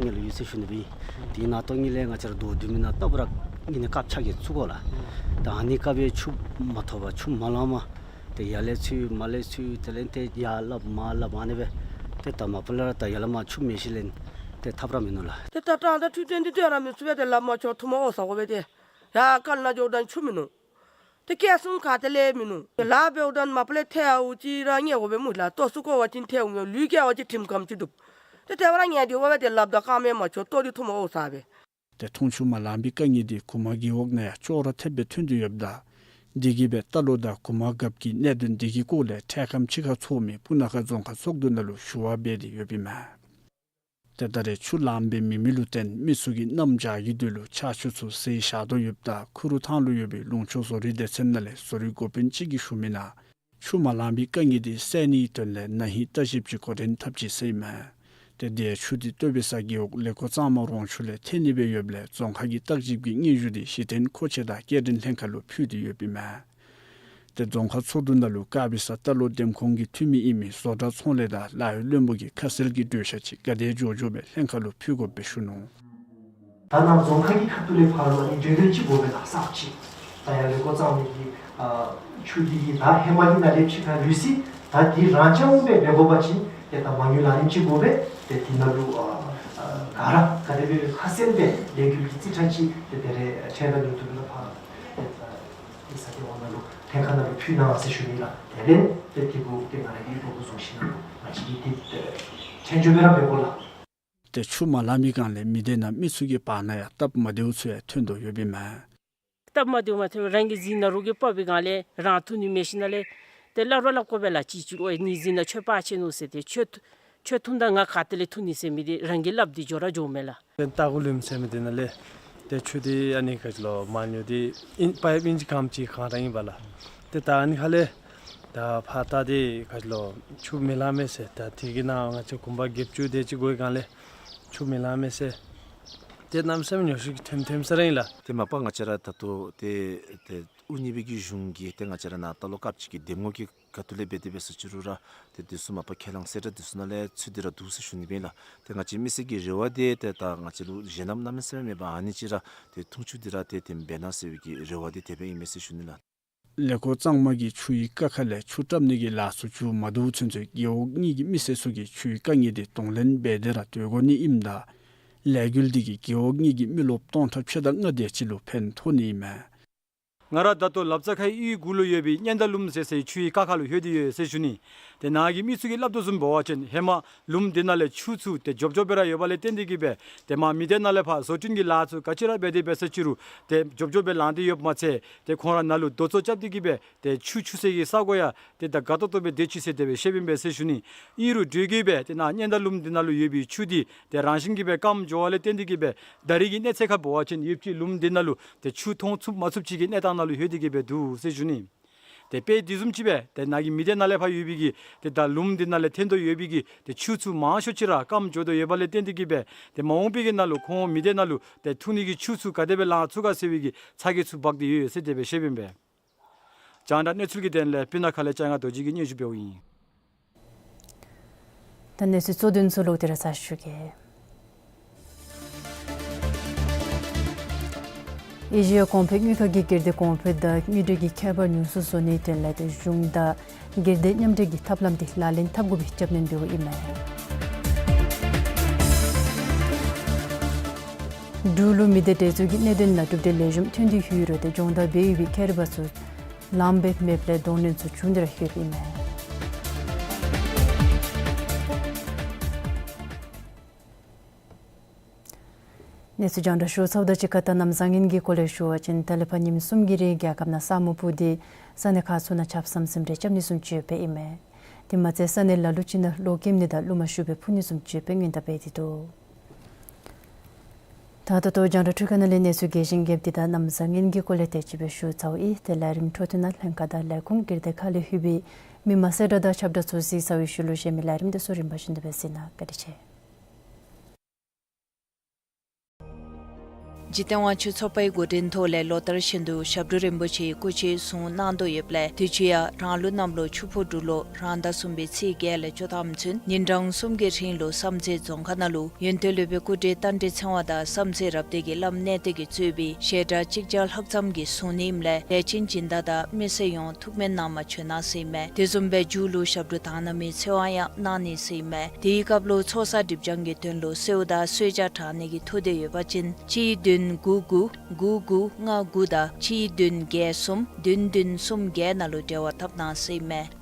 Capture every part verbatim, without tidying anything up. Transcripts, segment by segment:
ངེ་ལུ་ཡོད་ཟེར་ཞུ་ནི་སྦེ་ཨིན། དེ་ནང་ཏོག་ངེ་ལས་ང་བཅས་ར་རྡོ་བརྡུང་མི་ནང་ལྟབ་ར་ངེ་ནི་སྐབས་ཆ་གི་ཚུད་དགོ་ལགས། ད་ཨ་ནི་སྐབས་སྦེ་ཆུ་མ་ཐོབ་པར་ཆུ་མ་ལང་མ་ཏེ་ཡར་ལས་ཚུད་མར་ལས་ཚུད་དེ་ལས་ཏེ་ཡར་སླབ་མར་སླབ་ཨ་ནི་སྦེ་ཏེ་ད་མ་པ་ལས་ར་ད་ཡར་ལས་མར་ཆུ་མེད་ཞིནམ་ལས་ཏེ་ཐབས་ར་མིན་ནུག་ལགས། ཏེ་ད་ད་ད་འཕྲུལ་ཅན་འདི་སྡོད་ར་མི་ཚུགས་པས། ཏེ་སླབ་མ་ཆོག་ཐུགས་མ་འོ་ས་དགོ་པས། ཏེ་ཡར་དཀར་ནག་འགྱོཝ་ད་ཆུ་མིན་ནུག། ཏེ་སྐྱེལ་སྲུང་ག་ཏེ་ལས་མིན་ནུག། ཏེ་ལཱ་འབདཝ་ད་མ་པ་ལས་ཐལཝ་ཅིག་ར་ཉལ་དགོ་པས་སྨོ་ལགས། ལྟོ་བསྲུབ་བཀོ་བ་ཅིན་ཐལཝ་ཉལ། ལུད་བཀལ་བ་ཅིན་ཁྲིམས་ཁང་ཅིག་སྒྲུབ། ཏེ་དེ་སྦེ་ར་ཉལ་སྡོད་དགོ་པས། ཏེ་སླབ་ད་རྐངམ་མ་ཆོད། ལྟོ་འདི་ཐུགས་མ་འོ་ས་སྦེ། ཏེ་འཐུང་ཆུ་མ་ལང་པའི་དཀའ་ངལ་འདི་གུ་མ་རྒེད་འོག་ནང་ཡང་ཅོག་ར་འཐདཔ་སྦེ་ཐོན་ཏེ་ཡོདཔ་ད་དེ་གིས་སྦེ་རྟ་ལོག་དང་གུ་མ་རྒཔོ་གི་གནད་དོན་འདི་གི་སྐོར་ལས་འཕྲལ་ཁམས་ཅིག་ཁར་ཚོགས་མི་སྤུ་ན་ཁ་རྫོང་ཁག་ཚོགས་འདུ་ནང་ལུ་ཞུ་བ་འབད་དེ་ཡོདཔ་ཨིན་མས། ཏེ་ད་རེས་ཆུ་ལངམ་སྦེ་མེད་མི་ལུ་བརྟེན་མི་ཚུ་གིས་གནམ་བྱཱར་གྱི་དུས་ལུ་ཆར་ཆུ་ཚུ་བཟེད་བཞག་དོ་ཡོདཔ་ད་ཁུ་རུ་ཐང་ལུ་ཡོད་པའི་ལུང་ཕྱོགས་བཟོ་རིག་སྡེ་ཚན་ནང་ལས་བཟོ་རིག་འགོ་དཔོན་ཅིག་གིས་ཞུ་མི་ནང་ཆུ་མ་ལང་པའི་དཀའ་ངལ་འདི་སེལ་ནིའི་དོན་ལས་ན་ཧིང་ལྟ་ཞིབ་ཅིག་འགོ་འདྲེན་འཐབ་ཅི་ཟེར་ཨིན་མས། ཏེ་དེ་ཆུ་འདི་བཏོག་པའི་ས་རྒེད་འོག་ལེ་ཀོ་གཙང་མ་རོང་ཆུ་ལས་ཐོན་ནི་སྦེ་ཡོདཔ་ལས་རྫོང་ཁག་གི་བརྟག་ཞིབ་ཀྱི་སྙན་ཞུ་འདི་གཞི་རྟེན་མཁོ་ཆས་དང་སྐྱེལ་འདྲེན་ལྷན་ཁག་ལུ་ཕུལ་ཏེ་ཡོདཔ་ཨིན་མས། ཏེ་རྫོང་ཁག་ཚོགས་འདུ་ནང་ལུ་དཀར་སྦི་ས་རྟ་ལོག་འདེམས་ཁོངས་ཀྱི་འཐུས་མི་ཨིན་མི་བཟོ་གྲྭ་ཚོང་ལས་དང་ལཱ་གཡོག་བློན་པོ་གིས་ཁ་གསལ་གྱི་གྲོས་འཆར་ཅིག་ག་དེ་མགྱོགས་མགྱོགས་སྦེ་ལྷན་ཁག་ལུ་ཕུལ་དགོཔ་སྦེ་ཞུ་ནུག། ད་ནཱ་རྫོང་ཁག་གི་ཁ་ཐུག་ལས་ཕར་ལུ་ཨ་ནི་གྲོས་འདོན་ཅིག་དགོ་པས་ལགས། གསརཔ་ཅིག། ད་ཡར་ལེ་ཀོ་གཙང་མའི་གི་ཨ་ཆུ་འདི་གིས་ད་ཧེ་མ་གི་ནང་ལས་ཕྱི་ཁར་ལུས་ཅི། ད་འདི་རང་འཇགས་འོང་སྦེ་འབད་དགོ་པ་ཅིན་ཏེ་ད་མ་དངུལ་ལག་ལེན་ཅིག་དགོ་པས། ཏེ་འདི་ནང་ལུ་ཨ་ཨ་ག་ར་ག་དེ་སྦེ་ཁ་གསལ་སྦེ་ལས་འགུལ་གྱི་རྩིས་ཁྲ་ཅིག་ཏེ་དེ་རེ་ཁྲལ་དང་ཉོ་བསྡུ་ལུ་ཕར་ཏེ་ཨ་ཨི་ས་ཏེ་འོག་ནང་ལུ་ལྷན་ཁག་ནང་ལུ་ཕུལ་གནང་ཟེར་ཞུ་ནི་ལགས། དེ་ལས་ཏེ་དེ་གུ་ཏེ་ང་ར་གིས་འབོ་འབོ་བཟུང་ཞིནམ་ལས་ང་བཅས་ཀྱིས་ཏེ་ཨ་ཆ་འཇོག་སྦེ་ར་འབད་དགོ་ལགས། ཏེ་ཆུ་མ་ལང་པའི་སྒང་ལས་མི་སྡེ་ནང་མི་ཚུ་གི་བར་ན་ཡང་སྟབས་མ་བདེཝ་ཚུ་ཡང་ཐོན་དོ་ཡོདཔ་ཨིན་མས། སྟབས་མ་བདེཝ་མ་ཐོན་རང་གི་གཟིགས་ན་རོགས་ཀྱིས་ཕབ་པའི་སྒང་ལས་རང་འཐུང་ནི་མེད་ཞིནམ་ལས་ཏེ་སླབ་ར་སླབ་དགོ་པས་ལགས། ཅིག་ཅིག་ཨོ་ངེའི་གཟིགས་ན་ཁྱོད་ཕར་ཆས་ནུག་ཟེར། ཏེ་ཁྱོད་ཁྱོད་འཐུང་ད་ང་ག་ཏེ་ལས་འཐུང་ནི་ཟེར་མི་འདི་རང་གིས་སླབ་སྟེ་འགྱོ་ར་འགྱོཝ་མས་ལགས། ཏེ་ཏ་གུ་ལུམ་ཟེར་མི་འདི་ནང་ལས་ཏེ་ཆུ་འདི་ཨ་ནི་ག་ཅི་ལོ་མ་ཉོ་སྟེ་ཨིན་པའི་ཨིན་ཅི་གམ་ཅིག་གང་ར་ཨིན་པས་ལགས། ཏེ་ད་ཨ་ནི་ཁ་ལས་ད་ཕར་ད་འདི་ག་ཅི་ལོ་ཆུ་མི་ལང་མས་ཟེར། ད་དེ་གི་ནང་ང་བཅས་གུང་པ་བརྒྱད་ཅུ་དེ་ཅིག་འགོར་བའི་སྒང་ལས་ཆུ་མི་ལང་མས་ཟེར། ཏེ་གནམ་མེད་ས་མེད་ཉོགས་བཤད་ཀྱི་ཐོནམ་ཐོནམ་ས་ར་ཨིན་ལགས། ཏེ་མ་པ་ང་བཅས་ར་ད་ལྟོ་ཏེ་ཏེ་དབུ་བརྙེས་པའི་གི་གཞུང་གིས་ཏེ་ང་བཅས་ར་ནཱ་རྟ་ལོག་སྐབས་ཅིག་གི་འདེམས་ངོ་གི་ཁ་ཐུག་ལས་འབད་དེ་འབད་ས་ཅི་རུང་ར་ཏེ་དེ་ཚུ་མ་པ་ཁས་བླངས་གསལ་བསྒྲགས་དེ་ཚུ་ནང་ལས་ཚུད་དེ་ར་འདུག་ཟེར་ཞུ་ནི་སྦེ་ཨིན་ལགས། ཏེ་ང་བཅས་མི་སེར་གྱི་རེ་བ་འདི་ཏེ་ད་ང་བཅས་ལུ་གཞན་ནམ་གནམ་མེད་ས་མེད་མེད་པར་ཨ་ནི་ཅིག་ར་ཏེ་འཐུང་ཆུ་འདི་ར་ཏེ་དེམ་འབད་གནང་ཟེར་བའི་གི་རེ་བ་འདི་དེ་སྦེ་ཨིན་མས་ཟེར་ཞུ་ནི་ལགས། ལེ་ཀོ་གཙང་མ་གི་ཆུའི་ཀ་ཁ་ལས་ཆུ་བཀྲམ་ནི་གི་ལཱ་ཚུ་མཇུག་མ་བསྡུཝ་ཚུན་ཚོད་རྒེད་འོག་གཉིས་ཀྱི་མི་སེར་ཚུ་གིས་ཆུའི་དཀའ་ངལ་འདི་གདོང་ལེན་འབད་དེ་ར་སྡོད་དགོ་ནི་ཨིནམ་ད་ལས་འགུལ་འདི་གིས་རྒེད་འོག་གཉིས་ཀྱི་མི་རློབས་སྟོང་ཕྲག་ཕྱེད་དང་ལྔ་དེ་ཅིག་ལུ་ཕན་ཐོགས་ནི་ཨིན་མས། ང་ར་ད་ལྟོ་ལབ་ཙ་ཁའི་གཡུས་གུ་ལུ་ཡོད་པའི་གཉན་དར་ལུངམ་ཟེར་སའི་ཆུའི་ཀ་ཁ་ལུ་ལྷོད་དེ་ཡོད་ཟེར་ཞུ་ནི། ཏེ་ནཱ་གི་མི་ཚུ་གིས་སླབ་དོ་བཟུམ་འབད་བ་ཅིན་ཧེ་མ་ལུངམ་འདི་ནང་ལས་ཆུ་ཚུ་ཏེ་འཇོབ་འཇོབ་སྦེ་ར་ཡོད་པ་ལས་བརྟེན་ཏེ་གིས་སྦེ་ཏེ་མར་མི་སྡེ་ནང་ལས་ཕར་བཟོ་སྐྲུན་གྱི་ལཱ་ཚུ་ག་ཅི་ར་འབད་དེ་འབད་ས་ཅི་རུང་ཏེ་འཇོབ་འཇོབ་སྦེ་ལང་སྟེ་ཡོདཔ་མ་ཚད་ཏེ་ཁོང་ར་ནཱ་ལུ་རྡོ་ཚོ་རྐྱབ་སྟེ་གིས་སྦེ་ཏེ་ཆུ་ཆུ་སའི་གི་ས་གོ་ཡང་ཏེ་ད་དགའ་ཏོག་ཏོ་སྦེ་སྡོད་ཅི་ཟེར་དེ་སྦེ་བཤདཔ་ཨིན་པས་ཟེར་ཞུ་ནི། ཨིན་རུང་དེ་གིས་སྦེ་ཏེ་ནཱ་གཉན་དར་ལུངམ་འདི་ནང་ལུ་ཡོད་པའི་ཆུ་འདི་ཏེ་རང་བཞིན་གྱིས་སྦེ་སྐམ་འགྱོ་བ་ལས་བརྟེན་ཏེ་གིས་སྦེ་ད་རིས་ཀྱི་གནས་ཚད་ཁར་འབད་བ་ཅིན་ཡུདཔ་ཅིག་ལུངམ་འདི་ནང་ལུ་ཏེ་ཆུ་འཐུང་ཚུགས་མ་ཚུགས་ཅིག་གི་གནས་སྟངས་ནང་ལུ་ལྷོད་དེ་གིས་སྦེ་འདུག་ཟེར་ཞུ་ནི། ཏེ་དཔེ་དེ་བཟུམ་ཅིག་སྦེ་ཏེ་ནཱ་གི་མི་སྡེ་ནང་ལས་ཕར་ཡོད་པའི་གི་ཏེ་ད་ལུངམ་འདི་ནང་ལས་ཐོན་དོ་ཡོད་པའི་གི་ཏེ་ཆུ་ཚུ་མང་ཤོས་ཅིག་ར་སྐམ་འགྱོ་དོ་ཡོད་པ་ལས་བརྟེན་ཏེ་གིས་སྦེ་ཏེ་མ་འོངས་པའི་གི་ནང་ལུ་ཁོང་མི་སྡེ་ནང་ལུ་ཏེ་འཐུང་ནི་གི་ཆུ་ཚུ་ག་དེ་སྦེ་ལང་ཚུགས་ག་ཟེར་བའི་གི་ཚ་གྱང་ཚུ་འབག་སྟེ་ཡོད་ཟེར་དེ་སྦེ་བཤདཔ་ཨིན་པས། རྒྱང་བསྒྲགས་གནས་ཚུལ་གྱི་དོན་ལས་སྤུ་ན་ཁ་ལས་ལྕང་ང་རྡོ་རྗེ་གིས་སྙན་ཞུ་འབདཝ་ཨིན། ད་གནས་ཚུལ་གཙོ་དོན་ཚུ་ལོག་སྟེ་ར་ཚར་ཞུ་གེ། ཨེ་ཤི་ཡ་གོང་འཕེལ་དངུལ་ཁང་གིས་སྒེར་སྡེ་གོང་འཕེལ་དང་དངུལ་འབྲེལ་གྱི་ཁྱད་པར་ཉུང་སུ་བཟོ་ནིའི་དོན་ལས་ཏེ་གཞུང་དང་སྒེར་སྡེ་མཉམ་འབྲེལ་གྱི་ཐབས་ལམ་འདི་ལག་ལེན་འཐབ་དགོ་པའི་སྐྱབས་གནས་འབདཝ་ཨིན་མས། འབྲུག་ལུ་མི་སྡེ་འདྲེས་འཛུགས་ཀྱི་གནད་དོན་ནང་གྲུབ་འབྲས་ལེགས་ཤོམ་ཐོན་ཏེ་ཡོད་རུང་ཏེ་སྦྱོང་བརྡར་འབད་ཡོད་པའི་ཁེ་རི་བ་ཚུ་ལངམ་སྦེ་མེདཔ་ལས་གདོང་ལེན་ཚུ་བྱུང་སྟེ་ར་ཡོདཔ་ཨིན་མས། གནས་ཚུལ་རྒྱང་བསྒྲགས་ཞུ་ཚརཝ་དང་གཅིག་ཁར་ད་གནམ་བཟང་ངན་གྱི་སྐོར་ལས་ཞུ་བ་ཅིན་ད་ལས་ཕར་ཉིནམ་གསུམ་གྱི་རིང་རྒྱལ་ཁབ་ནང་ས་སྨུག་སྤུབས་ཏེ་ས་གནས་ཁག་ཚུ་ནང་ཆརཔ་ཟམ་ཟིམ་རེ་རྐྱབ་ནི་བཟུམ་ཅིག་ཡོདཔ་ཨིན་མས། དེ་མ་ཚད་ས་གནས་ལ་ལུ་ཅིག་ནང་གློག་ཀེམ་ནི་དང་རླུང་མ་ཤུགས་སྦེ་འཕུ་ནི་བཟུམ་ཅིག་ཡོདཔ་སྔོན་བརྡ་འབད་དེ་འདུག། ད་ད་ལྟོ་རྒྱང་བསྒྲགས་འཕྲུལ་ཁང་ནང་ལས་གནས་ཚུལ་རྒྱས་ཤིང་རྒྱསཔ་འདི་དང་གནམ་བཟང་ངན་གྱི་སྐོར་ལས་དེ་ཅིག་སྦེ་ཞུ་ཚརཝ་ཨིན། ཏེ་ལས་རིམ་འཕྲོ་མཐུད་ནང་ལྷན་ཁག་དང་ལས་ཁུངས་སྒེར་སྡེ་ཁག་ལས་ལྷོད་པའི་མི་མང་གསལ་བསྒྲགས་དང་ཁྱབ་བསྒྲགས་ཚུ་གཟིགས་ཚར་བའི་ཤུལ་ལུ་གཞན་མི་ལས་རིམ་དེ་ཚུ་རིམ་པ་བཞིན་དུ་སྦེ་གཟིགས་གནང་། བཀའ་དྲིན་ཆེ། འཇིག་རྟེན་དབང་ཕྱུག་ཚོགས་པའི་འགོ་འདྲེན་ཐོག་ལས་ལོ་ལྟར་བཞིན་དུ་ཞབས་དྲུང་རིན་པོ་ཆེའི་སྐུ་ཕྱྭའི་གཟུངས་གནང་དོ་ཡོདཔ་ལས་དུས་ཅི་ཡང་རང་ལུགས་གནམ་ལོ་ཆུ་ཕོ་འབྲུག་ལོ་རང་ཟླ་གསུམ་པའི་ཚེས་བརྒྱད་ལས་བཅུ་ཐམ་ཚུན་ཉིན་གྲངས་གསུམ་གྱི་རིང་ལུ་བསམ་རྩེ་རྫོང་ཁག་ནང་ལུ་ཡོན་ཏན་སློབ་དཔོན་སྐུ་བགྲེས་རྟ་མགྲིན་ཚེ་དབང་དང་བསམ་རྩེ་རབ་སྡེ་གི་བླམ་གནས་བརྟན་གྱིས་གཙོས་པའི་བཤད་གྲྭ་གཅིག་བརྒྱ་ལྷག་ཙམ་གྱིས་གཟུངས་གནངམ་ལས་དད་ཅན་སྦྱིན་བདག་དང་མི་སེར་ཡོངས་ཐུགས་སྨོན་གནང་བར་བྱོན་གནང་ཟེར་ཨིན་མས། དེ་བཟུམ་སྦེ་མཇུག་ལུ་ཞབས་དྲུང་དག་སྣང་མི་ཚེ་དབང་ཡང་གནང་ནི་ཟེར་ཨིན་མས། དེའི་སྐབས་ལུ་ཚོགས་བསགས་སྒྲིབ་སྦྱང་གི་དོན་ལུ་གསོལཝ་དང་གསོལ་ཇ་དྲང་ནི་གི་ཐུགས་འདོད་ཡོད་པ་ཅིན་གཅིག་བདུན་དགུ་དགུ་དགུ་དགུ་ལྔ་དགུ་དང་གཅིག་བདུན་བརྒྱད་གསུམ་བདུན་བདུན་གསུམ་བརྒྱད་ནང་ལུ་འབྲེལ་བ་འཐབ་གནང་ཟེར་ཨིན་མས།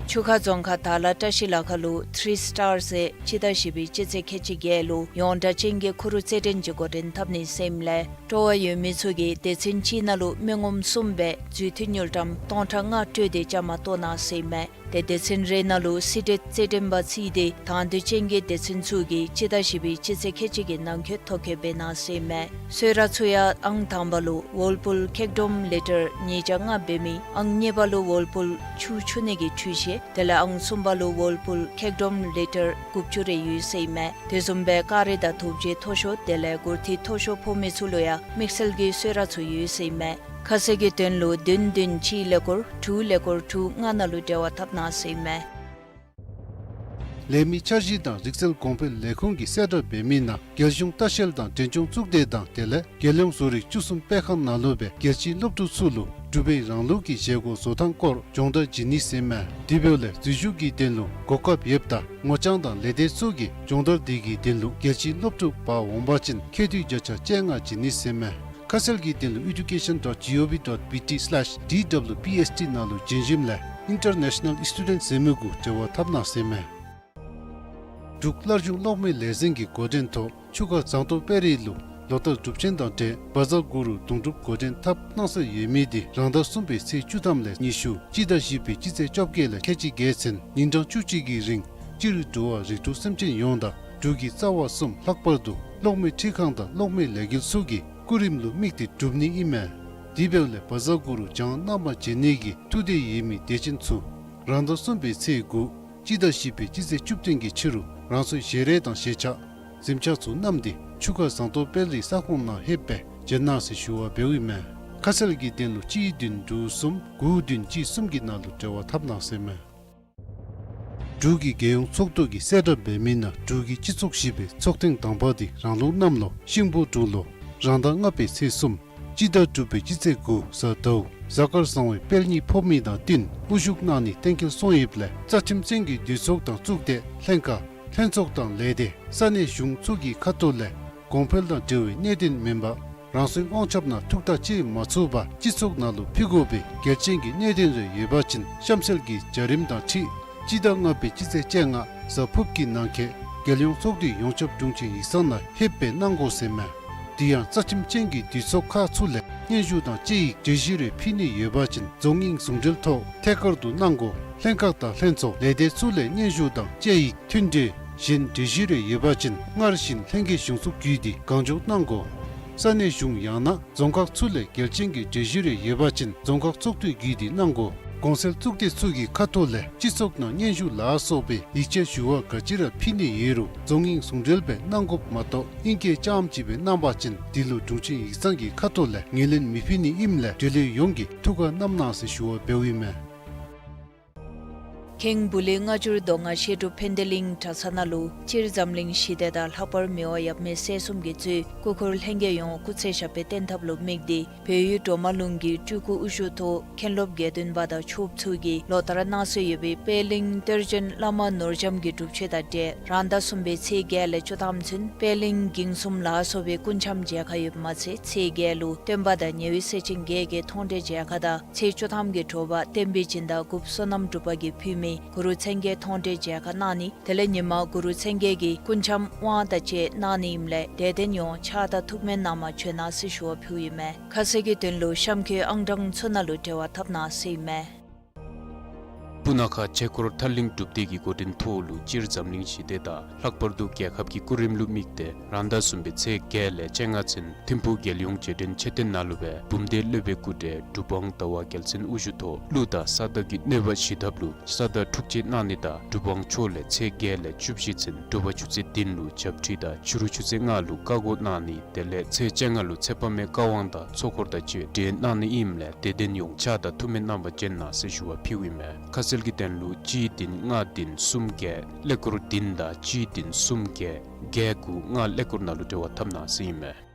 ཆུ་ཁ་རྫོང་ཁག་དར་ལ་བཀྲ་ཤིས་ལ་ཁ་ལུ་ཐི་རི་སི་ཊར་ཟེར་སྤྱི་ཟླ་བཞི་པའི་སྤྱི་ཚེས་ཁལ་གཅིག་བརྒྱད་ལུ་ཡོངས་གྲགས་ཅན་གྱི་ཁུ་རུ་རྩེད་འགྲན་ཅིག་འགོ་འདྲེན་འཐབ་ནི་ཟེར་ཨིནམ་ལས་སྤྲོ་བ་ཡོད་མི་ཚུ་གིས་སྡེ་ཚན་གཅིག་ནང་ལུ་མི་ངོམ་གསུམ་སྦེ་འཛུལ་ཐུན་དངུལ་ཀྲམ་སྟོང་ཕྲག་ལྔ་སྤྲོད་དེ་བཅའ་མར་གཏོགས་གནང་ཟེར་ཨིན་མས། ཏེ་སྡེ་ཚན་རེ་ནང་ལུ་སྲིད་གྲོས་རྩེད་འགྲན་པ་ཚུད་དེ་དང་འདོད་ཅན་གྱི་སྡེ་ཚན་ཚུ་གིས་སྤྱི་ཟླ་བཞི་པའི་སྤྱི་ཚེས་ཁལ་གཅིག་གི་ནང་འཁོད་ཐོ་བཀོད་འབད་གནང་ཟེར་ཨིན་མས། གསོལ་རས་ཚུ་ཡང་ཨང་དང་པ་ལུ་ཝོལ་ཕུལ་ཁེག་སྒྲོམ་ལི་ཊར་ཉིས་བརྒྱ་ལྔ་འབད་མི། ཨང་གཉིས་པ་ལུ་ཝོལ་ཕུལ་ཆུ་འཁྱུ་ནི་གི་འཕྲུལ་ཆས། དེ་ལས་ཨང་གསུམ་པ་ལུ་ཝོལ་ཕུལ་ཁེག་སྒྲོམ་ལི་ཊར་དགུ་བཅུ་རེ་ཡོད་ཟེར་ཨིན་མས། དེ་བཟུམ་སྦེ་ཀ་རི་དང་དུག་ཇའི་མཐོ་ཤོས་དེ་ལས་གུར་ཐིག་མཐོ་ཤོས་ཕོག་མི་ཚུ་ལུ་ཡང་དམིགས་བསལ་གྱི་གསོལ་རས་ཚུ་ཡོད་ཟེར་ཨིན་མས། ཁ་གསལ་གྱི་དོན་ལུ་བདུན་བདུན་གཅིག་ཀླད་ཀོར་དྲུག་ཀླད་ཀོར་དྲུག་ལྔ་ནང་ལུ་འབྲེལ་བ་འཐབ་གནང་ཟེར་ཨིན་མས། ལས་མི་འཆར་གཞི་དང་རིག་རྩལ་གོང་འཕེལ་ལས་ཁུངས་ཀྱིས་གསལ་བསྒྲགས་འབད་མི་ནང་རྒྱལ་གཞུང་ལྟ་བཤལ་དང་འབྲས་ལྗོངས་གཙུག་སྡེ་དང་དེ་ལས་རྒྱལ་ཡོངས་བཟོ་རིག་བཅུ་གསུམ་སྤེལ་ཁང་ནང་ལུ་སྦེ་རྒྱལ་སྤྱིའི་སློབ་ཕྲུག་ཚུ་ལུ་འབྲུག་པའི་རང་ལུགས་ཀྱི་བཞེས་སྒོ་བཟོ་ཐངས་སྐོར་སྦྱོང་བརྡར་བྱིན་ནི་ཟེར་ཨིན་མས། དེ་འབདཝ་ལས་འཛུལ་ཞུགས་ཀྱི་དོན་ལུ་གོ་སྐབས་ཡོདཔ་ད་ངོ་རྐྱང་དང་ལས་སྡེ་ཚུ་གིས་སྦྱོང་བརྡར་འདི་གི་དོན་ལུ་རྒྱལ་སྤྱིའི་སློབ་ཕྲུག་འབག་འོང་པ་ཅིན་ཁེ་ཏོག་བརྒྱ་ཆ་བཅོ་ལྔ་བྱིན་ནི་ཟེར་ཨིན་མས། ཁ་གསལ་གྱི་དོན་ལུ་education dot gov dot bt slash D W P S T ནང་ལུ་བྱོན་ཞིནམ་ལས་International Student ཟེར་མི་གུ་འབྲེལ་བ་འཐབ་གནང་ཟེར་ཨིན་མས། འབྲུག་སླར་འབྱུང་གློག་མེ་ལས་འཛིན་གྱི་འགོ་འདྲེན་ཐོག་ཆུ་ཁ་ཟངས་མདོག་དཔལ་རི་ལུ་ལོ་ལྟར་སྒྲུབ་ཆེན་དང་འབྲེལ་བཛྲ་གུ་རུ་གདུང་སྒྲུབ་འགོ་འདྲེན་འཐབ་གནང་སྲོལ་ཡོད་མི་དེ་རང་ཟླ་གསུམ་པའི་ཚེས་བཅུ་ཐམ་ལས་ཉི་ཤུ་སྤྱི་ཟླ་བཞི་པའི་སྤྱི་ཚེས་བཅོ་བརྒྱད་ལས་ཁལ་གཅིག་བརྒྱད་ཚུན་ཉིན་གྲངས་བཅུ་གཅིག་གི་རིང་སྤྱིར་འགྲོ་བ་རིགས་དྲུག་སེམས་ཅན་ཡོངས་དང་འབྲུག་གི་རྩ་བ་གསུམ་ལྷག་པར་དུ་གློག་མེ་འཕྲུལ་ཁང་དང་གློག་མེ་ལས་འགུལ་ཚུ་གི་སྐུ་རིམ་ལུ་དམིགས་ཏེ་སྒྲུབ་ནི་ཨིན་མས། དེ་འབདཝ་ལས་བཛྲ་གུ་རུ་བྱང་རྣམ་པར་འབྱེད་ནི་གི་ཐུགས་འདོད་ཡོད་མི་དད་ཅན་ཚུ་རང་ཟླ་གསུམ་པའི་ཚེས་དགུ་སྤྱི་ཟླ་བཞི་པའི་སྤྱི་ཚེས་བཅུ་བདུན་གྱི་ཕྱི་རུ་རང་སོའི་ཞལ་རས་དང་ཞལ་ཆས་གཟིམ་ཆས་ཚུ་བསྣམས་ཏེ་ཆུ་ཁ་ཟངས་མདོག་དཔལ་རི་ས་ཁོངས་ནང་ལྷོདཔ་སྦེ་བྱོན་གནང་ཟེར་ཞུ་བ་འབདཝ་ཨིན་མས། ཁ་གསལ་གྱི་དོན་ལུ་གཅིག་བདུན་དྲུག་གསུམ་དགུ་བདུན་གཅིག་གསུམ་གྱི་ནང་ལུ་འབྲེལ་བ་འཐབ་གནང་ཟེར་ཨིན་མས། འབྲུག་གི་རྒྱལ་ཡོངས་ཚོགས་འདུ་གིས་གསལ་བསྒྲགས་འབད་མི་ནང་འབྲུག་གི་སྤྱི་ཚོགས་བཞི་པའི་ཚོགས་ཐེངས་དང་པ་དེ་རང་ལུགས་གནམ་ལོ་ཤིང་ཕོ་འབྲུག་ལོ་རང་ཟླ་ལྔ་པའི་ཚེས་གསུམ་སྤྱི་ཟླ་དྲུག་པའི་སྤྱི་ཚེས་དགུ་གཟའ་ཟླཝ་གཟའ་སྐར་བཟང་བའི་དཔལ་གཉིས་ཕོག་མི་དང་བསྟུན་དབུ་བཞུགས་གནང་ནི་གཏན་འཁེལ་སོང་ཡོདཔ་ལས་རྩ་ཁྲིམས་ཅན་གྱི་འདུས་ཚོགས་དང་གཙུག་སྡེ་ལྷན་ཁག་ལྷན་ཚོགས་དང་ལས་སྡེ་ས་གནས་གཞུང་ཚུ་གི་ཁ་ཐུག་ལས་གོང་འཕེལ་དང་འབྲེལ་བའི་གནད་དོན་མེན་པར་རང་སོའི་དབང་ཆ་ནང་ཐུགས་ཐག་བཅད་མ་ཚུགས་པར་སྤྱི་ཚོགས་ནང་ལུ་ཕུལ་དགོ་པའི་གལ་ཆེན་གྱི་གནད་དོན་རེ་ཡོད་པ་ཅིན་གཤམ་གསལ་གྱི་བྱ་རིམ་དང་འཁྲིལ་སྤྱི་ཟླ་ལྔ་པའི་སྤྱི་ཚེས་བཅོ་ལྔ་གཟའ་ཕུརཔ་གི་ནང་འཁོད་རྒྱལ་ཡོངས་ཚོགས་འདུའི་ཡོངས་ཁྱབ་དྲུང་ཆེན་ཡིག་ཚང་ནང་ལྷོདཔ་སྦེ་གནང་དགོ་ཟེར་ཨིན་མས། དེ་ཡང་རྩ་ཁྲིམས་ཅན་གྱི་འདུས་ཚོགས་ཁག་ཚུ་ལས་སྙན་ཞུ་དང་དཔྱད་ཡིག་འབྲི་གཞི་རེ་ཕུལ་ནི་ཡོད་པ་ཅིན་རྫོང་དབྱིངས་ཟུང་འབྲེལ་ཐོག་ཐད་ཀར་དུ་གནང་དགོ། ལྷན་ཁག་དང་ལྷན་ཚོགས་ལས་སྡེ་ཚུ་ལས་སྙན་ཞུ་དང་དཔྱད་ཡིག་མཐུན་འབྲེལ་གཞན་འབྲི་གཞི་རེ་ཡོད་པ་ཅིན་སྔར་བཞིན་ལྷན་རྒྱས་གཞུང་ཚོགས་བརྒྱུད་དེ་གང་མགྱོགས་གནང་དགོ། ས་གནས་གཞུང་ཡང་ན་རྫོང་ཁག་ཚུ་ལས་གལ་ཆེན་གྱི་འབྲི་གཞི་རེ་ཡོད་པ་ཅིན་རྫོང་ཁག་ཚོགས་འཐུས་བརྒྱུད་དེ་གནང་དགོ། གོང་གསལ་གཙུག་སྡེ་ཚུ་གི་ཁ་ཐུག་ལས་སྤྱི་ཚོགས་ནང་སྙན་ཞུ་ལ་སོགས་པའི་ཡིག་ཆ་ཞུ་བ་ག་ཅི་ར་ཕུལ་ནི་ཡོད་རུང་རྫོང་དབྱིངས་ཟུང་འབྲེལ་སྦེ་གནང་དགོཔ་མ་གཏོགས་ཨིང་སྐད་རྐྱངམ་ཅིག་སྦེ་གནང་པ་ཅིན་དེ་ལུ་དྲུང་ཆེན་ཡིག་ཚང་གི་ཁ་ཐུག་ལས་ངོས་ལེན་མི་ཕུལ་ནི་ཨིནམ་ལས་འབྲེལ་ཡོད་ཡོངས་ཀྱིས་ཐུགས་ཁར་བསྣམ་གནང་ཟེར་ཞུ་བ་འབདཝ་ཨིན་མས། ཁེངས་བུ་ལི་སྔ་འགྱུར་མདོ་སྔགས་བཤད་སྒྲུབ་ཕན་བདེ་གླིང་གྲྭ་ཚང་ནང་ལུ་སྤྱིར་འཛམ་གླིང་ཞི་བདེ་དང་ལྷག་པར་མི་དབང་ཡབ་མེས་སྲས་གསུམ་གྱིས་གཙོས་སྐུ་འཁོར་ལྷན་རྒྱས་ཡོངས་སྐུ་ཚེ་ཞབས་པད་བརྟན་ཐབས་ལུ་དམིགས་ཏེ་བལ་ཡུལ་གྲོ་མ་ལུང་གི་སྤྲུལ་སྐུ་དབུ་བཞུགས་ཐོག་མཁན་སློབ་དགེ་འདུན་པ་དང་ཆོསཔ་ཚུ་གིས་ལོ་ལྟར་གནང་སྲོལ་ཡོད་པའི་པད་གླིང་གཏེར་བྱོན་བླ་མ་ནོར་རྒྱམ་གྱི་སྒྲུབ་མཆོད་དང་འབྲེལ་རང་ཟླ་གསུམ་པའི་ཚེས་བརྒྱད་ལས་བཅུ་ཐམ་ཚུན་པད་གླིང་འགྱིང་གསུམ་ལ་སོགས་པའི་སྐུ་འཆམ་མཇལ་ཁ་ཡོདཔ་མ་ཚད་ཚེས་བརྒྱད་ལུ་སྟོན་པ་དང་ཉེ་བའི་སྲས་ཆེན་བརྒྱད་ཀྱི་མཐོང་གྲོལ་མཇལ་ཁ་དང་ཚེས་བཅུ་ཐམ་གྱི་དྲོ་པ་བསྟན་པའི་སྦྱིན་བདག་འགོ་བསོད་ནམས་གྲུབ་པ་གིས་ཕུལ་མི་གུ་རུ་མཚན་བརྒྱད་མཐོང་གྲོལ་མཇལ་ཁ་གནང་ནི། དེ་ལས་ཉིན་མ་གུ་རུ་མཚན་བརྒྱད་ཀྱི་སྐུ་འཆམ་དབང་དང་བཅས་གནང་ནི་ཨིནམ་ལས་དད་ལྡན་ཡོངས་ཕྱག་དང་ཐུགས་སྨོན་གནང་བར་བྱོན་གནང་ཟེར་ཞུ་བ་ཕུལཝ་ཨིན་མས། ཁ་གསལ་གྱི་དོན་ལུ་གཤམ་འཁོད་ཨང་གྲངས་ཚུ་ནང་ལུ་འབྲེལ་བ་འཐབ་གནང་ཟེར་ཨིན་མས། སྤུ་ན་ཁ་ཆོས་འཁོར་ཐར་གླིང་སྒྲུབ་སྡེ་གི་འགོ་འདྲེན་ཐོག་ལུ་སྤྱིར་འཛམ་གླིང་ཞི་བདེ་དང་ལྷག་པར་དུ་རྒྱལ་ཁབ་ཀྱི་སྐུ་རིམ་ལུ་དམིགས་ཏེ་རང་ཟླ་གསུམ་པའི་ཚེས་བརྒྱད་ལས་བཅོ་ལྔ་ཚུན་ཐིམ་ཕུག་རྒྱལ་ཡོངས་རྗེས་དྲན་མཆོད་རྟེན་ནང་ལུ་སྦེ་འབུམ་སྡེ་སློབ་དཔོན་སྐུ་བགྲེས་གྲུབ་དབང་ཟླ་བ་རྒྱལ་མཚན་དབུ་བཞུགས་ཐོག་ཀླུ་དང་ས་བདག་གི་གནོད་པ་ཞི་ཐབས་ལུ་ས་བདག་ཐུགས་རྗེ་གནང་ནི་དང་གྲུབ་དབང་མཆོག་ལས་ཚེས་བརྒྱད་ལས་བཅུ་བཞི་ཚུན་དྲོ་པ་ཆུ་ཚོད་བདུན་ལུ་ཞབས་ཁྲིད་དང་ཕྱི་རུ་ཆུ་ཚོད་ལྔ་ལུ་བཀའ་བསྒོ་གནང་ནི། དེ་ལས་ཚེས་བཅོ་ལྔ་ལུ་ཚེ་དཔག་མེད་བཀའ་དབང་དང་ཚོགས་འཁོར་དང་བཅས་གྲོལ་གནང་ནི་ཨིནམ་ལས་དད་ལྡན་ཡོངས་ཕྱག་དང་ཐུགས་སྨོན་གནང་བར་བྱོན་གནང་ཟེར་ཞུ་བ་ཕུལཝ་ཨིན་མས། ཁ་གསལ་གྱི་དོན་ལུ་གཅིག་བདུན་ལྔ་བདུན་གསུམ་བརྒྱད་ཀླད་ཀོར་བདུན་དང་གཅིག་བདུན་གསུམ་བརྒྱད་བརྒྱད་དགུ་ལྔ་ཀླད་ཀོར་ནང་ལུ་འབྲེལ་བ་འཐབ་གནང་ཟེར་ཨིན་མས།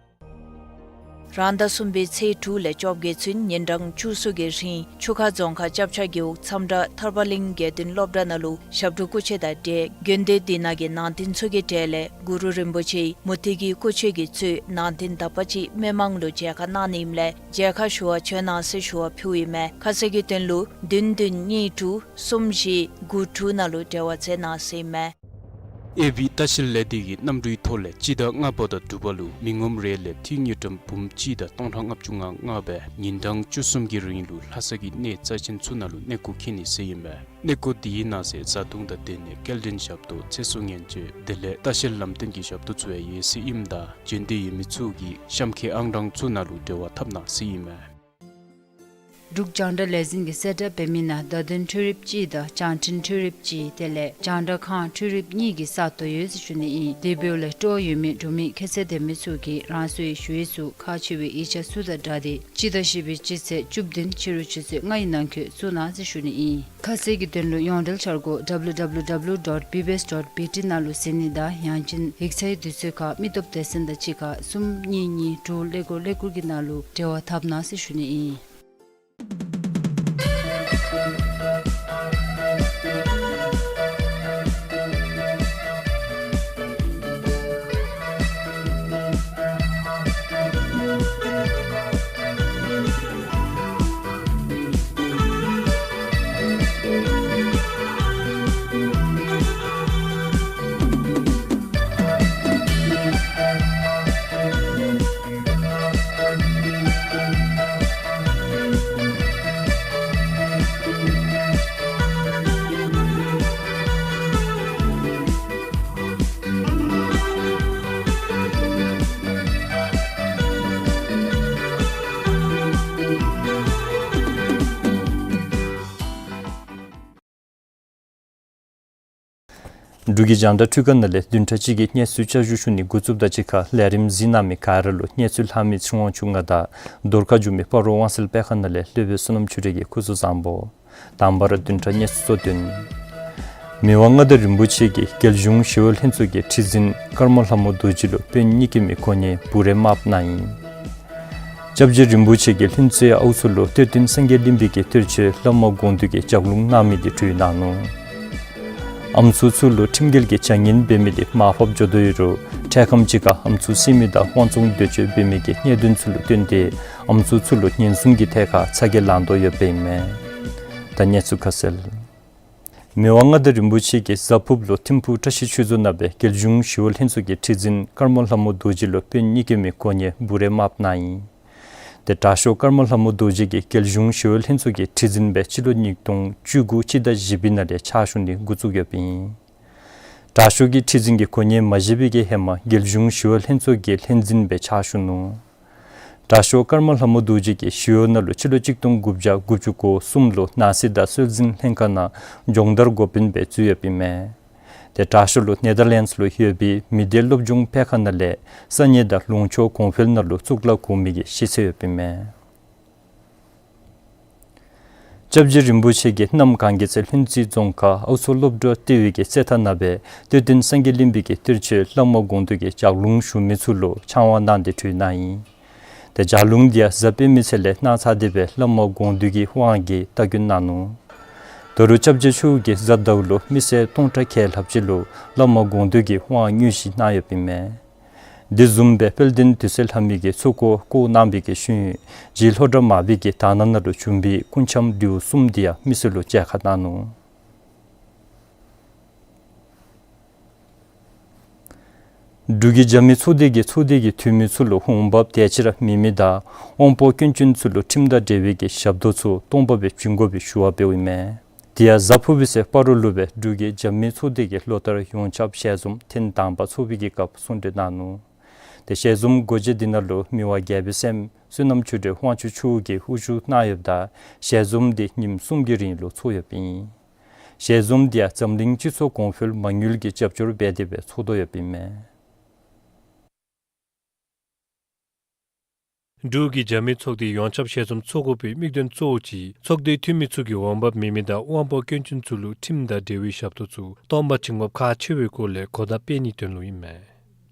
རང་ཟླ་གསུམ་པའི་ཚེས་དྲུག་ལས་བཅོ་བརྒྱད་ཚུན་ཉིན་གྲངས་བཅུ་གསུམ་གྱི་རིང་ཆུ་ཁ་རྫོང་ཁག་ལྕགས་བྱ་རྒེད་འོག་མཚམས་བྲག་ཐར་པ་གླིང་དགེ་འདུན་སློབ་གྲྭ་ནང་ལུ་ཞབས་དྲུང་སྐུ་མཆེད་དང་འབྲེལ་དགོན་སྡེ་འདི་ནང་གི་ནང་རྟེན་ཚུ་གི་གྲས་ལས་གུ་རུ་རིན་པོ་ཆེའི་མུ་ཏིག་གི་སྐུ་མཆོད་ཀྱིས་གཙོས་ནང་རྟེན་དག་པ་ཅིག་མི་མང་ལུ་མཇལ་ཁ་གནང་ནི་ཨིནམ་ལས་མཇལ་ཁ་ཞུ་བར་བྱོན་གནང་ཟེར་ཞུ་བ་ཕུལཝ་ཨིན་མས། ཁ་གསལ་གྱི་དོན་ལུ་བདུན་བདུན་གཉིས་དྲུག་གསུམ་བཞི་དགུ་དྲུག་ནང་ལུ་འབྲེལ་བ་མཛད་གནང་ཟེར་ཨིན་མས། ཨེ་བི་ལྟ་བཤལ་ལས་སྡེ་གི་གནམ་གྲུའི་ཐོག་ལས་སྤྱི་ཟླ་ལྔ་པ་དང་དྲུག་པ་ལུ་མི་ངོམ་རེ་ལས་འཐུས་དངུལ་ཀྲམ་འབུམ་གཅིག་དང་སྟོང་ཕྲག་ལྔ་བཅུ་ང་ལྔ་སྦེ་ཉིན་གྲངས་བཅུ་གསུམ་གྱི་རིང་ལུ་ལྷ་ས་གི་གནས་རྩ་ཆེན་ཚུ་ནང་ལུ་གནས་སྐོར་འཁྱིད་ནི་ཟེར་ཨིན་མས། གནས་སྐོར་འདི་ནང་ཟས་བཟའ་བཏུང་དང་སྡོད་གནས་སྐྱེལ་འདྲེན་ཞབས་ཏོག་ཚེ་སྲོག་ཉེན་བཅོལ་དེ་ལས་ལྟ་བཤལ་ལམ་སྟོན་གྱི་ཞབས་ཏོག་ཚུ་ཡང་ཡོད་ཟེར་ཨིནམ་ད་འབྱོན་འདོད་ཡོད་མི་ཚུ་གིས་གཤམ་འཁོད་ཨང་གྲངས་ཚུ་ནང་ལུ་འབྲེལ་བ་འཐབ་གནང་ཟེར་ཨིན་མས། འབྲུག་རྒྱང་བསྒྲགས་ལས་འཛིན་གྱིས་གསལ་བསྒྲགས་འབད་མི་ནང་བརྡ་དོན་འཕྲུལ་རིགཔ་གཅིག་དང་བྱང་འཕྲིན་འཕྲུལ་རིགཔ་གཅིག་དེ་ལས་རྒྱང་བསྒྲགས་ཁང་འཕྲུལ་རིགཔ་གཉིས་ཀྱི་ས་སྟོང་ཡོད་ཟེར་ཞུ་ནི་ཨིན། དེ་འབདཝ་ལས་སྤྲོ་བ་ཡོད་མི་འབྲུག་མི་ཁྱད་ཚད་ལྡན་མི་ཚུ་གིས་རང་སོའི་ཞུ་ཡིག་ཚུ་ཁག་ཆེ་བའི་ཡིག་ཆ་ཚུ་དང་སྦྲགས་ཏེ་སྤྱི་ཟླ་བཞི་པའི་སྤྱི་ཚེས་བཅུ་བདུན་ཕྱི་རུ་ཆུ་ཚོད་ལྔའི་ནང་འཁོད་བཙུགས་གནང་ཟེར་ཞུ་ནི་ཨིན། ཁ་གསལ་གྱི་དོན་ལུ་ཡོངས་འབྲེལ་འཆར་སྒོ་W W W dot B B S dot B T ནང་ལུ་གཟིགས་ནི་དང་ཡང་ཅིན་ཡིག་ཆའི་དུས་ཚོད་ཁར་མི་སྟོབས་སྡེ་ཚན་དང་གཅིག་ཁར་གསུམ་གཉིས་གཉིས་དྲུག་ཀླད་ཀོར་ཀླད་ཀོར་གྱི་ནང་ལུ་འབྲེལ་བ་འཐབ་གནང་ཟེར་ཞུ་ནི་ཨིན། འབྲུག་གི་རྒྱང་བསྒྲགས་འཕྲུལ་ཁང་ནང་ལས་བདུན་ཕྲག་གཅིག་གི་གནས་ཚུལ་བསྐྱར་ཞུ་ཞུ་ནི་འགོ་བཙུགསཔ་དང་གཅིག་ཁར་ལས་རིམ་གཟིགས་གནང་མི་ག་ར་ལུ་གནས་ཚུལ་ལྷག་མི་ཚེ་དབང་ཕྱུག་ང་དང་རྫོང་ཁ་འགྱོ་མི་སྤ་རོ་དབང་གསལ་དཔེ་ཁང་ནང་ལས་སློབ་དཔོན་བསོད་ནམས་ཆོས་སྒྲོན་གྱིས་སྐུ་གཟུགས་བཟང་པོ། དང་པ་ར་བདུན་ཕྲག་གནས་ཚུལ་གཙོ་དོན། མི་དབང་མངའ་བདག་རིན་པོ་ཆེ་གིས་རྒྱལ་གཞུང་ཞི་གཡོག་ལྷན་ཚོགས་ཀྱི་ཁྲི་འཛིན་ཀརྨ་ལྷ་མོ་རྡོ་རྗེ་ལུ་དཔོན་གཉིས་ཀྱི་མི་གོ་གནས་འབུལ་རེ་མངགས་གནང་ཡི། སྐྱབས་རྗེ་རིན་པོ་ཆེ་གིས་ལྷུན་རྩེ་ཨའུ་མཚོ་ལུ་གཏེར་སྟོན་སངས་རྒྱས་གླིང་པའི་གི་གཏེར་ཆོས་བླ་མ་དགོངས་འདུས་ཀྱི་ལྗགས་ལུང་གནང་མི་འདི་བྲིས་གནང་ནུག། ཨམ་སྲུ་ཚུ་ལུ་ཁྲིམས་འགལ་གྱི་བྱ་ངན་འབད་མི་འདི་མར་ཕབ་འགྱོ་དོ་ཡོད་རུང་འཕྲལ་ཁམས་ཅིག་ཁར་ཨམ་སྲུ་བསད་མི་དང་དབང་བཙོང་འདོད་སྤྱོད་འབད་མི་གི་གནད་དོན་ཚུ་ལུ་བརྟེན་ཏེ་ཨམ་སྲུ་ཚུ་ལུ་ཉེན་སྲུང་གི་ཐད་ཁར་ཚ་གྱང་ལང་དོ་ཡོདཔ་ཨིན་མས། ད་གནས་ཚུལ་ཁ་གསལ། མི་དབང་མངའ་བདག་རིན་པོ་ཆེ་གིས་གཟའ་ཕུརཔ་ལུ་ཐིམ་ཕུག་བཀྲ་ཤིས་ཆོས་རྫོང་ནང་སྦེ་རྒྱལ་གཞུང་ཞི་གཡོག་ལྷན་ཚོགས་ཀྱི་ཁྲི་འཛིན་ཀརྨ་ལྷ་མོ་རྡོ་རྗེ་ལུ་དཔོན་གཉིས་ཀྱི་མི་གོ་གནས་འབུལ་རེ་མངགས་གནང་ཡི། ཏེ་དྲག་ཤོས་ཀརྨ་ལྷ་མོ་རྡོ་རྗེ་གིས་རྒྱལ་གཞུང་ཞི་གཡོག་ལྷན་ཚོགས་ཀྱི་ཁྲི་འཛིན་སྦེ་སྤྱི་ལོ་ཉིས་སྟོང་བཅུ་དགུ་སྤྱི་ཟླ་བཞི་པའི་ནང་ལས་ཕྱག་ཞུ་ནི་འགོ་བཙུགས་ཡོདཔ་ཨིན། དྲག་ཤོས་ཀྱི་ཁྲི་འཛིན་གྱི་གོ་གནས་མ་བཞེས་པའི་གི་ཧེ་མ་རྒྱལ་གཞུང་ཞི་གཡོག་ལྷན་ཚོགས་ཀྱི་ལྷན་འཛིན་སྦེ་ཕྱག་ཞུ་ནུག། དྲག་ཤོས་ཀརྨ་ལྷ་མོ་རྡོ་རྗེ་གིས་ཞི་གཡོག་ནང་ལུ་སྤྱི་ལོ་གཅིག་སྟོང་དགུ་བརྒྱ་དགུ་བཅུ་གོ་གསུམ་ལུ་ནང་སྲིད་དང་སྲོལ་འཛིན་ལྷན་ཁག་ནང་སྦྱོང་བརྡར་འགོ་དཔོན་སྦེ་བཙུགས་ཡོདཔ་ཨིན་མས། ཏེ་དྲག་ཤོས་ལུ་ནེ་དར་ལེནཌསི་ལུ་ཡོད་པའི་མི་སྡེ་སློབ་སྦྱོང་སྤེལ་ཁང་ནང་ལས་ས་གནས་དང་ལུང་ཕྱོགས་གོང་འཕེལ་ནང་ལུ་གཙུག་ལག་གོང་མའི་གི་ཤེས་ཚད་ཡོདཔ་ཨིན་མས། སྐྱབས་རྗེ་རིན་པོ་ཆེ་གིས་གནམ་གང་གི་ཚེ་ལྷུན་རྩེ་རྫོང་ཁག་ཨའུ་མཚོ་སློབ་གྲྭ་ལྟེ་བའི་གི་རྩེ་ཐང་ནང་སྦེ་གཏེར་སྟོན་སངས་རྒྱས་གླིང་པའི་གི་གཏེར་ཆོས་བླ་མ་དགོངས་འདུས་ཀྱི་ལྗགས་ལུང་ཞུ་མི་ཚུ་ལུ་ཕྱག་དབང་གནང་སྟེ་བྲིས་གནང་ཡི། ཏེ་ལྗགས་ལུང་འདི་ཡང་གཟའ་སྤེན་པའི་ཚེ་ལས་གནངས་ཚར་ཏེ་སྦེ་བླ་མ་དགོངས་འདུས་ཀྱི་དབང་གིས་སྟ་གོན་གནང་ནུག། ད་རུང་སྐྱབས་རྗེ་མཆོག་གིས་གཟའ་ཟླཝ་ལུ་མི་སེར་སྟོང་ཕྲག་ཁལ་ལྷགཔ་ཅིག་ལུ་བླ་མ་དགོངས་འདུས་ཀྱི་དབང་དངོས་གཞི་གནང་ཡོདཔ་ཨིན་མས། དེ་བཟུམ་སྦེ་དཔལ་ལྡན་དུད་སོལ་ལྷ་མོའི་གི་ཚོགས་འཁོར་བསྐོར་གནང་བའི་གི་ཤུལ་རྗེ་ལྷོ་བྲག་མར་པའི་གི་དག་སྣང་ནང་ལུ་བྱོན་པའི་སྐུ་འཆམ་ལེའུ་གསུམ་འདི་ཡང་མི་སེར་ལུ་མཇལ་ཁ་གནང་ནུག། འབྲུག་གི་རྒྱབ་མི་ཚོགས་སྡེ་གི་ཚོགས་སྡེ་གི་འཐུས་མི་ཚུ་ལུ་འོང་འབབ་དེ་ཅིག་ར་མེད་མི་དང་དབང་པོ་སྐྱོན་ཅན་ཚུ་ལུ་ཁྲིམས་དང་འབྲེལ་བའི་གི་ཞབས་ཏོག་ཚུ་སྟོང་པ་སྦེ་བྱིན་དགོ་པའི་ཞུ་བ་འབདཝ་ཨིན་མས། དེ་ཡང་གཟའ་ཕུར་བུ་ཚེས་སྤ་རོ་ལུ་སྦེ་འབྲུག་གི་རྒྱབ་མི་ཚོགས་སྡེ་གིས་ལོ་ལྟར་ཡོངས་ཁྱབ་ཞལ་འཛོམས་ཐེངས་དང་པ་ཚོགས་པའི་གི་སྐབས་གསུང་གྲོས་གནང་ནུག། ཏེ་ཞལ་འཛོམས་སྒོ་འབྱེད་འདི་ནང་ལུ་མི་དབང་རྒྱལ་པོའི་སྲསམོ་བསོད་ནམས་ཆོས་སྒྲོན་དབང་ཕྱུག་མཆོག་གིས་དབུ་བཞུགས་གནང་ཡོདཔ་ད་ཞལ་འཛོམས་འདི་ཉིནམ་གསུམ་གྱི་རིང་ལུ་ཚོགས་ཡོདཔ་ཨིན། ཞལ་འཛོམས་འདི་ཡང་འཛམ་གླིང་སྤྱི་ཚོགས་གོང་འཕེལ་མ་དངུལ་གྱིས་རྒྱབ་སྐྱོར་འབད་དེ་སྦེ་ཚོགས་དོ་ཡོདཔ་ཨིན་མས། འབྲུག་གི་རྒྱབ་མི་ཚོགས་སྡེ་ཡོངས་ཁྱབ་ཞལ་འཛོམས་ཚོགས་དགོ་པའི་དམིགས་དོན་གཙོ་བོ་ཅིག་ཚོགས་སྡེའི་འཐུས་མི་ཚུ་གིས་འོང་འབབ་མེད་མི་དང་དབང་པོ་སྐྱོན་ཅན་ཚུ་ལུ་ཁྲིམས་དང་འབྲེལ་བའི་ཞབས་ཏོག་ཚུ་སྟོང་པ་བྱིན་དགོཔ་ཁག་ཆེ་བའི་སྐོར་ལས་གོ་བརྡ་སྤེལ་ནིའི་དོན་ལུ་ཨིན་མས།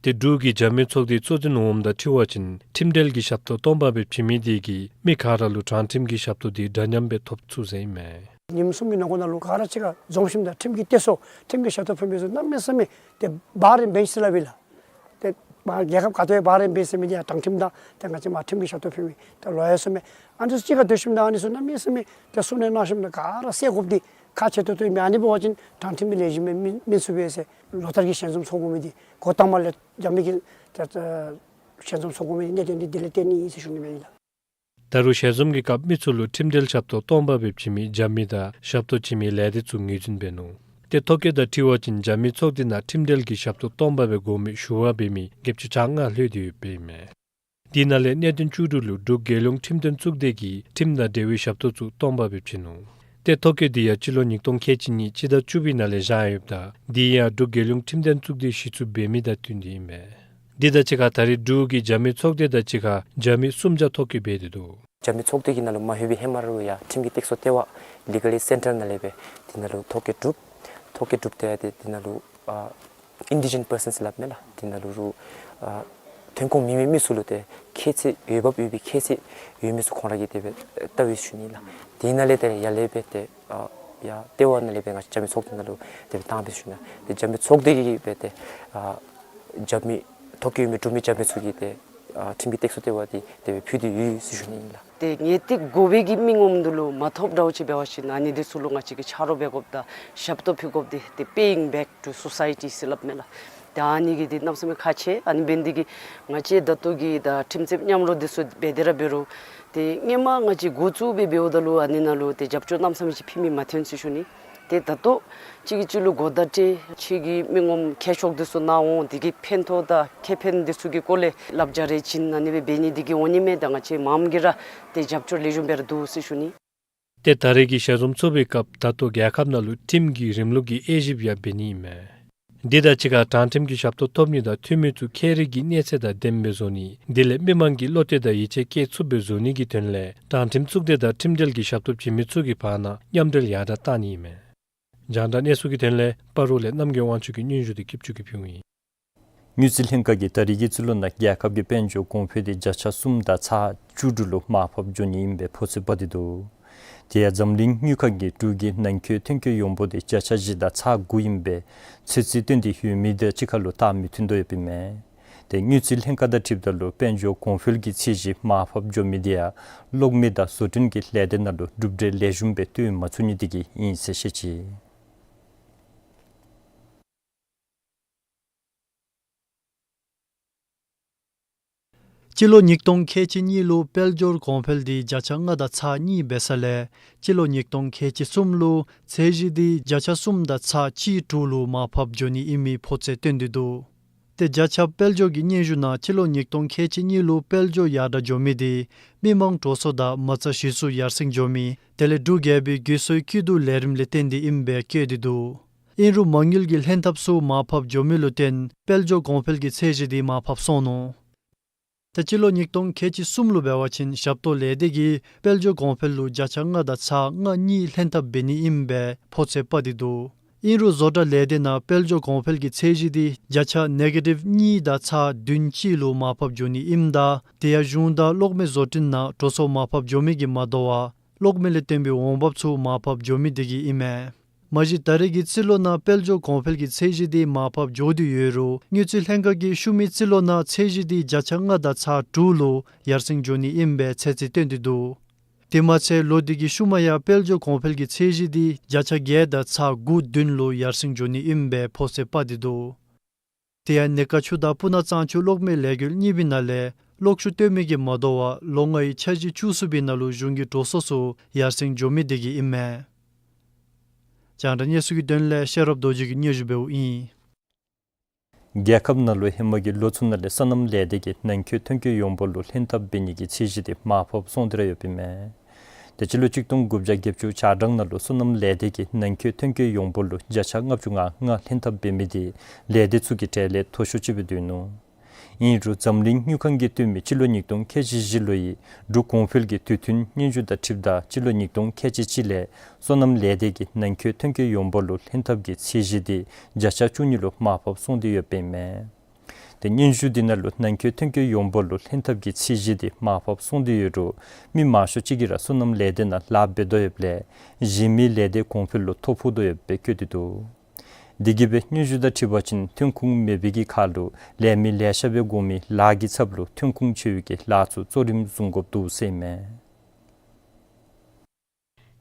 ཏེ་འབྲུག་གི་རྒྱབ་མི་ཚོགས་སྡེའི་གཙོ་འཛིན་འོགམ་དང་འཁྲིལ་བ་ཅིན་ཁྲིམས་འབྲེལ་གྱི་ཞབས་ཏོག་སྟོང་པ་སྦེ་བྱིན་མི་དེ་གིས་མི་ག་ར་ལུ་དྲང་ཁྲིམས་ཀྱི་ཞབས་ཏོག་དེ་འདྲ་མཉམ་སྦེ་ཐོབ་ཚུགས་ཟེར་ཨིན་མས། ཉིནམ་གསུམ་གྱི་ནང་འཁོད་ནང་ལུ་ག་ར་གཅིག་ཁར་འཛོམས་ཞིནམ་ད་ཁྲིམས་ཀྱི་གཏད་སོ་ཁྲིམས་ཀྱི་ཞབས་ཏོག་ཕུལ་མི་ཚུ་གནམ་མེད་ས་མེད་ཏེ་བར་རེ་འབད་ཞིནམ་ལས་སྦེ་ལགས། ཏེ་མར་རྒྱལ་ཁབ་ག་ཏེ་བར་རེ་འབད་ཟེར་མི་འདི་ཡང་དྲང་ཁྲིམས་དང་ཏེ་ང་བཅས་མར་ཁྲིམས་ཀྱི་ཞབས་ཏོག་ཕུལ་མི་ཏེ་ལོ་ཡར་སོང་མས། ཨ་ནི་ཚུ་གཅིག་ཁར་སྡོད་ཞིནམ་ད་ཨ་ནི་ཚུ་གནམ་མེད་ས་མེད་ཏེ་གསུང་གྲོས་གནང་ཞིནམ་ད་ག་ར་བསལ་དགོཔ་འདི་ཁག་ཆེ་ཏོག་ཏོ་ཨིན་མས། ཨ་ནི་འབད་བ་ཅིན་དྲང་ཁྲིམས་ཀྱི་ལེགས་ཤོམ་སྦེ་མི་མི་ཚུགས་པས་ཟེར་ལོ་ལྟར་གྱི་ཞལ་འཛོམས་ཚོགས་དགོ་མི་འདི་འགོ་དང་པ་ལས་རྒྱབ་མི་གིས་ཏེ་ཞལ་འཛོམས་ཚོགས་དགོ་མི་འདི་གནད་དོན་འདི་དེ་ལས་བརྟེན་ནི་ཨིན་ཟེར་ཞུ་ནི་མས་ལགས། ད་རུང་ཞལ་འཛོམས་ཀྱི་སྐབས་མི་ཚུ་ལུ་ཁྲིམས་འབྲེལ་ཞབས་ཏོག་སྟོང་པ་སྦེ་བྱིན་མི་རྒྱབ་མི་དང་ཞབས་ཏོག་བྱིན་མི་ལས་སྡེ་ཚུ་ངོས་འཛིན་འབད་ནུག། ཏེ་ཐོ་བཀོད་དང་འཁྲིལ་བ་ཅིན་རྒྱབ་མི་ཚོགས་སྡེ་ནང་ཁྲིམས་འབྲེལ་གྱི་ཞབས་ཏོག་སྟོང་པ་སྦེ་དགོ་མི་ཞུ་བ་འབད་མི་བརྒྱད་ཅུ་གྱ་ལྔ་ལྷོད་དེ་ཡོདཔ་ཨིན་མས། དེ་ནང་ལས་གནད་དོན་བཅུ་དྲུག་ལུ་འབྲུག་རྒྱལ་ཡོངས་ཁྲིམས་དོན་གཙུག་སྡེ་གིས་ཁྲིམས་དང་འབྲེལ་བའི་ཞབས་ཏོག་ཚུ་སྟོང་པ་སྦེ་བྱིན་ནུག། ཏེ་ཐོ་བཀོད་འདི་ཡང་སྤྱི་ལོ་ཉིས་སྟོང་ཁལ་གཅིག་གཉིས་སྤྱི་ཟླ་བཅུ་པའི་ནང་ལས་བཞག་ཡོདཔ་ད་དེ་ཡང་འབྲུག་རྒྱལ་ཡོངས་ཁྲིམས་དོན་གཙུག་སྡེ་གཞི་བཙུགས་འབད་མི་དང་བསྟུན་ཏེ་ཨིན་མས། དེ་དང་གཅིག་ཁར་ད་རེས་འབྲུག་གི་རྒྱབ་མི་ཚོགས་སྡེ་དང་གཅིག་ཁར་རྒྱབ་མི་གསུམ་བརྒྱ་ཐོ་བཀོད་འབད་དེ་འདུག། རྒྱབ་མི་ཚོགས་སྡེ་གི་ནང་ལུ་མ་ལྷོད་པའི་ཧེ་མ་ར་ལུ་ཡང་ཁྲིམས་ཀྱི་སྟེགས་གསོ་ལྟེ་བ་Legal Aid Center ནང་ལས་སྦེ་དེ་ནང་ལུ་ཐོ་བཀོད་གྲུབ། ཐོ་བཀོད་གྲུབ་སྟེ་ཡང་ཏེ་དེ་ནང་ལུ་ཨ་indigent persons ལགས་མེན་ལགས། དེ་ནང་ལུ་རུང་ཨ་ཐོན་ཁུངས་མེད་མི་མི་ཚུ་ལུ་ཏེ་ཁྱད་ཚད་འོས་འབབ་ཡོད་པའི་ཁྱད་ཚད་ཡོད་མི་ཚུ་ཁོང་ར་གིས་དེ་སྦེ་བལྟ་བའི་ཞུ་ནི་ལགས། དེ་ནང་ལས་ཏེ་ཡར་ལས་སྦེ་ཏེ་ཨ་ཡར་ལྟེ་བ་ནང་ལས་སྦེ་ང་བཅས་རྒྱབ་མི་ཚོགས་སྡེ་ནང་ལུ་དེ་སྦེ་བཏང་སྦེ་ཞུ་ནི། ཏེ་རྒྱབ་མི་ཚོགས་སྡེ་གིས་སྦེ་ཏེ་ཨ་རྒྱབ་མི་ཐོ་བཀོད་ཡོད་མི་འབྲུག་མི་རྒྱབ་མི་ཚུ་གིས་ཏེ་ཨ་ཁྲིམས་ཀྱི་སྟེགས་གསོ་ལྟེ་བ་འདི་དེ་སྦེ་ཕུལ་ཏེ་ཡོད་ཟེར་ཞུ་ནི་ཨིན་ལགས། ཏེ་ངེས་ཏིག་དགོ་པའི་གི་མི་ངོམ་འདི་ལུ་མ་ཐོབ་འདྲཝ་ཅིག་འབད་བ་ཅིན་ཨ་ནི་འདི་ཚུ་ལུ་ང་བཅས་ཀྱིས་ཆ་རོགས་འབད་དགོཔ་དང་ཞབས་ཏོག་ཕུལ་དགོཔ་འདི་ཏེ་paying back to society ཟེར་སླབ་མས་ལགས། ཏེ་ཨ་ནི་གི་འདི་གནམ་མེད་ས་མེད་ཁག་ཆེ། ཨ་ནི་འབད་ནི་འདི་གིས་ང་བཅས་ད་ལྟོ་གི་ད་ཁྲིམས་རྩོདཔ་མཉམ་རོགས་འདི་ཚུ་འབད་དེ་ར་འབད་རུང་ཏེ་སྔོན་མ་ང་བཅས་འགོ་བཙུགས་སྦེ་འབདཝ་ད་ལུ་ཨ་ནི་ནང་ལུ་ཏེ་རྒྱབ་སྐྱོར་གནམ་མེད་ས་མེད་ཅིག་ཕུལ་མི་མ་ཐོན་ཟེར་ཞུ་ནི། ཏེ་ད་ལྟོ་གཅིག་གིས་གཅིག་ལུ་གོ་བརྡ་སྤྲོད་ཕྱི་གི་མི་ངོམ་ཁྱད་ཤོག་འདི་ཚུ་ནང་འོང་དེ་གི་ཕན་ཐོགས་དང་ཁེ་ཕན་འདི་ཚུ་གི་སྐོར་ལས་བསླབ་བྱ་རེ་བྱིན་ཨ་ནི་སྦེ་འབད་ནི་འདི་གིས་འོང་ནི་མས། ད་ང་བཅས་མངམ་གིས་ར་ཏེ་རྒྱབ་སྐྱོར་ལེགས་ཤོམ་སྦེ་ར་འདུག་ཟེར་ཞུ་ནི། ཏེ་ད་རེས་ཀྱི་ཞལ་འཛོམས་ཚོགས་པའི་སྐབས་ད་ལྟོ་རྒྱལ་ཁབ་ནང་ལུ་ཁྲིམས་ཀྱི་རིམ་ལུགས་ཀྱི་དབྱེ་ཞིབ་ཡང་འབད་ནི་ཨིན་མས། འདི་དང་གཅིག་ཁར་དྲང་ཁྲིམས་ཀྱི་ཞབས་ཏོག་ཐོབ་ནི་དང་འཐུས་མི་ཚུ་ཁྱད་རིག་གི་གནས་ཚད་དང་ལྡནམ་སྦེ་བཟོ་ནི་དེ་ལས་མི་མང་གི་བློ་གཏད་དང་ཡིད་ཆེས་བསྐྱེད་ཚུགསཔ་སྦེ་བཟོ་ནི་གི་དོན་ལས་དྲང་ཁྲིམས་གཙུག་སྡེ་དང་ཁྲིམས་འབྲེལ་གྱི་ཞབས་ཏོག་བྱིན་མི་ཚུ་གི་བར་ན་མཉམ་འབྲེལ་ཡར་དྲག་བཏང་ནི་ཨིན་མས། རྒྱང་བསྒྲགས་གནས་ཚུལ་གྱི་དོན་ལས་སྤ་རོ་ལས་རྣམ་རྒྱལ་དབང་ཕྱུག་གི་སྙན་ཞུ་འདི་སྐྱིད་ཆུ་གིས་ཕུལཝ་ཨིན། དངུལ་རྩིས་ལྷན་ཁག་གིས་ད་རེས་ཀྱི་རྩིས་ལོ་ནང་རྒྱལ་ཁབ་ཀྱི་དཔལ་འབྱོར་གོང་འཕེལ་འདི་བརྒྱ་ཆ་གསུམ་དང་ཚག་བཅུ་དྲུག་ལུ་མར་ཕབ་འགྱོ་ནི་ཨིན་པའི་ཕོ་ཚོད་དཔག་སྟེ་འདུག། དེ་ཡང་འཛམ་གླིང་དངུལ་ཁང་གིས་འབྲུག་གི་ནང་འཁོད་ཐོན་སྐྱེད་ཡོངས་འབོར་འདི་བརྒྱ་ཆ་བཞི་དང་ཚག་དགུ་ཨིན་པའི་ཚོད་རྩིས་སྟོན་ཏེ་ཡོད་མི་དང་གཅིག་ཁར་ལུ་རྟགས་མི་མཐུན་དོ་ཡོདཔ་ཨིན་མས། ཏེ་དངུལ་རྩིས་ལྷན་ཁག་དང་འཁྲིལཝ་ད་ལུ་དཔལ་འབྱོར་གོང་འཕེལ་གྱི་ཚད་གཞི་མར་ཕབ་འགྱོ་མི་འདི་ཡང་གློག་མེ་དང་བཟོ་སྐྲུན་གྱི་ལས་སྡེ་ནང་ལུ་གྲུབ་འབྲས་ལེགས་ཤོམ་སྦེ་སྟོན་མ་ཚུགས་ནི་འདི་གིས་ཨིན་ཟེར་བཤད་ཅི། སྤྱི་ལོ་ཉིས་སྟོང་ཁལ་གཅིག་གཉིས་ལུ་དཔལ་འབྱོར་གོང་འཕེལ་འདི་བརྒྱ་ཆ་ལྔ་དང་ཚག་གཉིས་འབད་ས་ལས་སྤྱི་ལོ་ཉིས་སྟོང་ཁལ་གཅིག་གསུམ་ལུ་ཚད་གཞི་འདི་བརྒྱ་ཆ་གསུམ་དང་ཚག་གཅིག་དྲུག་ལུ་མར་ཕབ་འགྱོ་ནི་ཨིན་མི་ཕོ་ཚོད་སྟོན་ཏེ་འདུག། ཏེ་རྒྱ་ཁྱབ་དཔལ་འབྱོར་གྱི་སྙན་ཞུ་ནང་སྤྱི་ལོ་ཉིས་སྟོང་ཁལ་གཅིག་གཉིས་ལུ་དཔལ་འབྱོར་ཡར་དྲག་འགྱོ་མི་འདི་མི་མང་འགྲོ་སོང་དང་མ་རྩ་གཞི་བཙུགས་ཡར་སེང་འགྱོ་མི་དེ་ལས་འབྲུག་རྒྱལ་པོའི་རྒུད་གསོའི་སྐྱིད་སྡུག་ལས་རིམ་ལས་བརྟེན་ཏེ་ཨིནམ་སྦེ་བཀོད་དེ་འདུག། ཨིན་རུང་མ་དངུལ་གྱི་ལྷན་ཐབས་ཚུ་མར་ཕབ་འགྱོ་མི་ལུ་བརྟེན་དཔལ་འབྱོར་གོང་འཕེལ་གྱི་ཚད་གཞི་འདི་མར་ཕབ་སོང་ནུག། ཏེ་སྤྱི་ལོ་ཉིས་སྟོང་ཁལ་གཅིག་གསུམ་ལུ་འབད་བ་ཅིན་ཞབས་ཏོག་ལས་སྡེ་གིས་དཔལ་འབྱོར་གོང་འཕེལ་ལུ་བརྒྱ་ཆ་ལྔ་དང་ཚག་ལྔ་གཉིས་ལྷན་ཐབས་འབད་ནི་ཨིནམ་སྦེ་ཕོ་ཚོད་དཔག་སྟེ་འདུག། ཨིན་རུང་བཟོ་གྲྭ་ལས་སྡེ་ནང་དཔལ་འབྱོར་གོང་འཕེལ་གྱི་ཚད་གཞི་འདི་བརྒྱ་ཆ་ནེ་གེ་ཊིབ་གཉིས་དང་ཚག་བདུན་གཅིག་ལུ་མར་ཕབ་འགྱོ་ནི་ཨིནམ་ད་དེ་ཡང་གཞུང་དང་གློག་མེ་བཟོ་སྐྲུན་ནང་འགྲོ་སོང་མར་ཕབ་འགྱོ་མི་གིས་མ་དོ་བར་གློག་མེ་ལས་བཏོན་པའི་འོང་འབབ་ཚུ་མར་ཕབ་འགྱོ་མི་འདི་གིས་ཨིན་མས། མ་གཞི་ད་རེས་ཀྱི་རྩིས་ལོ་ནང་དཔལ་འབྱོར་གོང་འཕེལ་གྱི་ཚད་གཞི་འདི་མར་ཕབ་འགྱོ་སྟེ་ཡོད་རུང་དངུལ་རྩིས་ལྷན་ཁག་གིས་ཤུལ་མའི་རྩིས་ལོ་ནང་ཚད་གཞི་འདི་བརྒྱ་ཆ་ལྔ་དང་ཚག་དྲུག་ལུ་ཡར་སེང་འགྱོ་ནི་ཨིནམ་སྦེ་ཚོད་རྩིས་སྟོན་ཏེ་འདུག། དེ་མ་ཚད་ལོ་འདི་གི་ཤུལ་མ་ཡང་དཔལ་འབྱོར་གོང་འཕེལ་གྱི་ཚད་གཞི་འདི་བརྒྱ་ཆ་བརྒྱད་དང་ཚག་དགུ་བདུན་ལུ་ཡར་སེང་འགྱོ་ནི་ཨིནམ་སྦེ་ཕོ་ཚོད་དཔག་སྟེ་འདུག། དེ་ཡང་གནས་ཁ་ཆུ་དང་སྤུ་ན་གཙང་ཆུ་གློག་མེ་ལས་འགུལ་གཉིས་པའི་ནང་ལས་གློག་ཤུགས་བཏོན་མི་གིས་མ་དོ་བར་ལོ་ལྔའི་འཆར་གཞི་བཅུ་གསུམ་པའི་ནང་ལུ་གཞུང་གི་འགྲོ་སོང་ཚུ་ཡར་སེང་འགྱོ་མི་འདི་གིས་ཨིན་མས། རྒྱང་བསྒྲགས་གནས་ཚུལ་གྱི་དོན་ལས་ཤེས་རབ་རྡོ་རྗེ་གིས་སྙན་ཞུ་འབདཝ་ཨིན། རྒྱལ་ཁབ་ནང་ལུ་ཧེ་མ་གི་ལོ་ཚུ་ནང་ལས་སོ་ནམ་ལས་སྡེ་གིས་ནང་འཁོད་ཐོན་སྐྱེད་ཡོངས་འབོར་ལུ་ལྷན་ཐབས་འབད་ནི་གི་ཚད་གཞི་དེ་མར་ཕབ་སོང་སྟེ་ར་ཡོདཔ་ཨིན་མས། ཏེ་སྤྱི་ལོ་གཅིག་སྟོང་དགུ་བརྒྱ་བརྒྱད་ཅུ་གྱ་གྲངས་ནང་ལུ་སོ་ནམ་ལས་སྡེ་གིས་ནང་འཁོད་ཐོན་སྐྱེད་ཡོངས་འབོར་ལུ་བརྒྱ་ཆ་ལྔ་བཅུ་ང་ལྔ་ལྷན་ཐབས་འབད་མི་དེ་ལས་སྡེ་ཚུ་གི་གྲས་ལས་མཐོ་ཤོས་ཅིག་སྦེ་སྡོད་ནུག། ཨིན་རུང་འཛམ་གླིང་དངུལ་ཁང་གིས་བཏོན་མི་སྤྱི་ལོ་ཉིས་སྟོང་ཁལ་གཅིག་བཞི་ལོའི་འབྲུག་གོང་འཕེལ་གྱི་དུས་མཐུན་སྙན་ཞུ་དང་འཁྲིལཝ་ད་སྤྱི་ལོ་ཉིས་སྟོང་ཁལ་གཅིག་གཅིག་ལས་སོ་ནམ་ལས་སྡེ་གིས་ནང་འཁོད་ཐོན་སྐྱེད་ཡོངས་འབོར་ལུ་ལྷན་ཐབས་ཀྱི་ཚད་གཞི་དེ་བརྒྱ་ཆ་བཅུ་གཉིས་ལུ་མར་ཕབ་སོང་སྟེ་ཡོདཔ་ཨིན་མས། ཏེ་སྙན་ཞུ་དེ་ནང་ལུ་ནང་འཁོད་ཐོན་སྐྱེད་ཡོངས་འབོར་ལུ་ལྷན་ཐབས་ཀྱི་ཚད་གཞི་དེ་མར་ཕབ་སོང་སྟེ་ཡོད་རུང་མི་མང་ཤོས་ཅིག་གིས་ར་སོ་ནམ་ལས་སྡེ་ནང་ལཱ་འབད་དོ་ཡོདཔ་ལས་གཞན་མི་ལས་སྡེ་གོང་འཕེལ་ལུ་ཐོ་ཕོག་དོ་ཡོདཔ་སྦེ་བཀོད་དེ་འདུག། དེ་གིས་སྦེ་སྙན་ཞུ་དང་འཁྲིལ་བ་ཅིན་ཐོན་ཁུངས་མེད་པའི་གི་ཁར་ལུ་ལས་མི་ལེ་ཤ་སྦེ་དགོ་མི་ལཱ་གི་ཚབ་ལུ་ཐོན་ཁུངས་ཆེ་བའི་གི་ལཱ་ཚུ་གཙོ་རིམ་བཟུང་དགོཔ་འདུག་ཟེར་ཨིན་མས།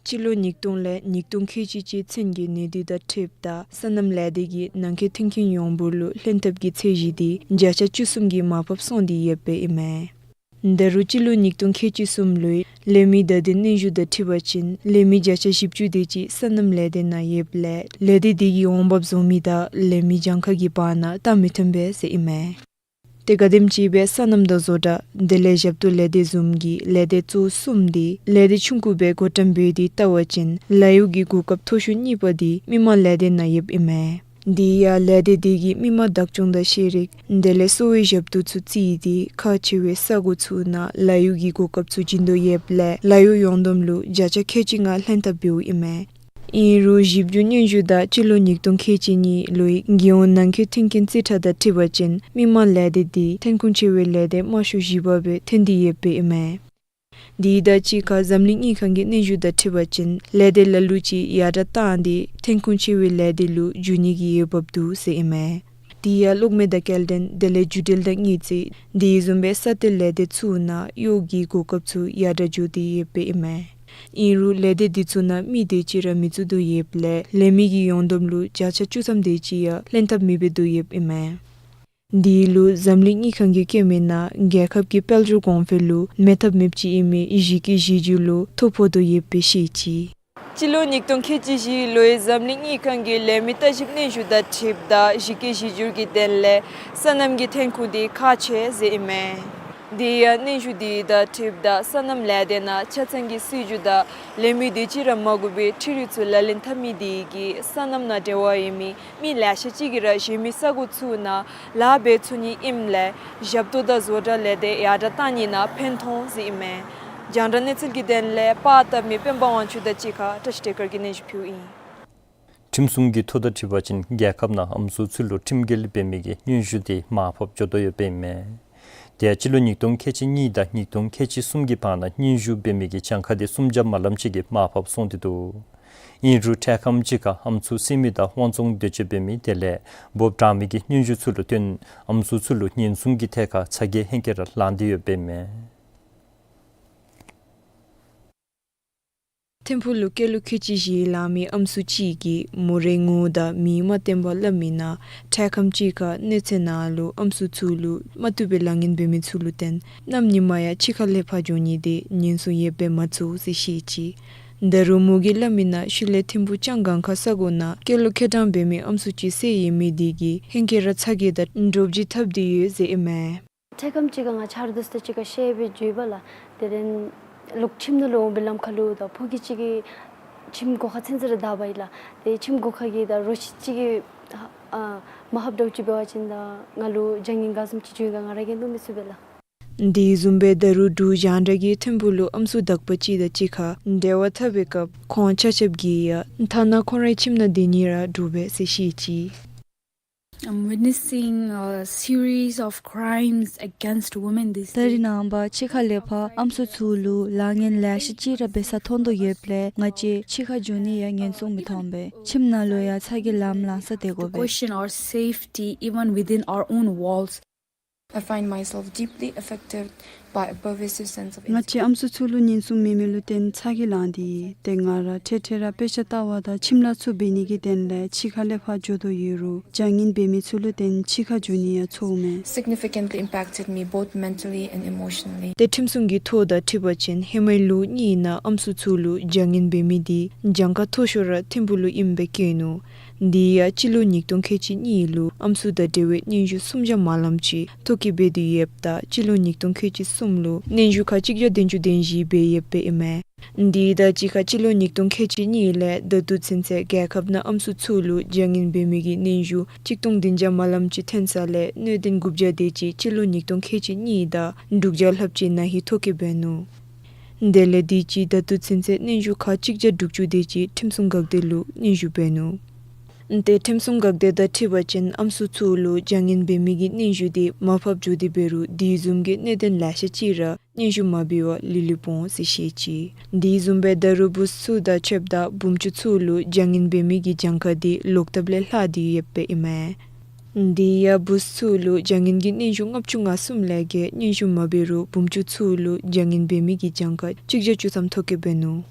སྤྱི་ལོ་ཉིས་སྟོང་ལས་ཉིས་སྟོང་ཁལ་གཅིག་གཅིག་ཚུན་གྱི་གནས་སྡུད་དང་འཁྲིལཝ་ད་སོ་ནམ་ལས་སྡེ་གིས་ནང་འཁོད་ཐོན་ཁུངས་ཡོངས་འབོར་ལུ་ལྷན་ཐབས་ཀྱི་ཚད་གཞི་དེ་བརྒྱ་ཆ་བཅུ་གསུམ་གྱིས་མར་ཕབ་སོང་སྟེ་ཡོདཔ་ཨིན་མས། ད་རུང་སྤྱི་ལོ་ཉིས་སྟོང་ཁལ་གཅིག་གསུམ་ལོའི་ལས་མི་བརྡ་དོན་སྙན་ཞུ་དང་འཁྲིལ་བ་ཅིན་ལས་མི་བརྒྱ་ཆ་བཞི་བཅུ་དེ་ཅིག་སོ་ནམ་ལས་སྡེ་ནང་ཡོདཔ་ལས་ལས་སྡེ་དེ་གི་འོང་འབབ་བཟོ་མི་དང་ལས་མི་གྱངས་ཁ་གི་བར་ན་ལྟ་མི་མཐུན་པས་ཟེར་ཨིན་མས། ཏེ་ག་དེམ་ཅིག་སྦེ་སོ་ནམ་དང་བཟོ་གྲྭ་དེ་ལས་ཞབས་ཏོག་ལས་སྡེ་བཟུམ་གྱི་ལས་སྡེ་གཙོ་བོ་གསུམ་དེ་ལས་སྡེ་ཆུང་ཀུ་སྦེ་བགོ་བཀྲམ་འབད་དེ་བལྟ་བ་ཅིན་ལཱ་གཡོག་གི་གོ་སྐབས་མཐོ་ཤོས་གཉིས་པ་དེ་མི་དམངས་ལས་སྡེ་ནང་ཡོདཔ་ཨིན་མས། དེ་ཡང་ལས་སྡེ་དེ་གིས་མི་དམངས་བདག་སྐྱོང་དང་ཤེས་རིག་དེ་ལས་གསོ་བའི་ཞབས་ཏོག་ཚུ་བརྩིས་ཏེ་ཁག་ཆེ་བའི་ས་གོ་ཚུ་ནང་ལཱ་གཡོག་གི་གོ་སྐབས་ཚུ་བྱིན་དོ་ཡོདཔ་ལས་ལཱ་གཡོག་ཡོངས་བསྡོམས་ལུ་བརྒྱ་ཆ་ཁལ་གཅིག་ལྔ་ལྷན་ཐབས་འབདཝ་ཨིན་མས། ཨིན་རུང་ཞིབ་འཇུག་སྙན་ཞུ་དང་སྤྱི་ལོ་ཉིས་སྟོང་ཁལ་གཅིག་གཉིས་ལོའི་རྒྱལ་ཡོངས་ནང་འཁོད་མཐུན་རྐྱེན་རྩིས་ཁྲ་དང་འཁྲིལ་བ་ཅིན་མི་དམངས་ལས་སྡེ་དེ་ཐོན་ཁུངས་ཆེ་བའི་ལས་སྡེ་དམའ་ཤོས་བཞི་པ་སྦེ་ཐོན་ཏེ་ཡོདཔ་ཨིན་མས། དེ་དང་གཅིག་ཁར་འཛམ་གླིང་དངུལ་ཁང་གི་སྙན་ཞུ་དང་འཁྲིལ་བ་ཅིན་ལས་སྡེ་ལ་ལུ་ཅིག་ཡར་དྲགས་བཏང་སྟེ་ཐོན་ཁུངས་ཆེ་བའི་ལས་སྡེ་ལུ་བསྒྱུར་ནི་གི་འོས་འབབ་འདུག་ཟེར་ཨིན་མས། དེ་ཡང་གློག་མེ་དང་སྐྱེལ་འདྲེན་དེ་ལས་རྒྱུ་འབྲེལ་དང་དངུལ་རྩིས་དེ་བཟུམ་སྦེ་ས་གཏེར་ལས་སྡེ་ཚུ་ནང་གཡོག་གི་གོ་སྐབས་ཚུ་ཡར་དྲགས་འགྱོ་སྟེ་ཡོདཔ་ཨིན་མས། ཨིན་རུང་ལས་སྡེ་དེ་ཚུ་ནང་མི་དེ་ཅིག་ར་མི་བཙུགས་དོ་ཡོདཔ་ལས་ལས་མི་གི་ཡོངས་བསྡོམས་ལུ་བརྒྱ་ཆ་བཅུ་ཐམ་དེ་ཅིག་ཡང་ལྷན་ཐབས་མེད་པར་སྡོད་ཡོདཔ་ཨིན་མས། དེ་ལུ་འཛམ་གླིང་དངུལ་ཁང་གིས་བཀོད་མི་ནང་རྒྱལ་ཁབ་ཀྱི་དཔལ་འབྱོར་གོང་འཕེལ་ལུ་མེད་ཐབས་མེདཔ་ཅིག་ཨིན་མི་གཞི་བཀོད་གཞི་བསྒྱུར་ལུ་ཐོ་ཕོག་དོ་ཡོདཔ་སྦེ་བཤད་ཅི། སྤྱི་ལོ་ཉིས་སྟོང་ཁལ་གཅིག་བཞི་ལོའི་འཛམ་གླིང་དངུལ་ཁང་གི་ལས་མི་ལྟ་ཞིབ་སྙན་ཞུ་དང་འཁྲིལཝ་ད་གཞི་བཀོད་གཞི་བསྒྱུར་གྱི་དོན་ལས་སོ་ནམ་གྱི་ཐོན་ཁུངས་དེ་ཁག་ཆེ་ཟེར་ཨིན་མས། དེ་ཡང་སྙན་ཞུ་དེ་དང་འཁྲིལཝ་ད་སོ་ནམ་ལས་སྡེ་ནང་ཆ་ཚང་གི་སྲིད་བྱུས་དང་ལས་མི་དེ་ཅིག་ར་མ་དགོ་པའི་འཕྲུལ་རིག་ཚུ་ལག་ལེན་འཐབ་མི་དེ་གིས་སོ་ནམ་ནང་འབྲེལ་བ་ཡོད་མི་མི་ལེ་ཤ་ཅིག་གིས་ར་གཞན་མི་ས་གོ་ཚུ་ནང་ལཱ་འབད་ཚུགས་ནི་ཨིནམ་ལས་ཞབས་ཏོག་དང་བཟོ་གྲྭ་ལས་སྡེ་ཡར་དྲགས་བཏང་ནི་ནང་ཕན་ཐོགས་ཟེར་ཨིན་མས། རྒྱང་བསྒྲགས་གནས་ཚུལ་གྱི་དོན་ལས་པར་བཏབ་མི་སྤེན་པ་དབང་ཕྱུག་དང་གཅིག་ཁར་བཀྲ་ཤིས་བདེ་དཀར་གྱིས་སྙན་ཞུ་ཕུལཝ་ཨིན། ཁྲིམས་སྲུང་གི་ཐོ་དང་འཁྲིལ་བ་ཅིན་རྒྱལ་ཁབ་ནང་ཨམ་སྲུ་ཚུ་ལུ་ཁྲིམས་འགལ་འབད་མི་གི་སྙན་ཞུ་དེ་མར་ཕབ་འགྱོ་དོ་ཡོདཔ་ཨིན་མས། དེ་ཡང་སྤྱི་ལོ་ཉིས་སྟོང་ཁལ་གཅིག་གཉིས་དང་ཉིས་སྟོང་ཁལ་གཅིག་གསུམ་གྱི་བར་ན་སྙན་ཞུ་འབད་མི་གི་གྱངས་ཁ་དེ་སུམ་བརྒྱ་མ་ལམ་ཅིག་གིས་མར་ཕབ་སོང་སྟེ་འདུག། ཨིན་རུང་འཕྲལ་ཁམས་ཅིག་ཁར་ཨམ་སྲུ་བསད་མི་དང་དབང་བཙོང་འདོད་སྤྱོད་འབད་མི་དེ་ལས་འབོབ་དྲགས་མི་གི་སྙན་ཞུ་ཚུ་ལུ་བརྟེན་ཨམ་སྲུ་ཚུ་ལུ་ཉེན་སྲུང་གི་ཐད་ཁར་ཚ་གྱང་ཧེང་སྐལ་ར་ལངས་ཏེ་ཡོདཔ་ཨིན་མས། ཐིམ་ཕུག་ལུ་སྐྱེས་ལོ་ཁལ་གཅིག་བཞི་ལང་མི་ཨམ་སྲུ་ཅིག་གིས་མོ་རའི་ངོ་བོ་དང་མིང་མ་བསྟན་པར་སླབ་མི་ནང་འཕྲལ་ཁམས་ཅིག་ཁར་གནོད་འཚེ་ནང་ལུ་ཨམ་སྲུ་ཚུ་ལུ་མ་བཏུབ་པའི་ལཱ་ངན་འབད་མི་ཚུ་ལུ་བརྟེན་གནམ་ཉི་མ་ཡང་ཕྱི་ཁར་ལས་ཕར་འགྱོ་ནི་དེ་ཉེན་སྲུང་ཡོདཔ་སྦེ་མ་ཚོར་ཟེར་བཤད་ཅི། ད་རུང་མོ་གིས་སླབ་མི་ནང་ཤུལ་ལས་ཐིམ་ཕུག་ལྕང་སྒང་ཁ་ས་གོ་ནང་སྐྱེས་ལོ་ཁལ་གྲངས་འབད་མི་ཨམ་སྲུ་ཅིག་བསད་ཡོད་མི་དེ་གིས་ཧེང་སྐལ་ར་ཚ་གྱང་དང་འདྲོག་བྱེལ་འཐབ་སྟེ་ཡོད་ཟེར་ཨིན་མས། འཕྲལ་ཁམས་ཅིག་ཁར་ང་ཆ་རོགས་དང་གཅིག་ཁར་བཤལ་སྦེ་འགྱོཝ་ལགས། དེ་ལས་ལོག་ཁྱིམ་ནང་ལུ་འོང་པའི་ལམ་ཁ་ལུ་ད་ཕོ་སྐྱེས་ཅིག་གིས་ཁྱིམ་སྒོ་ཁར་ཚུན་ཚོད་ར་བདའ་བའི་ལགས། ཏེ་ཁྱིམ་སྒོ་ཁ་གི་ད་རོ་ཁྱི་ཅིག་གིས་ཨ་མ་ཧབ་འདྲཝ་ཅིག་འབད་བ་ཅིན་ད་ང་ལུ་བྱ་ངན་ག་བཟུམ་ཅིག་བྱུང་ཡི་ག་ང་ར་གིས་མནོ་མི་ཚུགས་པས་ལགས། དེ་བཟུམ་སྦེ་ད་རུང་འབྲུག་རྒྱང་བསྒྲགས་ཀྱིས་ཐིམ་ཕུག་ལུ་ཨམ་སྲུ་དག་པ་ཅིག་དང་གཅིག་ཁར་འབྲེལ་བ་འཐབ་པའི་སྐབས་ཁོང་ཆ་ཁྱབ་ཀྱིས་ཡང་ཐ་ན་ཁོང་རའི་ཁྱིམ་ནང་སྡོད་ནི་ར་འདྲོག་པས་ཟེར་བཤད་ཅི། I'm witnessing a series of crimes against women these days. ད་རེས་ནངས་པ་ཕྱི་ཁ་ལས་ཕར་ཨམ་སྲུ་ཚུ་ལུ་ལཱ་ངན་ལེ་ཤ་ཅིག་ར་འབད་ས་མཐོང་དོ་ཡོདཔ་ལས་ང་བཅས་ཕྱི་ཁར་འགྱོ་ནི་ཡང་ཉེན་སྲུང་མི་མཐོང་པས། ཁྱིམ་ནང་ལུ་ཡང་ཚ་གྱང་ལངམ་ལངས་ས་སྡོད་དགོ་པས། Question our safety even within our own walls. I find myself deeply affected by a pervasive sense of ང་བཅས་ཨམ་སྲུ་ཚུ་ལུ་ཉེན་སྲུང་མེད་མི་ལུ་བརྟེན་ཚ་གྱང་ལངས་ཏེ་ཡོད། ཏེ་ང་ར་འཕྲལ་འཕྲལ་ར་དཔེ་ཆ་ལྟ་བ་དང་ཁྱིམ་ལཱ་ཚུ་འབད་ནི་གི་དོན་ལས་ཕྱི་ཁ་ལས་ཕར་འགྱོ་དོ་ཡོད་རུང་བྱ་ངན་འབད་མི་ཚུ་ལུ་བརྟེན་ཕྱི་ཁར་འགྱོ་ནི་ཡང་ཚོརཝ་མས། Significantly impacted me both mentally and emotionally. ཏེ་ཁྲིམས་སྲུང་གི་ཐོ་དང་འཁྲིལ་བ་ཅིན་ཧེ་མའི་ལོ་གཉིས་ནང་ཨམ་སྲུ་ཚུ་ལུ་བྱ་ངན་འབད་མི་དེ་གྱངས་ཁ་མཐོ་ཤོས་ར་ཐིམ་ཕུག་ལུ་ཨིནམ་སྦེ་བཀོད་ནུག། དེ་ཡང་སྤྱི་ལོ་ཉིས་སྟོང་ཁལ་གཅིག་གཉིས་ལུ་ཨམ་སྲུ་དང་འབྲེལ་བའི་སྙན་ཞུ་སུམ་བརྒྱ་མ་ལངམ་ཅིག་ཐོ་བཀོད་འབད་དེ་ཡོདཔ་ད་སྤྱི་ལོ་ཉིས་སྟོང་ཁལ་གཅིག་གསུམ་ལུ་སྙན་ཞུ་ཁག་གཅིག་བརྒྱ་བདུན་ཅུ་དོན་བཞི་འབད་ཡོདཔ་ཨིན་མས། དེ་དང་གཅིག་ཁར་སྤྱི་ལོ་ཉིས་སྟོང་ཁལ་གཅིག་གཉིས་ལས་ད་ལྟོ་ཚུན་ཚོད་རྒྱལ་ཁབ་ནང་ཨམ་སྲུ་ཚུ་ལུ་བྱ་ངན་འབད་མི་གི་སྙན་ཞུ་གཅིག་སྟོང་བདུན་བརྒྱ་མ་ལངམ་ཅིག་ཐོན་ས་ལས་གནད་དོན་དགུ་བརྒྱ་དེ་ཅིག་སྤྱི་ལོ་ཉིས་སྟོང་ཁལ་གཅིག་གཉིས་དང་དྲུག་བརྒྱ་ལྷགཔ་ཅིག་ནང་ཧེ་ཐོ་བཀོད་འབད་ནུག། དེ་ལས་དེ་ཅིག་ད་ལྟོ་ཚུན་ཚོད་སྙན་ཞུ་ཁག་གཅིག་བརྒྱ་དྲུག་ཅུ་དེ་ཅིག་ཁྲིམས་སྲུང་འགག་སྡེ་ལུ་སྙན་ཞུ་འབད་ནུག། ཏེ་ཁྲིམས་སྲུང་འགག་སྡེ་དང་འཁྲིལ་བ་ཅིན་ཨམ་སྲུ་ཚུ་ལུ་བྱ་ངན་འབད་མི་གི་སྙན་ཞུ་དེ་མར་ཕབ་འགྱོ་སྟེ་འབད་རུང་དེ་བཟུམ་གྱི་གནད་དོན་ལེ་ཤ་ཅིག་ར་སྙན་ཞུ་མ་འབད་བར་ལུས་ལུས་འོང་ཟེར་བཤད་ཅི། དེ་བཟུམ་སྦེ་ད་རུང་བུཚ་ཚུ་དང་ཕྱདཔ་ད་བུམ་ཆུ་ཚུ་ལུ་བྱ་ངན་འབད་མི་གི་གྱངས་ཁ་དེ་ལོག་ཐབས་ལས་ལྷག་སྟེ་ཡོདཔ་ཨིན་མས། དེ་ཡང་བུཚ་ཚུ་ལུ་བྱ་ངན་གྱི་སྙན་ཞུ་ལྔ་བཅུ་ང་གསུམ་ལས་བརྒལ་སྙན་ཞུ་མ་འབད་རུང་བུམ་ཆུ་ཚུ་ལུ་བྱ་ངན་འབད་མི་གི་གྱངས་ཁ་གཅིག་བརྒྱ་བཅུ་ཐམ་ཐོ་བཀོད་འབད་ནུག།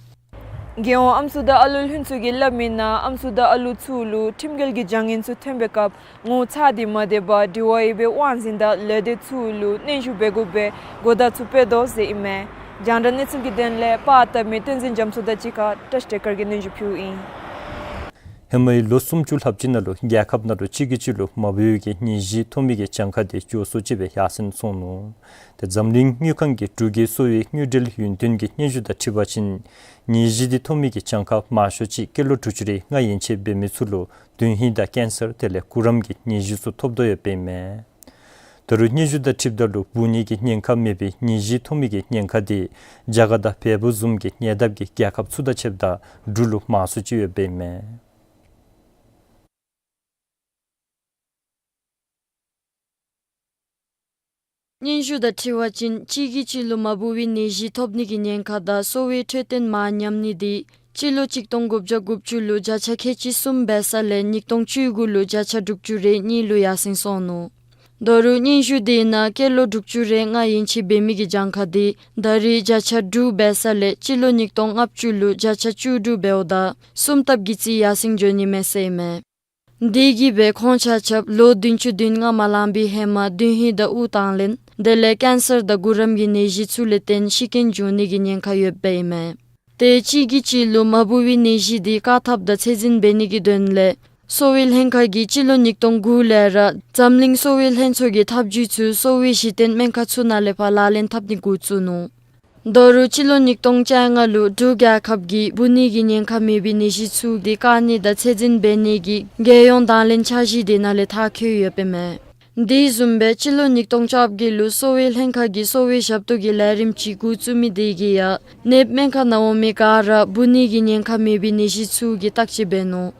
རྒྱལ་ཡོངས་ཨམ་སྲུ་དང་ཨ་ལུ་ལྷན་ཚོགས་ཀྱིས་སླབ་མིའི་ནང་ཨམ་སྲུ་དང་ཨ་ལུ་ཚུ་ལུ་ཁྲིམས་འགལ་གྱི་བྱ་ངན་ཚུ་ཐོན་པའི་སྐབས་ངོ་ཚ་སྟེ་མ་སྡོད་པར་དྲི་བ་ཡོད་པའི་དབང་འཛིན་དང་ལས་སྡེ་ཚུ་ལུ་སྙན་ཞུ་འབད་དགོ་པའི་གོ་བརྡ་ཚུ་སྤེལ་དོ་ཟེར་ཨིན་མས། རྒྱང་བསྒྲགས་གནས་ཚུལ་གྱི་དོན་ལས་པར་བཏབ་མི་བསྟན་འཛིན་རྒྱ་མཚོ་དང་གཅིག་ཁར་བཀྲ་ཤིས་བདེ་དཀར་གྱིས་སྙན་ཞུ་ཕུལཝ་ཨིན། ཧེ་མའི་ལོ་སུམ་ཅུ་ལྷགཔ་ཅིག་ནང་ལུ་རྒྱལ་ཁབ་ནང་ལུ་གཅིག་གིས་གཅིག་ལུ་མ་འབོ་བའི་གི་ནད་གཞི་ཐོབ་མི་གི་གྱངས་ཁ་དེ་མགྱོགས་སུ་ཅིག་སྦེ་ཡར་སེང་སོང་ནུག། ཏེ་འཛམ་གླིང་དངུལ་ཁང་གིས་འབྲུག་གི་གསོ་བའི་དངུལ་འབྲེལ་ཡུན་བརྟན་གྱི་སྙན་ཞུ་དང་འཁྲིལ་བ་ཅིན་ནད་གཞི་དེ་ཐོབ་མི་གི་གྱངས་ཁ་མང་ཤོས་ཅིག་སྐྱེས་ལོ་དྲུག་ཅུ་རེ་ལྔ་ཡན་ཆད་འབད་མི་ཚུ་ལུ་མདུན་ཧིང་དང་ཀེན་སར་དེ་ལས་གུ་རམ་གྱི་ནད་གཞི་ཚུ་ཐོབ་དོ་ཡོདཔ་ཨིན་མས། ད་རུང་སྙན་ཞུ་དང་འཁྲིལཝ་ད་ལུ་འབུ་ནད་ཀྱི་ཉེན་ཁ་མེད་པའི་ནད་གཞི་ཐོབ་མི་གི་ཉེན་ཁ་དེ་རྒྱ་གར་དང་བལ་པོ་བཟུམ་གྱི་ཉེ་འདབས་ཀྱི་རྒྱལ་ཁབ་ཚུ་དང་ཕྱདཔ་ད་འབྲུག་ལུ་མང་སུ་ཅིག་ཡོདཔ་ཨིན་མས། སྙན་ཞུ་དང་འཁྲིལ་བ་ཅིན་གཅིག་གིས་གཅིག་ལུ་མ་འབོ་བའི་ནད་གཞི་ཐོབ་ནི་གི་ཉེན་ཁ་དང་གསོ་བའི་འཕྲོད་བསྟེན་མར་ཉམས་ནི་དེ་སྤྱི་ལོ་གཅིག་སྟོང་དགུ་བརྒྱ་དགུ་བཅུ་ལུ་བརྒྱ་ཆ་ཁལ་གཅིག་གསུམ་འབད་ས་ལས་ཉིས་སྟོང་བཅུ་དགུ་ལུ་བརྒྱ་ཆ་དྲུག་ཅུ་རེ་གཉིས་ལུ་ཡར་སེང་སོང་ནུག། ད་རུང་སྙན་ཞུ་དེ་ནང་སྐྱེས་ལོ་དྲུག་ཅུ་རེ་ལྔ་ཡན་ཆད་འབད་མི་གི་གྱངས་ཁ་དེ་ད་རེས་བརྒྱ་ཆ་དྲུག་འབད་ས་ལས་སྤྱི་ལོ་ཉིས་སྟོང་ལྔ་བཅུ་ལུ་བརྒྱ་ཆ་བཅུ་དྲུག་འབདཝ་ད་གསུམ་ལྟབ་ཀྱིས་རྩིས་ཡར་སེང་འགྱོ་ནི་མས་ཟེར་ཨིན་མས། དེ་གིས་སྦེ་ཁོང་ཆ་ཁྱབ་ལོ་བདུན་ཅུ་དོན་ལྔ་མ་ལང་པའི་ཧེ་མ་མདུན་ཧིང་དང་དབུགས་དང་ལེན་དེ་ལས་ཀེན་སར་དང་གུ་རམ་གྱི་ནད་གཞི་ཚུ་ལས་བརྟེན་ཤི་རྐྱེན་འབྱུང་ནི་གི་ཉེན་ཁ་ཡོདཔ་ཨིན་མས། ཏེ་གཅིག་གིས་གཅིག་ལུ་མ་འབོ་བའི་ནད་གཞི་དེ་བཀག་ཐབས་དང་ཚད་འཛིན་འབད་ནི་གི་དོན་ལས་གསོ་བའི་ལྷན་ཁག་གིས་སྤྱི་ལོ་ཉིས་སྟོང་དགུ་ལས་ར་འཛམ་གླིང་གསོ་བའི་ལྷན་ཚོགས་ཀྱི་ཐབས་བྱུས་ཚུ་གསོ་བའི་གཞི་རྟེན་སྨན་ཁང་ཚུ་ནང་ལས་ཕར་ལག་ལེན་འཐབ་ནི་འགོ་བཙུགས་ནུག། ད་རུང་སྤྱི་ལོ་ཉིས་སྟོང་བཅོ་ལྔ་ལུ་འབྲུག་རྒྱལ་ཁབ་ཀྱིས་འབུ་ནད་ཀྱི་ཉེན་ཁ་མེད་པའི་ནད་གཞི་ཚུ་དེ་བཀག་ནི་དང་ཚད་འཛིན་འབད་ནི་གི་རྒྱལ་ཡོངས་དང་ལེན་འཆར་གཞི་དེ་ནང་ལས་མཐར་འཁྱོལ་ཡོདཔ་ཨིན་མས། དེ་བཟུམ་སྦེ་སྤྱི་ལོ་ཉིས་སྟོང་བཅོ་བརྒྱད་ལུ་གསོ་བའི་ལྷན་ཁག་གིས་གསོ་བའི་ཞབས་ཏོག་གི་ལས་རིམ་ཅིག་འགོ་བཙུགས་མི་དེ་གིས་ཡང་ནདཔ་སྨན་ཁང་ནང་འོང་མི་ག་ར་འབུ་ནད་ཀྱི་ཉེན་ཁ་མེད་པའི་ནད་གཞི་ཚུ་གི་བརྟག་དཔྱད་འབད་ནུག།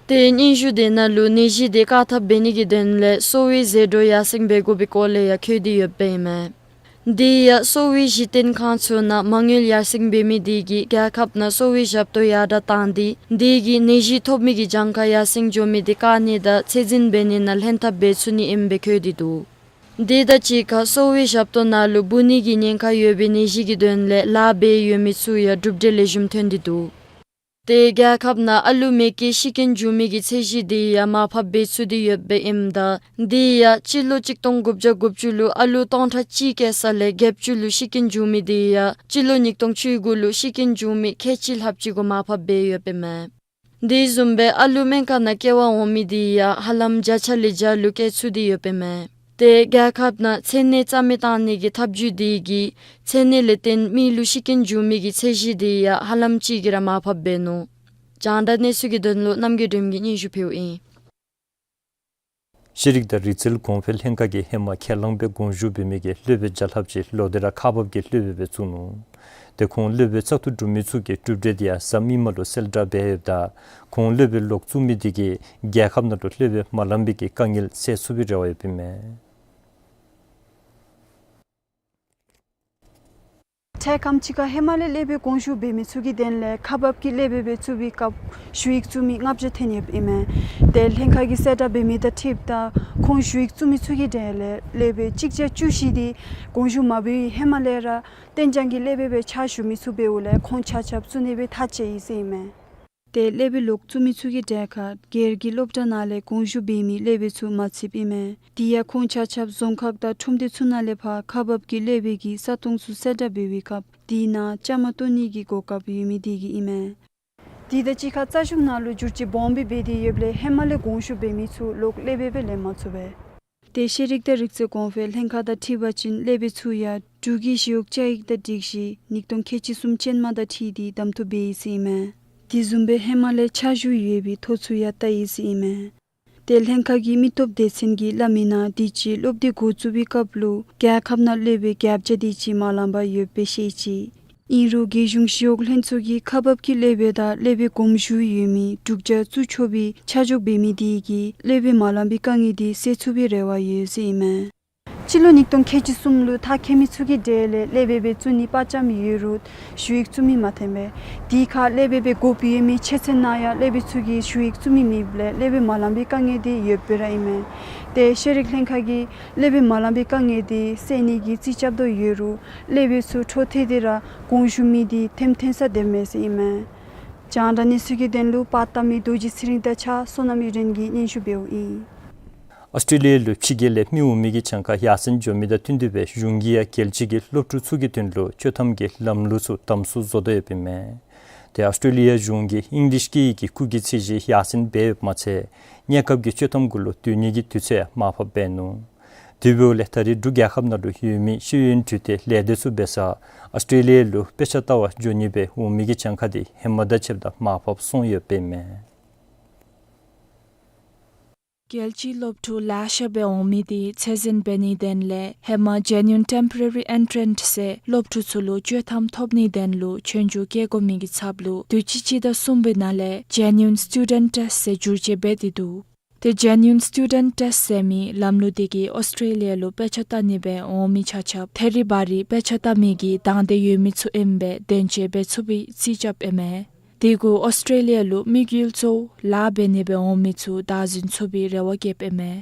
ཏེ་སྙན་ཞུ་དེ་ནང་ལུ་ནད་གཞི་དེ་བཀག་ཐབས་འབད་ནི་གི་དོན་ལས་གསོ་བའི་ཟད་འགྲོ་ཡར་སེང་འབད་དགོ་པའི་སྐོར་ལས་ཡང་འཁོད་དེ་ཡོདཔ་ཨིན་མས། དེ་ཡང་གསོ་བའི་གཞི་རྟེན་ཁང་ཚུ་ནང་མ་དངུལ་ཡར་སེང་འབད་མི་དེ་གིས་རྒྱལ་ཁབ་ནང་གསོ་བའི་ཞབས་ཏོག་ཡར་དྲག་བཏང་སྟེ་དེ་གིས་ནད་གཞི་ཐོབ་མི་གི་གྱངས་ཁ་ཡར་སེང་འགྱོ་མི་དེ་བཀག་ནི་དང་ཚད་འཛིན་འབད་ནི་ནང་ལྷན་ཐབས་འབད་ཚུགས་ནི་ཨིནམ་སྦེ་འཁོད་དེ་འདུག། དེ་དང་གཅིག་ཁར་གསོ་བའི་ཞབས་ཏོག་ནང་ལུ་འབུ་ནད་ཀྱི་ཉེན་ཁ་ཡོད་པའི་ནད་གཞི་གི་དོན་ལས་ལཱ་འབད་ཡོད་མི་ཚུ་ཡང་གྲུབ་འབྲས་ལེགས་ཤོམ་ཐོན་ཏེ་འདུག། ཏེ་རྒྱལ་ཁབ་ནང་ཨ་ལུ་མེ་བཀལ་ཤི་རྐྱེན་འབྱུང་མི་གི་ཚད་གཞི་དེ་ཡང་མར་ཕབ་འབད་ཚུགས་ཏེ་ཡོདཔ་ཨིནམ་ད་དེ་ཡང་སྤྱི་ལོ་གཅིག་སྟོང་དགུ་བརྒྱ་དགུ་བཅུ་ལུ་ཨ་ལུ་སྟོང་ཕྲག་གཅིག་བཀལ་ས་ལས་བརྒྱད་ཅུ་ལུ་ཤི་རྐྱེན་འབྱུང་མི་དེ་ཡང་སྤྱི་ལོ་ཉིས་སྟོང་བཅུ་དགུ་ལུ་ཤི་རྐྱེན་འབྱུང་མི་ཁལ་གཅིག་ལྷགཔ་ཅིག་གུ་མར་ཕབ་འབད་ཡོདཔ་ཨིན་མས། དེ་བཟུམ་སྦེ་ཨ་ལུ་སྨན་ཁང་ནང་སྐྱེ་བ་འོང་མི་དེ་ཡང་ཧ་ལམ་བརྒྱ་ཆ་ལས་བརྒྱ་ལུ་བཀལ་ཚུགས་ཏེ་ཡོདཔ་ཨིན་མས། ཏེ་རྒྱལ་ཁབ་ནང་མཚན་ནད་རྩ་མེད་བཏང་ནི་གི་ཐབས་བྱུས་དེ་གིས་མཚན་ནད་ལས་བརྟེན་མི་ལུ་ཤི་རྐྱེན་འབྱུང་མི་གི་ཚད་གཞི་དེ་ཡང་ཧ་ལམ་ཅིག་གིས་ར་མར་ཕབ་འབད་ནུག། རྒྱང་བསྒྲགས་གནས་ཚུལ་གྱི་དོན་ལུ་རྣམ་རྒྱལ་སྒྲོལམ་གིས་སྙན་ཞུ་ཕུལཝ་ཨིན། ཤེས་རིག་དང་རིག་རྩལ་གོང་འཕེལ་ལྷན་ཁག་གིས་ཧེ་མ་ཁས་བླངས་སྦེ་དགོངས་ཞུ་འབད་མི་གི་སློབ་དཔོན་བརྒྱ་ལྷགཔ་ཅིག་ལོག་སྟེ་ར་ཁག་འབག་གི་སློབ་དཔོན་སྦེ་བཙུགས་ནུག། ཏེ་ཁོང་སློབ་དཔོན་བཙག་འཐུ་གྲུབ་མི་ཚུ་གིས་གྲུབ་འབྲས་དེ་ཡང་གཟའ་མིག་དམར་ལུ་གསལ་བསྒྲགས་འབད་ཡོདཔ་ད་ཁོང་སློབ་དཔོན་ལོག་བཙུགས་མི་དེ་གིས་རྒྱལ་ཁབ་ནང་ལུ་སློབ་དཔོན་མ་ལང་པའི་གི་དཀའ་ངལ་སེལ་ཚུགས་པའི་རེ་བ་ཡོདཔ་ཨིན་མས། འཕྲལ་ཁམས་ཅིག་ཁར་ཧེ་མ་ལས་ཀླད་པའི་གོང་ཞུ་འབད་མི་ཚུ་གི་དོན་ལས་ཁག་འབག་གི་ཀླད་པའི་སྦེ་བཙུགས་པའི་སྐབས་ཞུ་ཡིག་བཙུགས་མི་ལྔ་བརྒྱ་ཐོན་ཡོདཔ་ཨིན་མས། ཏེ་ལྷན་ཁག་གིས་གསལ་བསྒྲགས་འབད་མི་དང་འཁྲིལཝ་ད་ཁོང་ཞུ་ཡིག་བཙུགས་མི་ཚུ་གི་གྲས་ལས་ཀླད་པའི་གཅིག་བརྒྱ་བཅུ་བཞི་དེ་གོང་ཞུ་མ་འབད་བའི་ཧེ་མ་ལས་ར་གཏན་འཇགས་ཀྱི་ཀླད་པའི་སྦེ་ཕྱག་ཞུ་མི་ཚུ་འབདཝ་ལས་ཁོང་ཆ་ཁྱབ་བཙུགས་ནི་སྦེ་ཐག་བཅད་ཡི་ཟེར་ཨིན་མས། ཏེ་ཀླད་པའི་ལོག་བཙུགས་མི་ཚུ་གི་གྲས་ཁར་སྒེར་གྱི་སློབ་གྲྭ་ནང་ལས་གོང་ཞུ་འབད་མི་ཀླད་པའི་ཚུ་མ་ཚུདཔ་ཨིན་མས། དེ་ཡང་ཁོང་ཆ་ཁྱབ་རྫོང་ཁག་དང་ཁྲོམ་སྡེ་ཚུ་ནང་ལས་ཕར་ཁག་འབག་གི་ཀླད་པའི་གི་ས་སྟོང་ཚུ་གསལ་བསྒྲགས་འབད་བའི་སྐབས་དེ་ནང་བཅའ་མར་གཏོགས་ནི་གི་གོ་སྐབས་ཡོད་མི་དེ་གིས་ཨིན་མས། དེ་དང་གཅིག་ཁར་རྩ་གཞུང་ནང་ལུ་བསྒྱུར་བཅོས་སྦོམ་སྦེ་འབད་དེ་ཡོདཔ་ལས་ཧེ་མ་ལས་གོང་ཞུ་འབད་མི་ཚུ་ལོག་ཀླད་པའི་སྦེ་ལེན་མ་ཚུགས་པས། ཏེ་ཤེས་རིག་དང་རིག་རྩལ་གོང་འཕེལ་ལྷན་ཁག་དང་འཁྲིལ་བ་ཅིན་ཀླད་པའི་ཚུ་ཡང་འབྲུག་གི་ཞི་གཡོག་བཅའ་ཡིག་དང་སྒྲིག་གཞི་ཉིས་སྟོང་ཁལ་གཅིག་གསུམ་ཅན་མ་དང་འཁྲིལ་ཏེ་གདམ་འཐུ་འབད་ཡི་ཟེར་ཨིན་མས། དེ་བཟུམ་སྦེ་ཧེ་མ་ལས་ཕྱག་ཞུ་ཡོད་པའི་ཐོ་ཚུ་ཡང་བལྟ་ཡི་ཟེར་ཨིན་མས། ཏེ་ལྷན་ཁག་གི་མི་སྟོབས་སྡེ་ཚན་གྱིས་སླབ་མི་ནང་དུས་ཅི་སློབ་དུས་འགོ་བཙུགས་པའི་སྐབས་ལུ་རྒྱལ་ཁབ་ནང་ཀླད་པའི་བརྒྱ་ཆ་དེ་ཅིག་མ་ལང་པར་ཡོདཔ་སྦེ་བཤད་ཅི། ཨིན་རུང་རྒྱལ་གཞུང་ཞི་གཡོག་ལྷན་ཚོགས་ཀྱིས་ཁག་འབག་གི་ཀླད་པའི་དང་ཀླད་པའི་གོང་ཞུ་ཡོད་མི་དྲུག་བརྒྱ་བཙུགས་ཆོག་པའི་ཆ་འཇོག་འབད་མི་དེ་གིས་ཀླད་པའི་མ་ལང་པའི་དཀའ་ངལ་དེ་སེལ་ཚུགས་པའི་རེ་བ་ཡོད་ཟེར་ཨིན་མས། སྤྱི་ལོ་ཉིས་སྟོང་ཁལ་གཅིག་གསུམ་ལུ་མཐར་འཁྱོལ་མི་ཚུ་གི་གྲས་ལས་ཀླད་པའི་སྦེ་བཙུགས་ནི་དཔའ་བཅམ་ཡོད་རུང་ཞུ་ཡིག་བཙུགས་མི་མ་ཐོན་པས། དེ་ཁར་ཀླད་པའི་སྦེ་དགོཔ་ཡོད་མི་ཆོས་ཚན་ནང་ཡང་ཀླད་པའི་ཚུ་གིས་ཞུ་ཡིག་བཙུགས་མི་མེདཔ་ལས་ཀླད་པའི་མ་ལང་པའི་དཀའ་ངལ་དེ་ཡོདཔ་སྦེ་ར་ཨིན་མས། ཏེ་ཤེས་རིག་ལྷན་ཁག་གིས་ཀླད་པའི་མ་ལང་པའི་དཀའ་ངལ་དེ་སེལ་ནི་གི་རྩིས་རྐྱབ་དོ་ཡོད་རུང་ཀླད་པའི་ཚུ་འཕྲོ་མཐུད་དེ་ར་གོང་ཞུ་མི་དེ་ཐོནམ་ཐོན་ས་དེ་མེད་ཟེར་ཨིན་མས། རྒྱང་བསྒྲགས་གནས་ཚུལ་གྱི་དོན་ལུ་པར་བཏབ་མི་རྡོ་རྗེ་ཚེ་རིང་དང་གཅིག་ཁར་བསོད་ནམས་གཡུ་སྒྲོན་གྱིས་སྙན་ཞུ་འབདཝ་ཨིན། ཨོསི་ཊྲེ་ལི་ཡ་ལུ་ཕྱི་རྒྱལ་ལས་མི་འོང་མི་གི་གྱངས་ཁ་ཡར་སེང་འགྱོ་མི་དང་བསྟུན་ཏེ་སྦེ་གཞུང་གིས་ཡང་རྒྱལ་སྤྱི་གི་སློབ་ཕྲུག་ཚུ་གི་དོན་ལུ་སྤྱོད་ཐམ་གྱི་ལམ་ལུགས་ཚུ་དམ་སུ་བཟོ་དོ་ཡོདཔ་ཨིན་མས། ཏེ་ཨོསི་ཊྲེ་ལི་ཡ་གཞུང་གིས་ཨིང་ལིཤ་སྐད་ཡིག་གི་སྐུགས་ཀྱི་ཚད་གཞི་ཡར་སེང་འབད་ཡོདཔ་མ་ཚད་གནས་སྐབས་ཀྱི་སྤྱོད་ཐམ་གུ་ལུ་སྡོད་ནི་གི་དུས་ཚོད་ཡང་མར་ཕབ་འབད་ནུག། དེ་འབདཝ་ལས་ད་རེས་འབྲུག་རྒྱལ་ཁབ་ནང་ལུ་ཡོད་མི་ཤེས་ཡོན་འཕྲོད་བསྟེན་ལས་སྡེ་ཚུ་འབད་སར་ཨོསི་ཊྲེ་ལི་ཡ་ལུ་དཔེ་ཆ་ལྟ་བར་འགྱོ་ནི་སྦེ་འོང་མི་གི་གྱངས་ཁ་དེ་ཧེ་མ་དང་ཕྱདཔ་ད་མར་ཕབ་སོང་ཡོདཔ་ཨིན་མས། རྒྱལ་སྤྱིའི་སློབ་ཕྲུག་ལེ་ཤ་སྦེ་འོང་མི་དེ་ཚད་འཛིན་འབད་ནིའི་དོན་ལས་ཧེ་མ་Genuine Temporary Entrant ཟེར་སློབ་ཕྲུག་ཚུ་ལུ་སྤྱོད་ཐམ་ཐོབ་ནིའི་དོན་ལུ་ཆོས་རྒྱུགས་རྐྱབ་དགོ་མི་གི་ཚབ་ལུ་དུས་ཅི་སྤྱི་ཟླ་གསུམ་པའི་ནང་ལས་Genuine Student Test ཟེར་བསྒྱུར་བཅོས་འབད་དེ་འདུག། ཏེ་Genuine Student Test ཟེར་མི་ལམ་ལུགས་དེ་གིས་ཨོསི་ཊྲེ་ལི་ཡ་ལུ་དཔེ་ཆ་ལྟ་ནི་སྦེ་འོང་མི་ཆ་ཁྱབ་ཐད་རི་བ་རི་དཔེ་ཆ་ལྟ་མི་གི་དང་འདོད་ཡོད་མི་ཚུ་ཨིནམ་སྦེ་དོན་འཁྱོལ་འབད་ཚུགས་པའི་རྩིས་རྐྱབ་ཨིན་མས། དེ་གུ་ཨོསི་ཊྲེ་ལི་ཡ་ལུ་དམིགས་ཡུལ་གཙོ་བོ་ལཱ་འབད་ནི་སྦེ་འོང་མི་ཚུ་བདག་འཛིན་ཚུགས་པའི་རེ་བ་བསྐྱེདཔ་ཨིན་མས།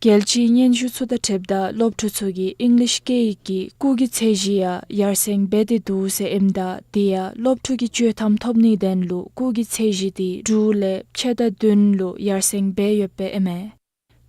རྒྱལ་སྤྱིའི་སྙན་ཞུ་ཚུ་དང་འཁྲིལཝ་ད་སློབ་ཕྲུག་ཚུ་གི་ཨིང་ལིཤ་སྐད་ཡིག་གི་སྐུགས་ཀྱི་ཚད་གཞི་ཡང་ཡར་སེང་འབད་དེ་འདུག་ཟེར་ཨིནམ་ད་དེ་ཡང་སློབ་ཕྲུག་གི་སྤྱོད་ཐམ་ཐོབ་ནིའི་དོན་ལུ་སྐུགས་ཀྱི་ཚད་གཞི་དེ་དྲུག་ལས་ཕྱེད་དང་བདུན་ལུ་ཡར་སེང་འབད་ཡོདཔ་ཨིན་མས།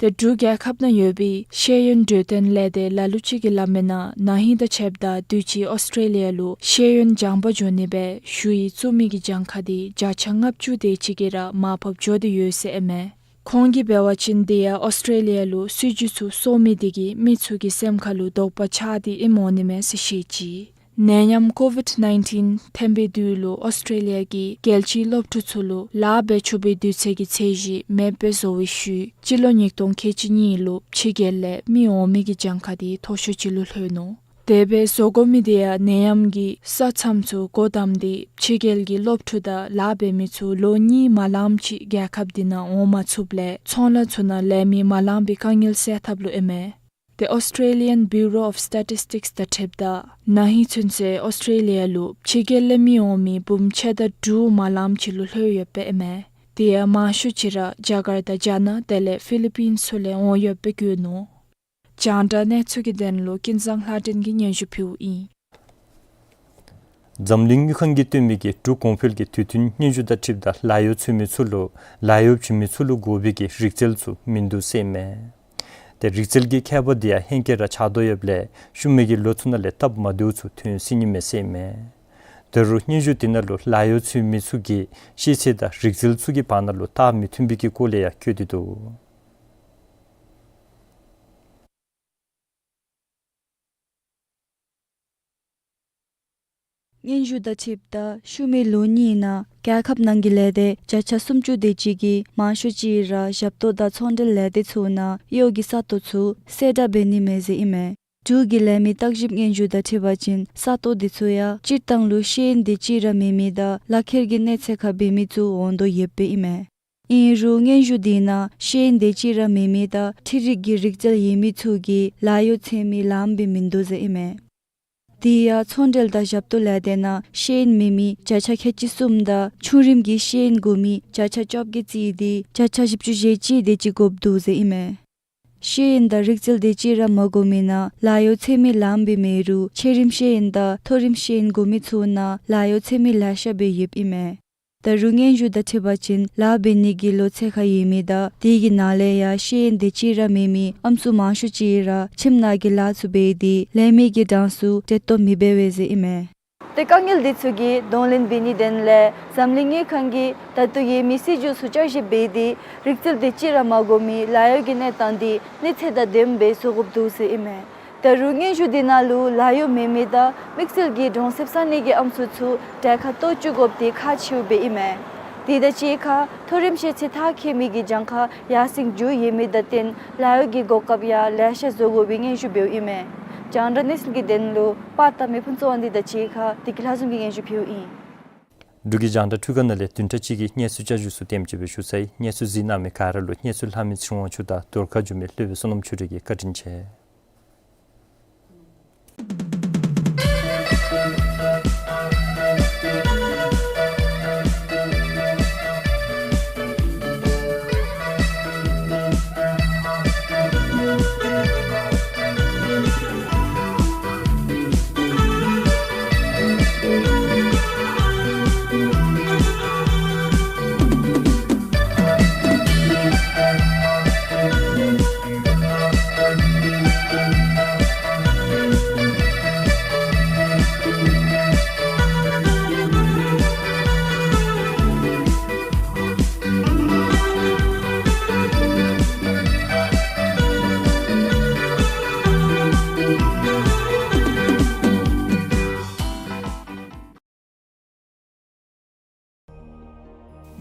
ཏེ་འབྲུག་རྒྱལ་ཁབ་ནང་ཡོད་པའི་ཤེས་ཡོན་འཕྲོད་བསྟེན་ལས་སྡེ་ལ་ལུ་ཅིག་གིས་སླབ་མི་ནང་ན་ཧིང་དང་ཕྱདཔ་ད་དུས་ཅི་ཨོསི་ཊྲེ་ལི་ཡ་ལུ་ཤེས་ཡོན་སྦྱང་པར་འགྱོ་ནི་སྦེ་ཞུ་ཡིག་བཙུགས་མི་གི་གྱངས་ཁ་དེ་བརྒྱ་ཆ་ལྔ་བཅུ་དེ་ཅིག་གིས་ར་མར་ཕབ་འགྱོ་སྟེ་ཡོད་ཟེར་ཨིན་མས། ཁོང་གིས་འབད་བ་ཅིན་དེ་ཡང་ཨོསི་ཊྲེ་ལི་ཡ་ལུ་སྲིད་བྱུས་ཚུ་སོར་མི་དེ་གིས་མི་ཚུ་གི་སེམས་ཁ་ལུ་དོགས་པ་ཆགས་ཏེ་ཨིནམ་འོང་ནི་མས་ཟེར་བཤད་ཅི། ནད་ཡམས་ཀོ་ཝིཌ་ནའིན་ཊིན་ཐོན་པའི་དུས་ལུ་ཨོསི་ཊྲེ་ལི་ཡ་གིས་རྒྱལ་སྤྱིའི་སློབ་ཕྲུག་ཚུ་ལུ་ལཱ་འབད་ཚུགས་པའི་དུས་ཚོད་ཀྱི་ཚད་གཞི་མེདཔ་སྦེ་བཟོ་བའི་ཤུལ་སྤྱི་ལོ་ཉིས་སྟོང་ཁལ་གཅིག་གཉིས་ལུ་ཕྱི་རྒྱལ་ལས་མི་འོང་མི་གི་གྱངས་ཁ་དེ་མཐོ་ཤོས་ཅིག་ལུ་ལྷོད་ནུག། དེ་སྦེ་བཟོ་དགོ་མི་དེ་ཡང་ནད་ཡམས་ཀྱི་ས་མཚམས་ཚུ་སྒོ་བསྡམས་ཏེ་ཕྱི་རྒྱལ་གྱི་སློབ་ཕྲུག་དང་ལཱ་འབད་མི་ཚུ་ལོ་གཉིས་མ་ལངམ་ཅིག་རྒྱལ་ཁབ་དེ་ནང་འོང་མ་ཚུགསཔ་ལས་ཚོང་ལཱ་ཚུ་ནང་ལས་མི་མ་ལང་པའི་དཀའ་ངལ་སེལ་ཐབས་ལུ་ཨིན་མས། ཏེ་Australian Bureau of Statistics དང་འཁྲིལཝ་ད་ན་ཧིང་ཚུན་ཚོད་ཨོསི་ཊྲེ་ལི་ཡ་ལུ་ཕྱི་རྒྱལ་ལས་མི་འོང་མི་འབུམ་ཕྱེད་དང་དྲུག་མ་ལངམ་ཅིག་ལུ་ལྷོད་ཡོདཔ་ཨིན་མས། དེ་ཡང་མང་ཤོས་ཅིག་ར་རྒྱ་གར་དང་རྒྱ་ནག་དེ་ལས་ཕི་ལི་པིན་ཚུ་ལས་འོང་ཡོདཔ་སྦེ་བཀོད་ནུག། རྒྱང་བསྒྲགས་གནས་ཚུལ་གྱི་དོན་ལུ་ཀུན་བཟང་ལྷ་སྒྲོན་གྱིས་སྙན་ཞུ་ཕུལཝ་ཨིན། འཛམ་གླིང་དངུལ་ཁང་གིས་བཏོན་མི་གི་འབྲུག་གོང་འཕེལ་གྱི་དུས་སྟོན་སྙན་ཞུ་དང་འཁྲིལཝ་ད་ལཱ་གཡོག་འཚོལ་མི་ཚུ་ལུ་ལཱ་གཡོག་བྱིན་མི་ཚུ་ལུ་དགོ་པའི་གི་རིག་རྩལ་ཚུ་མིན་འདུག་ཟེར་ཨིན་མས། ཏེ་རིག་རྩལ་གྱི་ཁྱད་པར་དེ་ཡང་ཧེང་སྐལ་ར་ཆགས་དོ་ཡོདཔ་ལས་ཤུལ་མའི་གི་ལོ་ཚུ་ནང་ལས་སྟབས་མ་བདེཝ་ཚུ་ཐོན་སྲིད་ནི་མས་ཟེར་ཨིན་མས། ད་རུང་སྙན་ཞུ་དེ་ནང་ལུ་ལཱ་གཡོག་འཚོལ་མི་ཚུ་གི་ཤེས་ཚད་དང་རིག་རྩལ་ཚུ་གི་བར་ན་ལུ་སྟབས་མི་མཐུན་པའི་གི་སྐོར་ལས་ཡང་བཀོད་དེ་འདུག། སྙན་ཞུ་དང་འཁྲིལཝ་ད་ཤུལ་མའི་ལོ་གཉིས་ནང་རྒྱལ་ཁབ་ནང་གི་ལས་སྡེ་བརྒྱ་ཆ་སུམ་ཅུ་དེ་ཅིག་གིས་མང་ཤོས་ཅིག་ར་ཞབས་ཏོག་དང་ཚོང་འབྲེལ་ལས་སྡེ་ཚུ་ནང་གཡོག་གི་ས་སྟོང་ཚུ་གསལ་བསྒྲགས་འབད་ནི་མས་ཟེར་ཨིན་མས། འབྲུག་གི་ལས་མི་བརྟག་ཞིབ་སྙན་ཞུ་དང་འཁྲིལ་བ་ཅིན་ས་སྟོང་དེ་ཚུ་ཡང་སྤྱིར་བཏང་ལུ་ཤེས་ཡོན་དེ་ཅིག་ར་མེད་མི་དང་ལག་ཁྱེར་གྱི་གནས་ཚད་ཁར་འབད་མི་ཚུ་འོང་དོ་ཡོདཔ་ཨིན་མས། ཨིན་རུང་སྙན་ཞུ་དེ་ནང་ཤེས་ཡོན་དེ་ཅིག་ར་མེད་མི་དང་འཕྲུལ་རིག་གི་རིག་རྩལ་ཡོད་མི་ཚུ་གིས་ལཱ་གཡོག་འཚོལ་མི་ལངམ་སྦེ་མིན་འདུག་ཟེར་ཨིན་མས། དེ་ཡང་ཚོང་འབྲེལ་དང་ཞབས་ཏོག་ལས་སྡེ་ནང་ཤེས་ཡོན་མེད་མི་བརྒྱ་ཆ་ཁལ་གཅིག་གསུམ་དང་ཆུང་རིམ་གྱི་ཤེས་ཡོན་དགོ་མི་བརྒྱ་ཆ་བཅོ་བརྒྱད་བརྩིས་ཏེ་བརྒྱ་ཆ་བཞི་བཅུ་ཞེ་གཅིག་དེ་ཅིག་དགོཔ་འདུག་ཟེར་ཨིན་མས། ཤེས་ཡོན་དང་རིག་རྩལ་དེ་གཅིག་ར་མ་དགོ་མི་ནང་ལཱ་གཡོག་འཚོལ་མི་ལངམ་སྦེ་མེད་རུང་ཆེ་རིམ་ཤེས་ཡོན་དང་མཐོ་རིམ་ཤེས་ཡོན་དགོ་མི་ཚུ་ནང་ལཱ་གཡོག་འཚོལ་མི་ལེ་ཤ་སྦེ་ཡོདཔ་ཨིན་མས། ད་རུང་སྙན་ཞུ་དང་འཁྲིལ་བ་ཅིན་ལཱ་འབད་ནི་གི་ལོ་ཚད་ཁར་ཡོད་མི་དང་དེ་གི་ནང་ལས་ཡང་ཤེས་ཡོན་དེ་གཅིག་ར་མེད་མི་ཨམ་སྲུ་མང་ཤོས་ཅིག་ར་ཁྱིམ་ནང་གི་ལཱ་ཚུ་འབད་དེ་ལས་མི་གི་གྲངས་སུ་བཀྲལ་ཏོ་མི་འབད་བས་ཟེར་ཨིན་མས། ཏེ་དཀའ་ངལ་འདི་ཚུ་གི་གདོང་ལེན་འབད་ནིའི་དོན་ལས་འཛམ་གླིང་དངུལ་ཁང་གིས་ད་ལྟོ་ཡོད་མི་སྲིད་བྱུས་ཚུ་བསྐྱར་ཞིབ་འབད་དེ་རིག་རྩལ་དེ་གཅིག་ར་མ་དགོ་མི་ལཱ་གཡོག་གི་གནས་སྟངས་དེ་གནས་ཚད་དང་ལྡནམ་སྦེ་བཟོ་དགོཔ་འདུག་ཟེར་ཨིན་མས། ད་རུང་སྙན་ཞུ་དེ་ནང་ལུ་ལཱ་གཡོག་མེད་མི་དང་དམིགས་བསལ་གྱི་གྲོང་གསེབ་ས་གནས་ཀྱི་ཨམ་སྲུ་ཚུ་གྲལ་ཁར་གཏོགས་བཅུག་དགོཔ་དེ་ཁག་ཆེཝ་སྦེ་ཨིན་མས། དེ་དང་གཅིག་ཁར་མཐོ་རིམ་ཤེས་ཚད་མཐར་འཁྱོལ་མི་གི་གྱངས་ཁ་ཡར་སེང་འགྱོ་ཡོད་མི་དང་བསྟུན་ལཱ་གཡོག་གི་གོ་སྐབས་ཡང་ལེ་ཤ་བཟོ་དགོ་པའི་སྙན་ཞུ་འབདཝ་ཨིན་མས། རྒྱང་བསྒྲགས་གནས་ཚུལ་གྱི་དོན་ལུ་པར་བཏབ་མི་ཕུན་ཚོགས་དབང་འདུས་དང་གཅིག་ཁར་བདེ་སྐྱིད་ལྷ་འཛོམས་ཀྱིས་སྙན་ཞུ་ཕུལཝ་ཨིན། འབྲུག་གི་རྒྱང་བསྒྲགས་འཕྲུལ་ཁང་ནང་ལས་བདུན་ཕྲག་གཅིག་གི་གནས་ཚུལ་བསྐྱར་ཞུ་ཚུ་དེམ་ཅིག་སྦེ་ཞུ་ཚར་ཡི། གནས་ཚུལ་གཟིགས་གནང་མི་ག་ར་ལུ་གནས་ཚུལ་ལྷག་མི་ཚེ་རིང་དབང་ཕྱུག་དང་བརྡ་ཁ་བསྒྱུར་མི་སློབ་དཔོན་བསོད་ནམས་ཆོས་སྒྲོན་གྱིས་བཀའ་དྲིན་ཆེ།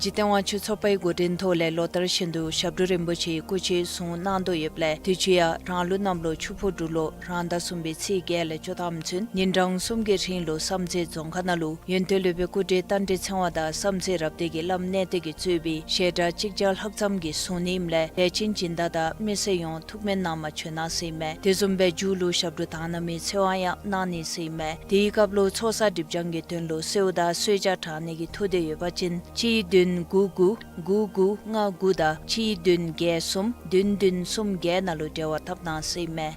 འཇིག་རྟེན་དབང་ཕྱུག་ཚོགས་པའི་འགོ་འདྲེན་ཐོག་ལས་ལོ་ལྟར་བཞིན་དུ་ཞབས་དྲུང་རིན་པོ་ཆེའི་སྐུ་ཕྱྭའི་གཟུངས་གནང་དོ་ཡོདཔ་ལས་དུས་ཅི་ཡང་རང་ལུགས་གནམ་ལོ་ཆུ་ཕོ་འབྲུག་ལོ་རང་ཟླ་གསུམ་པའི་ཚེས་བརྒྱད་ལས་བཅུ་ཐམ་ཚུན་ཉིན་གྲངས་གསུམ་གྱི་རིང་ལུ་བསམ་རྩེ་རྫོང་ཁག་ནང་ལུ་ཡོན་ཏན་སློབ་དཔོན་སྐུ་བགྲེས་རྟ་མགྲིན་ཚེ་དབང་དང་བསམ་རྩེ་རབ་སྡེ་གི་བླམ་གནས་བརྟན་གྱིས་གཙོས་པའི་བཤད་གྲྭ་གཅིག་བརྒྱ་ལྷག་ཙམ་གྱིས་གསུང་ནི་ཨིནམ་ལས་དད་ཅན་སྦྱིན་བདག་དང་མི་སེར་ཡོངས་ཐུགས་སྨོན་གནང་མ་བྱོན་གནང་ཟེར་ཨིན་མས། དེ་བཟུམ་སྦེ་མཇུག་ལུ་ཞབས་དྲུང་དག་སྣང་མི་ཚེ་དབང་ཡང་གནང་ནི་ཟེར་ཨིན་མས། དེའི་སྐབས་ལུ་ཚོགས་བསགས་སྒྲིབ་སྦྱང་གི་དོན་ལུ་གསོལཝ་དང་གསོལ་ཇ་དྲང་ནི་གི་ཐུགས་འདོད་ཡོད་པ་ཅིན་གཅིག་བདུན་དགུ་དགུ་དགུ་དགུ་ལྔ་དགུ་དང་གཅིག་བདུན་བརྒྱད་གསུམ་བདུན་བདུན་གསུམ་བརྒྱད་ནང་ལུ་འབྲེལ་བ་འཐབ་གནང་ཟེར་ཨིན་མས།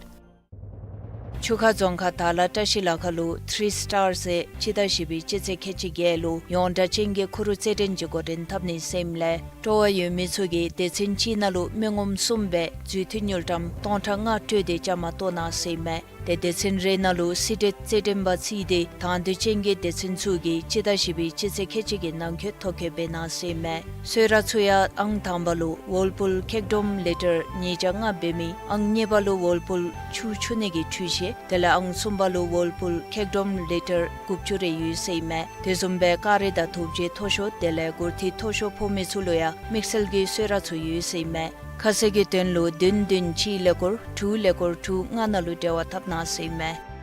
ཆུ་ཁ་རྫོང་ཁག་དར་ལ་བཀྲ་ཤིས་ལ་ཁ་ལུ་ཐི་རི་སི་ཊར་ཟེར་སྤྱི་ཟླ་བཞི་པའི་སྤྱི་ཚེས་ཁལ་གཅིག་བརྒྱད་ལུ་ཡོངས་གྲགས་ཅན་གྱི་ཁུ་རུ་རྩེད་འགྲན་གྱི་འགོ་འདྲེན་འཐབ་ནི་ཟེར་ཨིནམ་ལས་སྤྲོ་བ་ཡོད་མི་ཚུ་གིས་སྡེ་ཚན་གཅིག་ནང་ལུ་མི་ངོམ་གསུམ་སྦེ་རྫུས་མཐུད་དངུལ་ཀྲམ་སྟོང་ཕྲག་ལྔ་སྤྲོད་དེ་བཅའ་མར་གཏོགས་གནང་ཟེར་ཨིན་མས། ཏེ་སྡེ་ཚན་རེ་ནང་ལུ་སི་ཊེཊ་རྩེད་འགྲན་པ་བརྩིས་ཏེ་དང་འདོད་ཅན་གྱི་སྡེ་ཚན་ཚུ་གིས་སྤྱི་ཟླ་བཞི་པའི་སྤྱི་ཚེས་ཁལ་གཅིག་གི་ནང་འཁོད་ཐོ་བཀོད་འབད་གནང་ཟེར་ཨིན་མས། གསོལ་རས་ཚུ་ཡང་ཨང་དང་པ་ལུ་ཝོལ་པུལ་ཁེག་སྒྲོམ་ལེ་ཊར་ཉིས་བརྒྱ་ལྔ་འབད་མི་ཨང་གཉིས་པ་ལུ་ཝོལ་པུལ་ཆུ་འཁྱུ་ནི་གི་འཕྲུལ་ཆས་དེ་ལས་ཨང་གསུམ་པ་ལུ་ཝོལ་པུལ་ཁེག་སྒྲོམ་ལེ་ཊར་དགུ་བཅུ་རེ་ཡོད་ཟེར་ཨིན་མས། དེ་བཟུམ་སྦེ་ཀ་རི་དང་ཐུགས་རྗེ་མཐོ་ཤོས་དེ་ལས་གུར་ཐིག་མཐོ་ཤོས་ཕོག་མི་ཚུ་ལུ་ཡང་དམིགས་བསལ་གྱི་གསོལ་རས་ཚུ་ཡོད་ཟེར་ཨིན་མས། ཁ་གསལ་གྱི་དོན་ལུ་བདུན་བདུན་གཅིག་ཀླད་ཀོར་དྲུག་ཀླད་ཀོར་དྲུག་ལྔ་ནང་ལུ་འབྲེལ་བ་འཐབ་གནང་ཟེར་ཨིན་མས།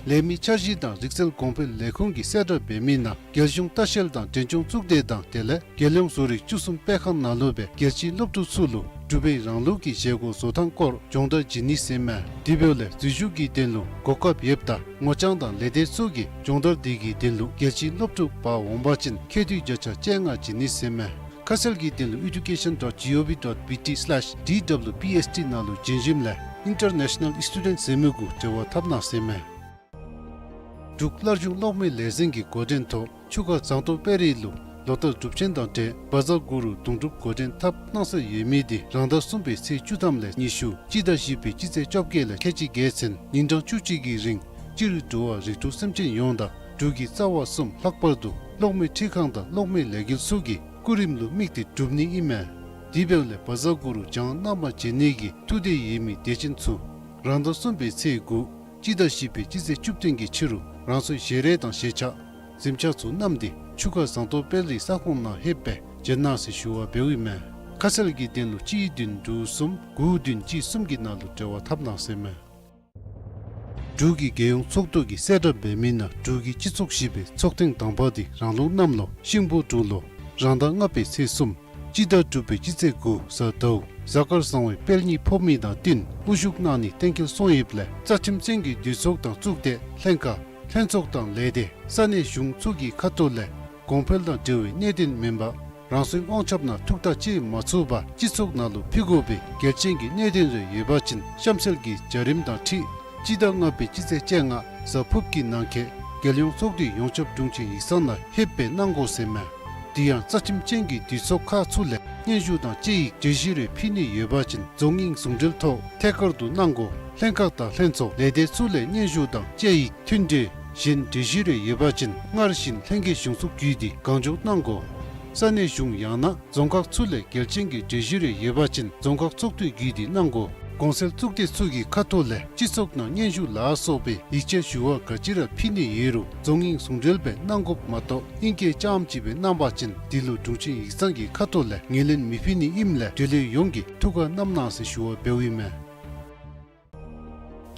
ལས་མི་འཆར་གཞི་དང་རིག་རྩལ་གོང་འཕེལ་ལས་ཁུངས་ཀྱི་གསལ་བསྒྲགས་འབད་མི་ནང་རྒྱལ་གཞུང་ལྟ་བཤལ་དང་འབྲས་ལྗོངས་གཙུག་སྡེ་དང་དེ་ལས་རྒྱལ་ཡོངས་བཟོ་རིག་བཅུ་གསུམ་པའི་ཁང་ནང་ལུ་སྦེ་རྒྱལ་སྤྱིའི་སློབ་ཕྲུག་ཚུ་ལུ་འབྲུག་པའི་རང་ལུགས་ཀྱི་བཞེས་སྒོ་བཟོ་ཐངས་སྐོར་སྦྱོང་བརྡར་བྱིན་ནི་ཟེར་ཨིན་མས། དེ་འབདཝ་ལས་འཛུལ་ཞུགས་ཀྱི་དོན་ལུ་གོ་སྐབས་ཡོདཔ་ད་ངོ་རྐྱང་དང་ལས་སྡེ་ཚུ་གིས་སྦྱོང་བརྡར་འདི་གི་དོན་ལུ་རྒྱལ་སྤྱིའི་སློབ་ཕྲུག་འབག་འོང་པ་ཅིན་ཁེ་ཏི་བརྒྱ་ཆ་བཅོ་ལྔ་བྱིན་ནི་ཟེར་ཨིན་མས། ཁ་གསལ་གྱི་དོན་ལུ་ཨེ་ཌུ་ཀེ་ཤཱན་ཌོཊ་ཇི་ཨོ་ཝི་ཌོཊ་བི་ཊི་སི་ལེཤ་ཌི་ཌབ་ལུ་པི་ཨེཆ་ཌི་ནང་ལུ་བྱོན་ཞིནམ་ལས་ཨིན་ཊར་ནེ་ཤ་ནཱལ་ཨིས་ཊུ་ཌེནཊ་ཟེར་མི་གུ་འབྲེལ་བ་འཐབ་གནང་ཟེར་ཨིན་མས། འབྲུག་སླར་འབྱུང་གློག་མེ་ལས་འཛིན་གྱི་འགོ་འདྲེན་ཐོག་ཆུ་ཁ་ཟངས་མདོག་དཔལ་རི་ལུ་ལོ་ལྟར་སྒྲུབ་ཆེན་དང་འབྲེལ་བཛྲ་གུ་རུ་དུང་སྒྲུབ་འགོ་འདྲེན་འཐབ་གནང་སྲོལ་ཡོད་མི་དེ་རང་ཟླ་གསུམ་པའི་ཚེས་བཅུ་ཐམ་ལས་ཉི་ཤུ་སྤྱི་ཟླ་བཞི་པའི་སྤྱི་ཚེས་བཅོ་བརྒྱད་ལས་ཁལ་གཅིག་བརྒྱད་ཚུན་ཉིན་གྲངས་བཅུ་གཅིག་གི་རིང་སྤྱིར་འགྲོ་བ་རིགས་དྲུག་སེམས་ཅན་ཡོངས་དང་འབྲུག་གི་རྩ་བ་གསུམ་ལྷག་པར་དུ་གློག་མེ་འཕྲུལ་ཁང་དང་གློག་མེ་ལས་འགུལ་ཚུ་གི་སྐུ་རིམ་ལུ་དམིགས་ཏེ་སྒྲུབ་ནི་ཨིན་མས། དེ་འབདཝ་ལས་བཛྲ་གུ་རུ་བགྱང་གནང་པར་བྱོན་ནི་གི་ཐུགས་འདོད་ཡོད་མི་དད་ཅན་ཚུ་རང་ཟླ་གསུམ་པའི་ཚེས་དགུ་སྤྱི་ཟླ་བཞི་པའི་སྤྱི་ཚེས་བཅུ་བདུན་གྱི་ཕྱི་རུ་རང་སོའི་ཞལ་རས་དང་ཞལ་ཆས་གཟིམ་ཆས་ཚུ་བསྣམས་ཏེ་ཆུ་ཁ་ཟངས་མདོག་དཔལ་རིའི་ས་ཁོངས་ནང་ལྷོདཔ་སྦེ་བྱོན་གནང་ཟེར་ཞུ་བ་འབདཝ་ཨིན་མས། ཁ་གསལ་གྱི་དོན་ལུ་གཅིག་བདུན་དྲུག་གསུམ་དགུ་བདུན་གཅིག་གསུམ་གྱི་ནང་ལུ་འབྲེལ་བ་འཐབ་གནང་ཟེར་ཨིན་མས། འབྲུག་གི་རྒྱལ་ཡོངས་ཚོགས་འདུ་གིས་གསལ་བསྒྲགས་འབད་མི་ནང་འབྲུག་གི་སྤྱི་ཚོགས་བཞི་པའི་ཚོགས་ཐེངས་དང་པ་དེ་རང་ལུགས་གནམ་ལོ་ཤིང་ཕོ་འབྲུག་ལོ་རང་ཟླ་ལྔ་པའི་ཚེས་གསུམ་ སྤྱི་ཟླ་དྲུག་པའི་སྤྱི་ཚེས་དགུ་གཟའ་ཟླཝ་གཟའ་སྐར་བཟང་བའི་དཔལ་གཉིས་ཕོག་མི་དང་བསྟུན་དབུ་བཞུགས་གནང་ནི་གཏན་འཁེལ་སོང་ཡོདཔ་ལས་རྩ་ཁྲིམས་ཅན་གྱི་འདུས་ཚོགས་དང་གཙུག་སྡེ་ལྷན་ཁག་ལྷན་ཚོགས་དང་ལས་སྡེ་ས་གནས་གཞུང་ཚུ་གི་ཁ་ཐུག་ལས་གོང་འཕེལ་དང་འབྲེལ་བའི་གནད་དོན་མེན་པར་རང་སོའི་དབང་ཆ་ནང་ཐུགས་ཐག་བཅད་མ་ཚུགས་པར་སྤྱི་ཚོགས་ནང་ལུ་ཕུལ་དགོ་པའི་གལ་ཆེན་གྱི་གནད་དོན་རེ་ཡོད་པ་ཅིན་གཤམ་གསལ་གྱི་བྱ་རིམ་དང་འཁྲིལ་སྤྱི་ཟླ་ལྔ་པའི་སྤྱི་ཚེས་བཅོ་ལྔ་གཟའ་ཕུརཔ་གི་ནང་འཁོད་རྒྱལ་ཡོངས་ཚོགས་འདུའི་ཡོངས་ཁྱབ་དྲུང་ཆེན་ཡིག་ཚང་ནང་ཕེབས་སྦེ་གནང་དགོ་ཟེར་མས། དེ་ཡང་རྩ་ཁྲིམས་ཅན་གྱི་འདུས་ཚོགས་ཁག་ཚུ་ལས་སྙན་ཞུ་དང་དཔྱད་ཡིག་འགྲེལ་བཤད་རེ་ཕུལ་ནི་ཡོད་པ་ཅིན་རྫོང་དབྱིངས་ཟུང་འབྲེལ་ཐོག་ཐད་ཀར་དུ་གནང་དགོ། ལྷན་ཁག་དང་ལྷན་ཚོགས་ལས་སྡེ་ཚུ་ལས་སྙན་ཞུ་དང་དཔྱད་ཡིག་མཐུན་འབྲེལ་གཞན་འགྲེལ་བཤད་རེ་ཡོད་པ་ཅིན་སྔར་བཞིན་ལྷན་རྒྱས་གཞུང་ཚོགས་བརྒྱུད་དེ་གང་མགྱོགས་གནང་དགོ། ས་གནས་གཞུང་ཡང་ན་རྫོང་ཁག་ཚུ་ལས་གལ་ཆེན་གྱི་འགྲེལ་བཤད་རེ་ཡོད་པ་ཅིན་རྫོང་ཁག་ཚོགས་འདུ་བརྒྱུད་དེ་གནང་དགོ། གོང་གསལ་གཙུག་སྡེ་ཚུ་གི་ཁ་ཐུག་ལས་སྤྱི་ཚོགས་ནང་སྙན་ཞུ་ལ་སོགས་པའི་ཡིག་ཆ་ཞུ་བ་ག་ཅི་ར་ཕུལ་ནི་ཡོད་རུང་རྫོང་དབྱིངས་ཟུང་འབྲེལ་སྦེ་གནང་དགོཔ་མ་གཏོགས་ཨིང་སྐད་རྐྱངམ་ཅིག་སྦེ་གནང་པ་ཅིན་དེ་ལུ་དྲུང་ཆེན་ཡིག་ཚང་གི་ཁ་ཐུག་ལས་ངོས་ལེན་མི་ཕུལ་ནི་ཨིནམ་ལས་འབྲེལ་ཡོད་ཡོངས་ཀྱིས་ཐུགས་ཁར་བསྣམ་གནང་ཟེར་ཞུ་བ་འབདཝ་ཨིན་མས།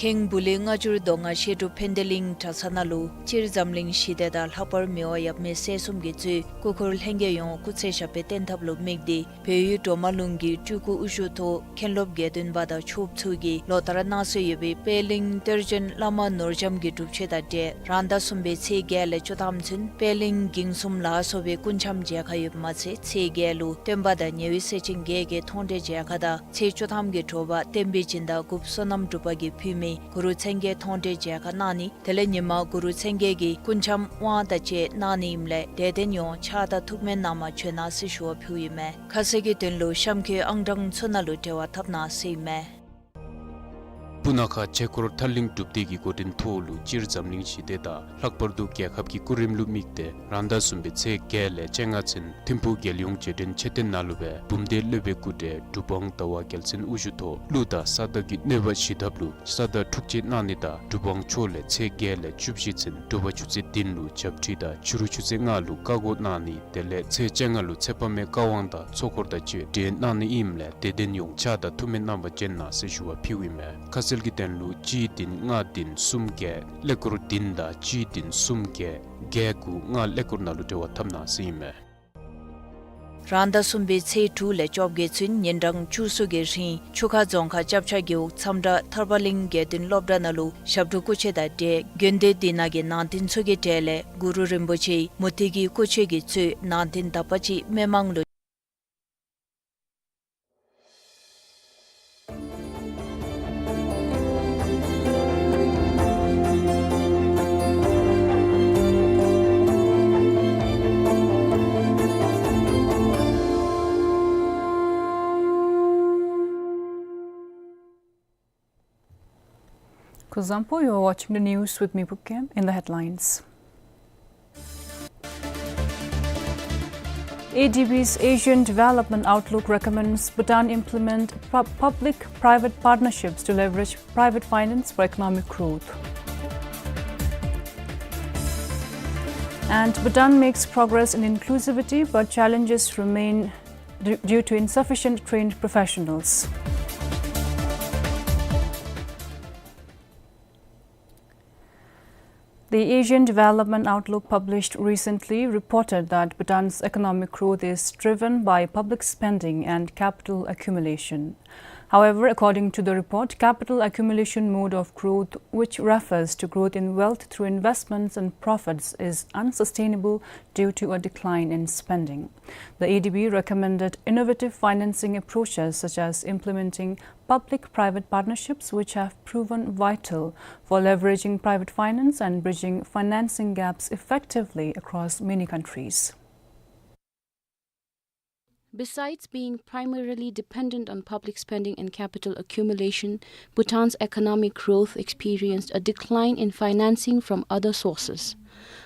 ཁེངས་སྦུག་ལུ་སྔ་འགྱུར་མདོ་སྔགས་བཤད་སྒྲུབ་ཕན་བདེ་གླིང་གྲྭ་ཚང་ནང་ལུ་སྤྱིར་འཛམ་གླིང་ཞི་བདེ་དང་ལྷག་པར་མི་དབང་ཡབ་མེས་སྲས་གསུམ་གྱི་གཙོས་སྐུ་འཁོར་ལྷན་རྒྱས་ཡོངས་སྐུ་ཚེ་ཞབས་པད་བརྟན་ཐབས་ལུ་དམིགས་ཏེ་བལ་ཡུལ་གྲོ་མ་ལུང་གི་སྤྲུལ་སྐུ་དབུ་བཞུགས་ཐོག་མཁན་སློབ་དགེ་འདུན་པ་དང་ཆོསཔ་ཚུ་གིས་ལོ་ལྟར་གནང་སྲོལ་ཡོད་པའི་པད་གླིང་གཏེར་ཆེན་བླ་མ་ནོར་རྒྱམ་གྱི་སྒྲུབ་མཆོད་དང་འབྲེལ་རང་ཟླ་གསུམ་པའི་ཚེས་བརྒྱད་ལས་བཅུ་ཐམ་ཚུན་པད་གླིང་འགྱིང་གསུམ་ལ་སོགས་པའི་སྐུ་འཆམ་མཇལ་ཁ་ཡོདཔ་མ་ཚད་ཚེས་བརྒྱད་ལུ་སྟོན་པ་དང་ཉེ་བའི་སྲས་ཆེན་བརྒྱད་ཀྱི་མཐོང་གྲོལ་མཇལ་ཁ་དང་ཚེས་བཅུ་ཐམ་གྱི་དྲོ་པ་བསྟན་པའི་སྦྱིན་བདག་འགོ་བསོད་ནམས་གྲུབ་པ་གིས་ཕུལ་མི་གུ་རུ་མཚན་བརྒྱད་མཐོང་གྲོལ་མཇལ་ཁ་གནང་ནི། དེ་ལས་ཉིན་མ་གུ་རུ་མཚན་བརྒྱད་ཀྱི་སྐུ་འཆམ་དབང་དང་བཅས་གནང་ནི་ཨིནམ་ལས་དད་ལྡན་ཡོངས་ཕྱག་དང་ཐུགས་སྨོན་གནང་བར་བྱོན་གནང་ཟེར་ཞུ་བ་ཕུལཝ་ཨིན་མས། ཁ་གསལ་གྱི་དོན་ལུ་གཤམ་འཁོད་ཨང་གྲངས་ཚུ་ནང་ལུ་འབྲེལ་བ་འཐབ་གནང་ཟེར་ཨིན་མས། སྤུ་ན་ཁ་ཆོས་འཁོར་ཐར་གླིང་སྒྲུབ་སྡེ་གི་འགོ་འདྲེན་ཐོག་ལུ་སྤྱིར་འཛམ་གླིང་ཞི་བདེ་དང་ལྷག་པར་དུ་རྒྱལ་ཁབ་ཀྱི་སྐུ་རིམ་ལུ་དམིགས་ཏེ་རང་ཟླ་གསུམ་པའི་ཚེས་བརྒྱད་ལས་བཅོ་ལྔ་ཚུན་ཐིམ་ཕུག་རྒྱལ་ཡོངས་རྗེས་དྲན་མཆོད་རྟེན་ནང་ལུ་སྦེ་བུམ་སྡེ་སློབ་དཔོན་སྐུ་བགྲེས་གྲུབ་དབང་ཟླ་བ་རྒྱལ་མཚན་དབུ་བཞུགས་ཐོག་གླུ་དང་ས་བདག་གི་གནོད་པ་ཞི་ཐབས་ལུ་ས་བདག་འཁྲུག་ཆད་གནང་ནི་དང་གྲུབ་དབང་མཆོག་ལས་ཚེས་བརྒྱད་ལས་བཅུ་བཞི་ཚུན་དྲོ་པ་ཆུ་ཚོད་བདུན་ལུ་ཞབས་ཁྲི་དང་ཕྱི་རུ་ཆུ་ཚོད་ལྔ་ལུ་བཀའ་བསྒོ་གནང་ནི། དེ་ལས་ཚེས་བཅོ་ལྔ་ལུ་ཚེ་དཔག་མེད་བཀའ་དབང་དང་ཚོགས་འཁོར་དང་བཅས་གྲོལ་གནང་ནི་ཨིནམ་ལས་དད་ལྡན་ཡོངས་ཕྱག་དང་ཐུགས་སྨོན་གནང་བར་བྱོན་གནང་ཟེར་ཞུ་བ་ཕུལཝ་ཨིན་མས། ཁ་གསལ་གྱི་དོན་ལུ་གཅིག་བདུན་ལྔ་བདུན་གསུམ་བརྒྱད་ཀླད་ཀོར་བདུན་དང་གཅིག་བདུན་གསུམ་བརྒྱད་བརྒྱད་དགུ་ལྔ་ཀླད་ཀོར་ནང་ལུ་འབྲེལ་བ་འཐབ་གནང་ཟེར་ཨིན་མས། རང་ཟླ་གསུམ་པའི་ཚེས་དྲུག་ལས་བཅོ་བརྒྱད་ཚུན་ཉིན་གྲངས་བཅུ་གསུམ་གྱི་རིང་ཆུ་ཁ་རྫོང་ཁག་ལྕབ་ཆ་རྒེད་འོག་མཚམས་བྲག་ཐར་པ་གླིང་དགེ་འདུན་སློབ་གྲྭ་ནང་ལུ་ཞབས་དྲུང་སྐུ་མཆོད་དང་འབྲེལ་དགོན་སྡེ་འདི་ནང་གི་ནང་རྟེན་ཚུ་གི་གྲས་ལས་གུ་རུ་རིན་པོ་ཆེའི་མུ་ཏིག་གི་སྐུ་མཆོད་ཀྱིས་གཙོས་ནང་རྟེན་དག་པ་ཅིག་མི་མང་ལུ། Kuzuzangpo, you are watching the news with me, Pupkem. In the headlines. A D B's Asian Development Outlook recommends Bhutan implement pu-, public-private partnerships to leverage private finance for economic growth. And Bhutan makes progress in inclusivity, but challenges remain d-, due to insufficient trained professionals. The Asian Development Outlook, published recently, reported that Bhutan's economic growth is driven by public spending and capital accumulation. However, according to the report, capital accumulation mode of growth, which refers to growth in wealth through investments and profits, is unsustainable due to a decline in spending. The A D B recommended innovative financing approaches such as implementing public-private partnerships, which have proven vital for leveraging private finance and bridging financing gaps effectively across many countries. Besides being primarily dependent on public spending and capital accumulation, Bhutan's economic growth experienced a decline in financing from other sources.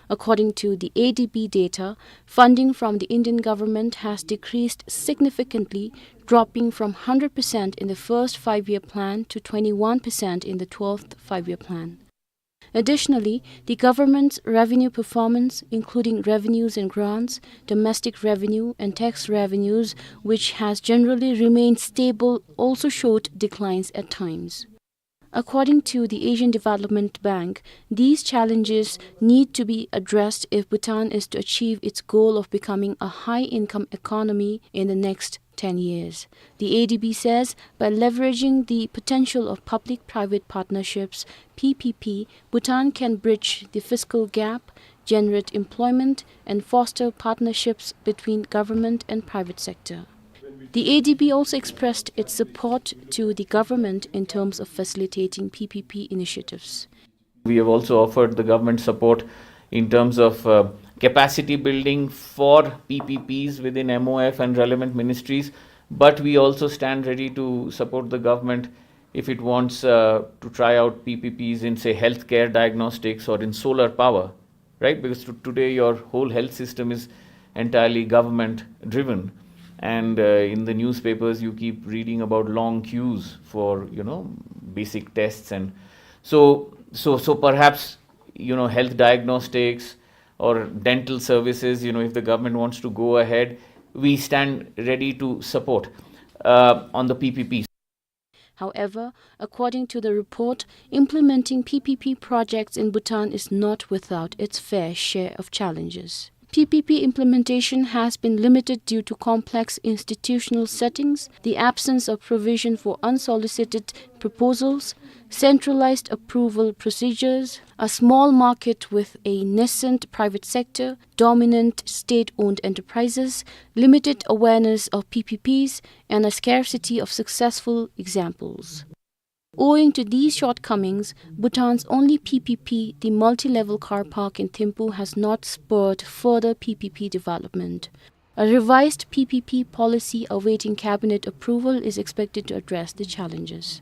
According to the A D B data, funding from the Indian government has decreased significantly, dropping from hundred percent in the first five-year plan to twenty-one percent in the twelfth five-year plan. Additionally, the government's revenue performance, including revenues and grants, domestic revenue, and tax revenues, which has generally remained stable, also showed declines at times. According to the Asian Development Bank, these challenges need to be addressed if Bhutan is to achieve its goal of becoming a high-income economy in the next ten years. The A D B says by leveraging the potential of public-private partnerships, P P P, Bhutan can bridge the fiscal gap, generate employment, and foster partnerships between government and private sector. The A D B also expressed its support to the government in terms of facilitating P P P initiatives. We have also offered the government support in terms of, uh, capacity building for P P Ps within M O F and relevant ministries, but we also stand ready to support the government if it wants, uh, to try out P P Ps in, say, healthcare diagnostics or in solar power, right? Because to-, today your whole health system is entirely government driven, and, uh, in the newspapers you keep reading about long queues for, you know, basic tests, and so, so, so perhaps, you know, health diagnostics or dental services, you know, if the government wants to go ahead, we stand ready to support, uh, on the P P Ps. However, according to the report, implementing P P P projects in Bhutan is not without its fair share of challenges. P P P implementation has been limited due to complex institutional settings, the absence of provision for unsolicited proposals, centralized approval procedures, a small market with a nascent private sector, dominant state-owned enterprises, limited awareness of P P Ps, and a scarcity of successful examples. Owing to these shortcomings, Bhutan's only P P P, the multi-level car park in Thimphu, has not spurred further P P P development. A revised P P P policy awaiting cabinet approval is expected to address the challenges.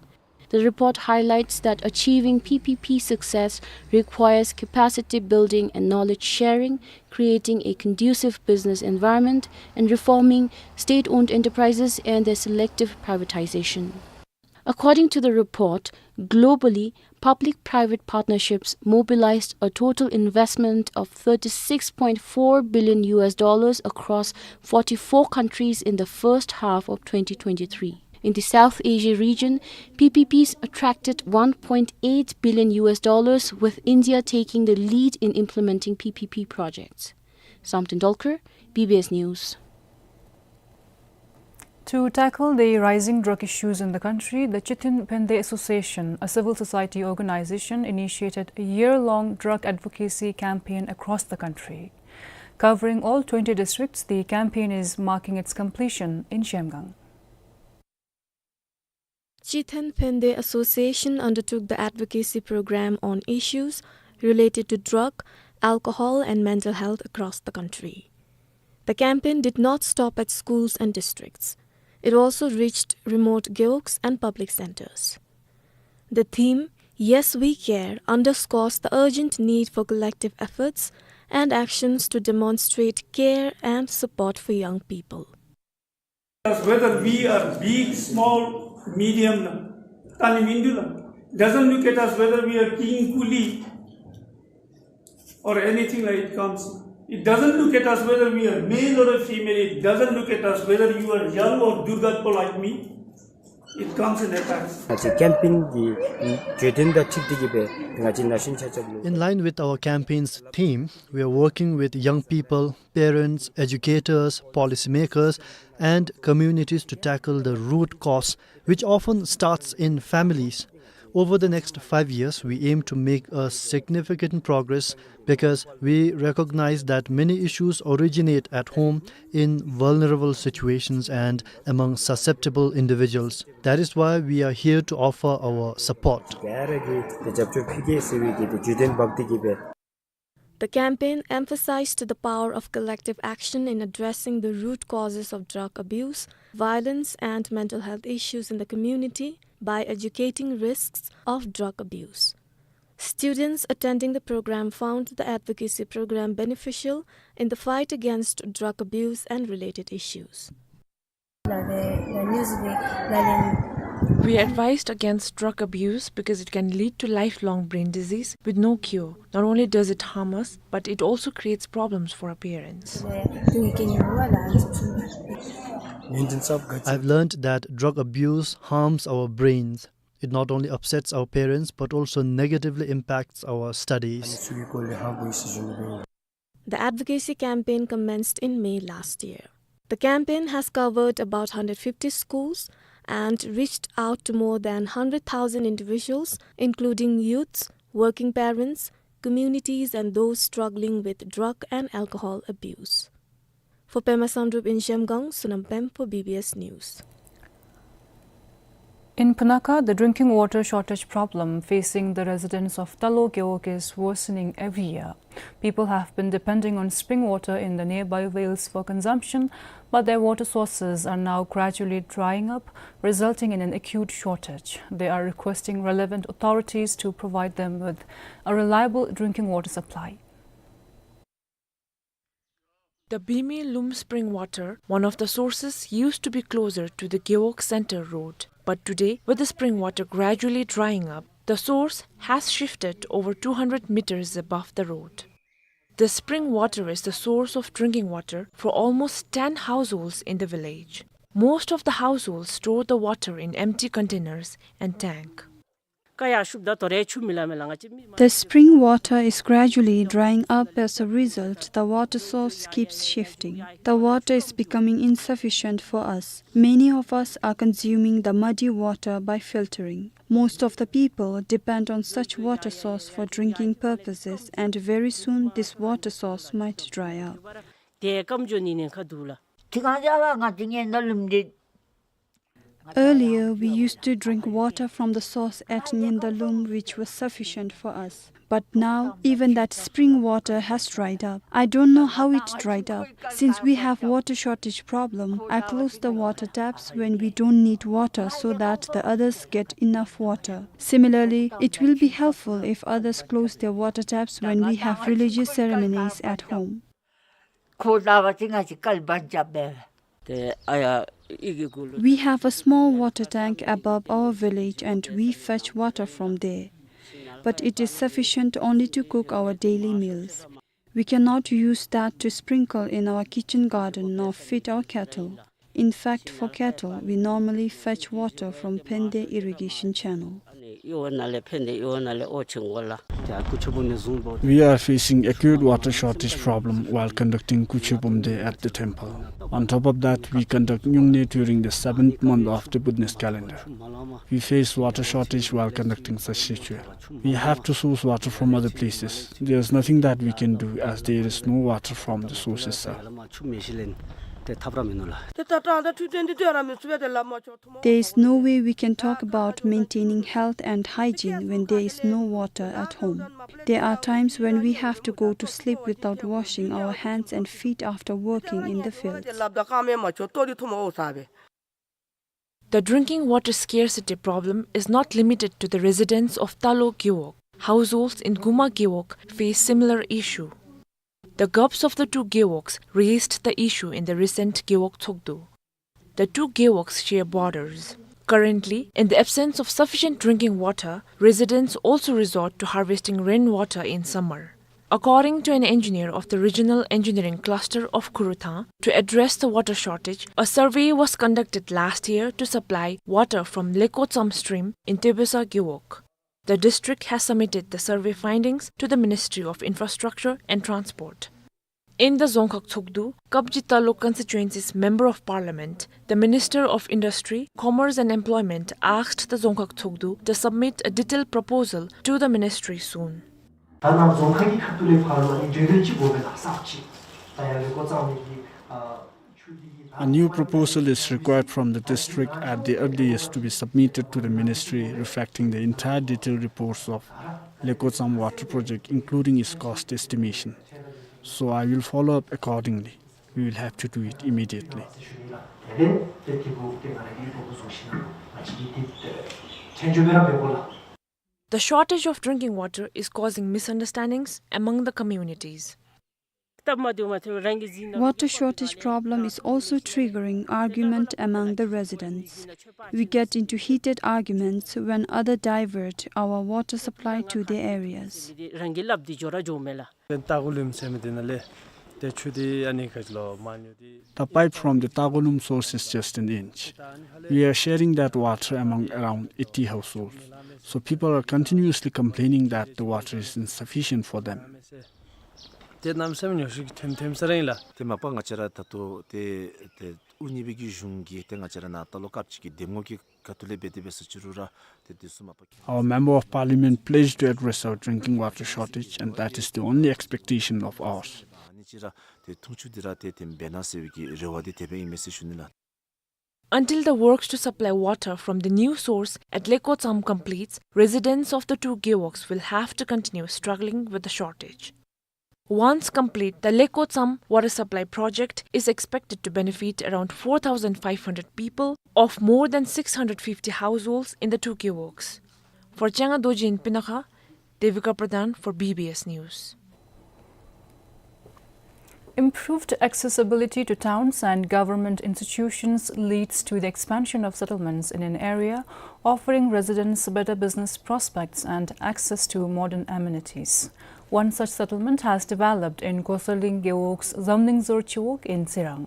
The report highlights that achieving P P P success requires capacity building and knowledge sharing, creating a conducive business environment, and reforming state-owned enterprises and their selective privatization. According to the report, globally, public-private partnerships mobilized a total investment of thirty-six point four billion U S dollars across forty-four countries in the first half of twenty twenty-three. In the South Asia region, P P Ps attracted one point eight billion U S dollars, with India taking the lead in implementing P P P projects. Samten Dolkar, B B S News. To tackle the rising drug issues in the country, the Chithin Phende Association, a civil society organization, initiated a year-long drug advocacy campaign across the country. Covering all twenty districts, the campaign is marking its completion in Zhemgang. Chithin Phende Association undertook the advocacy program on issues related to drug, alcohol, and mental health across the country. The campaign did not stop at schools and districts. It also reached remote gewogs and public centers. The theme, "Yes, We Care," underscores the urgent need for collective efforts and actions to demonstrate care and support for young people. Whether we are big, small, medium, tani mindula, doesn't look at us whether we are king, coolie, or anything like it comes. It doesn't look at us whether we are male or a female. It doesn't look at us whether you are young or durgatpo like me. It comes in a package. ང་བཅས་ཀེམ་པེན་གྱི་བརྗོད་དོན་དང་འཁྲིལ་ཏེ་གི་སྦེ་ང་བཅས་ནཱ་གཞིས་ཆགས་ཆགས་ལུ། In line with our campaign's theme, we are working with young people, parents, educators, policymakers, and communities to tackle the root cause, which often starts in families. Over the next five years, we aim to make a significant progress because we recognize that many issues originate at home in vulnerable situations and among susceptible individuals. That is why we are here to offer our support. The campaign emphasized the power of collective action in addressing the root causes of drug abuse, violence, and mental health issues in the community by educating risks of drug abuse. Students attending the program found the advocacy program beneficial in the fight against drug abuse and related issues. We advised against drug abuse because it can lead to lifelong brain disease with no cure. Not only does it harm us, but it also creates problems for our parents. I've learned that drug abuse harms our brains. It not only upsets our parents but also negatively impacts our studies. The advocacy campaign commenced in May last year. The campaign has covered about hundred fifty schools and reached out to more than hundred thousand individuals, including youths, working parents, communities, and those struggling with drug and alcohol abuse. For Pema Samdrup in Zhemgang, Sonam Pem for B B S News. In Punakha, the drinking water shortage problem facing the residents of Talo Gewog is worsening every year. People have been depending on spring water in the nearby vales for consumption, but their water sources are now gradually drying up, resulting in an acute shortage. They are requesting relevant authorities to provide them with a reliable drinking water supply. The Bimi Lum spring water, one of the sources, used to be closer to the Gewog Center Road. But today, with the spring water gradually drying up, the source has shifted over two hundred meters above the road. The spring water is the source of drinking water for almost ten households in the village. Most of the households store the water in empty containers and tank. The spring water is gradually drying up. As a result, the water source keeps shifting. The water is becoming insufficient for us. Many of us are consuming the muddy water by filtering. Most of the people depend on such water source for drinking purposes, and very soon this water source might dry up. Earlier, we used to drink water from the source at Nyendalum, which was sufficient for us. But now, even that spring water has dried up. I don't know how it dried up. Since we have water shortage problem, I close the water taps when we don't need water so that the others get enough water. Similarly, it will be helpful if others close their water taps when we have religious ceremonies at home. We have a small water tank above our village and we fetch water from there. But it is sufficient only to cook our daily meals. We cannot use that to sprinkle in our kitchen garden nor feed our cattle. In fact, for cattle, we normally fetch water from Phende irrigation channel. We are facing acute water shortage problem while conducting Kuche Bumde at the temple. On top of that, we conduct Nyungne during the seventh month of the Buddhist calendar. We face water shortage while conducting such ritual. We have to source water from other places. There is nothing that we can do as there is no water from the source itself. There is no way we can talk about maintaining health and hygiene when there is no water at home. There are times when we have to go to sleep without washing our hands and feet after working in the fields. The drinking water scarcity problem is not limited to the residents of Talo Gewog. Households in Guma Gewog face similar issue. The Gups of the two Gewogs raised the issue in the recent Gewog Tshogdu. The two Gewogs share borders. Currently, in the absence of sufficient drinking water, residents also resort to harvesting rainwater in summer. According to an engineer of the Regional Engineering Cluster of Khuruthang, to address the water shortage, a survey was conducted last year to supply water from Lekotsam stream in Tebesa Gewog. The district has submitted the survey findings to the Ministry of Infrastructure and Transport. In the Dzongkhag Tshogdu, Kabji Talo constituency's Member of Parliament, the Minister of Industry, Commerce and Employment asked the Dzongkhag Tshogdu to submit a detailed proposal to the ministry soon. ད་ནང་རྫོང་ཁག་གི་ཁ་ཐུག་ལས་ཕར་ལུ་ཨ་ནི་གྲོས་མཐུན་ཅིག་དགོ་པས་ལགས་གསརཔ་ཅིག། ད་ཡར་ལས་འགོ་བརྩམས་ནི་གི་ཨ་ཆུ་འདི་གི། A new proposal is required from the district at the earliest to be submitted to the ministry, reflecting the entire detailed reports of Lekotsam water project, including its cost estimation. So I will follow up accordingly. We will have to do it immediately. The shortage of drinking water is causing misunderstandings among the communities. Water shortage problem is also triggering argument among the residents. We get into heated arguments when other divert our water supply to their areas. ཏེ་ཆུ་འདི་ཨ་ནི་ག་ཅི་ལོ་མ་ཉོ་འདི། The pipe from the Tagolum source is just an inch. We are sharing that water among around eighty households. So people are continuously complaining that the water is insufficient for them. ཏེ་གནམ་མེད་ས་མེད་ཉོ་ཤུགས་ཐེམ་ཐེམ་ས་ར་ཨིན་ལགས། ཏེ་མ་པ་ང་བཅས་ར་ད་ལྟོ་ཏེ་ཏེ་དབུ་བརྙེས་པའི་གི་གཞུང་གིས་ཏེ་ང་བཅས་ར་ནཱ་ད་ལོ་སྐབས་ཅིག་གི་འདེམས་ངོ་གི་ཁ་ཐུག་ལས་འབད་དེ་འབད་ས་ཅིག་རུང་ར་ཏེ་དེ་ཚུ་མ་པ་ཀི། Our Member of Parliament pledged to address our drinking water shortage, and that is the only expectation of ours. ཨ་ནི་ཅིག་ར་ཏེ་འཐུང་ཆུ་འདི་ར་ཏེ་ཏེ་འབད་གནང་ཟེར་བའི་གི་རེ་བ་འདི་དེ་སྦེ་ཨིན་མས་ཟེར་ཞུ་ནི་ལགས། Until the works to supply water from the new source at Lekotsam completes, residents of the two gewogs will have to continue struggling with the shortage. Once complete, the Lekotsam water supply project is expected to benefit around four thousand five hundred people of more than six hundred fifty households in the two gewogs. For Changa Dorji in Pinakha, Devika Pradhan for B B S News. Improved accessibility to towns and government institutions leads to the expansion of settlements in an area, offering residents better business prospects and access to modern amenities. One such settlement has developed in Goserling Gewog's Zamlingzor Chiwog in Tsirang.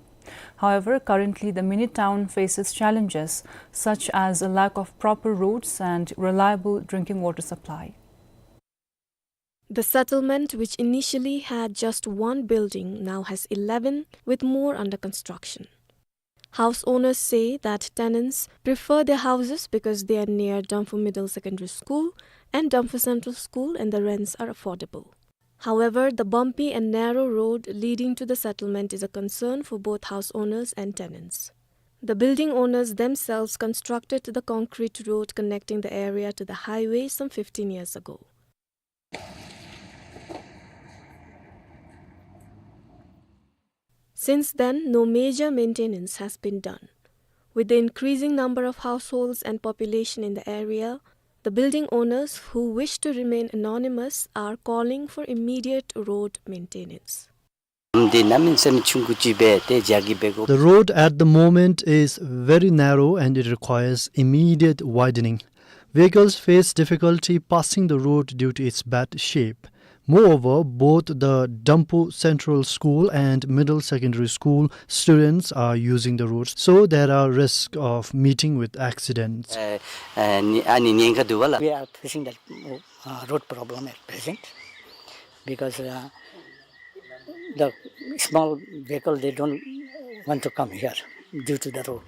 However, currently the mini town faces challenges such as a lack of proper roads and reliable drinking water supply. The settlement, which initially had just one building, now has eleven, with more under construction. House owners say that tenants prefer their houses because they are near Damphu Middle Secondary School and Damphu Central School, and the rents are affordable. However, the bumpy and narrow road leading to the settlement is a concern for both house owners and tenants. The building owners themselves constructed the concrete road connecting the area to the highway some fifteen years ago. Since then, no major maintenance has been done. With the increasing number of households and population in the area, the building owners who wish to remain anonymous are calling for immediate road maintenance. The road at the moment is very narrow and it requires immediate widening. Vehicles face difficulty passing the road due to its bad shape. Moreover, both the Damphu Central School and Middle Secondary School students are using the road, so there are risks of meeting with accidents. ཨ་ནི་ཉེན་ཁ་འདུག་པ་ལགས། We are facing that, uh, road problem at present because, uh, the small vehicle, they don't want to come here due to the road.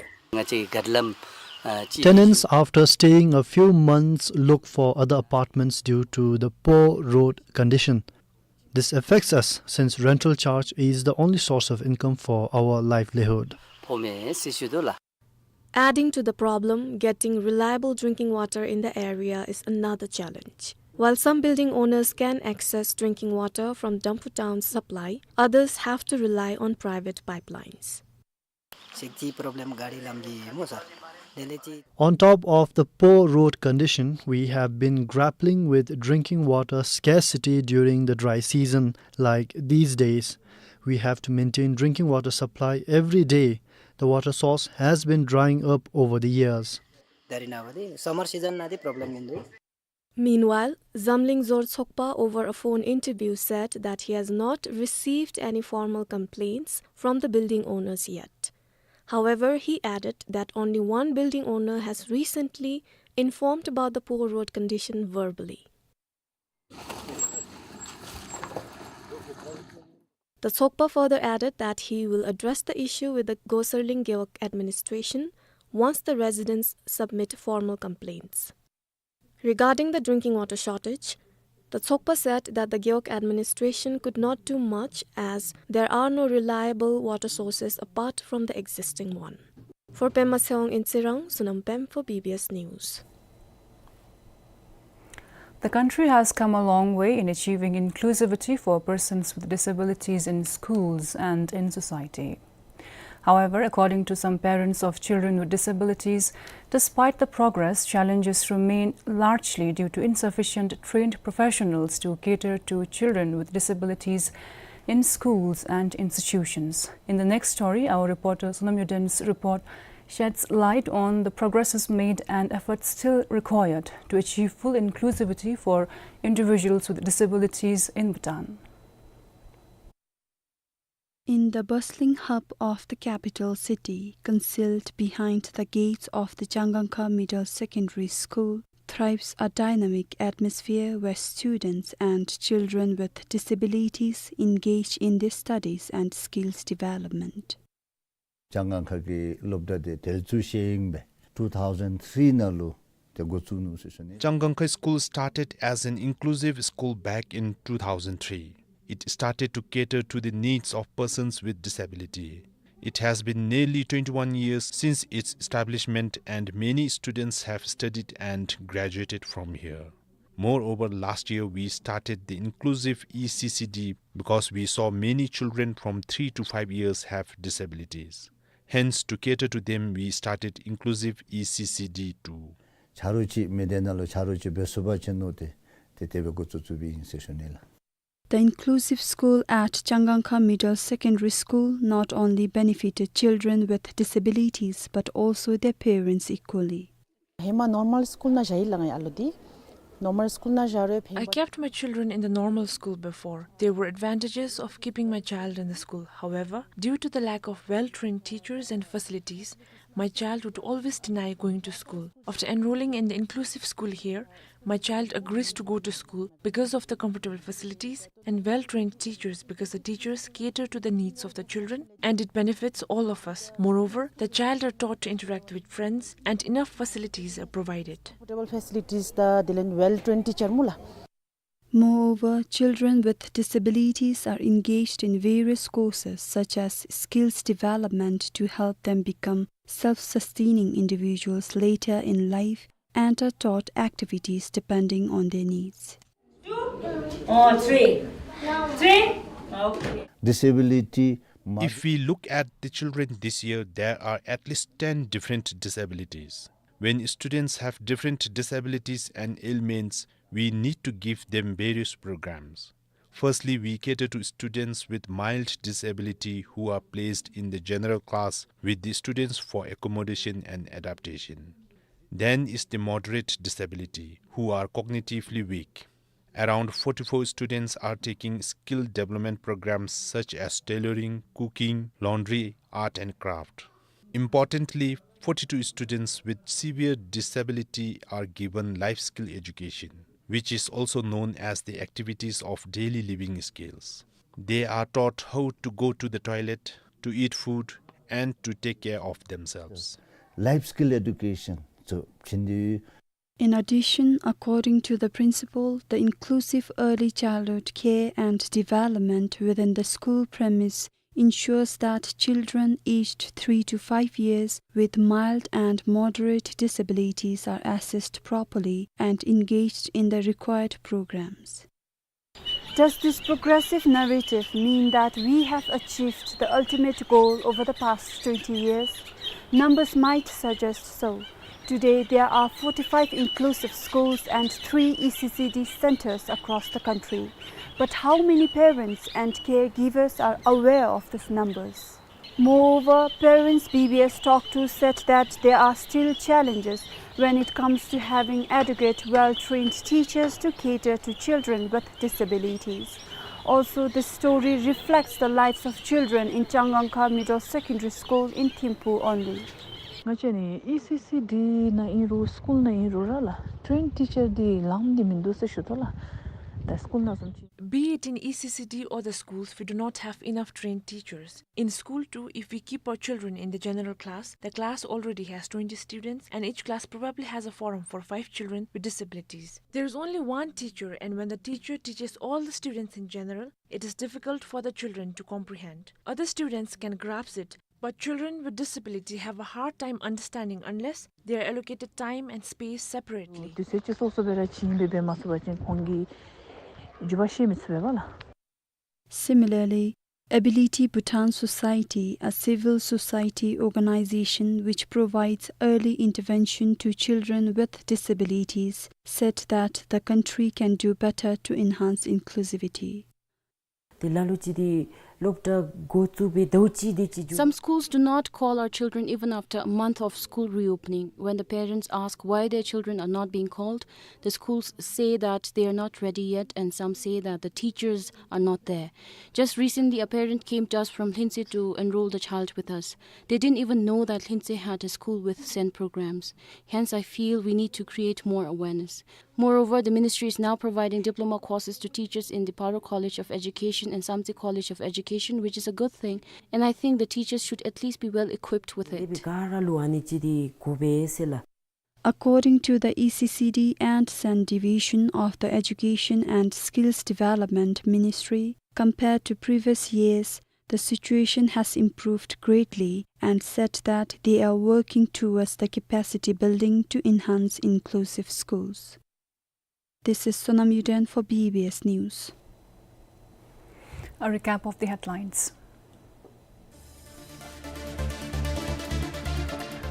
Tenants, after staying a few months, look for other apartments due to the poor road condition. This affects us since rental charge is the only source of income for our livelihood. Adding to the problem, getting reliable drinking water in the area is another challenge. While some building owners can access drinking water from Damphu town's supply, others have to rely on private pipelines. On top of the poor road condition, we have been grappling with drinking water scarcity during the dry season, like these days. We have to maintain drinking water supply every day. The water source has been drying up over the years. Meanwhile, Zamlingzor Tsokpa, over a phone interview, said that he has not received any formal complaints from the building owners yet. However, he added that only one building owner has recently informed about the poor road condition verbally. The Tsokpa further added that he will address the issue with the Goserling Gewog administration once the residents submit formal complaints. Regarding the drinking water shortage, the Tsokpa said that the Gewog administration could not do much as there are no reliable water sources apart from the existing one. For Pema Tshewang in Tsirang, Sonam Pem for B B S News. The country has come a long way in achieving inclusivity for persons with disabilities in schools and in society. However, according to some parents of children with disabilities, despite the progress, challenges remain largely due to insufficient trained professionals to cater to children with disabilities in schools and institutions. In the next story, our reporter Sonam Yodin's report sheds light on the progresses made and efforts still required to achieve full inclusivity for individuals with disabilities in Bhutan. In the bustling hub of the capital city, concealed behind the gates of the Changangkha Middle Secondary School, thrives a dynamic atmosphere where students and children with disabilities engage in their studies and skills development. ལྕང་སྒང་ཁ་གི་སློབ་གྲྭ་དེ་དལ་འཛུལ་ཤེས་ཡོན་སྦེ་two thousand three ནང་ལུ་ཏེ་འགོ་བཙུགས་ནུག་ཟེར་ཞུ་ནི། Changangkha School started as an inclusive school back in two thousand three. It started to cater to the needs of persons with disability. It has been nearly twenty-one years since its establishment, and many students have studied and graduated from here. Moreover, last year we started the inclusive E C C D because we saw many children from three to five years have disabilities. Hence, to cater to them, we started inclusive E C C D too. ཆ་རོགས་ཅིག་མི་སྡེ་ནང་ལུ་ཆ་རོགས་ཅིག་འབད་ཚུགས་པ་ཅིན་མནོ་སྟེ་ཏེ་དེ་སྦེ་འགོ་བཙུགས་བཙུགསཔ་ཨིན་ཟེར་ཞུ་ནི་ལགས། The inclusive school at Changangkha Middle Secondary School not only benefited children with disabilities but also their parents equally. ཧེ་མ་ནོར་མཱལ་སི་ཀུལ་ནང་བཞག་ཡི་ལགས། ང་ཨ་ལོ་འདི་ནོར་མཱལ་སི་ཀུལ་ནང་བཞག་རུང་ཧེ་མ། I kept my children in the normal school before. There were advantages of keeping my child in the school. However, due to the lack of well-trained teachers and facilities, my child would always deny going to school. After enrolling in the inclusive school here, my child agrees to go to school because of the comfortable facilities and well-trained teachers, because the teachers cater to the needs of the children and it benefits all of us. Moreover, the child are taught to interact with friends and enough facilities are provided. Comfortable facilities དང་དེ་ལས་well-trained teacher སྨོ་ལགས། Moreover, children with disabilities are engaged in various courses such as skills development to help them become self-sustaining individuals later in life and are taught activities depending on their needs. Two or three? Three? Okay. Disability mu- If we look at the children this year, there are at least ten different disabilities. When students have different disabilities and ailments, we need to give them various programs. Firstly, we cater to students with mild disability who are placed in the general class with the students for accommodation and adaptation. Then is the moderate disability, who are cognitively weak. Around forty-four students are taking skill development programs such as tailoring, cooking, laundry, art and craft. Importantly, forty-two students with severe disability are given life skill education, which is also known as the activities of daily living skills. They are taught how to go to the toilet, to eat food, and to take care of themselves. Life skill education. So, chindi. In addition, according to the principal, the inclusive early childhood care and development within the school premise ensures that children aged three to five years with mild and moderate disabilities are assessed properly and engaged in the required programs. Does this progressive narrative mean that we have achieved the ultimate goal over the past twenty years? Numbers might suggest so. Today, there are forty-five inclusive schools and three E C C D centers across the country. But how many parents and caregivers are aware of these numbers? Moreover, parents B B S talked to said that there are still challenges when it comes to having adequate, well-trained teachers to cater to children with disabilities. Also, this story reflects the lives of children in Changangkha Middle Secondary School in Thimphu only. ང་བཅས་ནི་ཨི་སི་སི་ཌི་ནང་ཨིན་རུང་སི་ཀུལ་ནང་ཨིན་རུང་ར་ལགས་ཊེན་ཊི་ཊི་ཅར་འདི་ལངམ་འདི་མིན་འདུག་ཟེར་ཞུ་དོ་ལགས། ད་སི་ཀུལ་ནང་བཟུམ་ཅིག Be it in E C C D or the schools, we do not have enough trained teachers. In school too, if we keep our children in the general class, the class already has twenty students and each class probably has a forum for five children with disabilities. There is only one teacher, and when the teacher teaches all the students in general, it is difficult for the children to comprehend. Other students can grasp it, but children with disability have a hard time understanding unless they are allocated time and space separately. དུས་ཚོད་ཅིག་སོ་སོ་སྦེ་ར་བྱིན་སྦེ་འབད་མ་ཚུགས་པ་ཅིན་ཁོང་གིས་བརྗོད་པ་ཤེས་མི་ཚུགས་པས་ལགས། Similarly, Ability Bhutan Society, a civil society organization which provides early intervention to children with disabilities, said that the country can do better to enhance inclusivity. དེ་ལ་ལུ་ཅིག་འདི་ སློབ་གྲྭ་འགོ་བཙུགས་པའི་ཟླཝ་གཅིག་དེ་ཅིག་འགྱོ། Some schools do not call our children even after a month of school reopening. When the parents ask why their children are not being called, the schools say that they are not ready yet, and some say that the teachers are not there. Just recently, a parent came to us from Lhintse to enroll the child with us. They didn't even know that Lhintse had a school with SEND programs. Hence, I feel we need to create more awareness. Moreover, the ministry is now providing diploma courses to teachers in the Paro College of Education and Samtse College of Education, which is a good thing, and I think the teachers should at least be well equipped with it. དེ་སྦེ་ག་ར་ལུ་ཨ་ནི་ཅིག་དེ་དགོ་པས་ཟེར་ལགས། According to the E C C D and SEND Division of the Education and Skills Development Ministry, compared to previous years, the situation has improved greatly and said that they are working towards the capacity building to enhance inclusive schools. This is Sonam Yuden for B B S News. A recap of the headlines.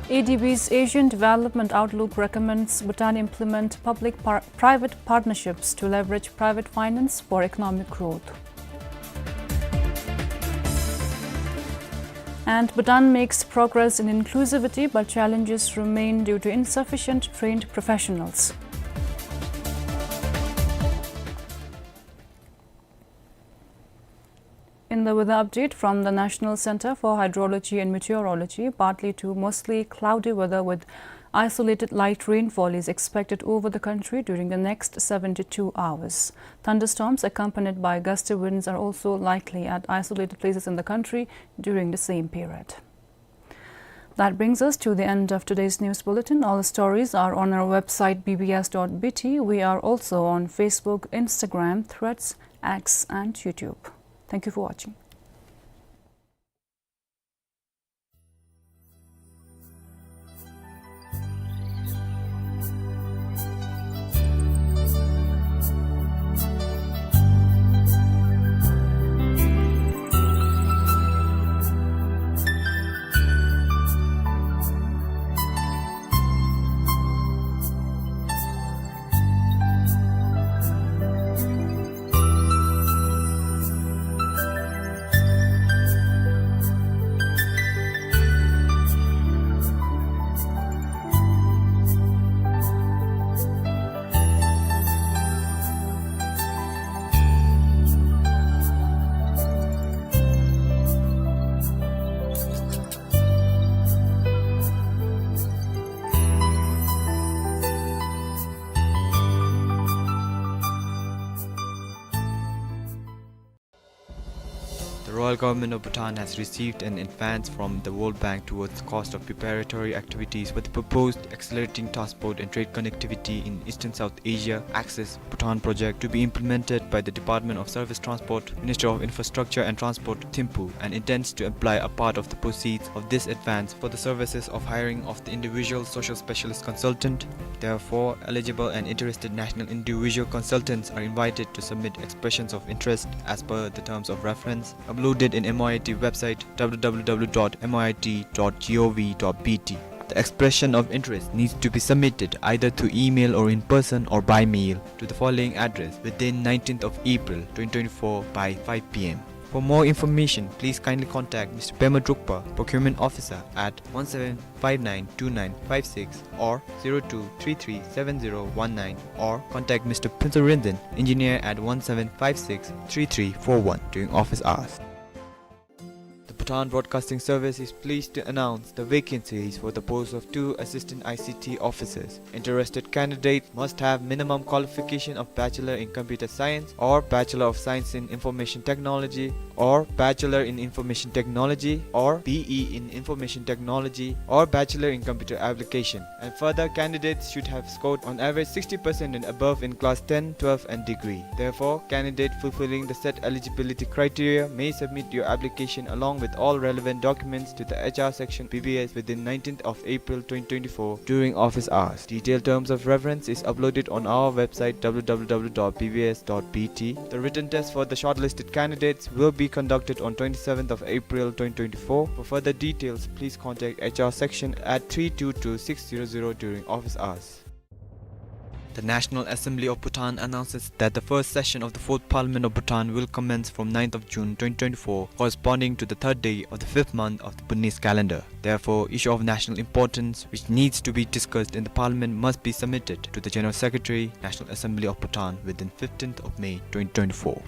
A D B's Asian Development Outlook recommends Bhutan implement public par-, private partnerships to leverage private finance for economic growth. And Bhutan makes progress in inclusivity, but challenges remain due to insufficient trained professionals. In the weather update from the National Center for Hydrology and Meteorology, partly to mostly cloudy weather with isolated light rainfall is expected over the country during the next seventy-two hours. Thunderstorms accompanied by gusty winds are also likely at isolated places in the country during the same period. That brings us to the end of today's news bulletin. All stories are on our website B B S dot B T. We are also on Facebook, Instagram, Threads, X, and YouTube. Thank you for watching. The Royal Government of Bhutan has received an advance from the World Bank towards the cost of preparatory activities for the proposed Accelerating Transport and Trade Connectivity in Eastern South Asia, ACCESS Bhutan project, to be implemented by the Department of Surface Transport, Ministry of Infrastructure and Transport, Thimphu, and intends to apply a part of the proceeds of this advance for the services of hiring of the individual social specialist consultant. Therefore, eligible and interested national individual consultants are invited to submit expressions of interest as per the terms of reference uploaded in M O I T website W W W dot M O I T dot gov dot B T. The expression of interest needs to be submitted either through email or in person or by mail to the following address within nineteenth of April twenty twenty-four by five P M. For more information, please kindly contact Mister Pema Drukpa, Procurement Officer, at one seven five nine two nine five six or zero two three three seven zero one nine, or contact Mister Phuntsar Rinzin, Engineer, at one seven five six three three four one during office hours. The Bhutan Broadcasting Service is pleased to announce the vacancies for the post of two assistant I C T officers. Interested candidates must have minimum qualification of Bachelor in Computer Science or Bachelor of Science in Information Technology or Bachelor in Information Technology or B E in Information Technology or Bachelor in Computer Application. And further, candidates should have scored on average sixty percent and above in class ten, twelve and degree. Therefore, candidate fulfilling the set eligibility criteria may submit your application along with all relevant documents to the H R section B B S within nineteenth of April twenty twenty-four during office hours. Detailed terms of reference is uploaded on our website W W W dot B B S dot B T. The written test for the shortlisted candidates will be conducted on twenty-seventh of April twenty twenty-four. For further details, please contact H R section at three two two six zero zero during office hours. The National Assembly of Bhutan announces that the first session of the Fourth Parliament of Bhutan will commence from ninth of June twenty twenty-four, corresponding to the third day of the fifth month of the Bhutanese calendar. Therefore, issue of national importance which needs to be discussed in the Parliament must be submitted to the General Secretary, National Assembly of Bhutan, within fifteenth of May twenty twenty-four.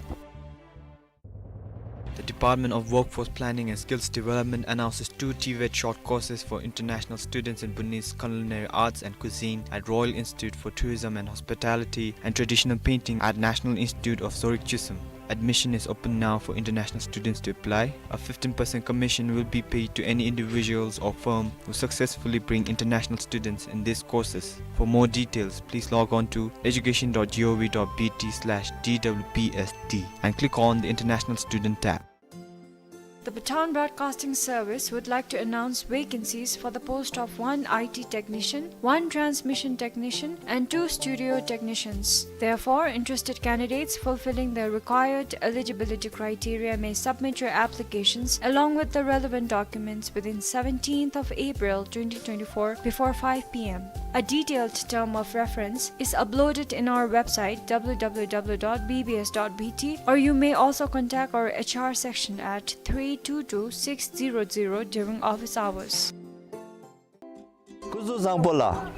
The Department of Workforce Planning and Skills Development announces two TVET short courses for international students in Bhutanese culinary arts and cuisine at Royal Institute for Tourism and Hospitality and Traditional Painting at National Institute of Sorik Chisholm. Admission is open now for international students to apply. A fifteen percent commission will be paid to any individuals or firm who successfully bring international students in these courses. For more details, please log on to education dot gov dot bt slash D W P S D and click on the International Student tab. The Bhutan Broadcasting Service would like to announce vacancies for the post of one I T technician, one transmission technician, and two studio technicians. Therefore, interested candidates fulfilling the required eligibility criteria may submit your applications along with the relevant documents within seventeenth of April twenty twenty-four before five P M. A detailed term of reference is uploaded in our website, W W W dot B B S dot B T, or you may also contact our H R section at three two two six zero zero during office hours. Kuzu Zangpo la.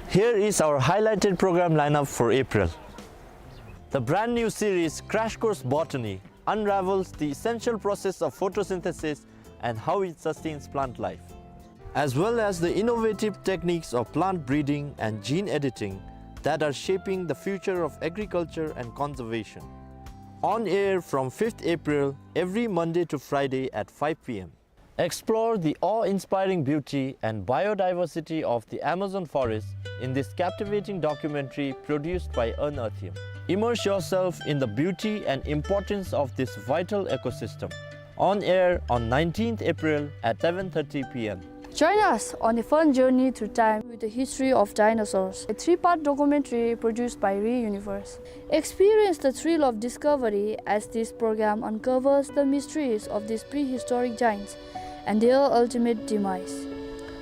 Here is our highlighted program lineup for April. The brand new series Crash Course Botany unravels the essential process of photosynthesis and how it sustains plant life, as well as the innovative techniques of plant breeding and gene editing that are shaping the future of agriculture and conservation. On air from fifth April, every Monday to Friday at five P M. Explore the awe-inspiring beauty and biodiversity of the Amazon forest in this captivating documentary produced by Unearthium. Immerse yourself in the beauty and importance of this vital ecosystem. On air on nineteenth April at seven thirty P M. Join us on a fun journey through time with the history of dinosaurs, a three-part documentary produced by Re Universe. Experience the thrill of discovery as this program uncovers the mysteries of these prehistoric giants and their ultimate demise.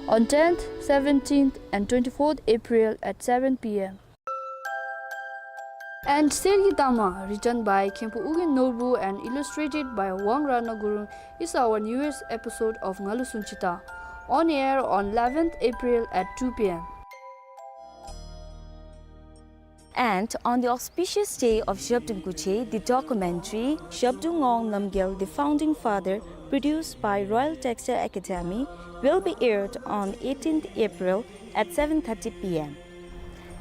On tenth, seventeenth, and twenty-fourth April at seven P M. And Sergi Tama, written by Khenpo Ugyen Norbu and illustrated by Wang Ratna Gurung, is our newest episode of Ngalu Sunchita, on air on eleventh April at two P M. And on the auspicious day of Zhabdrung Kuche, the documentary Zhabdrung Ngawang Namgyal, the Founding Father, produced by Royal Textile Academy, will be aired on eighteenth April at seven thirty P M.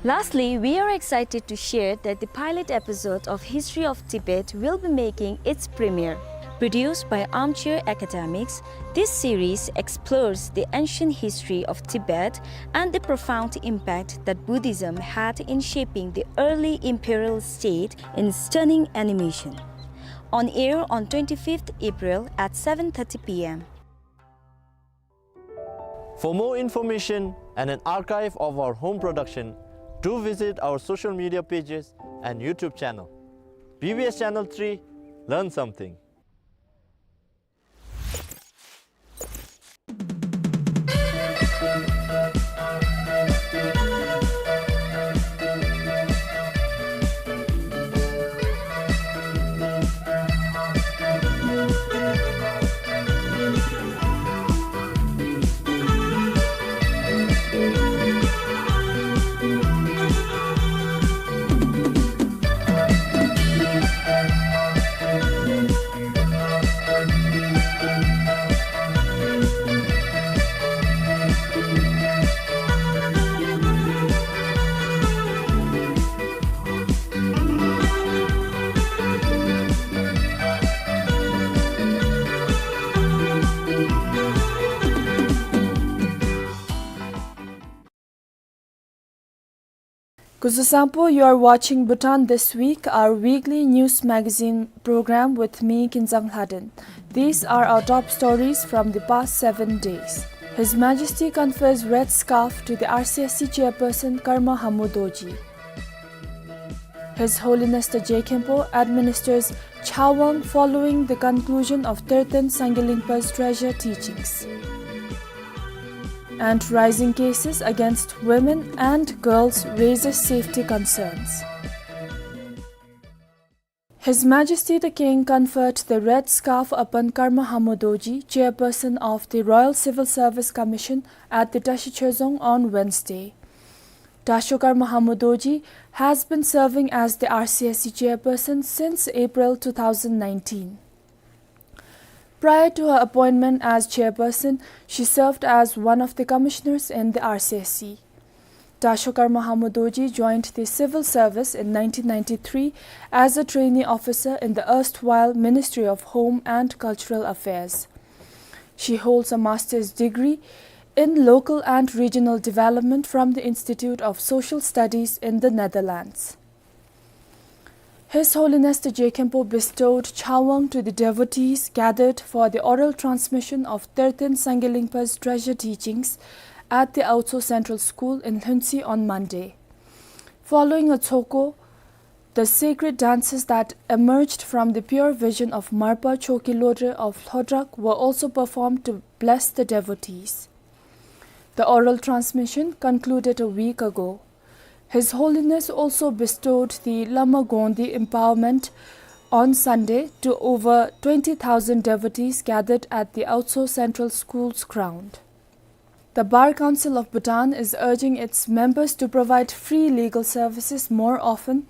Lastly, we are excited to share that the pilot episode of History of Tibet will be making its premiere. Produced by Armchair Academics, this series explores the ancient history of Tibet and the profound impact that Buddhism had in shaping the early imperial state in stunning animation. On air on twenty-fifth April at seven thirty P M. For more information and an archive of our home production, do visit our social media pages and YouTube channel. B B S Channel three, learn something. Kuzu Sampo, you are watching Bhutan This Week, our weekly news magazine program with me, Kinzang Lhaden. These are our top stories from the past seven days. His Majesty confers red scarf to the R C S C chairperson Karma Hamu Dorji. His Holiness the Je Khenpo administers Chawang following the conclusion of Terten Sangye Lingpa's treasure teachings. And rising cases against women and girls raises safety concerns. His Majesty the King conferred the red scarf upon Karma Hamu Dorji, chairperson of the Royal Civil Service Commission, at the Tashi Chezang on Wednesday. Dasho Karma Hamu Dorji has been serving as the R C S C chairperson since April two thousand nineteen. Prior to her appointment as chairperson, she served as one of the commissioners in the R C S C. Dasho Karma Hamu Dorji joined the civil service in nineteen ninety-three as a trainee officer in the erstwhile Ministry of Home and Cultural Affairs. She holds a master's degree in local and regional development from the Institute of Social Studies in the Netherlands. His Holiness the Je Khenpo bestowed chawang to the devotees gathered for the oral transmission of Terthen Sangye Lingpa's treasure teachings at the Aocho Central School in Lhuentse on Monday. Following a tsoko, the sacred dances that emerged from the pure vision of Marpa Choki Lodre of Lhodrak were also performed to bless the devotees. The oral transmission concluded a week ago. His Holiness also bestowed the Lama Gondi empowerment on Sunday to over twenty thousand devotees gathered at the Aocho Central School's ground. The Bar Council of Bhutan is urging its members to provide free legal services more often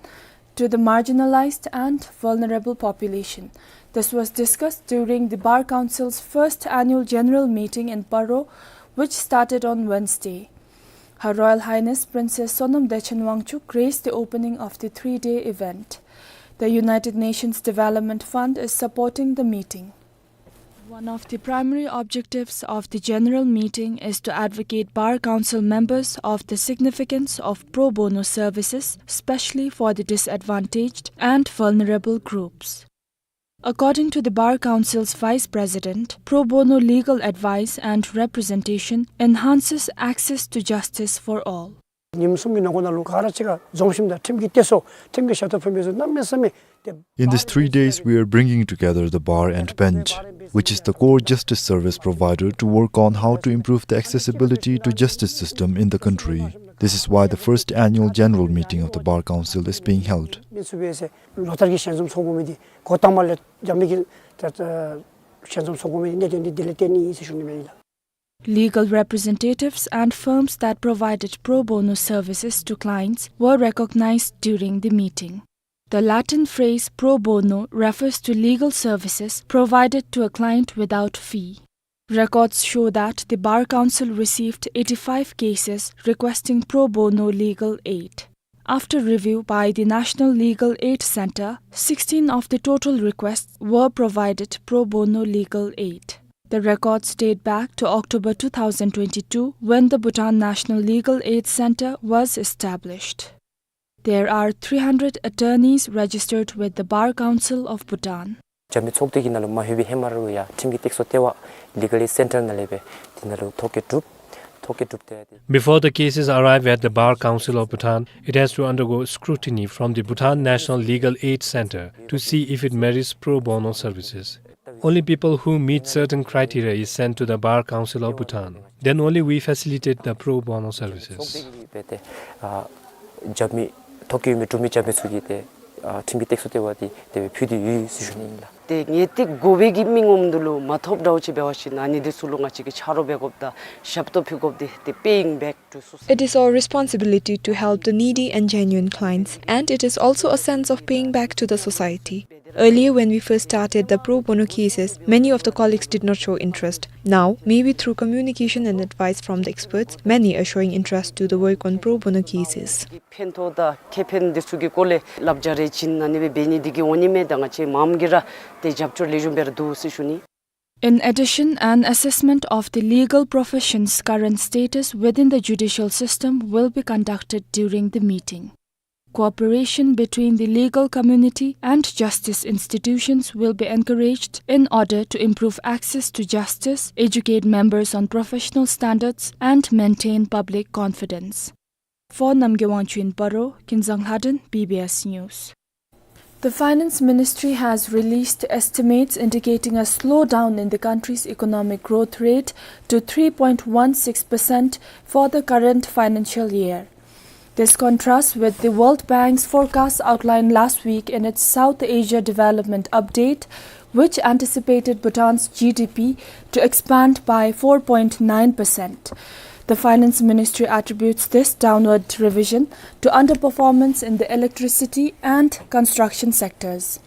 to the marginalized and vulnerable population. This was discussed during the Bar Council's first annual general meeting in Paro, which started on Wednesday. Her Royal Highness Princess Sonam Dechen Wangchuck graced the opening of the three-day event. The United Nations Development Fund is supporting the meeting. One of the primary objectives of the general meeting is to advocate Bar Council members of the significance of pro bono services, especially for the disadvantaged and vulnerable groups. According to the Bar Council's Vice President, pro bono legal advice and representation enhances access to justice for all. ཉིནམ་གསུམ་གྱི་ནང་འཁོད་ནང་ལུ་ག་ར་གཅིག་ཁར་འཛོམས་ཞིནམ་ད་ཁྲིམས་ཀྱི་གཏད་སོ་ཁྲིམས་ཀྱི་ཞབས་ཏོག་ཕུལ་མི་ཚུ་གནམ་མེད་ས་མེད་དེ། In these three days, we are bringing together the bar and bench, which is the core justice service provider, to work on how to improve the accessibility to justice system in the country. This is why the first annual general meeting of the Bar Council is being held. མི་ཚུ་སྦེ་ཟེར་ལོ་ལྟར་གྱི་ཞལ་འཛོམས་ཚོགས་དགོ་མི་འདི་འགོ་དང་པ་ལས་རྒྱབ་མི་གི་ད་ད་ཞལ་འཛོམས་ཚོགས་དགོ་མི་འདི་གནད་དོན་འདི་དེ་ལས་བརྟེན་ནི་ཨིན་ཟེར་ཞུ་ནི་ཨིན་ལགས། Legal representatives and firms that provided pro bono services to clients were recognized during the meeting. The Latin phrase pro bono refers to legal services provided to a client without fee. Records show that the Bar Council received eighty-five cases requesting pro bono legal aid. After review by the National Legal Aid Centre, sixteen of the total requests were provided pro bono legal aid. The records date back to October two thousand twenty-two, when the Bhutan National Legal Aid Centre was established. There are three hundred attorneys registered with the Bar Council of Bhutan. རྒྱབ་མི་ཚོགས་སྡེ་གི་ནང་ལུ་མ་ལྷོད་པའི་ཧེ་མ་ར་ལུ་ཡང་ཁྲིམས་ཀྱི་སྟེགས་གསོ་ལྟེ་བ་Legal Aid Centre ནང་ལས་སྦེ་དེ་ནང་ལུ་ཐོ་བཀོད་གྲུབ། ཐོ་བཀོད་གྲུབ་སྟེ། Before the cases arrive at the Bar Council of Bhutan, it has to undergo scrutiny from the Bhutan National Legal Aid Centre to see if it merits pro bono services. Only people who meet certain criteria is sent to the Bar Council of Bhutan. Then only we facilitate the pro bono services. ཨ་རྒྱབ་མི་ཐོ་བཀོད་ཡོད་མི་གྲུབ་མི་རྒྱབ་མི་ཚུ་གིས་ཏེ་ཨ་ཁྲིམས་ཀྱི་སྟེགས་གསོ་ལྟེ་བ་འདི་དེ་སྦེ་ཕུལ་ཏེ་ཡོད་ཟེར་ཞུ་ནི་ཨིན་ལགས། ཏེ་ངེས་ཏིག་དགོ་པའི་གི་མི་ངོམ་འདི་ལུ་མ་ཐོབ་འདྲཝ་ཅིག་འབད་བ་ཅིན་ཨ་ནི་འདི་ཚུ་ལུ་ང་བཅས་ཀྱིས་ཆ་རོགས་འབད་དགོཔ་དང་ཞབས་ཏོག་ཕུལ་དགོཔ་འདི་ཏེ་paying back to society. It is our responsibility to help the needy and genuine clients, and it is also a sense of paying back to the society. Earlier, when we first started the pro bono cases, many of the colleagues did not show interest. Now, maybe through communication and advice from the experts, many are showing interest to the work on pro bono cases. ཕན་ཐོགས་དང་ཁེ་ཕན་འདི་ཚུ་གི་སྐོར་ལས་བསླབ་བྱ་རེ་བྱིན་ཨ་ནི་སྦེ་འབད་ནི་འདི་གིས་འོང་ནི་མས། ད་ང་བཅས་མངམ་གིས་ར་ཏེ་རྒྱབ་སྐྱོར་ལེགས་ཤོམ་སྦེ་ར་འདུག་ཟེར་ཞུ་ནི། In addition, an assessment of the legal profession's current status within the judicial system will be conducted during the meeting. Cooperation between the legal community and justice institutions will be encouraged in order to improve access to justice, educate members on professional standards, and maintain public confidence. For Namgay Wangchuk in Paro, Kinzang Lhaden, B B S News. The Finance Ministry has released estimates indicating a slowdown in the country's economic growth rate to three point one six percent for the current financial year. This contrasts with the World Bank's forecast outlined last week in its South Asia Development Update, which anticipated Bhutan's G D P to expand by four point nine percent. The Finance Ministry attributes this downward revision to underperformance in the electricity and construction sectors.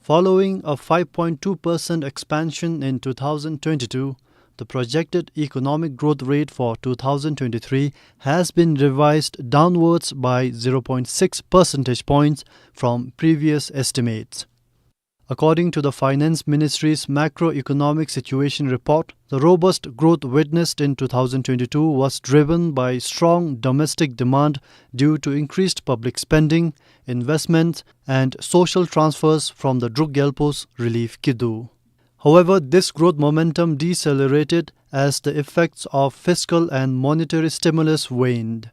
Following a five point two percent expansion in two thousand twenty-two, the projected economic growth rate for two thousand twenty-three has been revised downwards by zero point six percentage points from previous estimates. According to the Finance Ministry's Macroeconomic Situation Report, the robust growth witnessed in two thousand twenty-two was driven by strong domestic demand due to increased public spending, investment, and social transfers from the Druk Gyalpo's relief kizhu. However, this growth momentum decelerated as the effects of fiscal and monetary stimulus waned.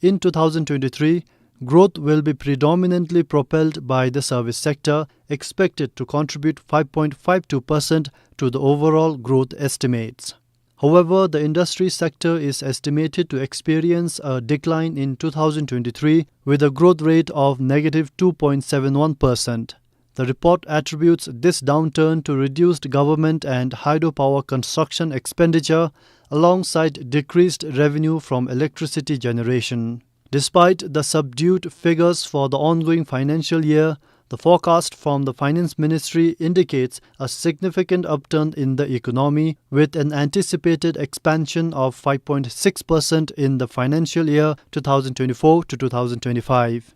In two thousand twenty-three, growth will be predominantly propelled by the service sector, expected to contribute five point five two percent to the overall growth estimates. However, the industry sector is estimated to experience a decline in two thousand twenty-three, with a growth rate of negative two point seven one percent. The report attributes this downturn to reduced government and hydropower construction expenditure, alongside decreased revenue from electricity generation. Despite the subdued figures for the ongoing financial year, the forecast from the Finance Ministry indicates a significant upturn in the economy, with an anticipated expansion of five point six percent in the financial year two thousand twenty-four to two thousand twenty-five.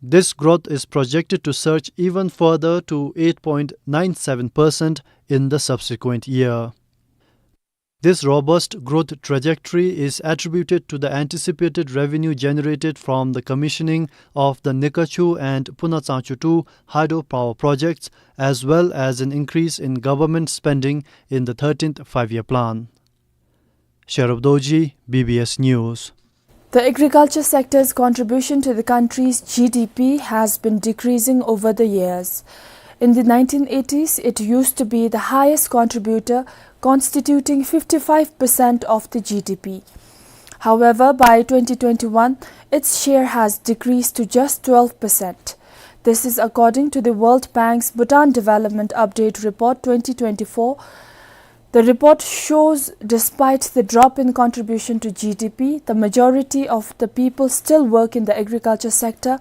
This growth is projected to surge even further to eight point nine seven percent in the subsequent year. This robust growth trajectory is attributed to the anticipated revenue generated from the commissioning of the Nikachu and Punatsanchu two hydropower projects, as well as an increase in government spending in the thirteenth Five-Year Plan. Sherub Dorji, B B S News. The agriculture sector's contribution to the country's G D P has been decreasing over the years. In the nineteen eighties, it used to be the highest contributor, constituting fifty-five percent of the G D P. However, by twenty twenty-one, its share has decreased to just twelve percent. This is according to the World Bank's Bhutan Development Update Report twenty twenty-four. The report shows, despite the drop in contribution to G D P, the majority of the people still work in the agriculture sector,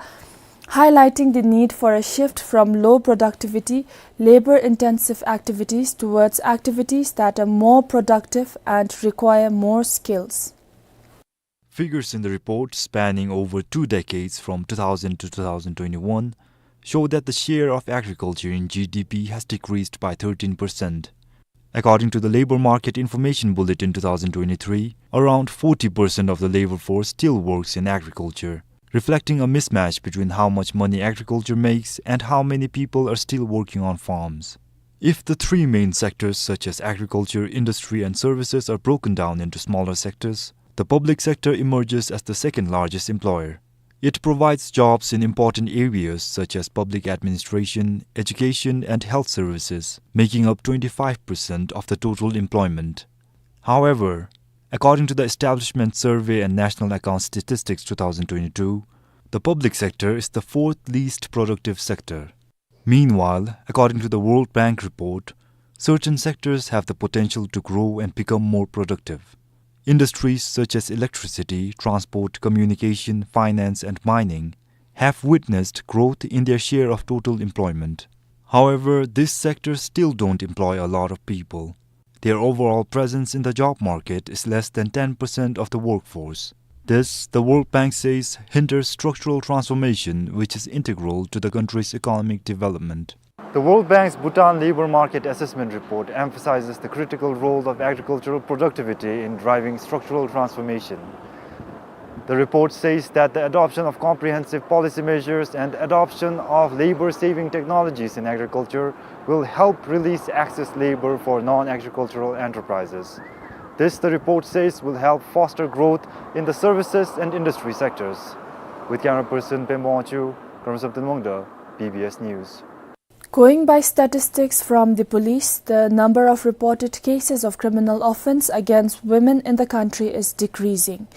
highlighting the need for a shift from low productivity, labor-intensive activities towards activities that are more productive and require more skills. Figures in the report, spanning over two decades from two thousand to two thousand twenty-one, show that the share of agriculture in G D P has decreased by thirteen percent. According to the Labor Market Information Bulletin two thousand twenty-three, around forty percent of the labor force still works in agriculture, reflecting a mismatch between how much money agriculture makes and how many people are still working on farms. If the three main sectors, such as agriculture, industry, and services, are broken down into smaller sectors, the public sector emerges as the second largest employer. It provides jobs in important areas such as public administration, education, and health services, making up twenty-five percent of the total employment. However, according to the Establishment Survey and National Account Statistics two thousand twenty-two, the public sector is the fourth least productive sector. Meanwhile, according to the World Bank report, certain sectors have the potential to grow and become more productive. Industries such as electricity, transport, communication, finance, and mining have witnessed growth in their share of total employment. However, these sectors still don't employ a lot of people. Their overall presence in the job market is less than ten percent of the workforce. This, the World Bank says, hinders structural transformation, which is integral to the country's economic development. The World Bank's Bhutan Labor Market Assessment Report emphasizes the critical role of agricultural productivity in driving structural transformation. The report says that the adoption of comprehensive policy measures and adoption of labor-saving technologies in agriculture will help release excess labor for non-agricultural enterprises. This, the report says, will help foster growth in the services and industry sectors. With camera person Pemba Wangchuk, Karmasam Thanmungda, B B S News. Going by statistics from the police, the number of reported cases of criminal offense against women in the country is decreasing.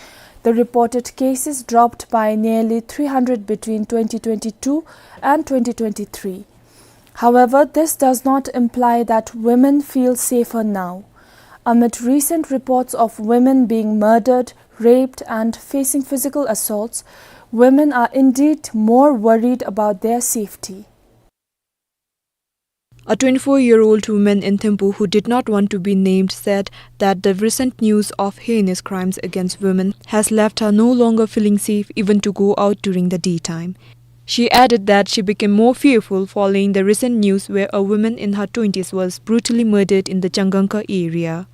The reported cases dropped by nearly three hundred between twenty twenty-two and twenty twenty-three. However, this does not imply that women feel safer now. Amid recent reports of women being murdered, raped, and facing physical assaults, women are indeed more worried about their safety. A twenty-four-year-old woman in Thimphu who did not want to be named said that the recent news of heinous crimes against women has left her no longer feeling safe even to go out during the daytime. She added that she became more fearful following the recent news where a woman in her twenties was brutally murdered in the Changanka area.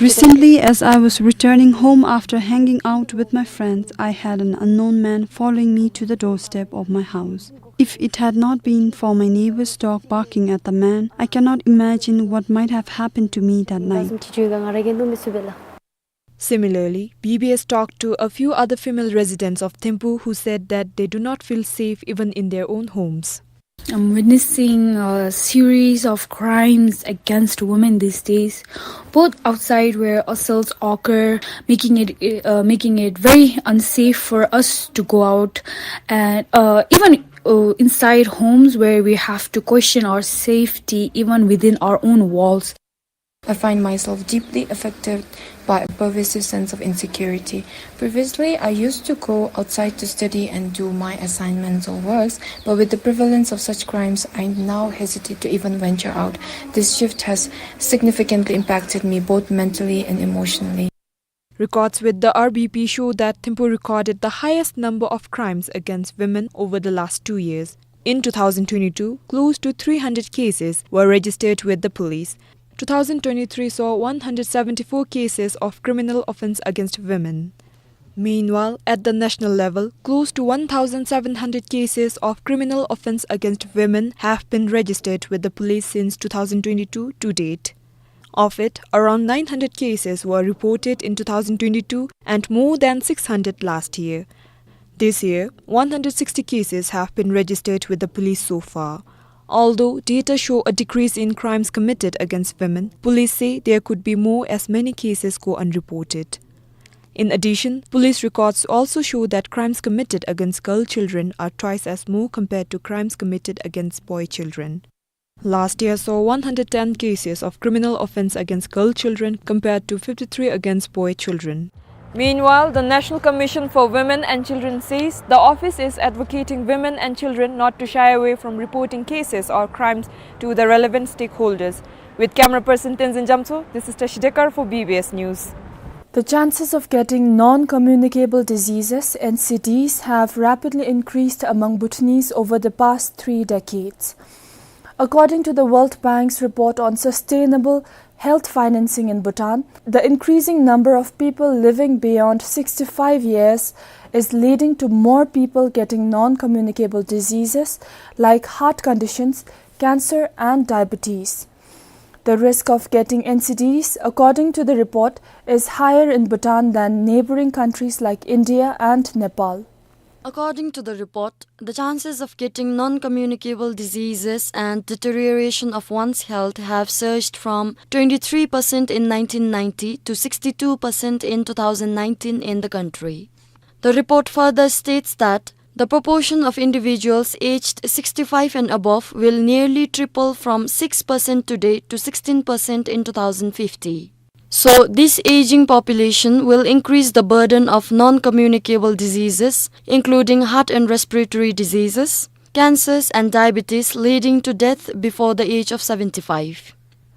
Recently, as I was returning home after hanging out with my friends, I had an unknown man following me to the doorstep of my house. If it had not been for my neighbor's dog barking at the man, I cannot imagine what might have happened to me that night. Similarly, B B S talked to a few other female residents of Thimphu who said that they do not feel safe even in their own homes. I'm witnessing a series of crimes against women these days, both outside where assaults occur, making it, uh, making it very unsafe for us to go out, and, uh, even, uh, inside homes where we have to question our safety even within our own walls. I find myself deeply affected by a pervasive sense of insecurity. Previously, I used to go outside to study and do my assignments or works, but with the prevalence of such crimes, I now hesitate to even venture out. This shift has significantly impacted me both mentally and emotionally. Records with the R B P show that Thimphu recorded the highest number of crimes against women over the last two years. In two thousand twenty-two, close to three hundred cases were registered with the police. Two thousand twenty-three saw one hundred seventy-four cases of criminal offense against women. Meanwhile, at the national level, close to one thousand seven hundred cases of criminal offense against women have been registered with the police since two thousand twenty-two to date. Of it, around nine hundred cases were reported in two thousand twenty-two and more than six hundred last year. This year, one hundred sixty cases have been registered with the police so far. Although data show a decrease in crimes committed against women, police say there could be more as many cases go unreported. In addition, police records also show that crimes committed against girl children are twice as more compared to crimes committed against boy children. Last year saw one hundred ten cases of criminal offense against girl children compared to fifty-three against boy children. Meanwhile, the National Commission for Women and Children says the office is advocating women and children not to shy away from reporting cases or crimes to the relevant stakeholders. With camera person Tenzin Jamtso, this is Tashi Dekar for B B S News. The chances of getting non-communicable diseases, N C Ds, have rapidly increased among Bhutanese over the past three decades. According to the World Bank's report on sustainable health financing in Bhutan, the increasing number of people living beyond sixty-five years is leading to more people getting non-communicable diseases like heart conditions, cancer, and diabetes. The risk of getting N C Ds, according to the report, is higher in Bhutan than neighboring countries like India and Nepal. According to the report, the chances of getting non-communicable diseases and deterioration of one's health have surged from twenty-three percent in nineteen ninety to sixty-two percent in two thousand nineteen in the country. The report further states that the proportion of individuals aged sixty-five and above will nearly triple from six percent today to sixteen percent in two thousand fifty. So, this aging population will increase the burden of non-communicable diseases, including heart and respiratory diseases, cancers, and diabetes, leading to death before the age of seventy-five.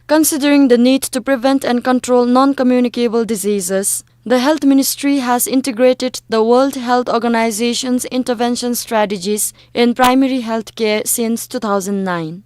Considering the need to prevent and control non-communicable diseases, the Health Ministry has integrated the World Health Organization's intervention strategies in primary health care since two thousand nine.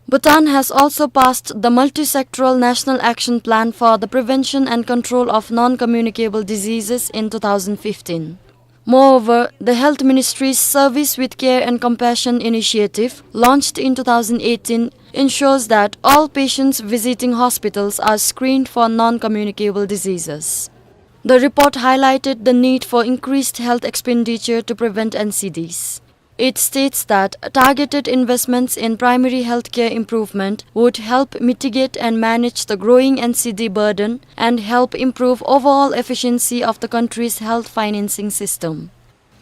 Bhutan has also passed the Multi-Sectoral National Action Plan for the Prevention and Control of Non-Communicable Diseases in two thousand fifteen. Moreover, the Health Ministry's Service with Care and Compassion initiative, launched in two thousand eighteen, ensures that all patients visiting hospitals are screened for non-communicable diseases. The report highlighted the need for increased health expenditure to prevent N C Ds. It states that targeted investments in primary healthcare improvement would help mitigate and manage the growing N C D burden and help improve overall efficiency of the country's health financing system.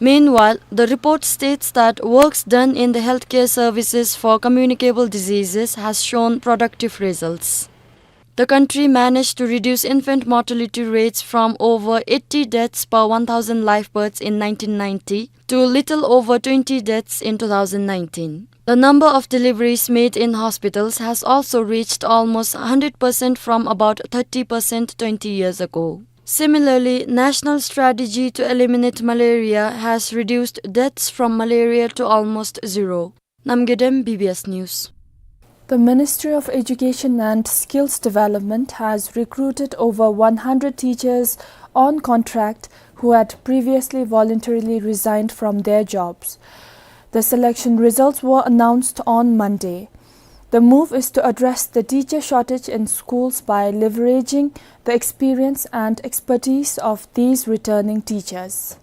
Meanwhile, the report states that works done in the healthcare services for communicable diseases has shown productive results. The country managed to reduce infant mortality rates from over eighty deaths per one thousand live births in nineteen ninety to little over twenty deaths in two thousand nineteen. The number of deliveries made in hospitals has also reached almost hundred percent from about thirty percent twenty years ago. Similarly, national strategy to eliminate malaria has reduced deaths from malaria to almost zero. Namgay Dem, B B S News. The Ministry of Education and Skills Development has recruited over one hundred teachers on contract who had previously voluntarily resigned from their jobs. The selection results were announced on Monday. The move is to address the teacher shortage in schools by leveraging the experience and expertise of these returning teachers.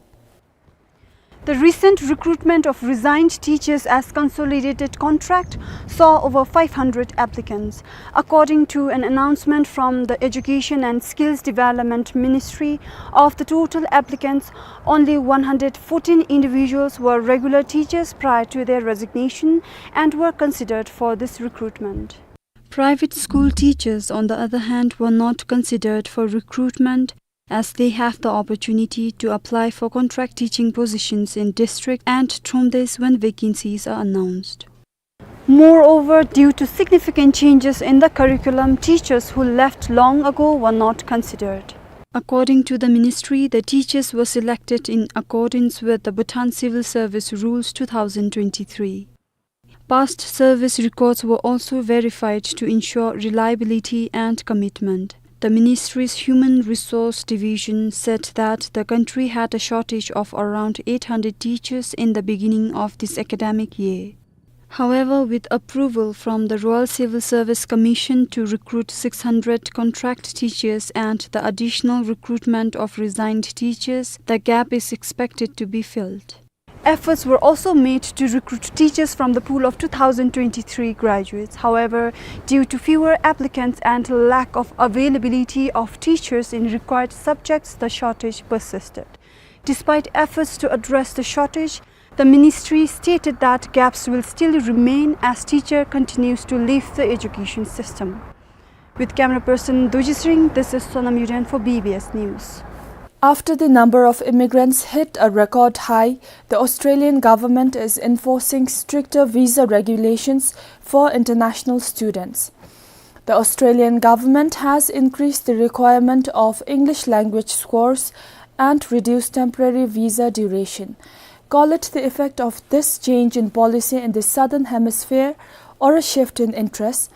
The recent recruitment of resigned teachers as consolidated contract saw over five hundred applicants. According to an announcement from the Education and Skills Development Ministry, of the total applicants, only one hundred fourteen individuals were regular teachers prior to their resignation and were considered for this recruitment. Private school teachers, on the other hand, were not considered for recruitment as they have the opportunity to apply for contract teaching positions in district and Thromdes when vacancies are announced. Moreover, due to significant changes in the curriculum, teachers who left long ago were not considered. According to the ministry, the teachers were selected in accordance with the Bhutan Civil Service Rules two thousand twenty-three. Past service records were also verified to ensure reliability and commitment. The ministry's Human Resource Division said that the country had a shortage of around eight hundred teachers in the beginning of this academic year. However, with approval from the Royal Civil Service Commission to recruit six hundred contract teachers and the additional recruitment of resigned teachers, the gap is expected to be filled. Efforts were also made to recruit teachers from the pool of two thousand twenty-three graduates. However, due to fewer applicants and lack of availability of teachers in required subjects, the shortage persisted. Despite efforts to address the shortage, the ministry stated that gaps will still remain as teacher continues to leave the education system. With camera person Dorji Sriñ, this is Sonam Yuden for B B S News. After the number of immigrants hit a record high, the Australian government is enforcing stricter visa regulations for international students. The Australian government has increased the requirement of English language scores and reduced temporary visa duration. Call it the effect of this change in policy in the Southern Hemisphere or a shift in interest.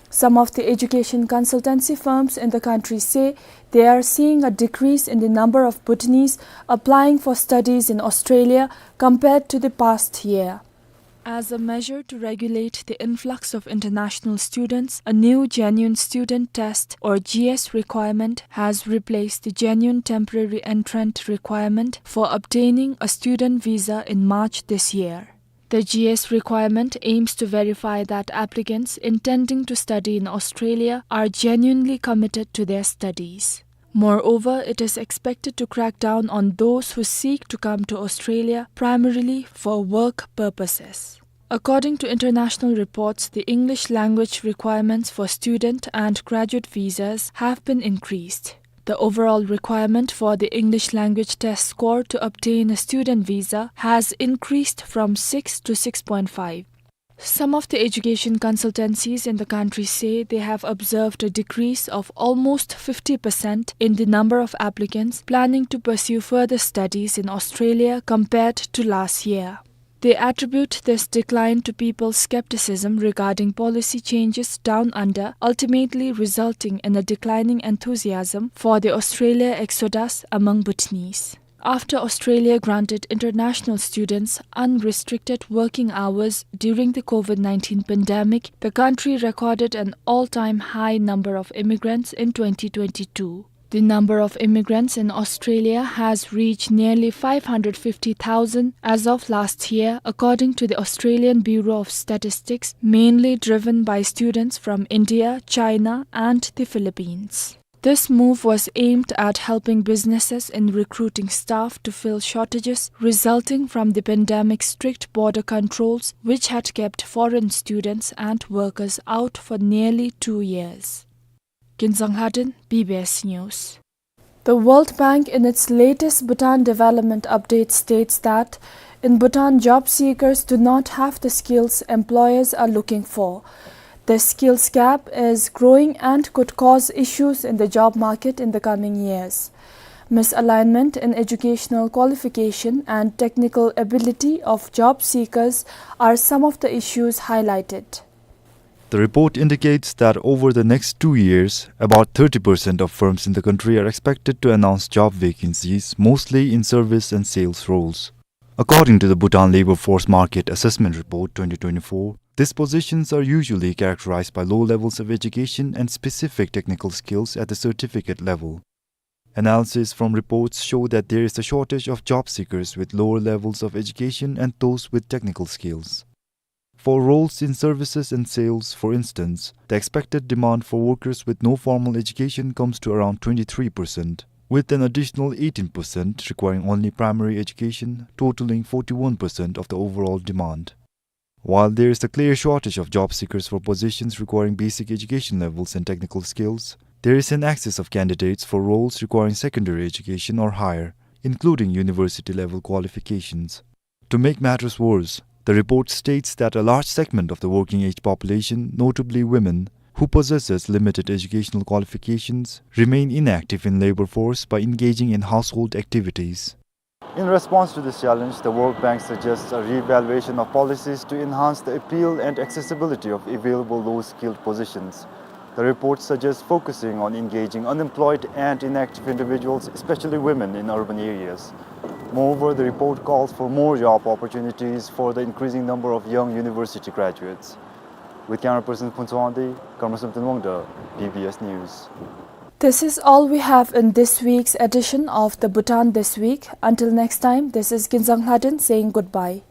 Some of the education consultancy firms in the country say they are seeing a decrease in the number of Bhutanese applying for studies in Australia compared to the past year. As a measure to regulate the influx of international students, a new genuine student test, or G S, requirement has replaced the genuine temporary entrant requirement for obtaining a student visa in March this year. The G S requirement aims to verify that applicants intending to study in Australia are genuinely committed to their studies. Moreover, it is expected to crack down on those who seek to come to Australia primarily for work purposes. According to international reports, the English language requirements for student and graduate visas have been increased. The overall requirement for the English language test score to obtain a student visa has increased from six to six point five. Some of the education consultancies in the country say they have observed a decrease of almost fifty percent in the number of applicants planning to pursue further studies in Australia compared to last year. They attribute this decline to people's skepticism regarding policy changes down under, ultimately resulting in a declining enthusiasm for the Australia exodus among Bhutanese. After Australia granted international students unrestricted working hours during the COVID nineteen pandemic, the country recorded an all-time high number of immigrants in twenty twenty-two. The number of immigrants in Australia has reached nearly five hundred fifty thousand as of last year, according to the Australian Bureau of Statistics, mainly driven by students from India, China, and the Philippines. This move was aimed at helping businesses in recruiting staff to fill shortages resulting from the pandemic's strict border controls, which had kept foreign students and workers out for nearly two years. Kinzang Lhaden, B B S News. The World Bank, in its latest Bhutan development update, states that in Bhutan, job seekers do not have the skills employers are looking for. The skills gap is growing and could cause issues in the job market in the coming years. Misalignment in educational qualification and technical ability of job seekers are some of the issues highlighted. The report indicates that over the next two years, about thirty percent of firms in the country are expected to announce job vacancies, mostly in service and sales roles. According to the Bhutan Labor Force Market Assessment Report twenty twenty-four, these positions are usually characterized by low levels of education and specific technical skills at the certificate level. Analysis from reports show that there is a shortage of job seekers with lower levels of education and those with technical skills. For roles in services and sales, for instance, the expected demand for workers with no formal education comes to around twenty-three percent, with an additional eighteen percent requiring only primary education, totaling forty-one percent of the overall demand. While there is a clear shortage of job seekers for positions requiring basic education levels and technical skills, there is an excess of candidates for roles requiring secondary education or higher, including university-level qualifications. To make matters worse, the report states that a large segment of the working-age population, notably women, who possesses limited educational qualifications, remain inactive in labor force by engaging in household activities. In response to this challenge, the World Bank suggests a re-evaluation of policies to enhance the appeal and accessibility of available low-skilled positions. The report suggests focusing on engaging unemployed and inactive individuals, especially women, in urban areas. Moreover, the report calls for more job opportunities for the increasing number of young university graduates. With camera person Phuntsho Wangdi, Karmasam Thanwangda, B B S News. This is all we have in this week's edition of the Bhutan This Week. Until next time, this is Kinzang Lhaden saying goodbye.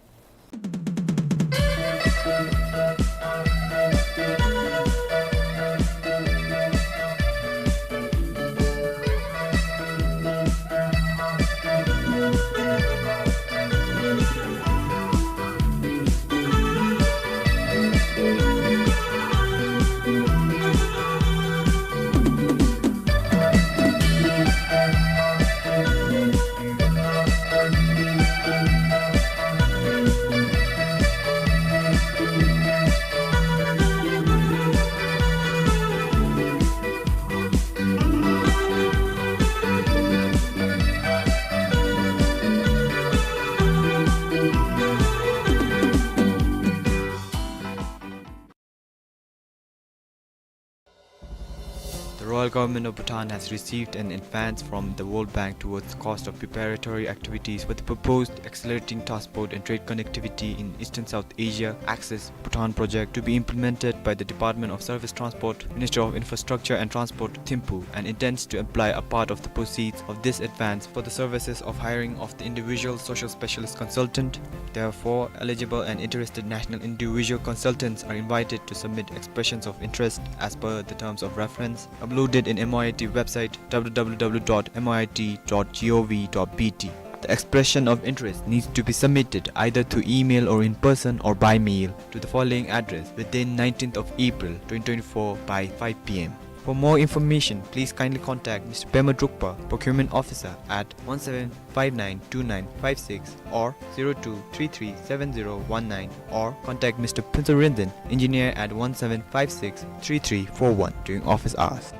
The Royal Government of Bhutan has received an advance from the World Bank towards the cost of preparatory activities for the proposed Accelerating Transport and Trade Connectivity in Eastern South Asia Axis Bhutan project to be implemented by the Department of Surface Transport, Ministry of Infrastructure and Transport, Thimphu, and intends to apply a part of the proceeds of this advance for the services of hiring of the individual social specialist consultant. Therefore, eligible and interested national individual consultants are invited to submit expressions of interest as per the terms of reference uploaded in M O I T website w w w dot m o i t dot g o v dot b t. The expression of interest needs to be submitted either through email or in person or by mail to the following address within nineteenth of April twenty twenty-four by five p m. For more information, please kindly contact Mister Pema Drukpa, Procurement Officer, at one seven five nine two nine five six or zero two three three seven zero one nine, or contact Mister Phuntsho Rinzin, Engineer, at one seven five six three three four one during office hours.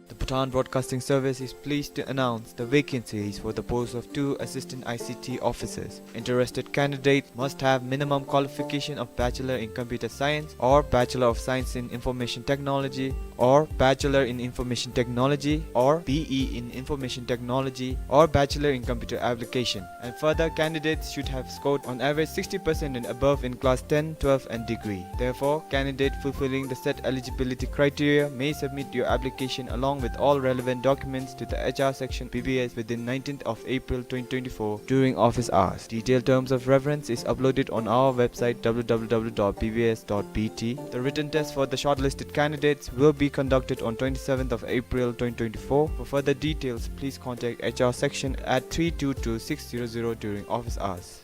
The Bhutan Broadcasting Service is pleased to announce the vacancies for the post of two assistant I C T officers. Interested candidates must have minimum qualification of Bachelor in Computer Science or Bachelor of Science in Information Technology or Bachelor in Information Technology or B E in Information Technology or Bachelor in Computer Application. And further, candidates should have scored on average sixty percent and above in class ten, twelve and degree. Therefore, candidate fulfilling the set eligibility criteria may submit your application along with all relevant documents to the H R section B B S within nineteenth of April twenty twenty-four during office hours. Detailed terms of reference is uploaded on our website, W W W dot B B S dot B T. The written test for the shortlisted candidates will be conducted on twenty-seventh of April twenty twenty-four. For further details, please contact H R section at three two two six zero zero during office hours.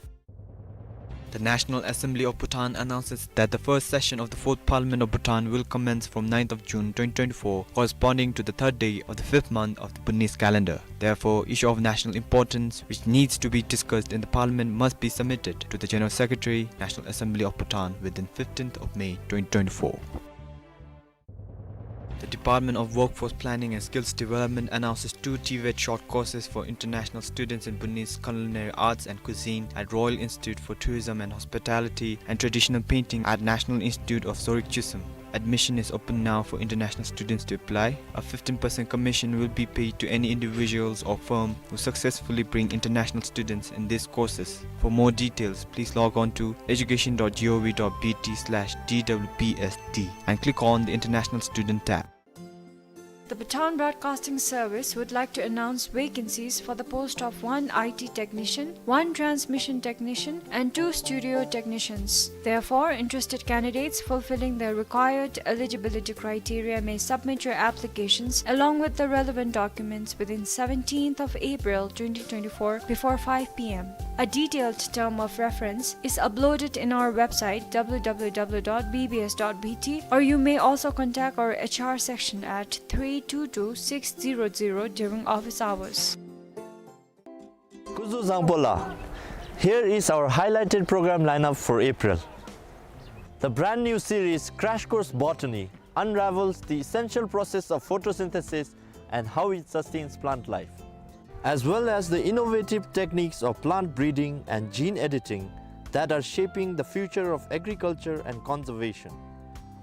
The National Assembly of Bhutan announces that the first session of the Fourth Parliament of Bhutan will commence from ninth of June twenty twenty-four, corresponding to the third day of the fifth month of the Bhutanese calendar. Therefore, issue of national importance which needs to be discussed in the Parliament must be submitted to the General Secretary, National Assembly of Bhutan, within fifteenth of May twenty twenty-four. The Department of Workforce Planning and Skills Development announces two TVET short courses for international students in Bhutanese culinary arts and cuisine at Royal Institute for Tourism and Hospitality and Traditional Painting at National Institute of Sorik Chisholm. Admission is open now for international students to apply. A fifteen percent commission will be paid to any individuals or firm who successfully bring international students in these courses. For more details, please log on to education dot gov dot bt slash D W P S D and click on the International Student tab. The Bhutan Broadcasting Service would like to announce vacancies for the post of one I T technician, one transmission technician, and two studio technicians. Therefore, interested candidates fulfilling the required eligibility criteria may submit your applications along with the relevant documents within seventeenth of April twenty twenty-four before five P M. A detailed term of reference is uploaded in our website, W W W dot B B S dot B T, or you may also contact our H R section at three two two six zero zero during office hours. Kuzuzangpo ལགས, here is our highlighted program lineup for April. The brand new series Crash Course Botany unravels the essential process of photosynthesis and how it sustains plant life, as well as the innovative techniques of plant breeding and gene editing that are shaping the future of agriculture and conservation.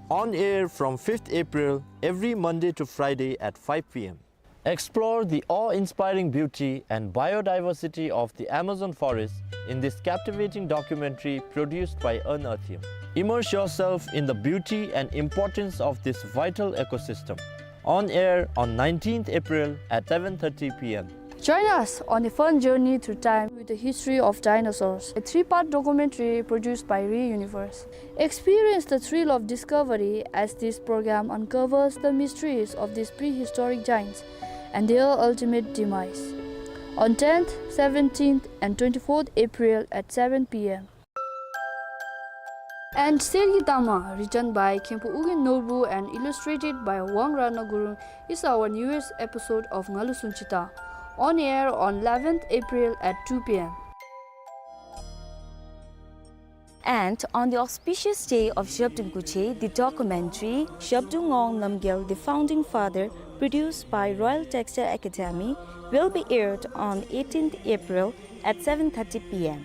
On air from fifth April, every Monday to Friday at five P M. Explore the awe-inspiring beauty and biodiversity of the Amazon forest in this captivating documentary produced by Unearthium. Immerse yourself in the beauty and importance of this vital ecosystem. On air on nineteenth April at seven thirty P M. Join us on a fun journey through time with the history of dinosaurs, a three-part documentary produced by Re Universe. Experience the thrill of discovery as this program uncovers the mysteries of these prehistoric giants and their ultimate demise. On tenth, seventeenth, and twenty-fourth April at seven P M. And Sergi Tama, written by Khenpo Ugyen Norbu and illustrated by Wang Ratna Gurung, is our newest episode of Ngalu Sunchita, on air on eleventh April at two P M. And on the auspicious day of Zhabdrung Kuche, the documentary Zhabdrung Ngawang Namgyal, the Founding Father, produced by Royal Textile Academy, will be aired on eighteenth April at seven thirty P M.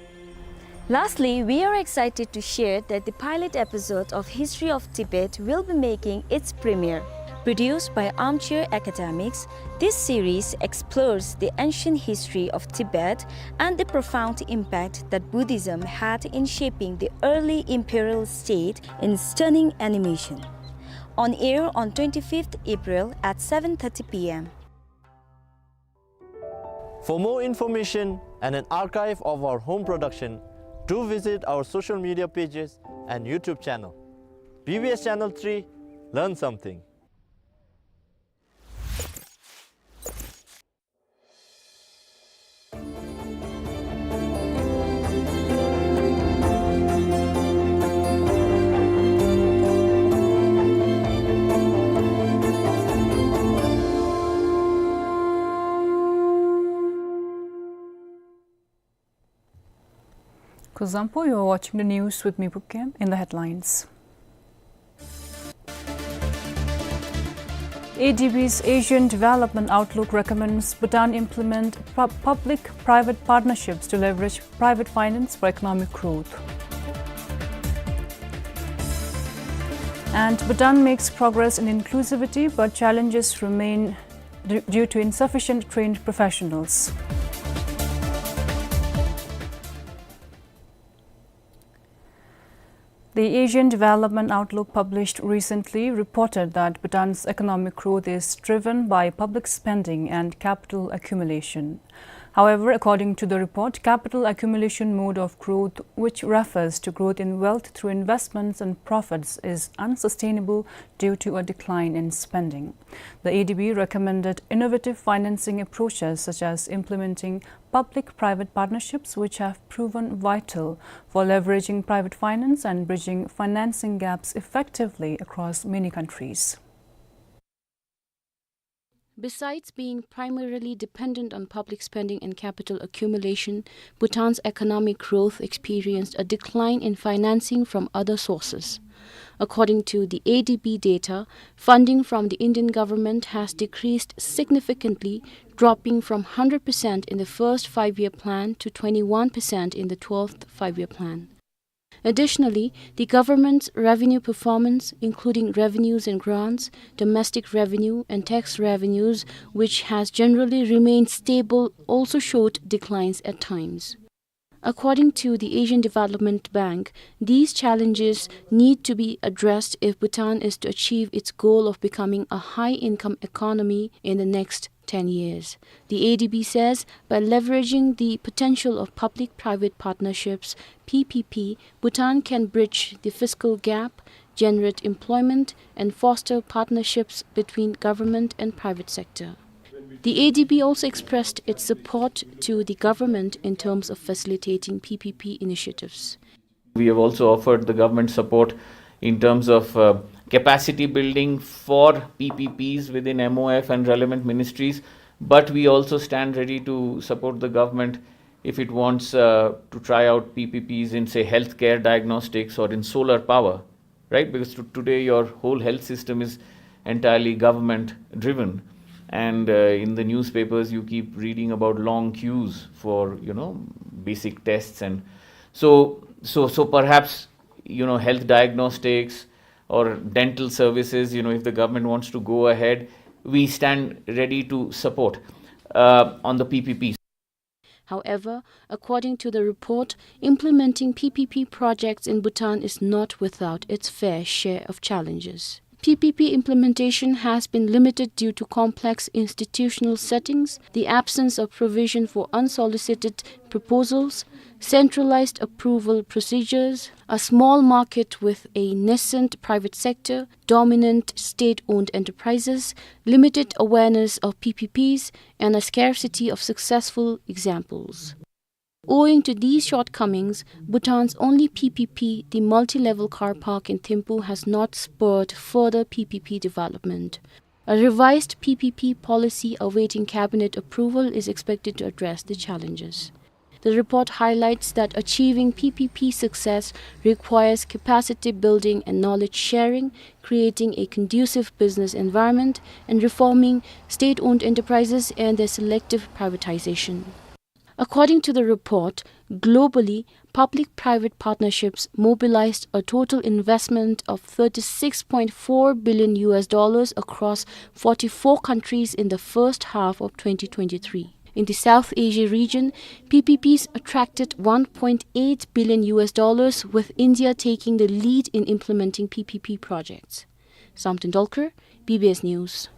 Lastly, we are excited to share that the pilot episode of History of Tibet will be making its premiere. Produced by Armchair Academics, this series explores the ancient history of Tibet and the profound impact that Buddhism had in shaping the early imperial state in stunning animation. On air on twenty-fifth April at seven thirty P M. For more information and an archive of our home production, do visit our social media pages and YouTube channel. B B S Channel three, learn something. Kuzuzangpo, you are watching the news with me, Bukhem. In the headlines. A D B's Asian Development Outlook recommends Bhutan implement pu-, public-private partnerships to leverage private finance for economic growth. And Bhutan makes progress in inclusivity, but challenges remain d-, due to insufficient trained professionals. The Asian Development Outlook, published recently, reported that Bhutan's economic growth is driven by public spending and capital accumulation. However, according to the report, capital accumulation mode of growth, which refers to growth in wealth through investments and profits, is unsustainable due to a decline in spending. The A D B recommended innovative financing approaches, such as implementing public-private partnerships, which have proven vital for leveraging private finance and bridging financing gaps effectively across many countries. Besides being primarily dependent on public spending and capital accumulation, Bhutan's economic growth experienced a decline in financing from other sources. According to the A D B data, funding from the Indian government has decreased significantly, dropping from hundred percent in the first five-year plan to twenty-one percent in the twelfth five-year plan. Additionally, the government's revenue performance, including revenues and grants, domestic revenue, and tax revenues, which has generally remained stable, also showed declines at times. According to the Asian Development Bank, these challenges need to be addressed if Bhutan is to achieve its goal of becoming a high-income economy in the next ten years. The A D B says by leveraging the potential of public-private partnerships, P P P, Bhutan can bridge the fiscal gap, generate employment, and foster partnerships between government and private sector. The A D B also expressed its support to the government in terms of facilitating P P P initiatives. We have also offered the government support in terms of, uh, capacity building for P P Ps within M O F and relevant ministries, but we also stand ready to support the government if it wants, uh, to try out P P Ps in, say, healthcare diagnostics or in solar power, right? Because to-, today your whole health system is entirely government driven, and, uh, in the newspapers you keep reading about long queues for, you know, basic tests. And so, so, so perhaps, you know, health diagnostics or dental services, you know, if the government wants to go ahead, we stand ready to support, uh, on the P P Ps. However, according to the report, implementing P P P projects in Bhutan is not without its fair share of challenges. P P P implementation has been limited due to complex institutional settings, the absence of provision for unsolicited proposals, centralized approval procedures, a small market with a nascent private sector, dominant state-owned enterprises, limited awareness of P P Ps, and a scarcity of successful examples. Owing to these shortcomings, Bhutan's only P P P, the multi-level car park in Thimphu, has not spurred further P P P development. A revised P P P policy awaiting cabinet approval is expected to address the challenges. The report highlights that achieving P P P success requires capacity building and knowledge sharing, creating a conducive business environment, and reforming state-owned enterprises and their selective privatization. According to the report, globally, public-private partnerships mobilized a total investment of thirty-six point four billion U S dollars across forty-four countries in the first half of twenty twenty-three. In the South Asia region, P P Ps attracted one point eight billion U S dollars, with India taking the lead in implementing P P P projects. Samten Dolkar, B B S News.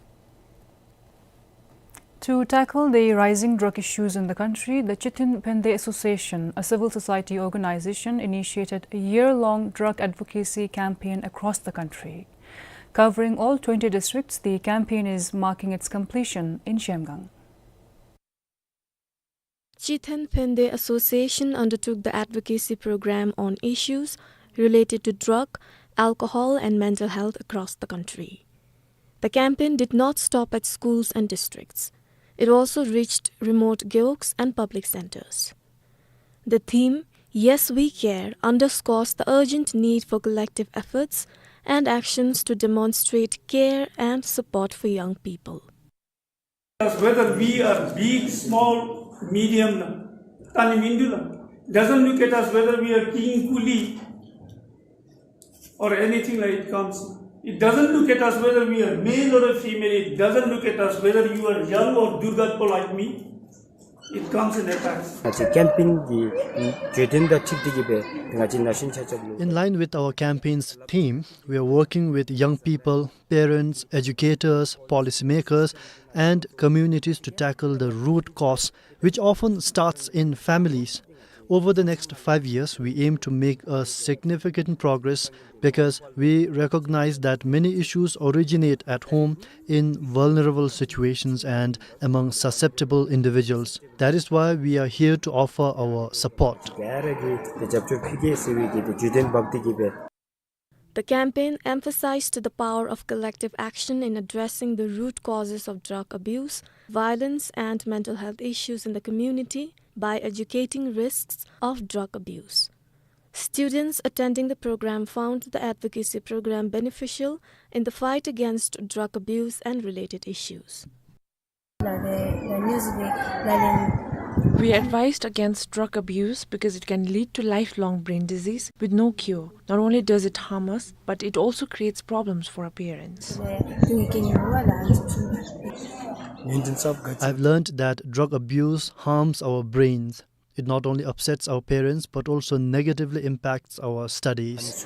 To tackle the rising drug issues in the country, the Chithin Phende Association, a civil society organization, initiated a year-long drug advocacy campaign across the country. Covering all twenty districts, the campaign is marking its completion in Zhemgang. Chithin Phende Association undertook the advocacy program on issues related to drug, alcohol, and mental health across the country. The campaign did not stop at schools and districts. It also reached remote gewogs and public centers. The theme, "Yes, We Care," underscores the urgent need for collective efforts and actions to demonstrate care and support for young people. Whether we are big, small, medium, na, tani mindu na, doesn't look at us whether we are king, coolie, or anything like it comes. It doesn't look at us whether we are male or a female. It doesn't look at us whether you are young or durgatpo like me. It comes in a pack. ང་བཅས་ཀེམ་པེན་གྱི་བརྗོད་དོན་དང་འཁྲིལ་ཏེ་གི་སྦེ་ང་བཅས་ནཱ་གཞི་ཆ་ཁྱབ་ལུ། In line with our campaign's theme, we are working with young people, parents, educators, policymakers, and communities to tackle the root cause, which often starts in families. Over the next five years, we aim to make a significant progress because we recognize that many issues originate at home in vulnerable situations and among susceptible individuals. That is why we are here to offer our support. རྒྱལ་ཁབ་ཀྱི་དེ་རྒྱབ་སྐྱོར་ཕུལ་གེ་ཟེར་བའི་གི་དེ་བརྗོད་དོན་འབག་སྟེ་གི་སྦེ། The campaign emphasized the power of collective action in addressing the root causes of drug abuse, violence, and mental health issues in the community by educating risks of drug abuse. Students attending the program found the advocacy program beneficial in the fight against drug abuse and related issues. We advised against drug abuse because it can lead to lifelong brain disease with no cure. Not only does it harm us, but it also creates problems for our parents. I've learned that drug abuse harms our brains. It not only upsets our parents, but also negatively impacts our studies.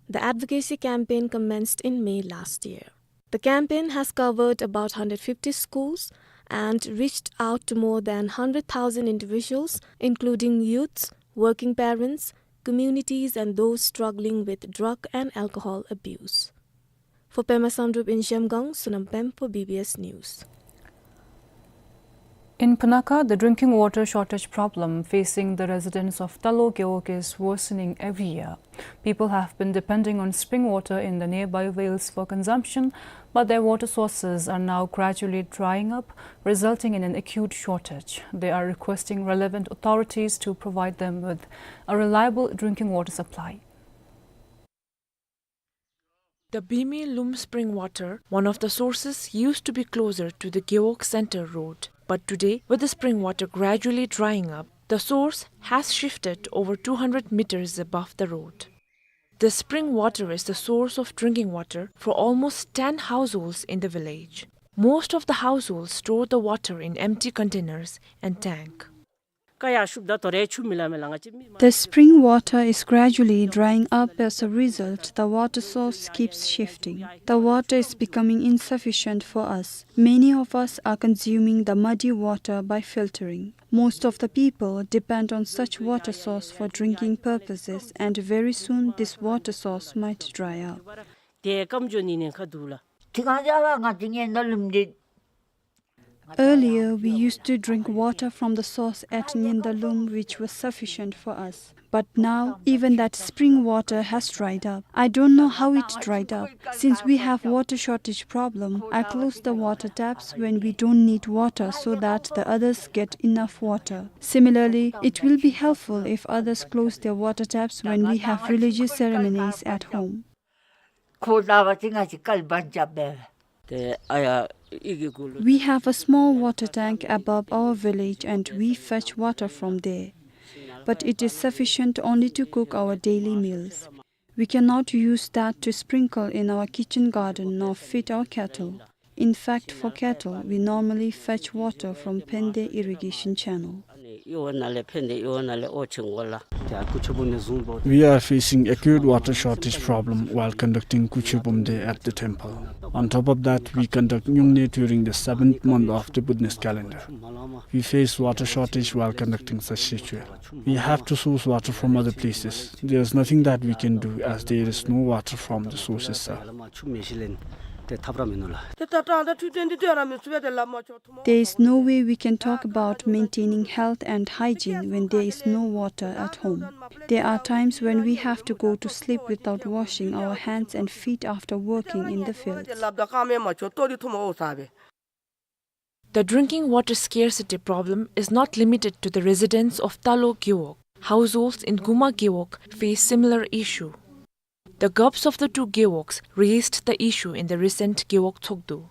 The advocacy campaign commenced in May last year. The campaign has covered about hundred fifty schools and reached out to more than hundred thousand individuals, including youths, working parents, communities, and those struggling with drug and alcohol abuse. For Pema Samdrup in Zhemgang, Sonam Pem for B B S News. In Punakha, the drinking water shortage problem facing the residents of Talo Gewog is worsening every year. People have been depending on spring water in the nearby vales for consumption, but their water sources are now gradually drying up, resulting in an acute shortage. They are requesting relevant authorities to provide them with a reliable drinking water supply. The Bimi Lum spring water, one of the sources, used to be closer to the Gewog Center Road. But today, with the spring water gradually drying up, the source has shifted over two hundred meters above the road. The spring water is the source of drinking water for almost ten households in the village. Most of the households store the water in empty containers and tank. The spring water is gradually drying up. As a result, the water source keeps shifting. The water is becoming insufficient for us. Many of us are consuming the muddy water by filtering. Most of the people depend on such water source for drinking purposes, and very soon this water source might dry up. Earlier, we used to drink water from the source at Nyendalum, which was sufficient for us. But now, even that spring water has dried up. I don't know how it dried up. Since we have water shortage problem, I close the water taps when we don't need water so that the others get enough water. Similarly, it will be helpful if others close their water taps when we have religious ceremonies at home. We have a small water tank above our village and we fetch water from there. But it is sufficient only to cook our daily meals. We cannot use that to sprinkle in our kitchen garden nor feed our cattle. In fact, for cattle, we normally fetch water from Pende irrigation channel. We are facing acute water shortage problem while conducting Kuche Bumde at the temple. On top of that, we conduct Nyungne during the seventh month of the Buddhist calendar. We face water shortage while conducting such ritual. We have to source water from other places. There is nothing that we can do as there is no water from the source itself. There is no way we can talk about maintaining health and hygiene when there is no water at home. There are times when we have to go to sleep without washing our hands and feet after working in the fields. The drinking water scarcity problem is not limited to the residents of Talo Gewog. Households in Guma Gewog face similar issue. The govs of the two gewogs raised the issue in the recent Gewog Tshogdu.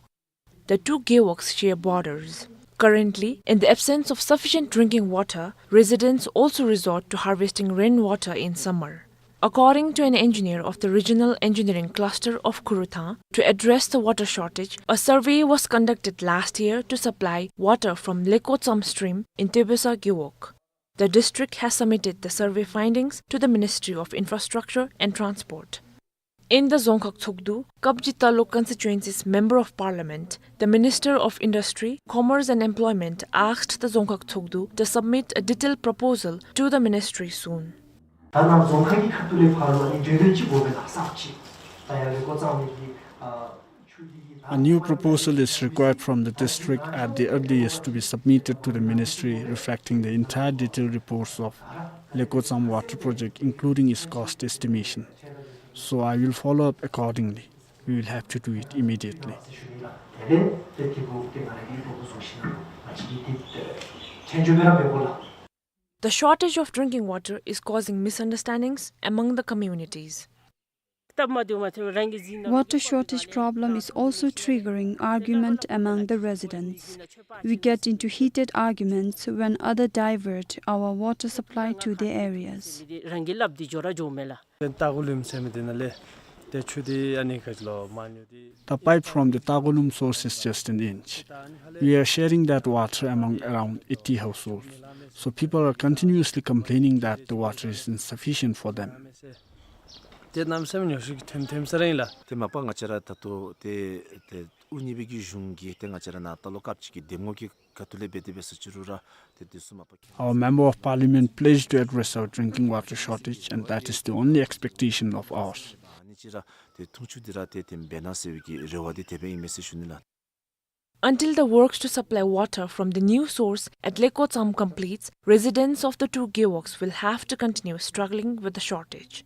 The two gewogs share borders. Currently, in the absence of sufficient drinking water, residents also resort to harvesting rainwater in summer. According to an engineer of the Regional Engineering Cluster of Kurutha, to address the water shortage, a survey was conducted last year to supply water from Lekotsam stream in Tebesa Gewog. The district has submitted the survey findings to the Ministry of Infrastructure and Transport. In the Dzongkhag Tshogdu, Kapji Taluk constituency's Member of Parliament, the Minister of Industry, Commerce and Employment asked the Dzongkhag Tshogdu to submit a detailed proposal to the ministry soon. ད་ནཱ་རྫོང་ཁག་གི་ཁ་ཐུག་ལས་ཕར་ལུ་ཨ་ནི་གྲོས་འདོན་ཅིག་དགོ་པས་ལགས། གསརཔ་ཅིག། ད་ཡར་ལེ་ཀོ་ཙང་ལས་ཀྱི་ཨ་ཆུ་འདི་གི། A new proposal is required from the district at the earliest to be submitted to the ministry, reflecting the entire detailed reports of Lekotsam water project, including its cost estimation. So I will follow up accordingly. We will have to do it immediately. The shortage of drinking water is causing misunderstandings among the communities. Water shortage problem is also triggering argument among the residents. We get into heated arguments when other divert our water supply to their areas. ཏ་གོ་ལུམ་ཟེར་མི་འདི་ནང་ལས་ཏེ་ཆུ་འདི་ཨ་ནི་ག་ཅི་ལོ་མ་ཉོ་འདི། The pipe from the Tagolum source is just an inch. We are sharing that water among around eighty households. So people are continuously complaining that the water is insufficient for them. ཏེ་གནམ་མེད་ས་མེད་ཉོ་ཤུགས་ཐེམ་ཐེམ་ས་ར་ཨིན་ལགས། ཏེ་མ་པ་ང་བཅས་ར་ད་ལྟོ་ཏེ་ཏེ་དབུ་བརྙེས་པའི་གི་གཞུང་གིས་ཏེ་ང་བཅས་ར་ནཱ་ད་ལོ་སྐབས་ཅིག་གི་འདེམས་ངོ་གི་ཁ་ཐུག་ལས་འབད་དེ་འབད་ས་ཅི་རུང་ར་ཏེ་དེ་ཚུ་མ་པ། Our Member of Parliament pledged to address our drinking water shortage, and that is the only expectation of ours. ཨ་ནི་ཅིག་ར་ཏེ་འཐུང་ཆུ་འདི་ར་ཏེ་ཏེ་འབད་གནང་ཟེར་བའི་གི་རེ་བ་འདི་དེ་སྦེ་ཨིན་མས་ཟེར་ཞུ་ནི་ལགས། Until the works to supply water from the new source at Lekotsam completes, residents of the two gewogs will have to continue struggling with the shortage.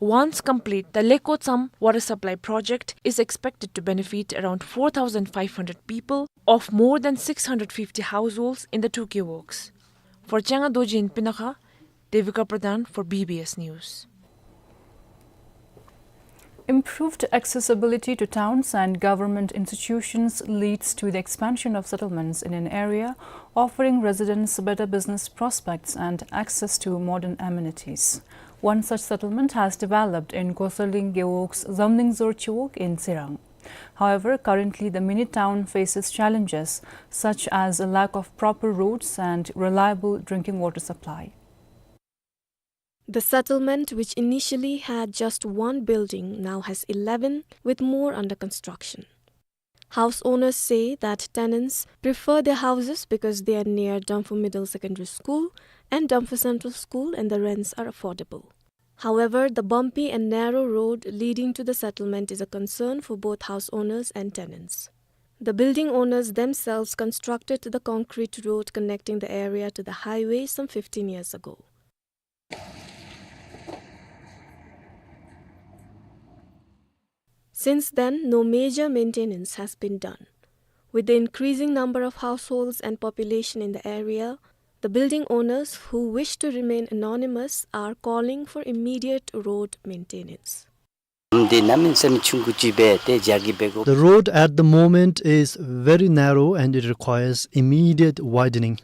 Once complete, the Lekotsam water supply project is expected to benefit around four thousand five hundred people of more than six hundred fifty households in the two gewogs. For Changa Dorji in Pinakha, Devika Pradhan for B B S News. Improved accessibility to towns and government institutions leads to the expansion of settlements in an area, offering residents better business prospects and access to modern amenities. One such settlement has developed in Kosaling Gewog's Zamlingzor Chiwog in Tsirang. However, currently the mini town faces challenges such as a lack of proper roads and reliable drinking water supply. The settlement, which initially had just one building, now has eleven, with more under construction. House owners say that tenants prefer their houses because they are near Damphu Middle Secondary School and Damphu Central School, and the rents are affordable. However, the bumpy and narrow road leading to the settlement is a concern for both house owners and tenants. The building owners themselves constructed the concrete road connecting the area to the highway some fifteen years ago. Since then, no major maintenance has been done. With the increasing number of households and population in the area, the building owners, who wish to remain anonymous, are calling for immediate road maintenance. The road at the moment is very narrow and it requires immediate widening.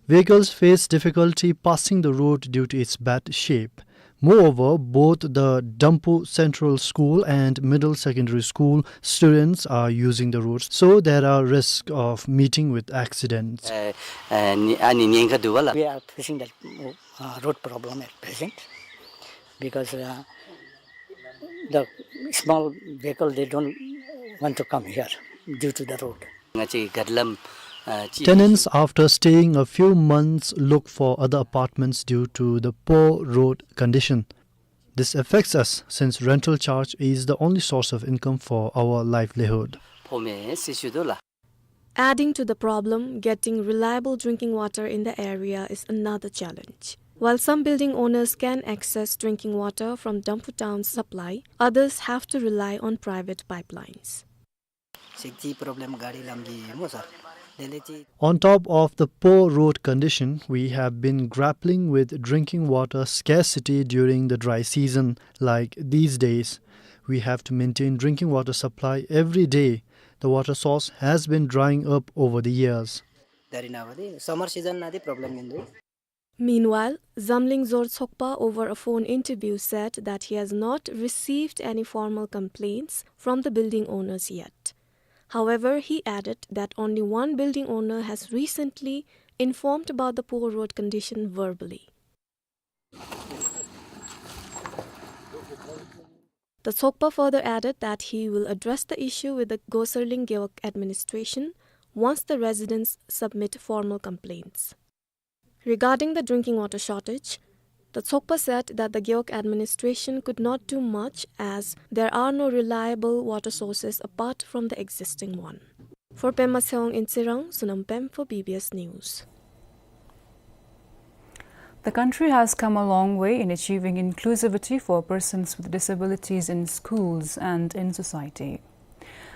Vehicles face difficulty passing the road due to its bad shape. Moreover, both the Damphu Central School and Middle Secondary School students are using the road, so there are risk of meeting with accidents. ཨ་ནི་ཉེན་ཁ་འདུག་པ་ལགས། We are facing the uh, road problem at present because uh, the small vehicle, they don't want to come here due to the road. Tenants, after staying a few months, look for other apartments due to the poor road condition. This affects us since rental charge is the only source of income for our livelihood. Adding to the problem, getting reliable drinking water in the area is another challenge. While some building owners can access drinking water from Damphu town's supply, others have to rely on private pipelines. On top of the poor road condition, we have been grappling with drinking water scarcity during the dry season, like these days. We have to maintain drinking water supply every day. The water source has been drying up over the years. Summer season nadi problem nindu. Meanwhile, Zamling Dzor Tshokpa, over a phone interview, said that he has not received any formal complaints from the building owners yet. However, he added that only one building owner has recently informed about the poor road condition verbally. The Tshokpa further added that he will address the issue with the Goserling Gewog administration once the residents submit formal complaints. Regarding the drinking water shortage, the Tshokpa said that the Gewog administration could not do much as there are no reliable water sources apart from the existing one. For Pema Tshewang in Tsirang, Sonam Pem for B B S News. The country has come a long way in achieving inclusivity for persons with disabilities in schools and in society.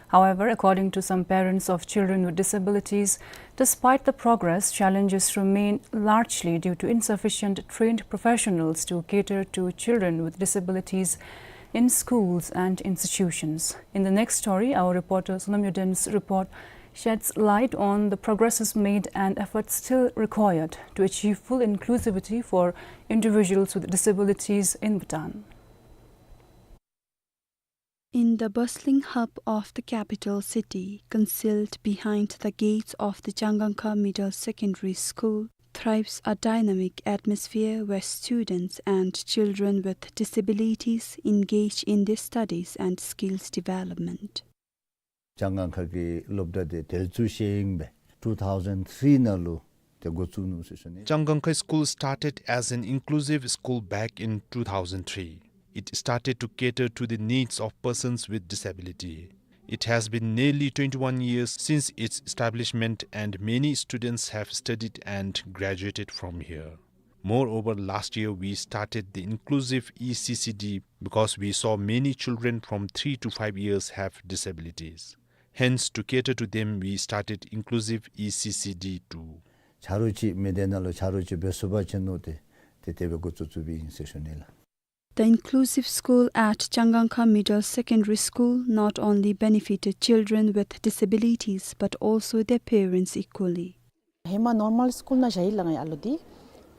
However, according to some parents of children with disabilities, despite the progress, challenges remain largely due to insufficient trained professionals to cater to children with disabilities in schools and institutions. In the next story, our reporter Sonam Yodem's report sheds light on the progresses made and efforts still required to achieve full inclusivity for individuals with disabilities in Bhutan. In the bustling hub of the capital city, concealed behind the gates of the Changangkha Middle Secondary School, thrives a dynamic atmosphere where students and children with disabilities engage in their studies and skills development. ཅང་གང་ཁ་གི་སློབ་གྲྭ་དེ་དེར་བཙུགས་ཞེན་ཡི་སྦེ་two thousand three ནང་ལུ་དེ་འགོ་བཙུགས་ནུག་ཟེར་ཞུ་ནི། Changangkha School started as an inclusive school back in two thousand three. It started to cater to the needs of persons with disability. It has been nearly twenty-one years since its establishment, and many students have studied and graduated from here. Moreover, last year we started the inclusive E C C D because we saw many children from three to five years have disabilities. Hence, to cater to them, we started inclusive E C C D too. ཆ་རོགས་ཅིག་མི་སྡེ་ནང་ལུ་ཆ་རོགས་ཅིག་འབད་ཚུགསཔ་ཅིན་མནོ་སྟེ་དེ་དེ་སྦེ་འགོ་བཙུགས་བཙུགསཔ་ཨིན་ཟེར་ཞུ་ནི་ལགས། The inclusive school at Changangkha Middle Secondary School not only benefited children with disabilities but also their parents equally. ཧེ་མ་ནོར་མཱལ་སི་ཀུལ་ནང་བཞག་ཡི་ལགས། ང་ཡར་ལུ་འདི་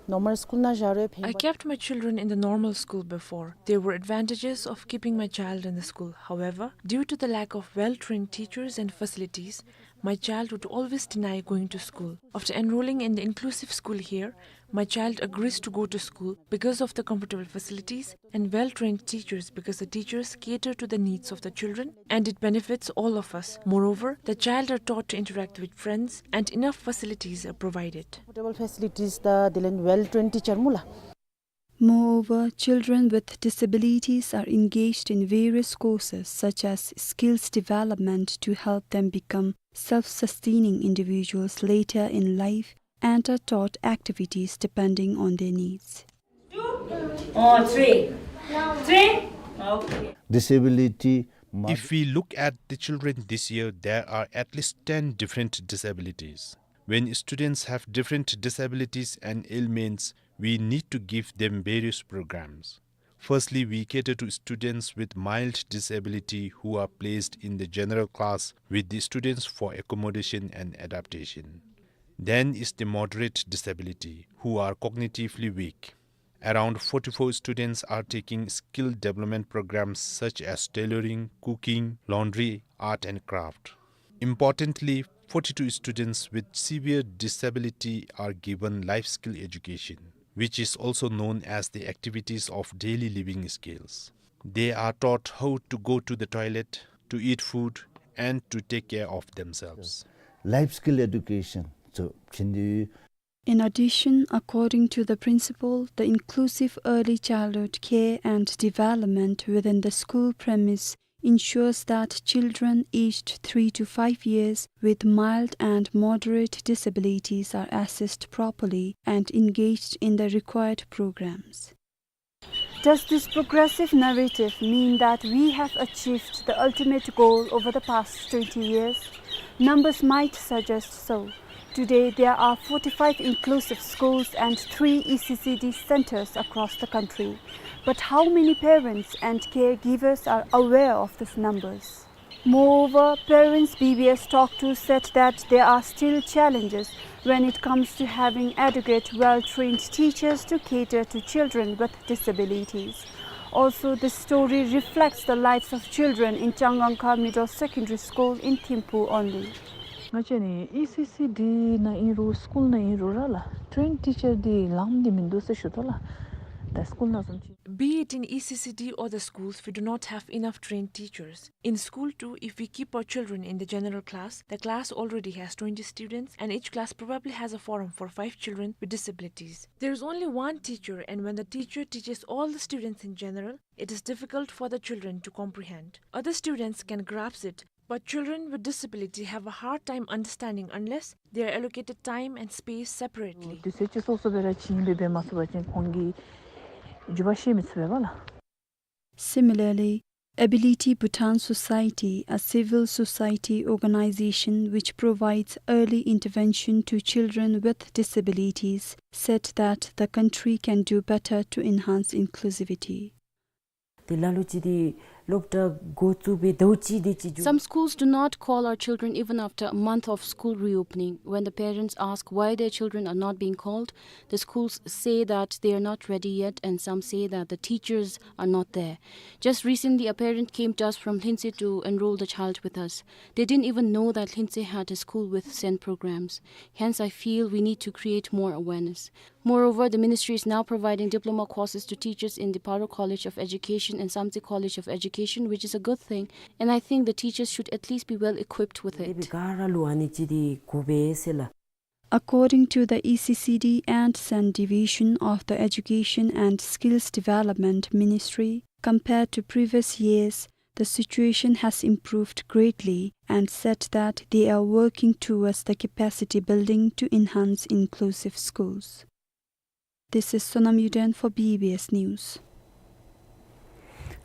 ནོར་མཱལ་སི་ཀུལ་ནང་བཞག་རུང་ཕན་པ། I kept my children in the normal school before. There were advantages of keeping my child in the school. However, due to the lack of well-trained teachers and facilities, my child would always deny going to school. After enrolling in the inclusive school here, my child agrees to go to school because of the comfortable facilities and well-trained teachers, because the teachers cater to the needs of the children and it benefits all of us. Moreover, the child are taught to interact with friends and enough facilities are provided. Comfortable facilities དང་དེ་ལས་well-trained teacher སྨོ་ལགས། Moreover, children with disabilities are engaged in various courses such as skills development to help them become self-sustaining individuals later in life and are taught activities depending on their needs. Two? Oh, three. Three? Okay. Disability. If we look at the children this year, there are at least ten different disabilities. When students have different disabilities and ailments, we need to give them various programs. Firstly, we cater to students with mild disability who are placed in the general class with the students for accommodation and adaptation. Then is the moderate disability, who are cognitively weak. Around forty-four students are taking skill development programs such as tailoring, cooking, laundry, art and craft. Importantly, forty-two students with severe disability are given life skill education, which is also known as the activities of daily living skills. They are taught how to go to the toilet, to eat food, and to take care of themselves. Life skill education. So, chindi. In addition, according to the principal, the inclusive early childhood care and development within the school premise ensures that children aged three to five years with mild and moderate disabilities are assessed properly and engaged in the required programs. Does this progressive narrative mean that we have achieved the ultimate goal over the past twenty years? Numbers might suggest so. Today, there are forty-five inclusive schools and three E C C D centers across the country. But how many parents and caregivers are aware of these numbers? Moreover, parents B B S talked to said that there are still challenges when it comes to having adequate, well-trained teachers to cater to children with disabilities. Also, this story reflects the lives of children in Changangkha Middle Secondary School in Thimphu only. ང་བཅས་ནི་ཨི་སི་སི་ཌི་ནང་ཨིན་རུང་སི་ཀུལ་ནང་ཨིན་རུང་ར་ལགས། ཊེན་ཊི་ཊི་ཅར་འདི་ལངམ་འདི་མིན་འདུག་ཟེར་ཞུ་དོ་ལགས། ད་སི་ཀུལ་ནང་བཟུམ་ཅིག། Be it in E C C D or the schools, we do not have enough trained teachers. In school too, if we keep our children in the general class, the class already has twenty students, and each class probably has a forum for five children with disabilities. There is only one teacher, and when the teacher teaches all the students in general, it is difficult for the children to comprehend. Other students can grasp it, but children with disability have a hard time understanding unless they are allocated time and space separately. དུས་ཚོད་ཅིག་སོ་སོ་སྦེ་ར་བྱིན་སྦེ་འབད་མ་ཚུགས་པ་ཅིན་ཁོང་གིས་བརྗོད་པ་ཤེས་མི་ཚུགས་པས་ལགས། Similarly, Ability Bhutan Society, a civil society organization which provides early intervention to children with disabilities, said that the country can do better to enhance inclusivity. དེ་ལ་ལུ་ཅིག་དེ་སློབ་གྲྭ་འགོ་བཙུགས་པའི་ཟླཝ་གཅིག་དེ་ཅིག་འགྱོ། Some schools do not call our children even after a month of school reopening. When the parents ask why their children are not being called, the schools say that they are not ready yet, and some say that the teachers are not there. Just recently, a parent came to us from Lhinsey to enroll the child with us. They didn't even know that Lhinsey had a school with SEND programs. Hence, I feel we need to create more awareness. Moreover, the ministry is now providing diploma courses to teachers in the Paro College of Education and Samtse College of Education, which is a good thing, and I think the teachers should at least be well equipped with it. དེ་སྦེ་ག་ར་ལུ་ཨ་ནི་ཅིག་དེ་དགོ་པས་ཟེར་ལགས། According to the E C C D and SEND Division of the Education and Skills Development Ministry, compared to previous years, the situation has improved greatly and said that they are working towards the capacity building to enhance inclusive schools. This is Sonam Yuden for B B S News.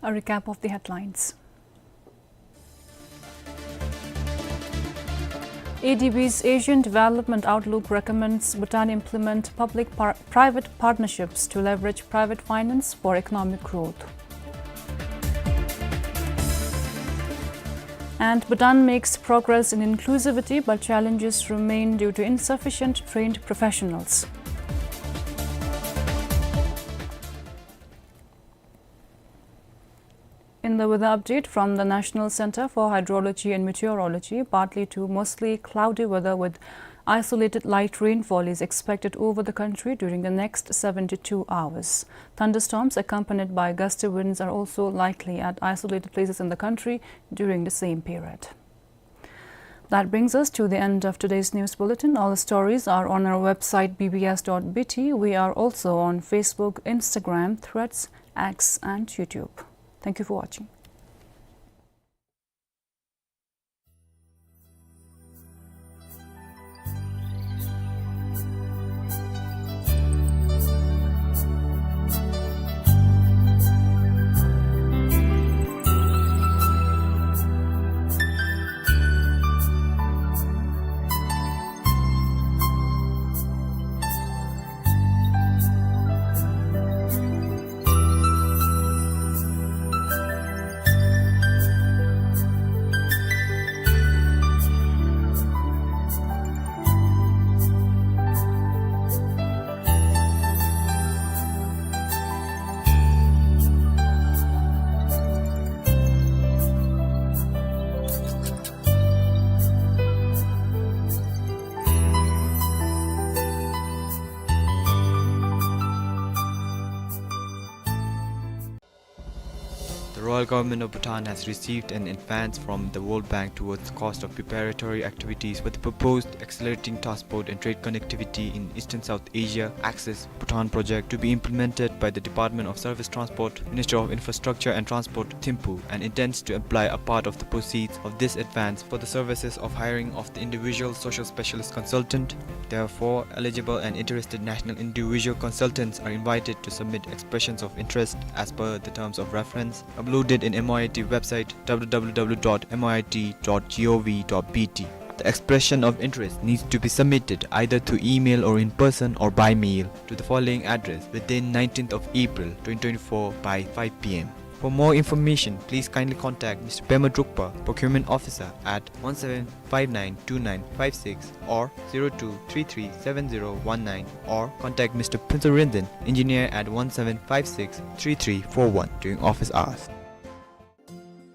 A recap of the headlines. A D B's Asian Development Outlook recommends Bhutan implement public par-, private partnerships to leverage private finance for economic growth. And Bhutan makes progress in inclusivity, but challenges remain due to insufficient trained professionals. In the weather update from the National Centre for Hydrology and Meteorology, partly to mostly cloudy weather with isolated light rainfall is expected over the country during the next seventy-two hours. Thunderstorms accompanied by gusty winds are also likely at isolated places in the country during the same period. That brings us to the end of today's news bulletin. All the stories are on our website B B S dot B T. We are also on Facebook, Instagram, Threads, X, and YouTube. Thank you for watching. The Royal Government of Bhutan has received an advance from the World Bank towards the cost of preparatory activities for the proposed Accelerating Transport and Trade Connectivity in Eastern South Asia, ACCESS Bhutan project, to be implemented by the Department of Surface Transport, Ministry of Infrastructure and Transport, Thimphu, and intends to apply a part of the proceeds of this advance for the services of hiring of the individual social specialist consultant. Therefore, eligible and interested national individual consultants are invited to submit expressions of interest as per the terms of reference uploaded in M I I T website, W W W dot M I I T dot gov dot B T. The expression of interest needs to be submitted either through email or in person or by mail to the following address within nineteenth of April twenty twenty-four by five P M. For more information, please kindly contact Mister Pema Drukpa, Procurement Officer, at one seven five nine two nine five six or zero two three three seven zero one nine, or contact Mister Phuntsar Rinzin, Engineer, at one seven five six three three four one during office hours.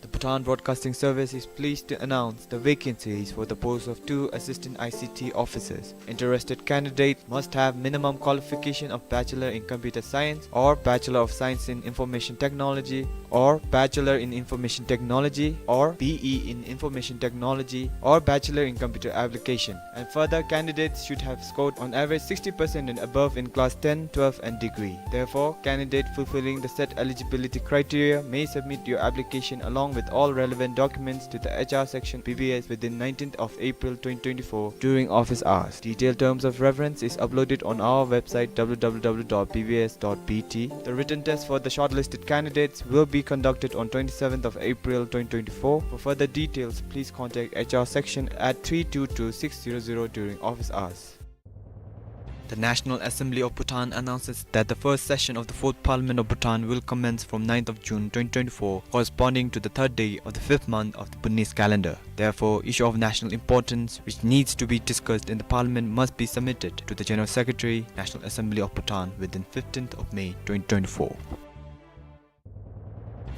The Bhutan Broadcasting Service is pleased to announce the vacancies for the post of two assistant I C T officers. Interested candidates must have minimum qualification of Bachelor in Computer Science or Bachelor of Science in Information Technology or Bachelor in Information Technology or B E in Information Technology or Bachelor in Computer Application. And further, candidates should have scored on average sixty percent and above in class ten, twelve and degree. Therefore, candidate fulfilling the set eligibility criteria may submit your application along with all relevant documents to the H R section B B S within nineteenth of April twenty twenty-four during office hours. Detailed terms of reference is uploaded on our website, W W W dot B B S dot B T. The written test for the shortlisted candidates will be conducted on twenty-seventh of April twenty twenty-four. For further details, please contact H R section at three two two six zero zero during office hours. The National Assembly of Bhutan announces that the first session of the Fourth Parliament of Bhutan will commence from ninth of June twenty twenty-four, corresponding to the third day of the fifth month of the Bhutanese calendar. Therefore, issue of national importance which needs to be discussed in the Parliament must be submitted to the General Secretary, National Assembly of Bhutan, within fifteenth of May twenty twenty-four.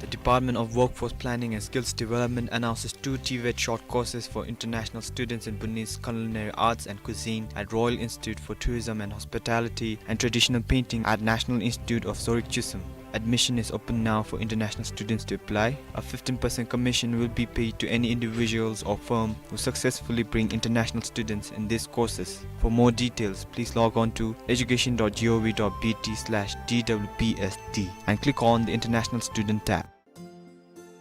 The Department of Workforce Planning and Skills Development announces two TVET short courses for international students in Bhutanese culinary arts and cuisine at Royal Institute for Tourism and Hospitality and Traditional Painting at National Institute of Zorig Chushim. Admission is open now for international students to apply. A fifteen percent commission will be paid to any individuals or firm who successfully bring international students in these courses. For more details, please log on to education dot gov dot bt slash D W P S D and click on the International Student tab.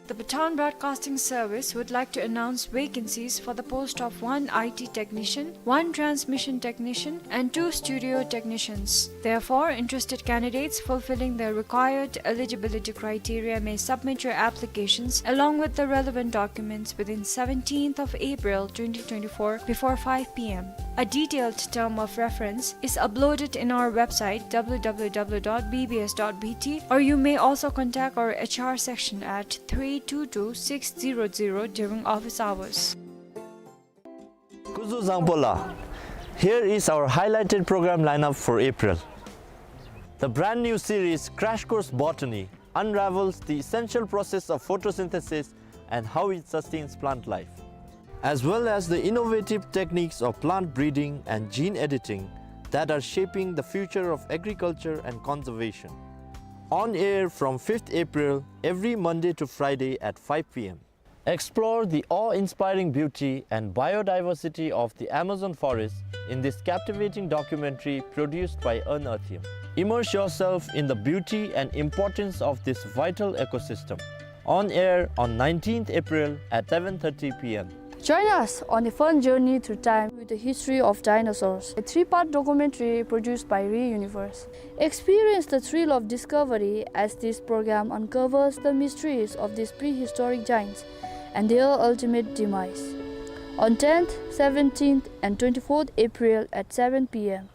The Bhutan Broadcasting Service would like to announce vacancies for the post of one I T technician, one transmission technician, and two studio technicians. Therefore, interested candidates fulfilling the required eligibility criteria may submit your applications along with the relevant documents within seventeenth of April twenty twenty-four before five P M. A detailed term of reference is uploaded in our website, W W W dot B B S dot B T, or you may also contact our H R section at three two two six zero zero during office hours. Kuzuzangpo la. Here is our highlighted program lineup for April. The brand new series Crash Course Botany unravels the essential process of photosynthesis and how it sustains plant life, as well as the innovative techniques of plant breeding and gene editing that are shaping the future of agriculture and conservation. On air from fifth April, every Monday to Friday at five P M. Explore the awe-inspiring beauty and biodiversity of the Amazon forest in this captivating documentary produced by Unearthium. Immerse yourself in the beauty and importance of this vital ecosystem. On air on nineteenth April at seven thirty P M. Join us on a fun journey through time with the history of dinosaurs, a three-part documentary produced by Re Universe. Experience the thrill of discovery as this program uncovers the mysteries of these prehistoric giants and their ultimate demise. On tenth, seventeenth, and twenty-fourth April at seven P M.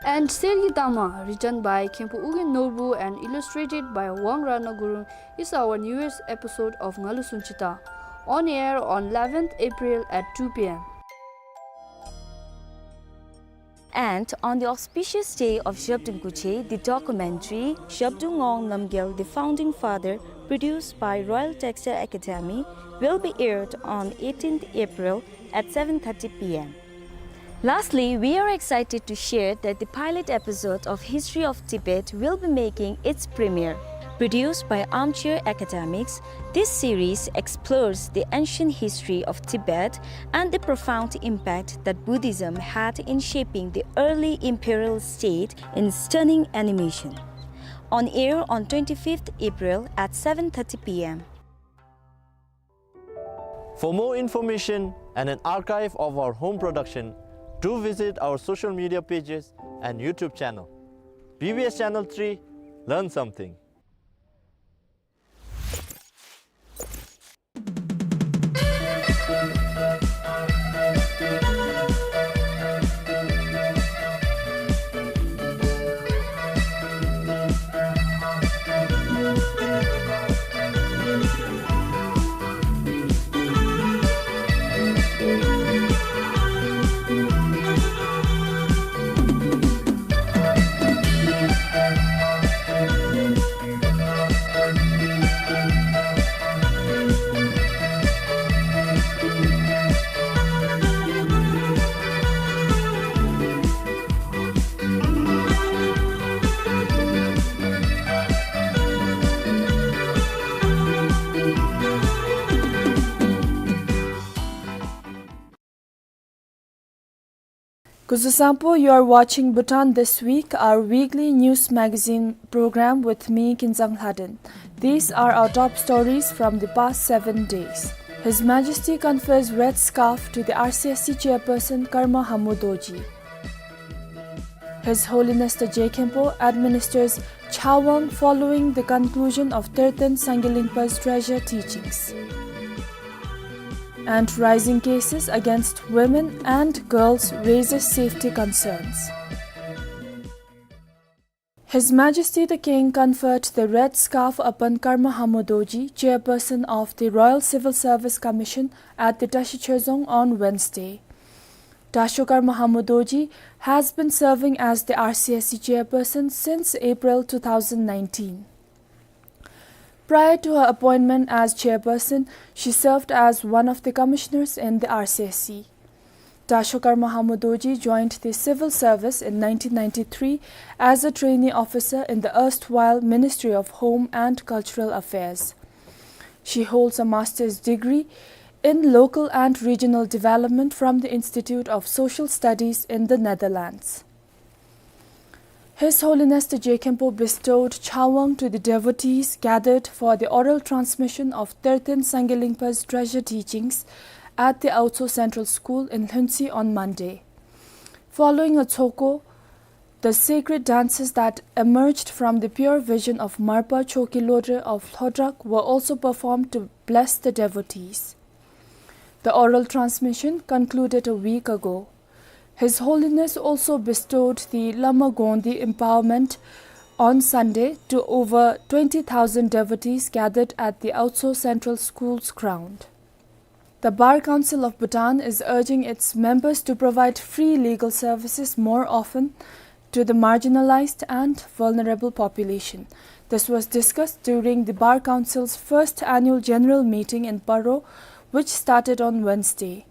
And Sergi Tangma, written by Khenpo Ugyen Norbu and illustrated by Wang Ratna Gurung, is our newest episode of Ngalu Sunchita, on air on eleventh April at two P M. And on the auspicious day of Zhabdrung Kuche, the documentary Zhabdrung Ngawang Namgyal, the Founding Father, produced by Royal Textile Academy, will be aired on eighteenth April at seven thirty P M. Lastly, we are excited to share that the pilot episode of History of Tibet will be making its premiere. Produced by Armchair Academics, this series explores the ancient history of Tibet and the profound impact that Buddhism had in shaping the early imperial state in stunning animation. On air on twenty-fifth April at seven thirty P M. For more information and an archive of our home production, do visit our social media pages and YouTube channel. B B S Channel three, learn something. Kuzuzangpo, you are watching Bhutan This Week, our weekly news magazine program with me, Kinzang Lhaden. These are our top stories from the past seven days. His Majesty confers red scarf to the R C S C chairperson Karma Hamu Dorji. His Holiness the Je Khenpo administers Chawang following the conclusion of Terten Sangye Lingpa's treasure teachings. And rising cases against women and girls raises safety concerns. His Majesty the King conferred the red scarf upon Karma Hamu Dorji, chairperson of the Royal Civil Service Commission, at the Tashi Chezong on Wednesday. Tasho Karma Hamu Dorji has been serving as the R C S C chairperson since April two thousand nineteen. Prior to her appointment as chairperson, she served as one of the commissioners in the R C S C. Tasho Karma Hamu Dorji joined the civil service in nineteen ninety-three as a trainee officer in the erstwhile Ministry of Home and Cultural Affairs. She holds a master's degree in local and regional development from the Institute of Social Studies in the Netherlands. His Holiness the Je Khenpo bestowed Chawang to the devotees gathered for the oral transmission of Terten Sangye Lingpa's treasure teachings at the Aotso Central School in Lhuentse on Monday. Following a tsoko, the sacred dances that emerged from the pure vision of Marpa Choki Lodre of Lhodrak were also performed to bless the devotees. The oral transmission concluded a week ago. His Holiness also bestowed the Lama Gondi empowerment on Sunday to over twenty thousand devotees gathered at the Aotso Central School's ground. The Bar Council of Bhutan is urging its members to provide free legal services more often to the marginalized and vulnerable population. This was discussed during the Bar Council's first annual general meeting in Paro, which started on Wednesday.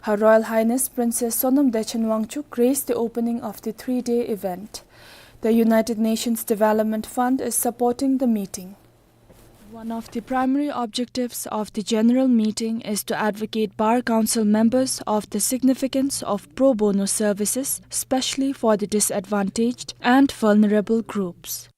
Her Royal Highness Princess Sonam Dechen Wangchuck graced the opening of the three-day event. The United Nations Development Fund is supporting the meeting. One of the primary objectives of the general meeting is to advocate Bar Council members of the significance of pro bono services, especially for the disadvantaged and vulnerable groups.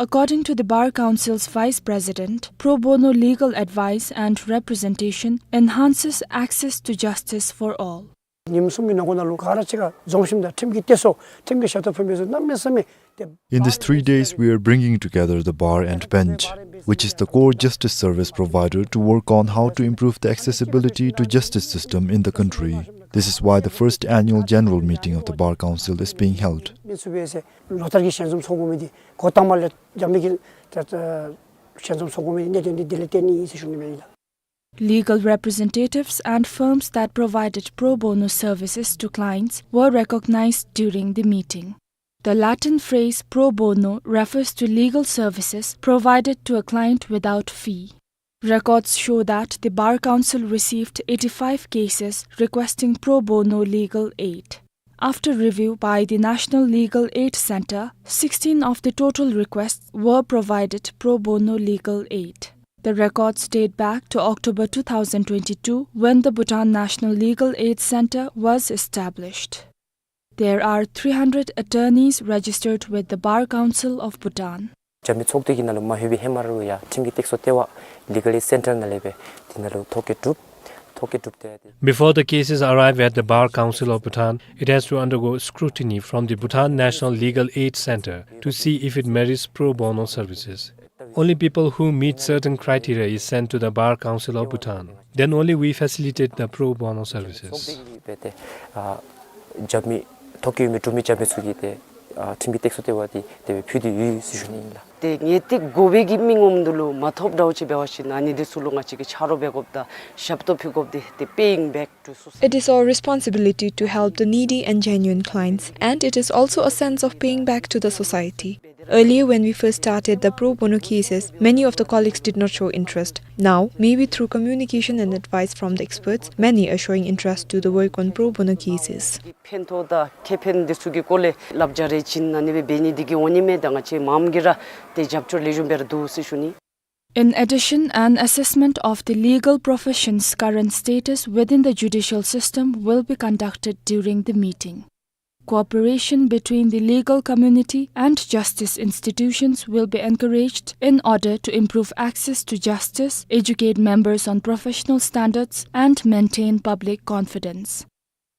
According to the Bar Council's Vice President, pro bono legal advice and representation enhances access to justice for all. ཉིནམ་གསུམ་གྱི་ནང་འཁོད་ནང་ལུ་ག་ར་གཅིག་ཁར་འཛོམས་ཞིནམ་ད་ཁྲིམས་ཀྱི་གཏད་སོ་ཁྲིམས་ཀྱི་ཞབས་ཏོག་ཕུལ་མི་ཚུ་གནམ་མེད་ས་མེད་ཏེ། In these three days, we are bringing together the bar and bench, which is the core justice service provider, to work on how to improve the accessibility to justice system in the country. This is why the first annual general meeting of the Bar Council is being held. ལོ་ལྟར་གྱི་ཞལ་འཛོམས་ཚོགས་དགོ་མི་འདི་འགོ་དང་པ་ལས་རྒྱབ་མི་གི་ད་ད་ཞལ་འཛོམས་ཚོགས་དགོ་མི་གནད་དོན་འདི་དེ་ལས་བརྟེན་ནི་ཨིན་ཟེར་ཞུ་ནི་ཨིན་ལགས། Legal representatives and firms that provided pro bono services to clients were recognized during the meeting. The Latin phrase pro bono refers to legal services provided to a client without fee. Records show that the Bar Council received eighty-five cases requesting pro bono legal aid. After review by the National Legal Aid Centre, sixteen of the total requests were provided pro bono legal aid. The records date back to October two thousand twenty-two, when the Bhutan National Legal Aid Centre was established. There are three hundred attorneys registered with the Bar Council of Bhutan. རྒྱབ་མི་ཚོགས་སྡེ་གི་ནང་ལུ་མ་ལྷོད་པའི་ཧེ་མ་ར་ལུ་ཡང་ཁྲིམས་ཀྱི་སྟེགས་གསོ་ལྟེ་བ་Legal Aid Centre ནང་ལས་སྦེ་དེ་ནང་ལུ་ཐོ་བཀོད་གྲུབ་ཐོ་བཀོད་གྲུབ་སྟེ། Before the cases arrive at the Bar Council of Bhutan, it has to undergo scrutiny from the Bhutan National Legal Aid Centre to see if it merits pro bono services. Only people who meet certain criteria is sent to the Bar Council of Bhutan. Then only we facilitate the pro bono services. ཨ་རྒྱབ་མི་ཐོ་བཀོད་ཡོད་མི་གྲུབ་མི་རྒྱབ་མི་ཚུ་གིས་ཏེ་ཨ་ཁྲིམས་ཀྱི་སྟེགས་གསོ་ལྟེ་བ་འདི་དེ་སྦེ་ཕུལ་ཏེ་ཡོད་ཟེར་ཞུ་ནི་ཨིན་ལགས། ཏེ་ངེས་ཏིག་དགོ་པའི་གི་མི་ངོམ་འདི་ལུ་མ་ཐོབ་འདྲཝ་ཅིག་འབད་བ་ཅིན་ཨ་ནི་འདི་ཚུ་ལུ་ང་བཅས་ཀྱིས་ཆ་རོགས་འབད་དགོཔ་དང་ཞབས་ཏོག་ཕུལ་དགོཔ་འདི་ཏེ་paying back to society. It is our responsibility to help the needy and genuine clients, and it is also a sense of paying back to the society. Earlier, when we first started the pro bono cases, many of the colleagues did not show interest. Now, maybe through communication and advice from the experts, many are showing interest to the work on pro bono cases. ཕན་ཐོགས་དང་ཁེ་ཕན་འདི་ཚུ་གི་སྐོར་ལས་བསླབ་བྱ་རེ་བྱིན་ཨ་ནི་སྦེ་འབད་ནི་འདི་གིས་འོང་ནི་མས། ད་ང་བཅས་མངམ་གིས་ར་ཏེ་རྒྱབ་སྐྱོར་ལེགས་ཤོམ་སྦེ་ར་འདུག་ཟེར་ཞུ་ནི། In addition, an assessment of the legal profession's current status within the judicial system will be conducted during the meeting. Cooperation between the legal community and justice institutions will be encouraged in order to improve access to justice, educate members on professional standards, and maintain public confidence.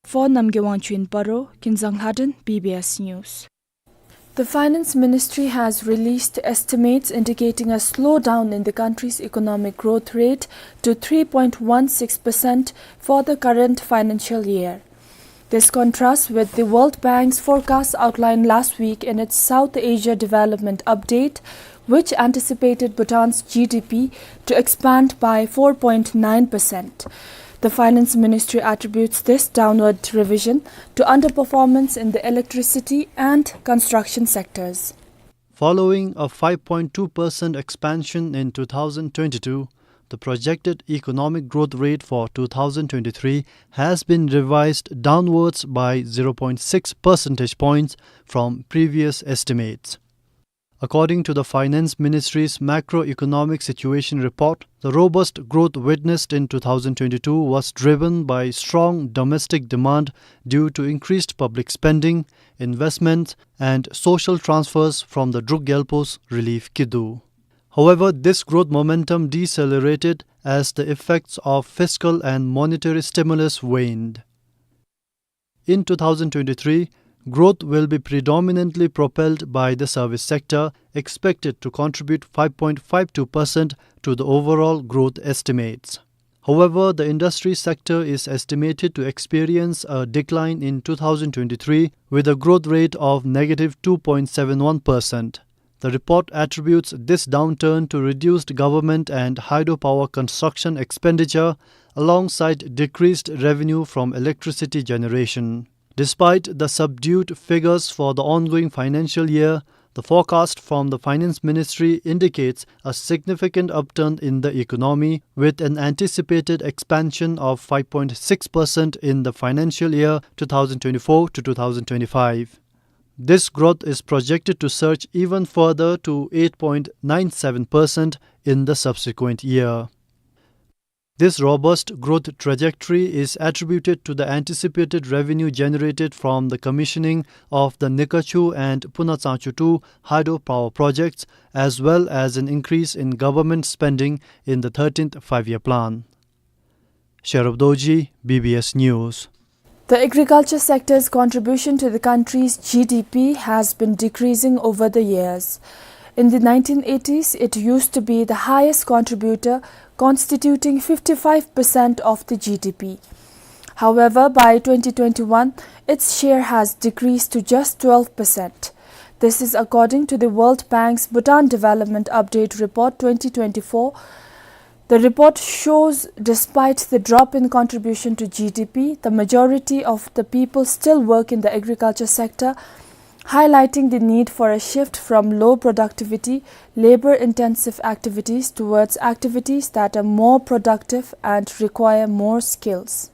For Namgay Wangchuk in Paro, Kinzang Lhaden, B B S News. The Finance Ministry has released estimates indicating a slowdown in the country's economic growth rate to three point one six percent for the current financial year. This contrasts with the World Bank's forecast outlined last week in its South Asia Development Update, which anticipated Bhutan's G D P to expand by four point nine percent. The Finance Ministry attributes this downward revision to underperformance in the electricity and construction sectors. Following a five point two percent expansion in two thousand twenty-two, the projected economic growth rate for two thousand twenty-three has been revised downwards by zero point six percentage points from previous estimates. According to the Finance Ministry's macroeconomic situation report, the robust growth witnessed in two thousand twenty-two was driven by strong domestic demand due to increased public spending, investments, and social transfers from the Druk Gyalpo's relief kidu. However, this growth momentum decelerated as the effects of fiscal and monetary stimulus waned. In two thousand twenty-three, growth will be predominantly propelled by the service sector, expected to contribute five point five two percent to the overall growth estimates. However, the industry sector is estimated to experience a decline in two thousand twenty-three, with a growth rate of negative two point seven one percent. The report attributes this downturn to reduced government and hydropower construction expenditure, alongside decreased revenue from electricity generation. Despite the subdued figures for the ongoing financial year, the forecast from the Finance Ministry indicates a significant upturn in the economy, with an anticipated expansion of five point six percent in the financial year two thousand twenty-four to two thousand twenty-five. This growth is projected to surge even further to eight point nine seven percent in the subsequent year. This robust growth trajectory is attributed to the anticipated revenue generated from the commissioning of the Nikachu and Punatsanchu two hydropower projects, as well as an increase in government spending in the thirteenth Five-Year Plan. Sherab Dorji, B B S News. The agriculture sector's contribution to the country's G D P has been decreasing over the years. In the nineteen eighties, it used to be the highest contributor, constituting fifty-five percent of the G D P. However, by twenty twenty-one, its share has decreased to just twelve percent. This is according to the World Bank's Bhutan Development Update Report twenty twenty-four. The report shows, despite the drop in contribution to G D P, the majority of the people still work in the agriculture sector, highlighting the need for a shift from low productivity, labor-intensive activities towards activities that are more productive and require more skills.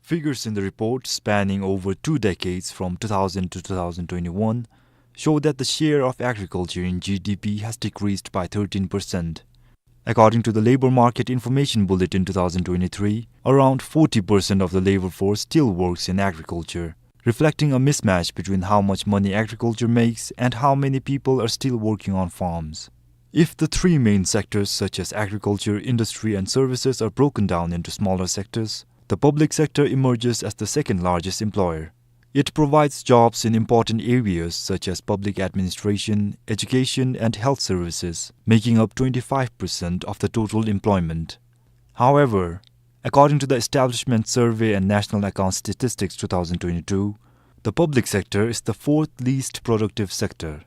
Figures in the report, spanning over two decades, from two thousand to two thousand twenty-one, show that the share of agriculture in G D P has decreased by thirteen percent. According to the Labor Market Information Bulletin two thousand twenty-three, around forty percent of the labor force still works in agriculture, reflecting a mismatch between how much money agriculture makes and how many people are still working on farms. If the three main sectors, such as agriculture, industry, and services, are broken down into smaller sectors, the public sector emerges as the second largest employer. It provides jobs in important areas such as public administration, education, and health services, making up twenty-five percent of the total employment. However, according to the Establishment Survey and National Account Statistics two thousand twenty-two, the public sector is the fourth least productive sector.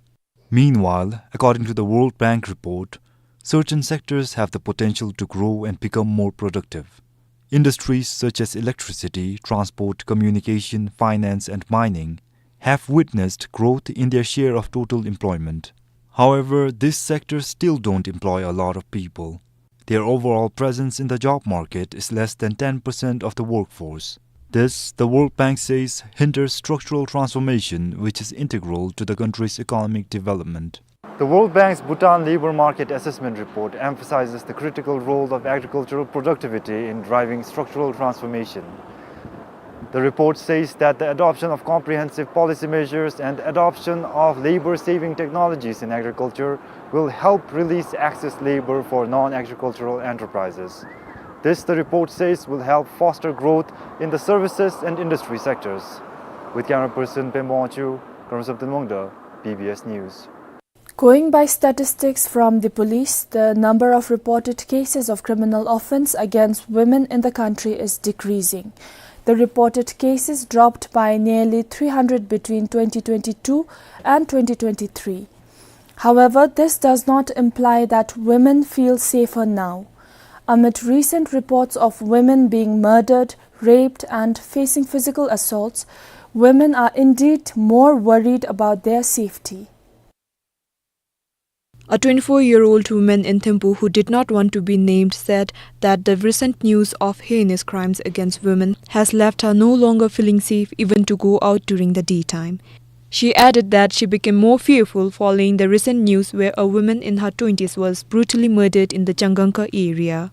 Meanwhile, according to the World Bank report, certain sectors have the potential to grow and become more productive. Industries such as electricity, transport, communication, finance, and mining have witnessed growth in their share of total employment. However, these sectors still don't employ a lot of people. Their overall presence in the job market is less than ten percent of the workforce. This, the World Bank says, hinders structural transformation, which is integral to the country's economic development. The World Bank's Bhutan Labor Market Assessment Report emphasizes the critical role of agricultural productivity in driving structural transformation. The report says that the adoption of comprehensive policy measures and adoption of labor-saving technologies in agriculture will help release excess labor for non-agricultural enterprises. This, the report says, will help foster growth in the services and industry sectors. With camera person Pembo Wangchuk, Karmsop Tenmongda, B B S News. Going by statistics from the police, the number of reported cases of criminal offense against women in the country is decreasing. The reported cases dropped by nearly three hundred between twenty twenty-two and twenty twenty-three. However, this does not imply that women feel safer now. Amid recent reports of women being murdered, raped, and facing physical assaults, women are indeed more worried about their safety. A twenty-four-year-old woman in Thimphu who did not want to be named said that the recent news of heinous crimes against women has left her no longer feeling safe even to go out during the daytime. She added that she became more fearful following the recent news where a woman in her twenties was brutally murdered in the Changangka area.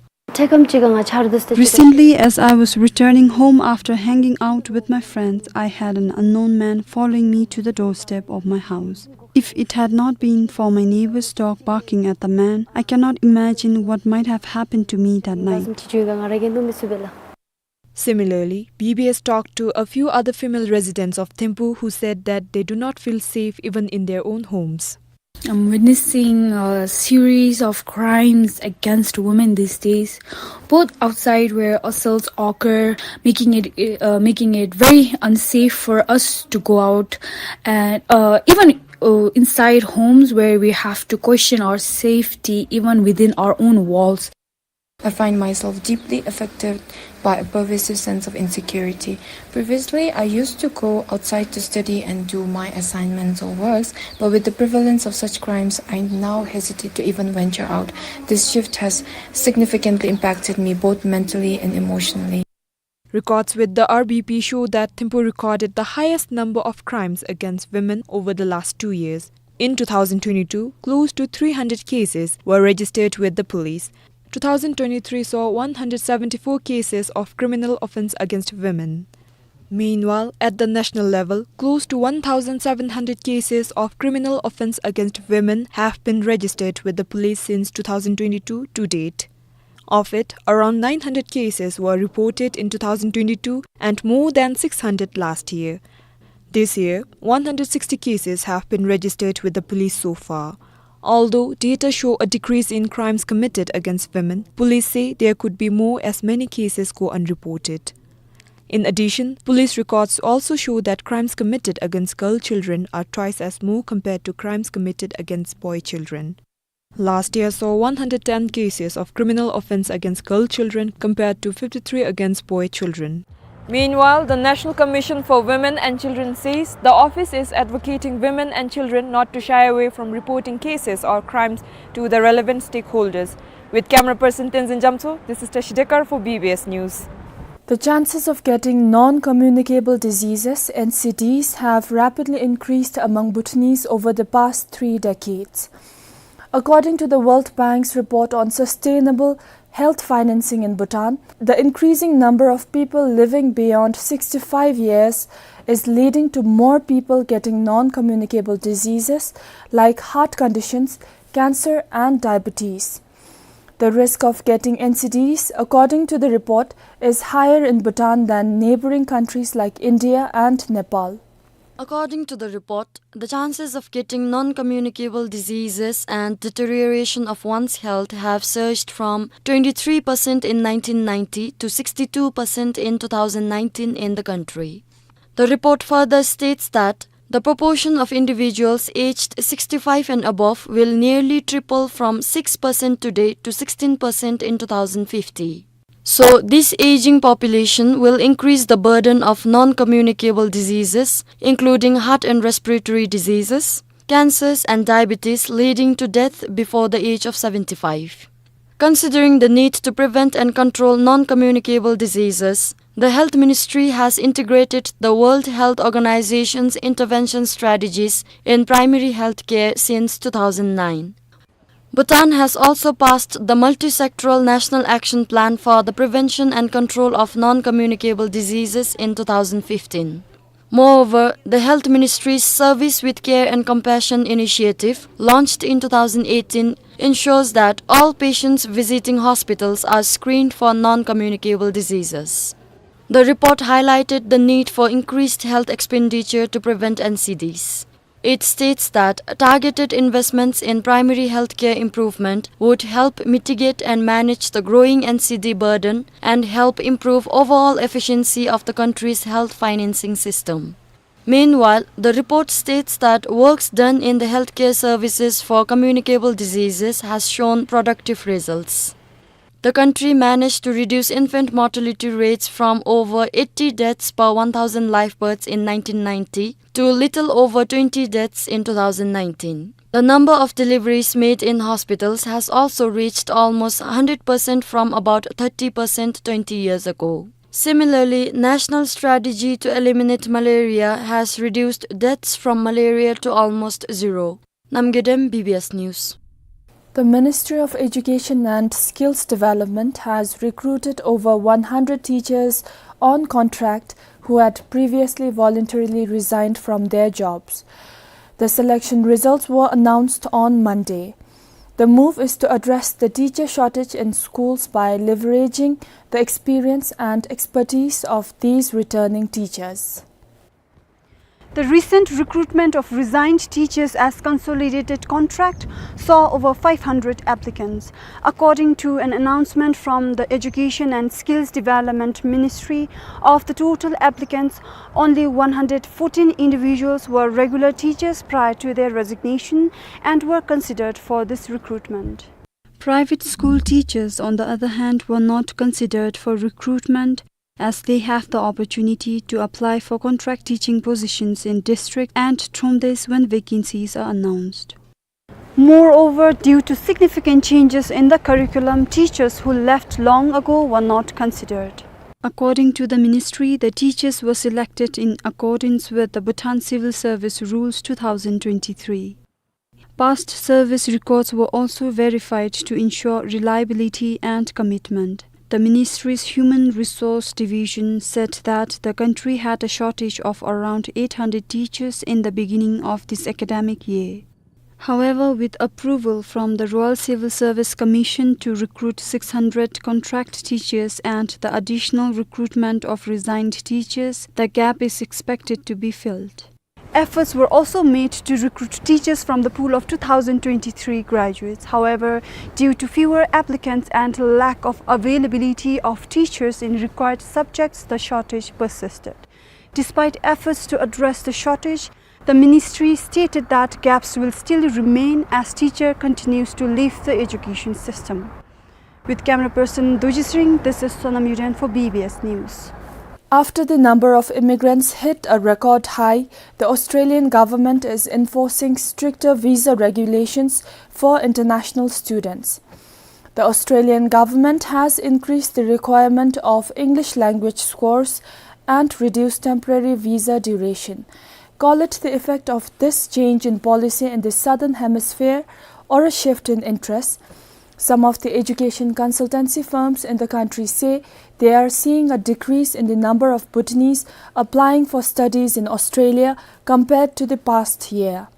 Recently, as I was returning home after hanging out with my friends, I had an unknown man following me to the doorstep of my house. If it had not been for my neighbor's dog barking at the man, I cannot imagine what might have happened to me that night. Similarly, B B S talked to a few other female residents of Thimphu who said that they do not feel safe even in their own homes. I'm witnessing a series of crimes against women these days, both outside where assaults occur, making it, uh, making it very unsafe for us to go out, and, uh, even, uh, inside homes where we have to question our safety even within our own walls. I find myself deeply affected by a pervasive sense of insecurity. Previously, I used to go outside to study and do my assignments or works, but with the prevalence of such crimes, I now hesitate to even venture out. This shift has significantly impacted me both mentally and emotionally. Records with the R B P show that Thimphu recorded the highest number of crimes against women over the last two years. In two thousand twenty-two, close to three hundred cases were registered with the police. Two thousand twenty-three saw one hundred seventy-four cases of criminal offense against women. Meanwhile, at the national level, close to one thousand seven hundred cases of criminal offense against women have been registered with the police since two thousand twenty-two to date. Of it, around nine hundred cases were reported in two thousand twenty-two and more than six hundred last year. This year, one hundred sixty cases have been registered with the police so far. Although data show a decrease in crimes committed against women, police say there could be more as many cases go unreported. In addition, police records also show that crimes committed against girl children are twice as more compared to crimes committed against boy children. Last year saw one hundred ten cases of criminal offense against girl children compared to fifty-three against boy children. Meanwhile, the National Commission for Women and Children says the office is advocating women and children not to shy away from reporting cases or crimes to the relevant stakeholders. With camera person Tenzin Jamtso, this is Tashi Dekar for B B S News. The chances of getting non-communicable diseases, N C Ds, have rapidly increased among Bhutanese over the past three decades. According to the World Bank's report on sustainable health financing in Bhutan, the increasing number of people living beyond sixty-five years is leading to more people getting non-communicable diseases like heart conditions, cancer, and diabetes. The risk of getting N C Ds, according to the report, is higher in Bhutan than neighboring countries like India and Nepal. According to the report, the chances of getting non-communicable diseases and deterioration of one's health have surged from twenty-three percent in nineteen ninety to sixty-two percent in two thousand nineteen in the country. The report further states that the proportion of individuals aged sixty-five and above will nearly triple from six percent today to sixteen percent in two thousand fifty. So, this aging population will increase the burden of non-communicable diseases, including heart and respiratory diseases, cancers, and diabetes, leading to death before the age of seventy-five. Considering the need to prevent and control non-communicable diseases, the Health Ministry has integrated the World Health Organization's intervention strategies in primary health care since two thousand nine. Bhutan has also passed the Multi-Sectoral National Action Plan for the Prevention and Control of Non-Communicable Diseases in two thousand fifteen. Moreover, the Health Ministry's Service with Care and Compassion initiative, launched in two thousand eighteen, ensures that all patients visiting hospitals are screened for non-communicable diseases. The report highlighted the need for increased health expenditure to prevent N C Ds. It states that targeted investments in primary healthcare improvement would help mitigate and manage the growing N C D burden and help improve overall efficiency of the country's health financing system. Meanwhile, the report states that works done in the healthcare services for communicable diseases has shown productive results. The country managed to reduce infant mortality rates from over eighty deaths per one thousand live births in nineteen ninety to little over twenty deaths in two thousand nineteen. The number of deliveries made in hospitals has also reached almost hundred percent from about thirty percent twenty years ago. Similarly, national strategy to eliminate malaria has reduced deaths from malaria to almost zero. Namgay Dem, B B S News. The Ministry of Education and Skills Development has recruited over one hundred teachers on contract who had previously voluntarily resigned from their jobs. The selection results were announced on Monday. The move is to address the teacher shortage in schools by leveraging the experience and expertise of these returning teachers. The recent recruitment of resigned teachers as consolidated contract saw over five hundred applicants. According to an announcement from the Education and Skills Development Ministry, of the total applicants, only one hundred fourteen individuals were regular teachers prior to their resignation and were considered for this recruitment. Private school teachers, on the other hand, were not considered for recruitment as they have the opportunity to apply for contract teaching positions in district and thromdes when vacancies are announced. Moreover, due to significant changes in the curriculum, teachers who left long ago were not considered. According to the ministry, the teachers were selected in accordance with the Bhutan Civil Service Rules two thousand twenty-three. Past service records were also verified to ensure reliability and commitment. The ministry's Human Resource Division said that the country had a shortage of around eight hundred teachers in the beginning of this academic year. However, with approval from the Royal Civil Service Commission to recruit six hundred contract teachers and the additional recruitment of resigned teachers, the gap is expected to be filled. Efforts were also made to recruit teachers from the pool of two thousand twenty-three graduates. However, due to fewer applicants and lack of availability of teachers in required subjects, the shortage persisted. Despite efforts to address the shortage, the ministry stated that gaps will still remain as teacher continues to leave the education system. With camera person Doji Sring, this is Sonam Yuden for B B S News. After the number of immigrants hit a record high, the Australian government is enforcing stricter visa regulations for international students. The Australian government has increased the requirement of English language scores and reduced temporary visa duration. Call it the effect of this change in policy in the Southern Hemisphere or a shift in interest. Some of the education consultancy firms in the country say they are seeing a decrease in the number of Bhutanese applying for studies in Australia compared to the past year.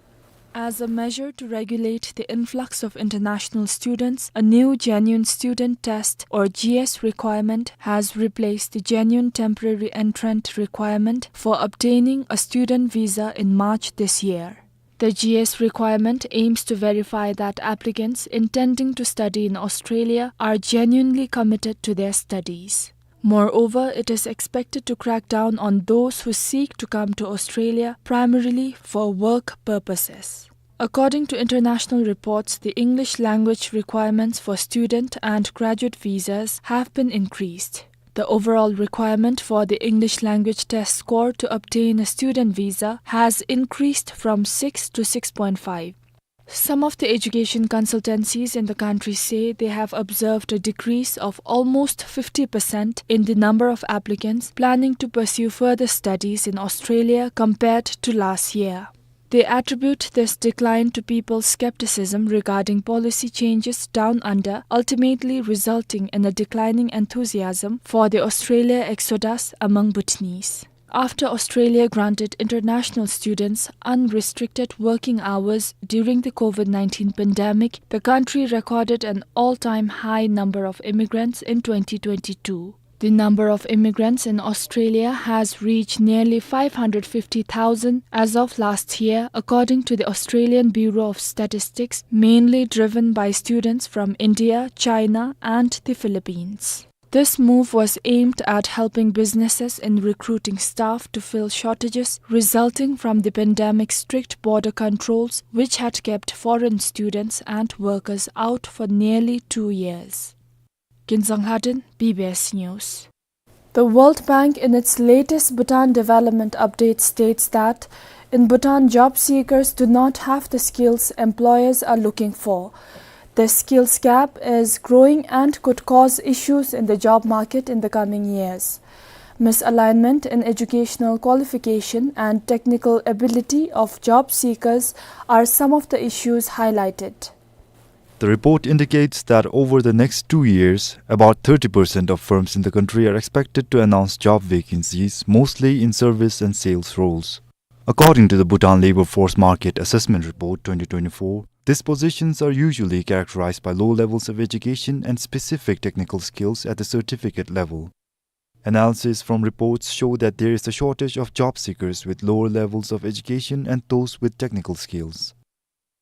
As a measure to regulate the influx of international students, a new genuine student test, or G S requirement, has replaced the genuine temporary entrant requirement for obtaining a student visa in March this year. The G S requirement aims to verify that applicants intending to study in Australia are genuinely committed to their studies. Moreover, it is expected to crack down on those who seek to come to Australia primarily for work purposes. According to international reports, the English language requirements for student and graduate visas have been increased. The overall requirement for the English language test score to obtain a student visa has increased from six to six point five. Some of the education consultancies in the country say they have observed a decrease of almost fifty percent in the number of applicants planning to pursue further studies in Australia compared to last year. They attribute this decline to people's skepticism regarding policy changes down under, ultimately resulting in a declining enthusiasm for the Australia exodus among Bhutanese. After Australia granted international students unrestricted working hours during the COVID nineteen pandemic, the country recorded an all-time high number of immigrants in twenty twenty-two. The number of immigrants in Australia has reached nearly five hundred fifty thousand as of last year, according to the Australian Bureau of Statistics, mainly driven by students from India, China, and the Philippines. This move was aimed at helping businesses in recruiting staff to fill shortages resulting from the pandemic's strict border controls, which had kept foreign students and workers out for nearly two years. Ginzang Lhaden, B B S News. The World Bank, in its latest Bhutan Development Update, states that in Bhutan, job seekers do not have the skills employers are looking for. The skills gap is growing and could cause issues in the job market in the coming years. Misalignment in educational qualification and technical ability of job seekers are some of the issues highlighted. The report indicates that over the next two years, about thirty percent of firms in the country are expected to announce job vacancies, mostly in service and sales roles. According to the Bhutan Labor Force Market Assessment Report twenty twenty-four, these positions are usually characterized by low levels of education and specific technical skills at the certificate level. Analysis from reports show that there is a shortage of job seekers with lower levels of education and those with technical skills.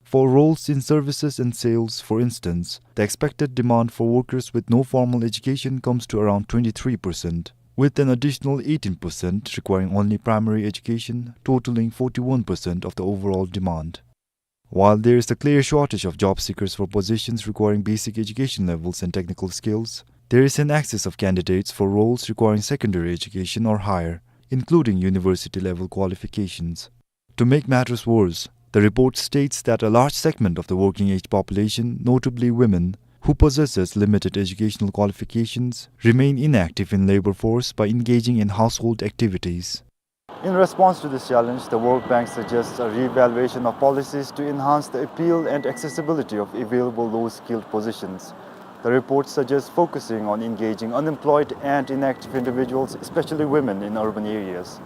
For roles in services and sales, for instance, the expected demand for workers with no formal education comes to around twenty-three percent, with an additional eighteen percent requiring only primary education, totaling forty-one percent of the overall demand. While there is a clear shortage of job seekers for positions requiring basic education levels and technical skills, there is an excess of candidates for roles requiring secondary education or higher, including university-level qualifications. To make matters worse, the report states that a large segment of the working-age population, notably women, who possesses limited educational qualifications, remain inactive in labor force by engaging in household activities. In response to this challenge, the World Bank suggests a re-evaluation of policies to enhance the appeal and accessibility of available low-skilled positions. The report suggests focusing on engaging unemployed and inactive individuals, especially women, in urban areas.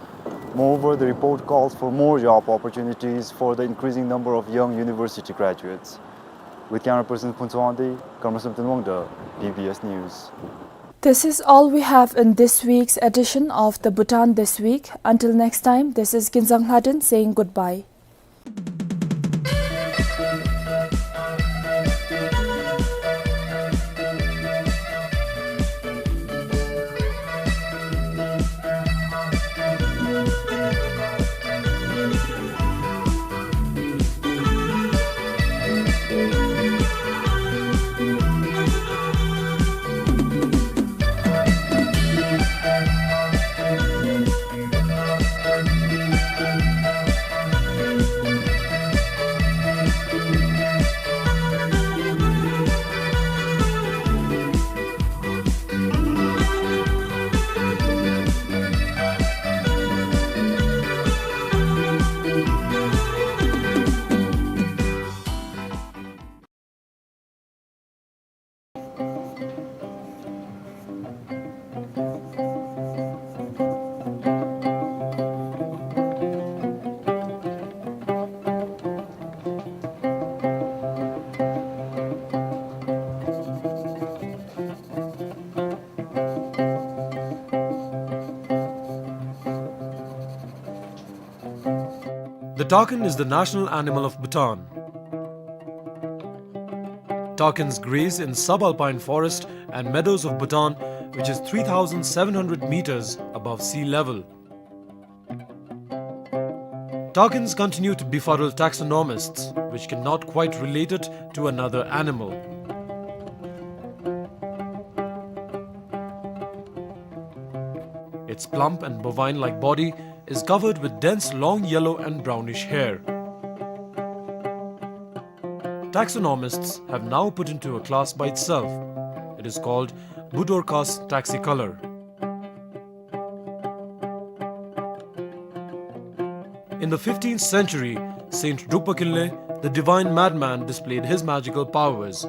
Moreover, the report calls for more job opportunities for the increasing number of young university graduates. With camera person Phuntsho Wangdi, camera Samten Wangda, B B S News. This is all we have in this week's edition of the Bhutan This Week. Until next time, this is Ginzang Lhaden saying goodbye. The takin is the national animal of Bhutan. Takins graze in subalpine forest and meadows of Bhutan, which is three thousand seven hundred meters above sea level. Takins continue to befuddle taxonomists, which cannot quite relate it to another animal. Its plump and bovine-like body is covered with dense long yellow and brownish hair. Taxonomists have now put into a class by itself. It is called Budorcas taxicolor. In the fifteenth century, Saint Drukpa Kinley, the divine madman, displayed his magical powers.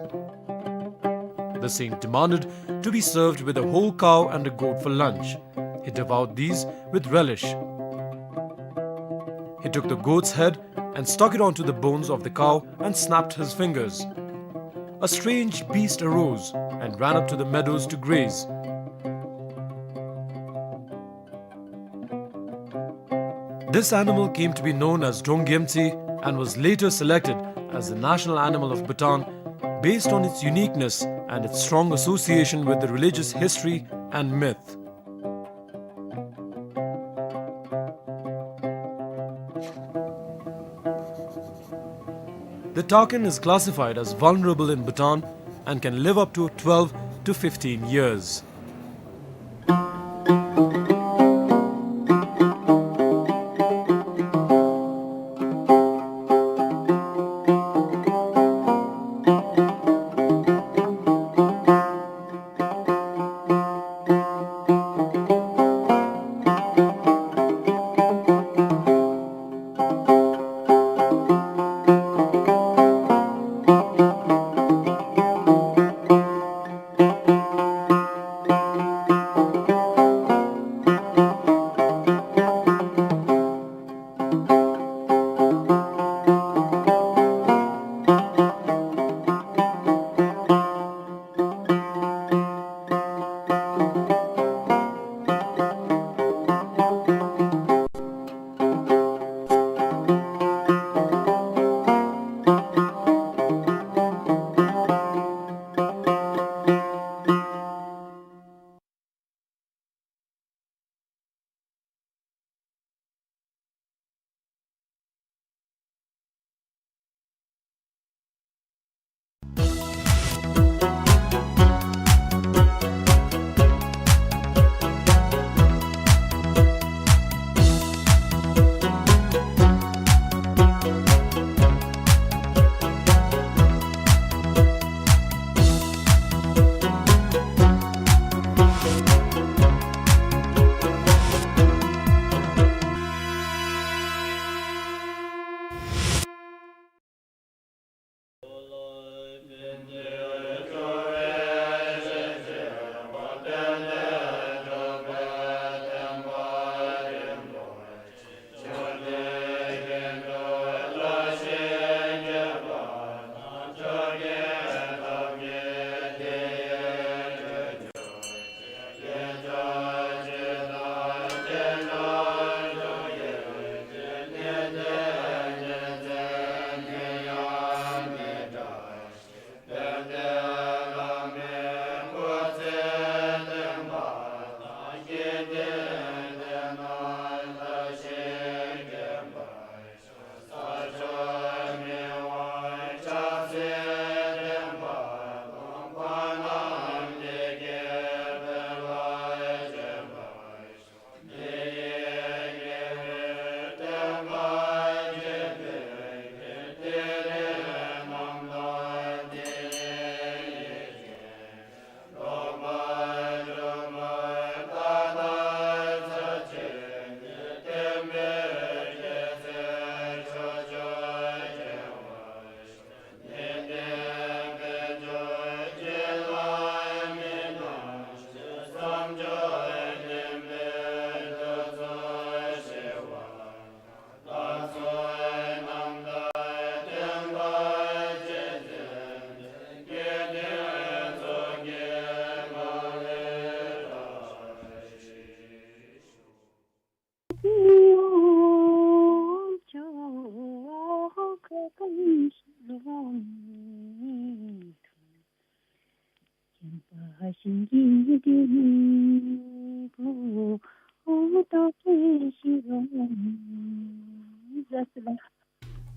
The saint demanded to be served with a whole cow and a goat for lunch. He devoured these with relish. He took the goat's head and stuck it onto the bones of the cow and snapped his fingers. A strange beast arose and ran up to the meadows to graze. This animal came to be known as Drongyemtsi and was later selected as the national animal of Bhutan based on its uniqueness and its strong association with the religious history and myth. The takin is classified as vulnerable in Bhutan and can live up to twelve to fifteen years.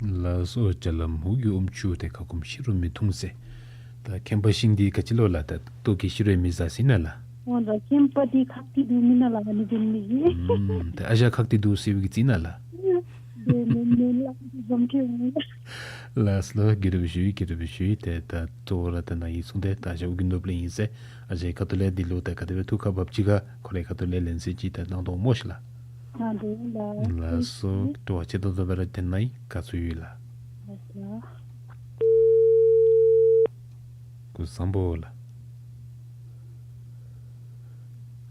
ལགས་སོ། རྒྱ་ལམ་འུག་གི་ཨོམ་ཆུ་དེ་ཁ་སྐོམ་ཤི་རུང་མི་འཐུང་ཟེར། ད་ཁེམ་པ་ཤིང་འདི་ག་ཅི་ལོ་ལགས། ད་ལྟོ་གི་ཤི་རུང་མི་ཟ་ཟེར་ན་ལགས། འོ་ད་ཁེམ་པ་འདི་ཁག་ཏི་འདུག་མེན་ན་ལགས། ཨ་ནི་འདི་མི་ཟེར། ཨུམ། ད་ཨ་ཞང་ཁག་ཏི་འདུག་ཟེར་བའི་གི་རྩིས་ན་ལགས། འདི་མེན་མེན་ལགས། འདི་འཛོམས་ཁེ་འོང་། ལགས་སོ། དགའ་རབ་ཞུ་ཡི། དགའ་རབ་ཞུ་ཡི། ཏེ་ད་གཙོ་བོ་ར་ད་ནཱ་ཡིག་ཚང་འདི་ད་ཨ་ཞང་འུག་གི་ནོར་བུ་ལས་ཨིན་ཟེར། ཨ་ཞང་ཁ་ཐུག་ལས་འདི་ལུ་ད་ག་དེ་སྦེ་ཐུགས་ཁར་བབས་ཅི་ག་ཁོ་རའི་ཁ་ཐུག་ལས་ལན་གསལ་ཅིག་ད་གནང་དོ་སྨོ་ཤིག་ལགས། ཨ་འདུག་ལགས། ལགས་སོ། དྲི་བ་ཆེ་ཏོག་ཏོ་སྦེ་ར་དྲན་གནང་ཡི། ག་ཚོད་ཡོད་ལགས། ལགས་སོ། སྐུ་གཟུགས་བཟང་པོ་ལགས།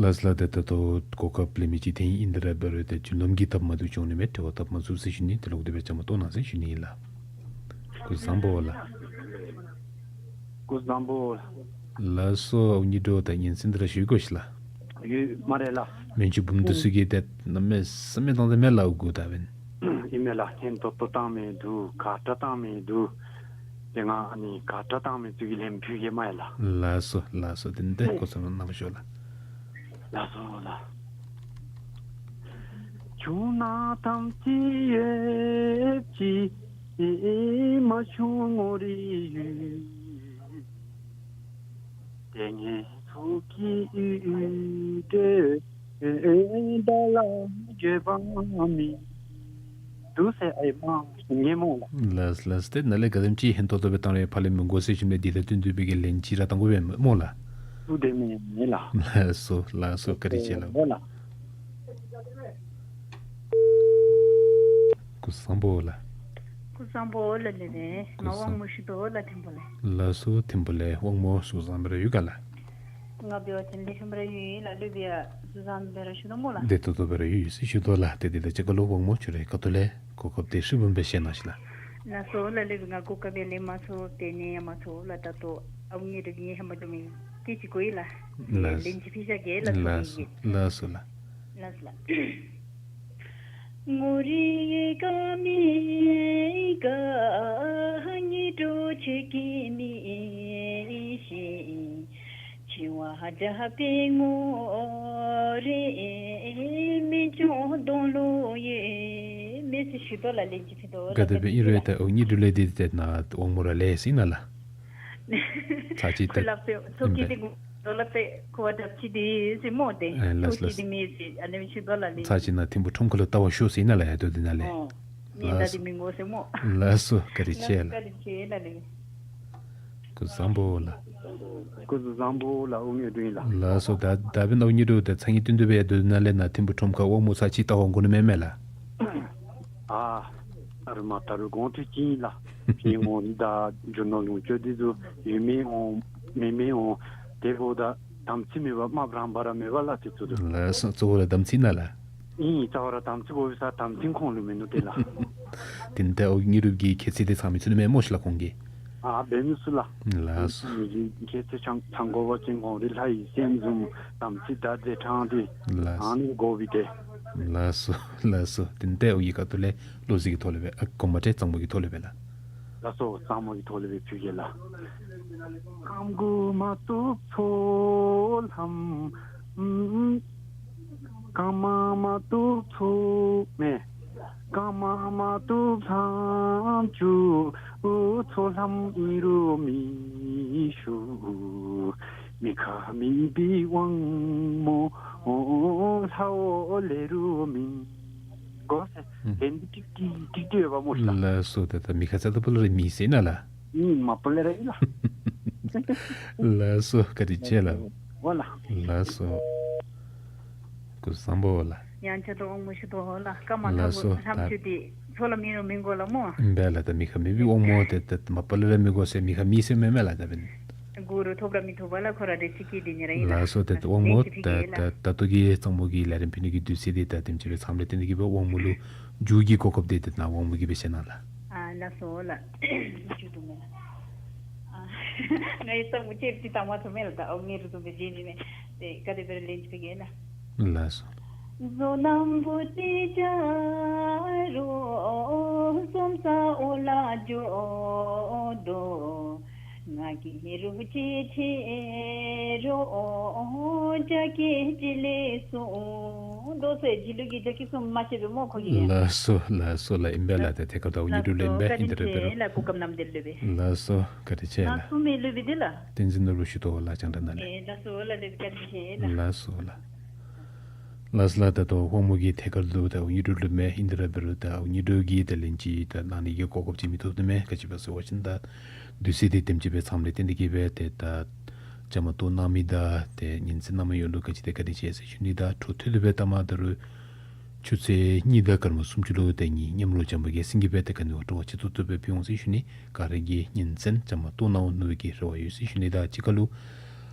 ལགས་ལགས། ཏེ་ད་ལྟོ་གོ་སྐབས་ལེན་མི་ཅིག་ཐོན་ཡི། ཨིན་ཏེ་ར་འབད་རུང་ཏེ་རྒྱུ་ནོར་གྱི་སྟབས་མ་བདེཝ་བྱུང་ནི་མས། དྲི་བ་བཏབ་མ་ཚུགས་ཟེར་ཞུ་ནི། དེ་ལུ་དེ་སྦེ་བཅའ་མར་གཏོགས་གནང་ཟེར་ཞུ་ནི་ཨིན་ལགས། སྐུ་གཟུགས་བཟང་པོ་ལགས། སྐུ་གཟུགས་བཟང་པོ། ལགས་སོ། ཨོ་ཉི་དྲོ་ད་ཉིན་མཚན་འདི་ར་ཞུ་དགོ་ཤིག་ལགས། ཡོད་སྨ་རེ་ལགས། མན་ཇུ་འབུམ་འདི་ཚུ་གིས་ཏེ་གནམ་མེད་ས་མེད་བཏང་སྟེ་མེད་ལགས། འུ་གུ་ད་འབདན། ཨིན་མས་ལགས། ལན་ཏོག་ཏོ་བཏང་མི་འདུག། ག་ཏྲ་བཏང་མི་འདུག། ཏེ་ང་ཨ་ནི་ག་ཏྲ་བཏང་མི་ཚུ་གི་ལན་ཕུལ་གེ་སྨ་རེ་ལགས། ལགས་སོ་ལགས་སོ། དེ་ནི་ཏེ་སྐུ་གཟུགས་བཟང་པོ་ཞུ་ལགས། ལགས་སོ་ལགས། འདུག་ཟེར་ཨའི་མ་ངེས་སྨོ་ལགས། ལགས་ལགས། ཏེ་ནཱ་ལས་ག་དེམ་ཅིག་ཧན་ཏོང་ཏོ་སྦེ་བཏང་རུང་ཕར་ལས་མི་དགོ་ཟེར་ཞུ་ནི། འདི་དང་བསྟུན་ཏེ་སྦེ་གི་ལན་ཅིག་ར་བཏང་དགོ་པས་སྨོ་ལགས། ཏུ་དེ་མེན་ལགས། ལགས་སོ་ལགས་སོ། བཀའ་དྲིན་ཆེ་ལགས། ཨོ་ལགས། སྐུ་གཟུགས་བཟང་པོ་ལགས། སྐུ་གཟུགས་བཟང་པོ་ལགས། ལགས་ལགས། ང་དབང་མོ་ཞུ་དོ་ལགས། ཐིམ་ཕུག་ལས། ལགས་སོ། ཐིམ་ཕུག་ལས་དབང་མོ་སྐུ་གཟུགས་བཟང་པོ་ར་ཡོད་ག་ལགས། ང་འབད་བ་ཅིན་ལེགས་ཤོམ་ར་ཡོད་ལགས། སློབ་དཔོན་ཡང་སྐུ་གཟུགས་བཟང་པོ་ར་ཞུ་དོ་སྨོ་ལགས། བདེ་ཏོག་ཏོ་སྦེ་ར་ཡོད་ཟེར་ཞུ་དོ་ལགས། ཏེ་དེ་དང་གཅིག་ཁར་ལུ་དབང་མོ་ཁྱོད་རའི་ཁ་ཐུག་ལས་གོ་སྐབས་དེ་ཧྲིལ་བུམ་སྦེ་བཤད་གནང་ཤིག་ལགས། ལགས་སོ་ལགས། སློབ་དཔོན་ང་གོ་སྐབས་ཡང་ལེན་མ་ཚུགས། དེ་ནི་ཡང་མ་ཚུགས་ལགས། ད་ལྟོ་ཨའུ་ཉི་དྲོ་གི་ངེའི་ཧེ་མ་འགྱོ་མི་སྐད་ཅིག་གོ་ཡི་ལགས། ལགས། ལན་ཅིག་ཕུལ་བཞག་གེ་ལགས། ལགས་སོ་ལགས། ལགས་སོ་ལགས། ལགས་སོ་ལགས། ག་དེ་སྦེ་ཨིན་རུང་ད་ཨོ་ཉི་དྲོ་ལས་འདི་ཏེ་ནཱ་དབང་མོ་ར་ལས་ཟེར་ཨིན་ན་ལགས། ཚར་གཅིག་ད་ཁོ་ལགས་སོ། ཚོགས་ཀྱི་ཨིན་པས། འདི་གུ་དོ་ལགས། ཏེ་ཁོ་བ་དྲགཔ་ཅིག་འདི་ཟེར་སྨོ། ཏེ་ཨེ་ལགས་ཚོགས་ཀྱི་ལགས། འདི་མེད་ཟེར་ཨ་ནེམ་ཅིག་དོ་ལགས་ལས། ཚར་གཅིག་ནཱ་ཐིམ་ཕུག་ཁྲོམ་ཁ་ལུ་བལྟ་བར་ཤོག་ཟེར་ཨིན་ན་ལགས། ཡ་དོ་འདི་ནང་ལས། ཨོ། ངེ་ད་འདི་མི་དགོ་ཟེར་སྨོ། ལགས་སོ། བཀའ་དྲིན་ཆེ་ལགས། བཀའ་དྲིན་ཆེ་ལགས་ལས། སྐུ་གཟུགས་བཟང་པོ་ལགས། སྐུ་གཟུགས་བཟང་པོ་ལགས། ཨོ་ངེ་འདུག་ཨིན་ལགས། ལགས་སོ། ད་ད་འབདན་ཨོ་ཉི་དྲོ་ད་ཚ་ངེ་བསྟུན་ཏེ་སྦེ་ཡ་དོ་འདི་ནང་ལས་ནཱ་ཐིམ་ཕུག་ཁྲོམ་ཁ་དབང་མོ་ཚར་གཅིག་བལྟ་བར་འགྱོ་ནི་མེད་མེད་ལགས། ཨ་ཨ་རུ་མ་ད་རུང་དགོངས་ཏེ་ཅིག་ཨིན་ལགས། ཕི་འོང་ད་རྒྱུ་ནོར་ལོངས་སྤྱོད་འདི་ཚུ་ཡོད་མི་འོང་མེད་མི་འོང་། དེ་འབདཝ་ད་དམ་ཚིག་མེད་པར་དམའ་བ་རང་བ་ར་མེད་པ་ལགས། དེ་ཚུ་དུ། ལགས་སོ། གཙོ་བོ་ར་དམ་ཚིག་ནང་ལགས། ཨིན། རྩ་བ་ར་དམ་ཚིག་དགོ་པས་ཟེར་དམ་ཚིག་ཁོང་ལུ་མིན་ནུག་ཏེ་ལགས། དེ་ནི་ཏེ་ཨོ་ཉི་དྲོ་གི་ཁྱད་ཚད་དེ་ཚང་མི་ཚུགས་ནི་མས་སྨོ་ཤིག་ལགས་ཁོང་གིས། ཨ་འབད་མི་ཚུགས་ལགས། ལགས་སོ། མི་གི་ཁྱད་ཚད་ཚང་ཚང་དགོ་པ་ཅིན་ངོ་རིས་ལྷ་ཡི་སེམས་བཟུམ་དམ་ཚིག་དར་རྒྱས་དྲངས་ཏེ། ལགས་སོ། ཨ་ནི་དགོ་པས་ཏེ། ལགས་སོ་ལགས་སོ། དེ་ནི་ཏེ་ཨོ་ཡི་ཁ་ཐུག་ལས་བློ་གཟིགས་ཀྱི་ཐོག་ལས་སྦེ་ཨ་གོང་མ་ཏེ་གཙང་པོ་གི་ཐོག་ལས་སྦེ་ལགས། ལགས་སོ། གཙང་མོ་གི་ཐོག་ལས་སྦེ་ཕུལ་གེ་ལགས། གོ་ཟེར། ཨུམ། ལན་འདི་ཀྲིག་ཀྲི་ཀྲིག་ཀྲི་ཡོད་པ་སྨོ་ཤིག་ལགས། ལགས་སོ། ད་ད་མི་ཁ་ཙ་ད་པོ་ལ་རེ་མི་ཟེར་ན་ལགས། ཨིན། མ་པ་ལས་ར་ཨིན་ལགས། ལགས་སོ། བཀའ་དྲིན་ཆེ་ལགས། འོ་ལགས། ལགས་སོ། སྐུ་གཟུགས་བཟང་པོ་ལགས། ཡང་ཆ་དོ་དབང་མོ་ཞུ་དོ་ལགས། ཀ་མ་ལགས་སོ། ལྷམ་ད་ཆུ་འདི་ཚོ་ལ་མི་རུང་མི་དགོ་ལགས་སྨོ། ཨིན་པས་ལགས། ད་མི་ཁ་མེད་པའི་དབང་མོ་དེ་ད་མ་པ་ལས་ར་མི་དགོ་ཟེར་མི་ཁ་མི་ཟེར་མེན་མས་ལགས། ད་འབདན་དགོ་རུང་ཐོབ་ར་མི་ཐོབ་པས་ལགས། ཁོ་ར་རེ་ཅིག་གི་འདི་ཉེ་ར་ཨིན་ལགས། ལགས་སོ། ཏེ་ཏེ་དབང་མོ་ཏེ་ཏེ་ད་ལྟོ་གི་གཙང་མོ་གི་ལས་རིམ་ཕུལ་ནི་གི་དུས་ཚོད་འདི་ད་དེམ་ཅིག་སྦེ་ཚངམ་ལས་བརྟེན་ཏེ་གིས་སྦེ་དབང་མོ་ལུ་མཇུག་གི་གོ་སྐབས་འདི་ཏེ་ད་དབང་མོ་གིས་སྦེ་བཤད་གནང་ལགས། ཨ་ལགས་སོ་ལགས། ཞུ་དོ་མེན་ལགས། ཨ་ང་ཡི་གཙང་མོ་ཅིག་ཅིག་བཏང་མ་ཚུགས་མེན་ལགས། ད་ཨོ་ངེ་རུ་དུམ་སྦེ་བརྗེད་ནི་མས། ཏེ་ག་དེ་སྦེ་ར་ལན་ཅིག་ཕུལ་གེ་ལགས། ལགས་སོ། ལགས་སོ་ལགས་སོ་ལགས། ཨིན་པས་ལགས། ཏེ་ཐད་ཀར་དུ་ཨོ་ཉི་དྲོ་ལུ་ཨིན་པས། ཨིན་ཏེ་ར་འབད་རུང་། ལགས་སོ། བཀའ་དྲིན་ཆེ་ལགས། བསྟན་འཛིན་ནོར་བུ་ཞུ་དོ་ལགས། རྒྱང་བསྒྲགས་ནང་ལས། ལགས་སོ་ལགས། ཏེ་བཀའ་དྲིན་ཆེ་ལགས། ལགས་སོ་ལགས། ལགས་སོ་ལགས། ད་ལྟོ་དབང་མོ་གིས་ཐད་ཀར་དུ་ད་ཨོ་ཉི་དྲོ་ལུ་མས། ཨིན་ཏེ་ར་འབད་རུང་ད་ཨོ་ཉི་དྲོ་གི་ད་ལན་ཅིག་ད་གནང་ནི་གི་གོ་སྐབས་ཅིག་མི་ཐོབ་དོ་མས། ག་ཅི་སྦེ་ཟེར་བ་ཅིན་ད་དུས་ཚོད་འདི་དེམ་ཅིག་སྦེ་ཚངམ་ལས་བརྟེན་ཏེ་གིས་སྦེ་ཏེ་ད་བཅའ་མར་གཏོགས་གནང་མི་དང་ཏེ་ཉན་གསན་གནང་མི་ཡོངས་ལུ་ག་ཅི་ཏེ་བཀའ་དྲིན་ཆེ་ཟེར་ཞུ་ནི། ད་འཕྲོ་མཐུད་དེ་སྦེ་ལྟ་མ་ད་རུང་ ཆུ་ཚོད་གཉིས་དང་སྐར་མ་སུམ་ཅུ་ལུ་ཏེ་ངེའི་མཉམ་རོགས་བྱམས་པ་རྒྱལ་མཚན་གྱིས་འབད་ཏེ་ག་ནི་བ་སྤྲོ་བ་ཆེ་ཏོག་ཏོ་སྦེ་ཕུལ་འོང་ཟེར་ཞུ་ནི། ག་ར་གིས་ཉིན་མཚན་བཟུམ་མ་བཏོན་གནང་འོང་མནོ་བའི་གི་རེ་བ་ཡོད་ཟེར་ཞུ་ནི། ད་ཅི་ཁ་ལུ་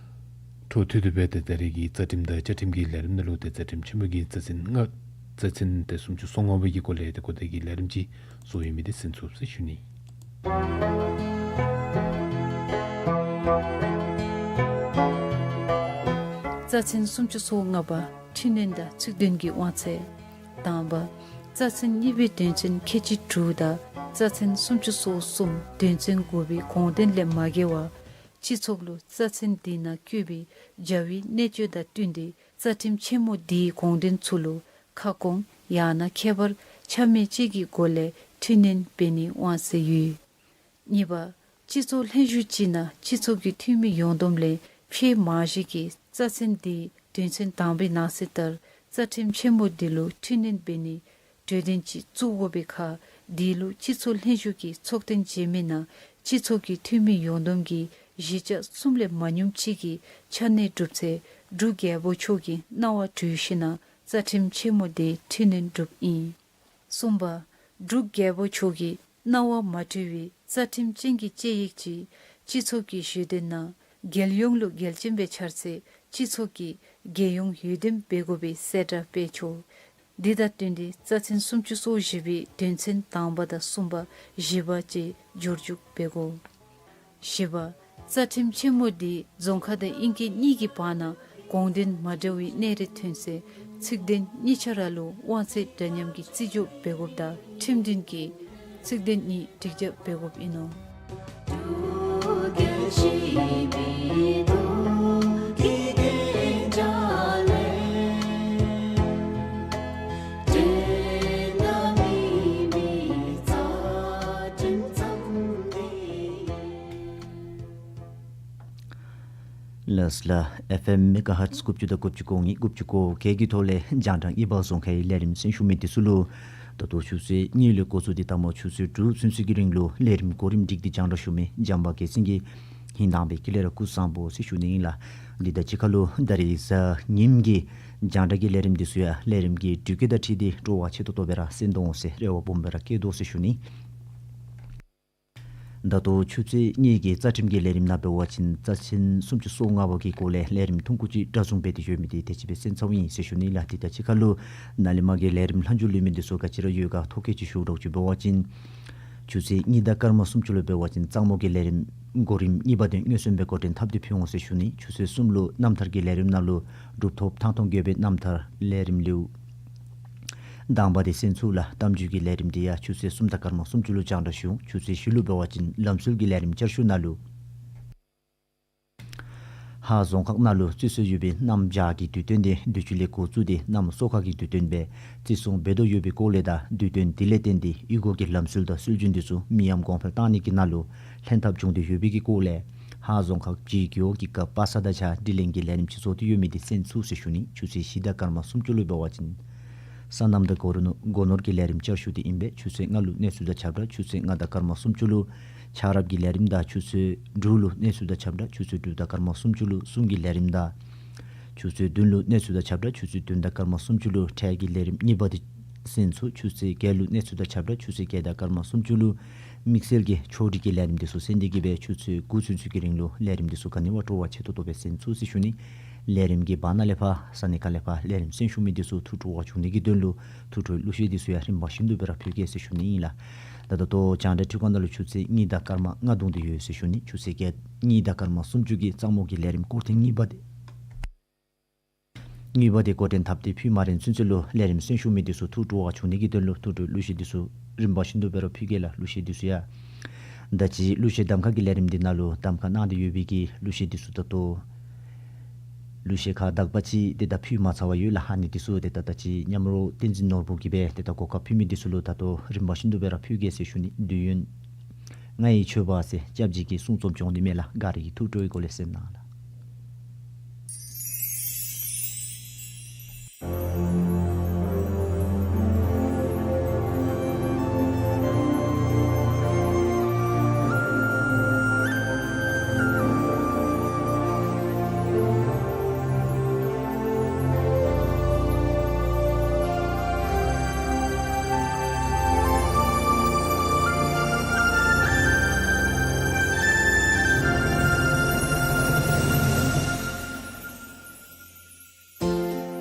འཕྲོ་མཐུད་དེ་སྦེ་ཏེ་ད་རེས་ཀྱི་རྩ་ཁྲིམས་དང་བཅའ་ཁྲིམས་ཀྱི་ལས་རིམ་ནང་ལུ་ཏེ་རྩ་ཁྲིམས་ཆེན་མོ་གི་རྩ་ཚན་ལྔ་རྩ་ཚན་ཏེ་སུམ་ཅུ་སོ་ལྔ་པ་གི་སྐོར་ལས་ཏེ་གོ་བརྡ་གི་ལས་རིམ་ཅིག་བཟོ་ཡོད་མི་འདི་གསན་ཚུགས་ཟེར་ཞུ་ནི། རྩ་ཚན་སུམ་ཅུ་སོ་ལྔ་པ། འཕྲི་སྣོན་དང་ཚིག་འདོན་གྱི་དབང་ཚད། དང་པ། རྩ་ཚན་གཉིས་པའི་དོན་ཚན་ཁལ་གཅིག་དྲུག་དང་རྩ་ཚན་སུམ་ཅུ་སོ་གསུམ་དོན་ཚན་དགུ་པའི་དགོངས་དོན་ལས་མ་འགལ་བར་སྤྱི་ཚོགས་ལུ་རྩ་ཚན་འདི་ནང་བཀོད་པའི་བྱ་བའི་གནད་སྤྱོད་དང་བསྟུན་ཏེ་རྩ་ཁྲིམས་ཆེན་མོ་འདིའི་དགོངས་དོན་ཚུ་ལུ་ཁ་སྐོང་ཡང་ན་ཁྱད་པར་ཆ་མེད་ཅིག་གི་སྒོ་ལས་འཕྲི་སྣོན་འབད་ནིའི་དབང་ཚད་ཡོད། གཉིས་པ། སྤྱི་ཚོགས་ལྷན་བཞུགས་ཅིག་ནང་སྤྱི་ཚོགས་ཀྱི་འཐུས་མི་ཡོངས་བསྡོམས་ལས་ཕྱེད་མ་བཞི་གིས་རྩ་ཚན་འདིའི་དོན་ཚན་དང་པའི་ནང་གསེས་ལྟར་རྩ་ཁྲིམས་ཆེན་མོ་འདི་ལུ་འཕྲི་སྣོན་འབད་ནིའི་གྲོས་དོན་ཅིག་བཙུགས་དགོ་པའི་ཁར་འདི་ལུ་སྤྱི་ཚོགས་ལྷན་བཞུགས་ཀྱི་ཚོགས་ཐེངས་རྗེས་མའི་ནང་སྤྱི་ཚོགས་ཀྱི་འཐུས་མི་ཡོངས་བསྡོམས་ཀྱི་བཞི་ཆ་གསུམ་ལས་མ་ཉུངམ་ཅིག་གིས་ཆ་གནས་གྲུབ་ཚེ་འབྲུག་རྒྱལ་པོ་མཆོག་གི་གནང་བ་གྲོལ་ཞིནམ་ལས་རྩ་ཁྲིམས་ཆེན་མོ་འདི་འཕྲི་སྣོན་གྲུབ་ཨིན། གསུམ་པ། འབྲུག་རྒྱལ་པོ་མཆོག་གི་གནང་བ་མ་གྲོལ་བའི་རྩ་ཁྲིམས་ཅན་གྱི་དཔྱད་ཡིག་ཅིག་སྤྱི་ཚོགས་ཀྱི་ཞི་བདེ་ནང་རྒྱལ་ཡོངས་ལུ་རྒྱལ་ཆེན་སྦེ་འཆར་ཚེ་སྤྱི་ཚོགས་ཀྱི་རྒྱལ་ཡོངས་འོས་འདེམས་འབད་དགོ་པའི་གསལ་བསྒྲགས་སྤེལ་ཆོག། འདི་དང་བསྟུན་ཏེ་རྩ་ཚན་སུམ་ཅུ་སོ་བཞི་པའི་དོན་ཚན་དང་པ་དང་གསུམ་པ་བཞི་པ་བཅས་འབྱོར་འཇུག་འབད་དགོ། བཞི་པ། རྩ་ཁྲིམས་ཆེན་མོ་འདི་རྫོང་ཁ་དང་དབྱིན་སྐད་གཉིས་ཀྱི་བར་ན་དགོངས་དོན་མ་འདྲ་བའི་གནས་རེ་ཐོན་ཚེ་ཚིག་དོན་གཉིས་ཆ་ར་ལུ་དབང་ཚད་འདྲ་མཉམ་གྱི་བརྩི་འཇོག་འབད་དགོཔ་དང་ཁྲིམས་མཐུན་གྱི་ཚིག་དོན་གཉིས་སྒྲིག་རྒྱབ་འབད་དགོཔ་ཨིན་ནོ། ལགས་ལགས། ཨེཕ་ཨེམ་མེ་ག་ཧར་ཊི་དགུ་བཅུ་དང་དགུ་བཅུ་གོ་གཉིས་དགུ་བཅུ་གོ་བརྒྱད་ཀྱི་ཐོག་ལས་རྒྱང་བསྒྲགས་གཉིས་པ་རྫོང་ཁའི་ལས་རིམ་གསན་བཞུགས་མི་འདི་ཚུ་ལུ་ད་ལྟོ་ཆུ་ཚོད་གཉིས་ལས་འགོ་བཙུགས་ཏེ་ད་མ་ཆུ་ཚོད་དྲུག་ཚུན་ཚོད་ཀྱི་རིང་ལུ་ལས་རིམ་གོ་རིམ་སྒྲིག་སྟེ་རྒྱང་བསྒྲགས་ཞུ་མི་བྱམས་པ་རྒྱལ་མཚན་གྱི་ཧིང་དྭངས་པའི་དཀྱིལ་ལས་ར་སྐུ་གཟུགས་བཟང་པོ་ཟེར་ཞུ་ནི་ཨིན་ལགས། འདི་དང་གཅིག་ཁར་ལུ་ད་རིས་གཟའ་ཉིམ་གི་རྒྱང་བསྒྲགས་ཀྱི་ལས་རིམ་འདི་ཚུ་ཡང་ལས་རིམ་གྱི་དུས་བཀོད་དང་འཁྲིལ་ཏེ་སྤྲོ་བ་ཆེ་ཏོག་ཏོ་སྦེ་ར་གསན་དོ་འོང་ཟེར་རེ་བ་སྦོམ་སྦེ་ར་བསྐྱེད་དོ་ཟེར་ཞུ་ནི། ད་ལྟོ་ཆུ་ཚོད་གཉིས་ཀྱི་རྩ་ཁྲིམས་ཀྱི་ལས་རིམ་ནང་འབད་བ་ཅིན་རྩ་ཚན་སུམ་ཅུ་སོ་ལྔ་པ་གི་སྐོར་ལས་ལས་རིམ་ཐུང་ཀུ་ཅིག་འདྲ་མཚུངས་འབད་དེ་ཡོད་མི་འདི་དེ་ཅིག་སྦེ་གསན་ཚརཝ་ཨིན་ཟེར་ཞུ་ནི་ལགས། དེ་དང་གཅིག་ཁར་ལུ་ནཱ་ལས་མར་གྱི་ལས་རིམ་ལྷག་མཇུག་ལུས་མི་འདི་ཚུ་ག་ཅི་ར་ཡོད་ག་ཐོ་བཀོད་ཅིག་ཞུ་རོགས་ཅིག་འབད་བ་ཅིན་ཆུ་ཚོད་གཉིས་དང་སྐར་མ་སུམ་ཅུ་ལུ་འབད་བ་ཅིན་གཙང་མོ་གི་ལས་རིམ་གོ་རིམ་གཉིས་པ་འདི་མངོན་སུམ་སྦེ་འགོ་འདྲེན་འཐབ་སྟེ་ཕུལ་འོང་ཟེར་ཞུ་ནི། ཆུ་ཚོད་གསུམ་ལུ་རྣམ་ཐར་གྱི་ལས་རིམ་ནང་ལུ་གྲུབ་ཐོབ་ཐང་སྟོང་རྒྱས་པའི་རྣམ་ཐར་ལས་རིམ་ལེའུ་དང་པ་འདི་གསན་ཚུགས་ལགས། གཏམ་རྒྱུད་ཀྱི་ལས་རིམ་འདི་ཡང་ཆུ་ཚོད་གསུམ་དང་སྐར་མ་སུམ་ཅུ་ལུ་རྒྱང་བསྒྲགས་ཞུ་འོང་། ཆུ་ཚོད་བཞི་ལུ་འབད་བ་ཅིན་ལམ་སྲོལ་གྱི་ལས་རིམ་བསྐྱར་ཞུ་ནང་ལུ་ཧཱ་རྫོང་ཁག་ནང་ལུ་བརྩི་སྲུང་ཡོད་པའི་གནམ་བྱཱར་གྱི་དུས་སྟོན་འདི་དུས་ཅི་ལས་འགོ་བཙུགས་ཏེ་གནམ་སོ་ཁ་གི་དུས་སྟོན་སྦེ་བརྩི་སྲུང་འབད་དོ་ཡོད་པའི་སྐོར་ལས་དང་དུས་སྟོན་འདི་ལས་བརྟེན་ཏེ་ཡུལ་སྐོར་གྱི་ལམ་སྲོལ་དང་སྲོལ་རྒྱུན་འདི་ཚུ་མི་ཡམས་གོང་འཕེལ་གཏང་ནི་གི་ནང་ལུ་ལྷན་ཐབས་བྱུང་སྟེ་ཡོད་པའི་གི་སྐོར་ལས་ཧཱ་རྫོང་ཁག་བྱིའུ་རྒེད་འོག་གི་ཀ་པ་ས་དང་གཅིག་ཁར་དྲི་ལན་གྱི་ལས་རིམ་ཅིག་བཟོ་སྟེ་ཡོད་མི་འདི་གསན་ཚུགས་ཟེར་ཞུ་ནི། ཆུ་ཚོད་བཞི་དང་སྐར་མ་སུམ་ཅུ་ལུ་འབད་བ་ཅིན་སོ་ནམ་དང་སྒོ་ནོར་སྒོ་ནོར་གྱི་ལས་རིམ་བསྐྱར་ཞུ་འདི་ཨིན་པས། ཆུ་ཚོད་ལྔ་ལུ་གནས་ཚུལ་དང་ཁྱབ་བསྒྲགས། ཆུ་ཚོད་ལྔ་དང་སྐར་མ་སུམ་ཅུ་ལུ་ཆགས་རབས་ཀྱི་ལས་རིམ་དང་ཆུ་ཚོད་དྲུག་ལུ་གནས་ཚུལ་དང་ཁྱབ་བསྒྲགས། ཆུ་ཚོད་དྲུག་དང་སྐར་མ་སུམ་ཅུ་ལུ་གསུང་གི་ལས་རིམ་དང་ཆུ་ཚོད་བདུན་ལུ་གནས་ཚུལ་དང་ཁྱབ་བསྒྲགས། ཆུ་ཚོད་བདུན་དང་སྐར་མ་སུམ་ཅུ་ལུ་འཕྲལ་གྱི་ལས་རིམ་གཉིས་པ་འདི་གསན་ཚུགས། ཆུ་ཚོད་བརྒྱད་ལུ་གནས་ཚུལ་དང་ཁྱབ་བསྒྲགས། ཆུ་ཚོད་བརྒྱད་དང་སྐར་མ་སུམ་ཅུ་ལུ་དམིགས་བསལ་གྱི་ཆོས་སྒྲིག་གི་ལས་རིམ་འདི་ཚུ་གསན་ཏེ་གི་སྦེ་ཆུ་ཚོད་དགུ་ཚུན་ཚོད་ཀྱི་རིང་ལུ་ལས་རིམ་འདི་ཚུ་ག་ནི་བ་སྤྲོ་བ་ཆེ་ཏོག་ཏོ་སྦེ་གསན་ཚུགས་ཟེར་ཞུ་ནི། ལས་རིམ་གྱི་བར་ན་ལས་ཕར་ས་གནས་ཁ་ལས་ཕར་ལས་རིམ་གསན་བཞུགས་མི་འདི་ཚུ་ཐུགས་སྤྲོ་བ་བྱུང་ནི་གི་དོན་ལུ་ཐུགས་སྤྲོའི་གླུ་གཞས་འདི་ཚུ་ཡང་རིམ་པ་བཞིན་དུ་སྦེ་ར་ཕུལ་གེ་ཟེར་ཞུ་ནི་ཨིན་ལགས། ད་ད་ལྟོ་རྒྱང་བསྒྲགས་འཕྲུལ་ཁང་ནང་ལུ་ཆུ་ཚོད་གཉིས་དང་སྐར་མ་ལྔ་བརྡུངས་ཏེ་ཡོད་ཟེར་ཞུ་ནི། ཆུ་ཚོད་བརྒྱད་གཉིས་དང་སྐར་མ་སུམ་ཅུ་གི་གཙང་མོ་གི་ལས་རིམ་སྐོར་ཐེངས་གཉིས་པ་འདི་གཉིས་པ་འདི་འགོ་འདྲེན་འཐབ་སྟེ་ཕུལ་མ་རན་ཚུན་ཚོད་ལུ་ལས་རིམ་གསན་བཞུགས་མི་འདི་ཚུ་ཐུགས་སྤྲོ་བ་བྱུང་ནི་གི་དོན་ལུ་ཐུགས་སྤྲོའི་གླུ་གཞས་འདི་ཚུ་རིམ་པ་བཞིན་དུ་སྦེ་ར་ཕུལ་གེ་ལགས། གླུ་གཞས་འདི་ཚུ་ཡང་ད་ཅི་གླུ་གཞས་གདམ་ཁ་གི་ལས་རིམ་འདི་ནང་ལུ་གདམ་ཁ་གནང་སྟེ་ཡོད་པའི་གི་གླུ་གཞས་འདི་ཚུ་ད་ལྟོ་གླུ་གཞས་ཁག་དག་པ་ཅིག་ཏེ་ད་ཕུལ་མ་ཚར་བར་ཡོད་ལགས། ཨ་ནི་འདི་ཚུ་ཏེ་ད་ད་ཅི་མཉམ་རོགས་བསྟན་འཛིན་ནོར་བུ་གིས་སྦེ་ཏེ་ད་གོ་སྐབས་ཕུལ་མི་འདི་ཚུ་ལུ་ད་ལྟོ་རིམ་པ་བཞིན་དུ་སྦེ་ར་ཕུལ་གེ་ཟེར་ཞུ་ནི། དུས་ཡུན་ང་ཡི་མཆོད་པ་ཟེར་སྐྱབས་རྗེ་གི་གསུང་རྩོམ་བྱུང་ནི་མས་ལགས། ག་ར་གིས་ཐུགས་སྤྲོའི་སྒོ་ལས་གསན་གནང་ལགས།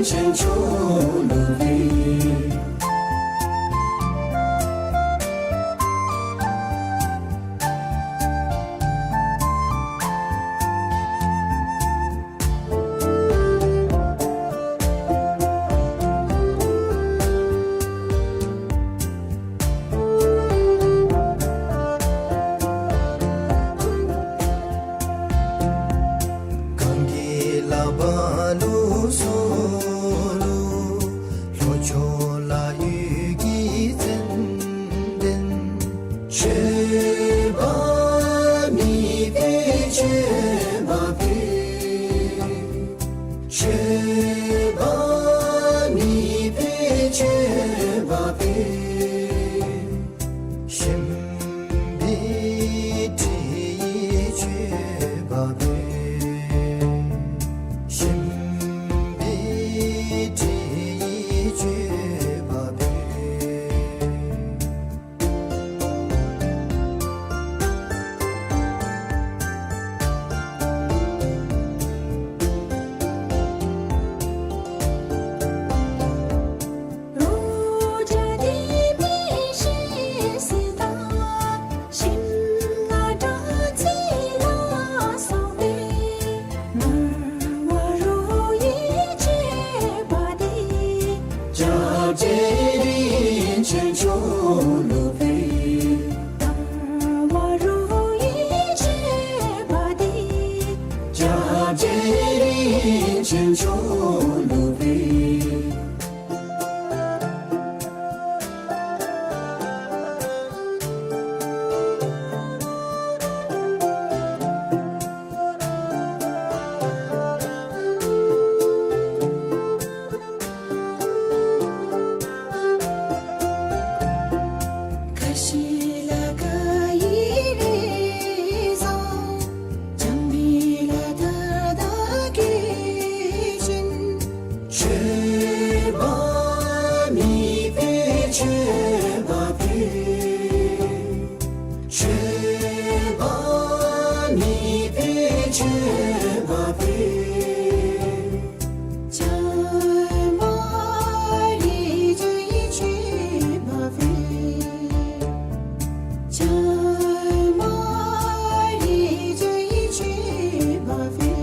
ཆེན་མཆོག་ལུ་འབུལ། གང་གི་ལག་པ་ལུ་སོགས་ལུ། ལྷོ་ཕྱོགས་ལ་ཡུལ་གྱི་ཙན་དན། མཆོད་པ་མེད་པའི་མཆོད་པ་འབུལ། མཆོད་པ་མེད་པའི་མཆོད་པ་འབུལ། ཞིམ་པའི་དྲི་ཡི་མཆོད་པ་འབུལ། ཞིམ་པའི་དྲི་ཡི་མཆོད་པ་འབུལ། སྐྱབས་རྗེ་རིན་ཆེན་མཆོག་ལུ་འབུལ། དར་བ་རུ་ཡི་མཆོད་པ་འདི། སྐྱབས་རྗེ་རིན་ཆེན་མཆོག་ལུ་འབུལ། ཁ་ཤི་ལ་ཁ་ཡི་རེ་ཟ། ཇམ་བི་ལ་ད་ད་གི་ཤིན། མཆོད་པ་མེད་པའི་མཆོད་པ་འབུལ། མཆོད་པ་མེད་པའི་མཆོད་པ་འབུལ། ཇོ་མ་རི་ཇོ་ཡི་མཆོད་པ་འབུལ། ཇོ་མ་རི་ཇོ་ཡི་མཆོད་པ་འབུལ།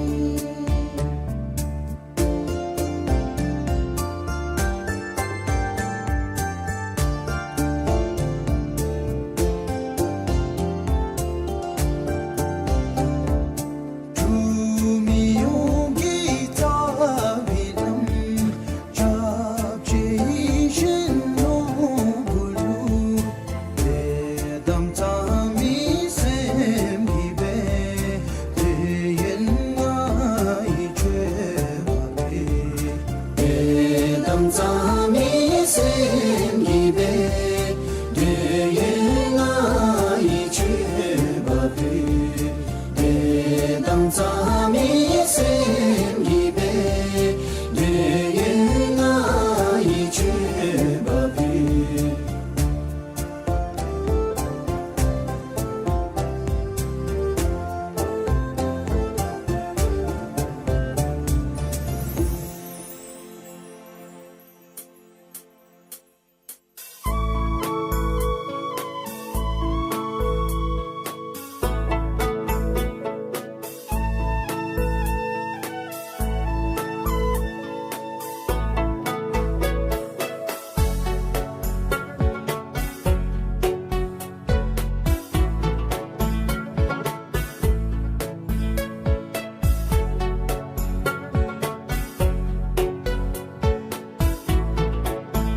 འཁྲུལ་མེད་ཡོངས་ཀྱི་རྩ་བའི་བླམ། སྐྱབས་རྗེ་ཡིད་བཞིན་ནོར་བུ་ལུ། དད་དམ་གཙང་མའི་སེམས་ཀྱིས་འབད། འདོད་ཡོན་ལྔ་ཡི་མཆོད་པ་འབུལ། དད་དམ་གཙང་མའི་སེམས་ཀྱིས་འབད། འདོད་ཡོན་ལྔ་ཡི་མཆོད་པ་འབུལ། དད་དམ་གཙང་མའི་སེམས་ཀྱིས་འབད། འདོད་ཡོན་ལྔ་ཡི་མཆོད་པ་འབུལ།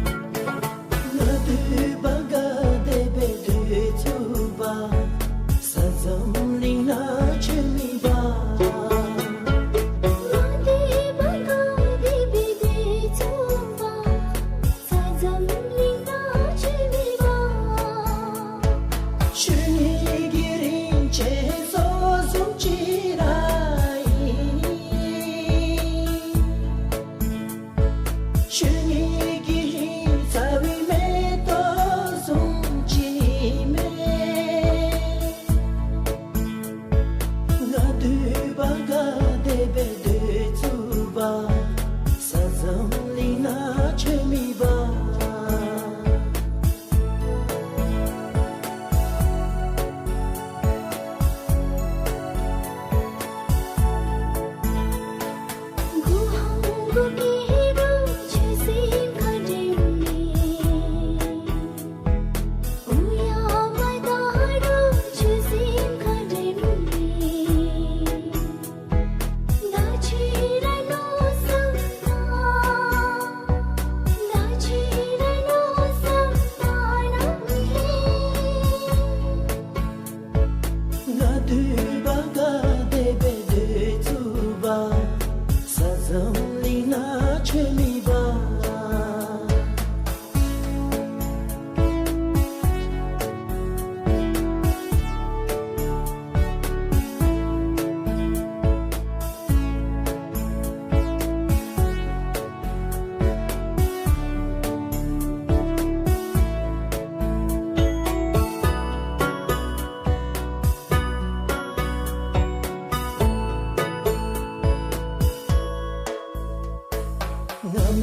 ང་འདོད་པ་ག་དེ་སྦེ་འདོད་ཚུགས་པ། ས་འཛམ་གླིང་ན་ཆོས་མེད་པ། ང་འདོད་པ་ག་དེ་སྦེ་འདོད་ཚུགས་པ། ས་འཛམ་གླིང་ན་ཆོས་མེད་པ། ཆོས་ཉིད་ཀྱི་རིན་ཆེན་སོ་བཟུམ་ཅིག་ར་ཨིན། ཆོས་ཉིད་ཀྱི་རྩ་བའི་མེ་ཏོག་བཟུམ་ཅིག་མས། ང་འདོད་པ་ག་དེ་སྦེ་འདོད་ཚུགས་པ། ས་འཛམ་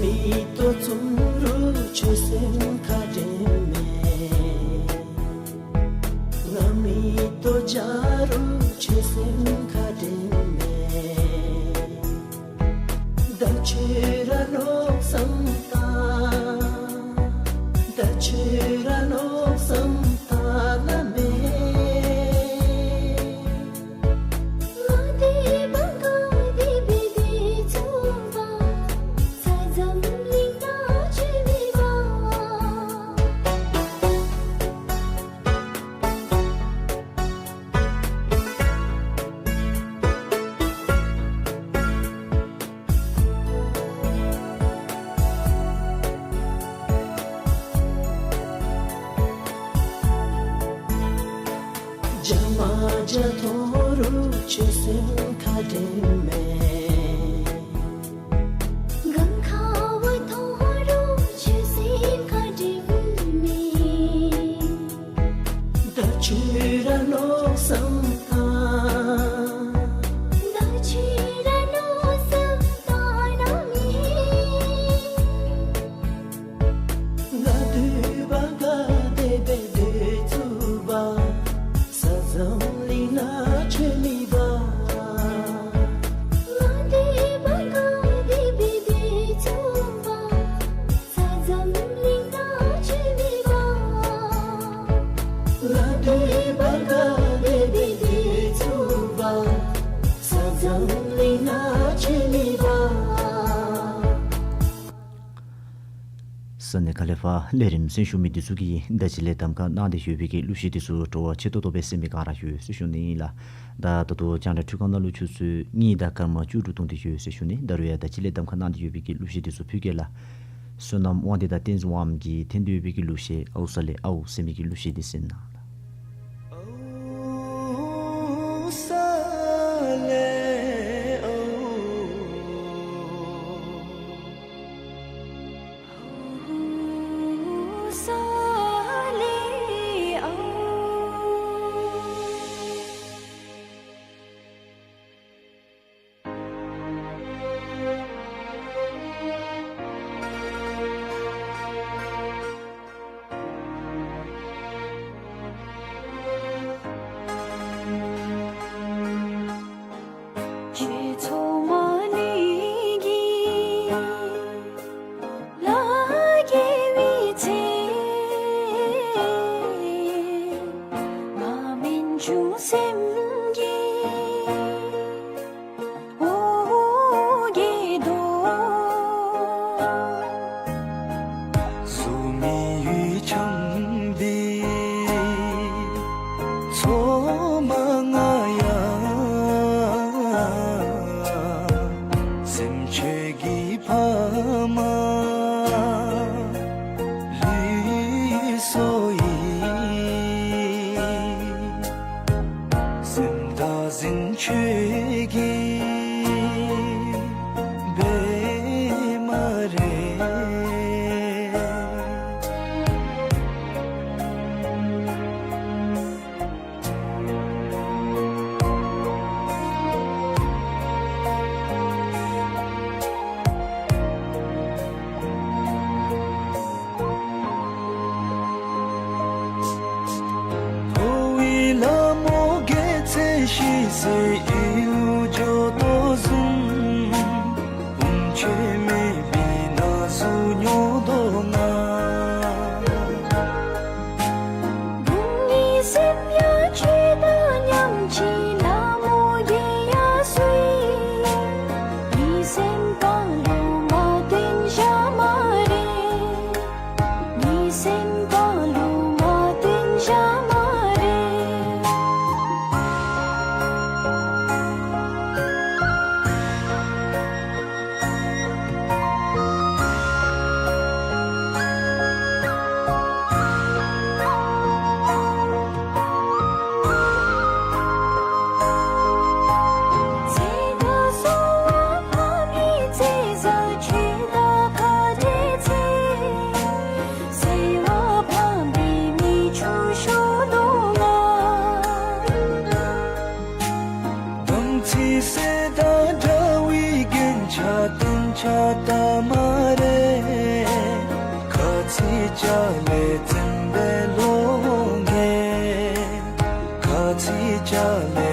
མེ་ཏོག་བཙུམ་རུང་ཁྱོད་སེམས་ཁར་དྲན་མས། ང་མེ་ཏོག་བྱ་རུང་ཁྱོད་སེམས་ཁར་དྲན་མས། ད་ཁྱོད་ར་མནོ་བསམ་བཏང་། ད་ཁྱོད་ར་མནོ་བསམ་བཏང་ན་མེད། བྱ་མ་བྱ་མཐོང་རུང་ཁྱོད་སེམས་ཁར་དྲན་མས། གངས་ཁ་བ་མཐོང་རུང་ཁྱོད་སེམས་ཁར་དྲན་མས། ད་ཁྱོད་ར་མནོ་བསམ་བཏང་། ད་ཁྱོད་ར་མནོ་བསམ་བཏང་ན་མེད། ང་སྡོད་པ་ག་དེ་སྦེ་སྡོད་ཚུགས་པ། ས་འཛམ་གླིང་ན་ཁྱོད་མེད་པ། ང་སྡོད་པ་ག་དེ་སྦེ་སྡོད་ཚུགས་པ། ས་འཛམ་གླིང་ན་ཁྱོད་མེད་པ། ང་སྡོད་པ་ག་དེ་སྦེ་སྡོད་ཚུགས་པ། ས་འཛམ་གླིང་ན་ཁྱོད་མེད་པ། ས་གནས་ཁ་ལས་ཕར་ལས་རིམ་གསན་ཞུ་མི་འདི་ཚུ་གིས་ད་ཅི་ལས་གདམ་ཁ་གནང་སྟེ་ཡོད་པའི་གི་གླུ་གཞས་འདི་ཚུ་སྤྲོ་བ་ཆེ་ཏོག་ཏོ་སྦེ་གསན་མི་ག་ར་ཡོད་ཟེར་ཞུ་ནི་ཨིན་ལགས། ད་ད་ལྟོ་རྒྱང་བསྒྲགས་འཕྲུལ་ཁང་ནང་ལུ་ཆུ་ཚོད་གཉིས་དང་སྐར་མ་བཅུ་དྲུག་ཐོན་ཏེ་ཡོད་ཟེར་ཞུ་ནི། ད་རུང་ཡང་ད་ཅི་ལས་གདམ་ཁ་གནང་སྟེ་ཡོད་པའི་གི་གླུ་གཞས་འདི་ཚུ་ཕུལ་གེ་ལགས། བསོད་ནམས་དབང་འདུས་དང་བསྟན་འཛིན་དབང་མོ་གིས་འཐེན་ཏེ་ཡོད་པའི་གི་གླུ་གཞས་ཨའུ་ས་ལེ་ཨའུ་ཟེར་མི་གི་གླུ་གཞས་འདི་གསན་གནང་ལགས། ཁྱེད་མཚོ་མ་ནི་གི་ལ་རྒྱལ་བའི་ཚེ་ང་མེན་ཆུང་སེམས་ཀྱི་འོ་བརྒྱལ་དོ། གཟུགས་མེད་ཡུལ་འཁྱམས་པའི་མཚོ་མ་ང་ཡང་སེམས་ཁྱོད་ཀྱི་ཕ་མ་ལུས་སོ་ཡི། སེམས་ད་གཟིམ་ཁྱོད་ཀྱི་བེ་མ་རེ། འཁོར་བའི་ལམ་འོག་རྒྱལ་མཚན་ཞིག་ཟེར་ཨིན་ལུ་འགྱོ་དོ་བཟུམ། འོང་ཁྱོད་མེད་པའི་ན་ཟུག་མྱོང་དོ་ང་། སྡུག་བསྔལ་སེམས་ཡང་ཁྱོད་དང་མཉམ་ཅིག་ལམ་འོག་རྒྱལ་ཡར་སོ་ཡི། མི་སེམས་པ་ལུ་མ་བརྟེན་བཞག་སྨ་རེ། མི་སེམས་པ་ལུ་མ་བརྟེན་བཞག་སྨ་རེ། ཚེ་ད་གསོལ་བ་འབུལ་མི་ཚེ་ཟད་ཁྱོད་དང་ཁ་བྲལ་ཚེ། སེམས་པ་ཕམ་པའི་མིག་ཆུ་ཤོར་དོ་ང་། དམ་ཚིག་ཟེར་དང་འདྲ་བའི་རྒྱན་ཆ་བསྟན་ཆ་ད་སྨ་རེ། ལྕགས་ལེབ་བཙེམ་པའི་ལོ་རྒྱུས། ཁ་ཚིག་ལྕགས་ལེབ་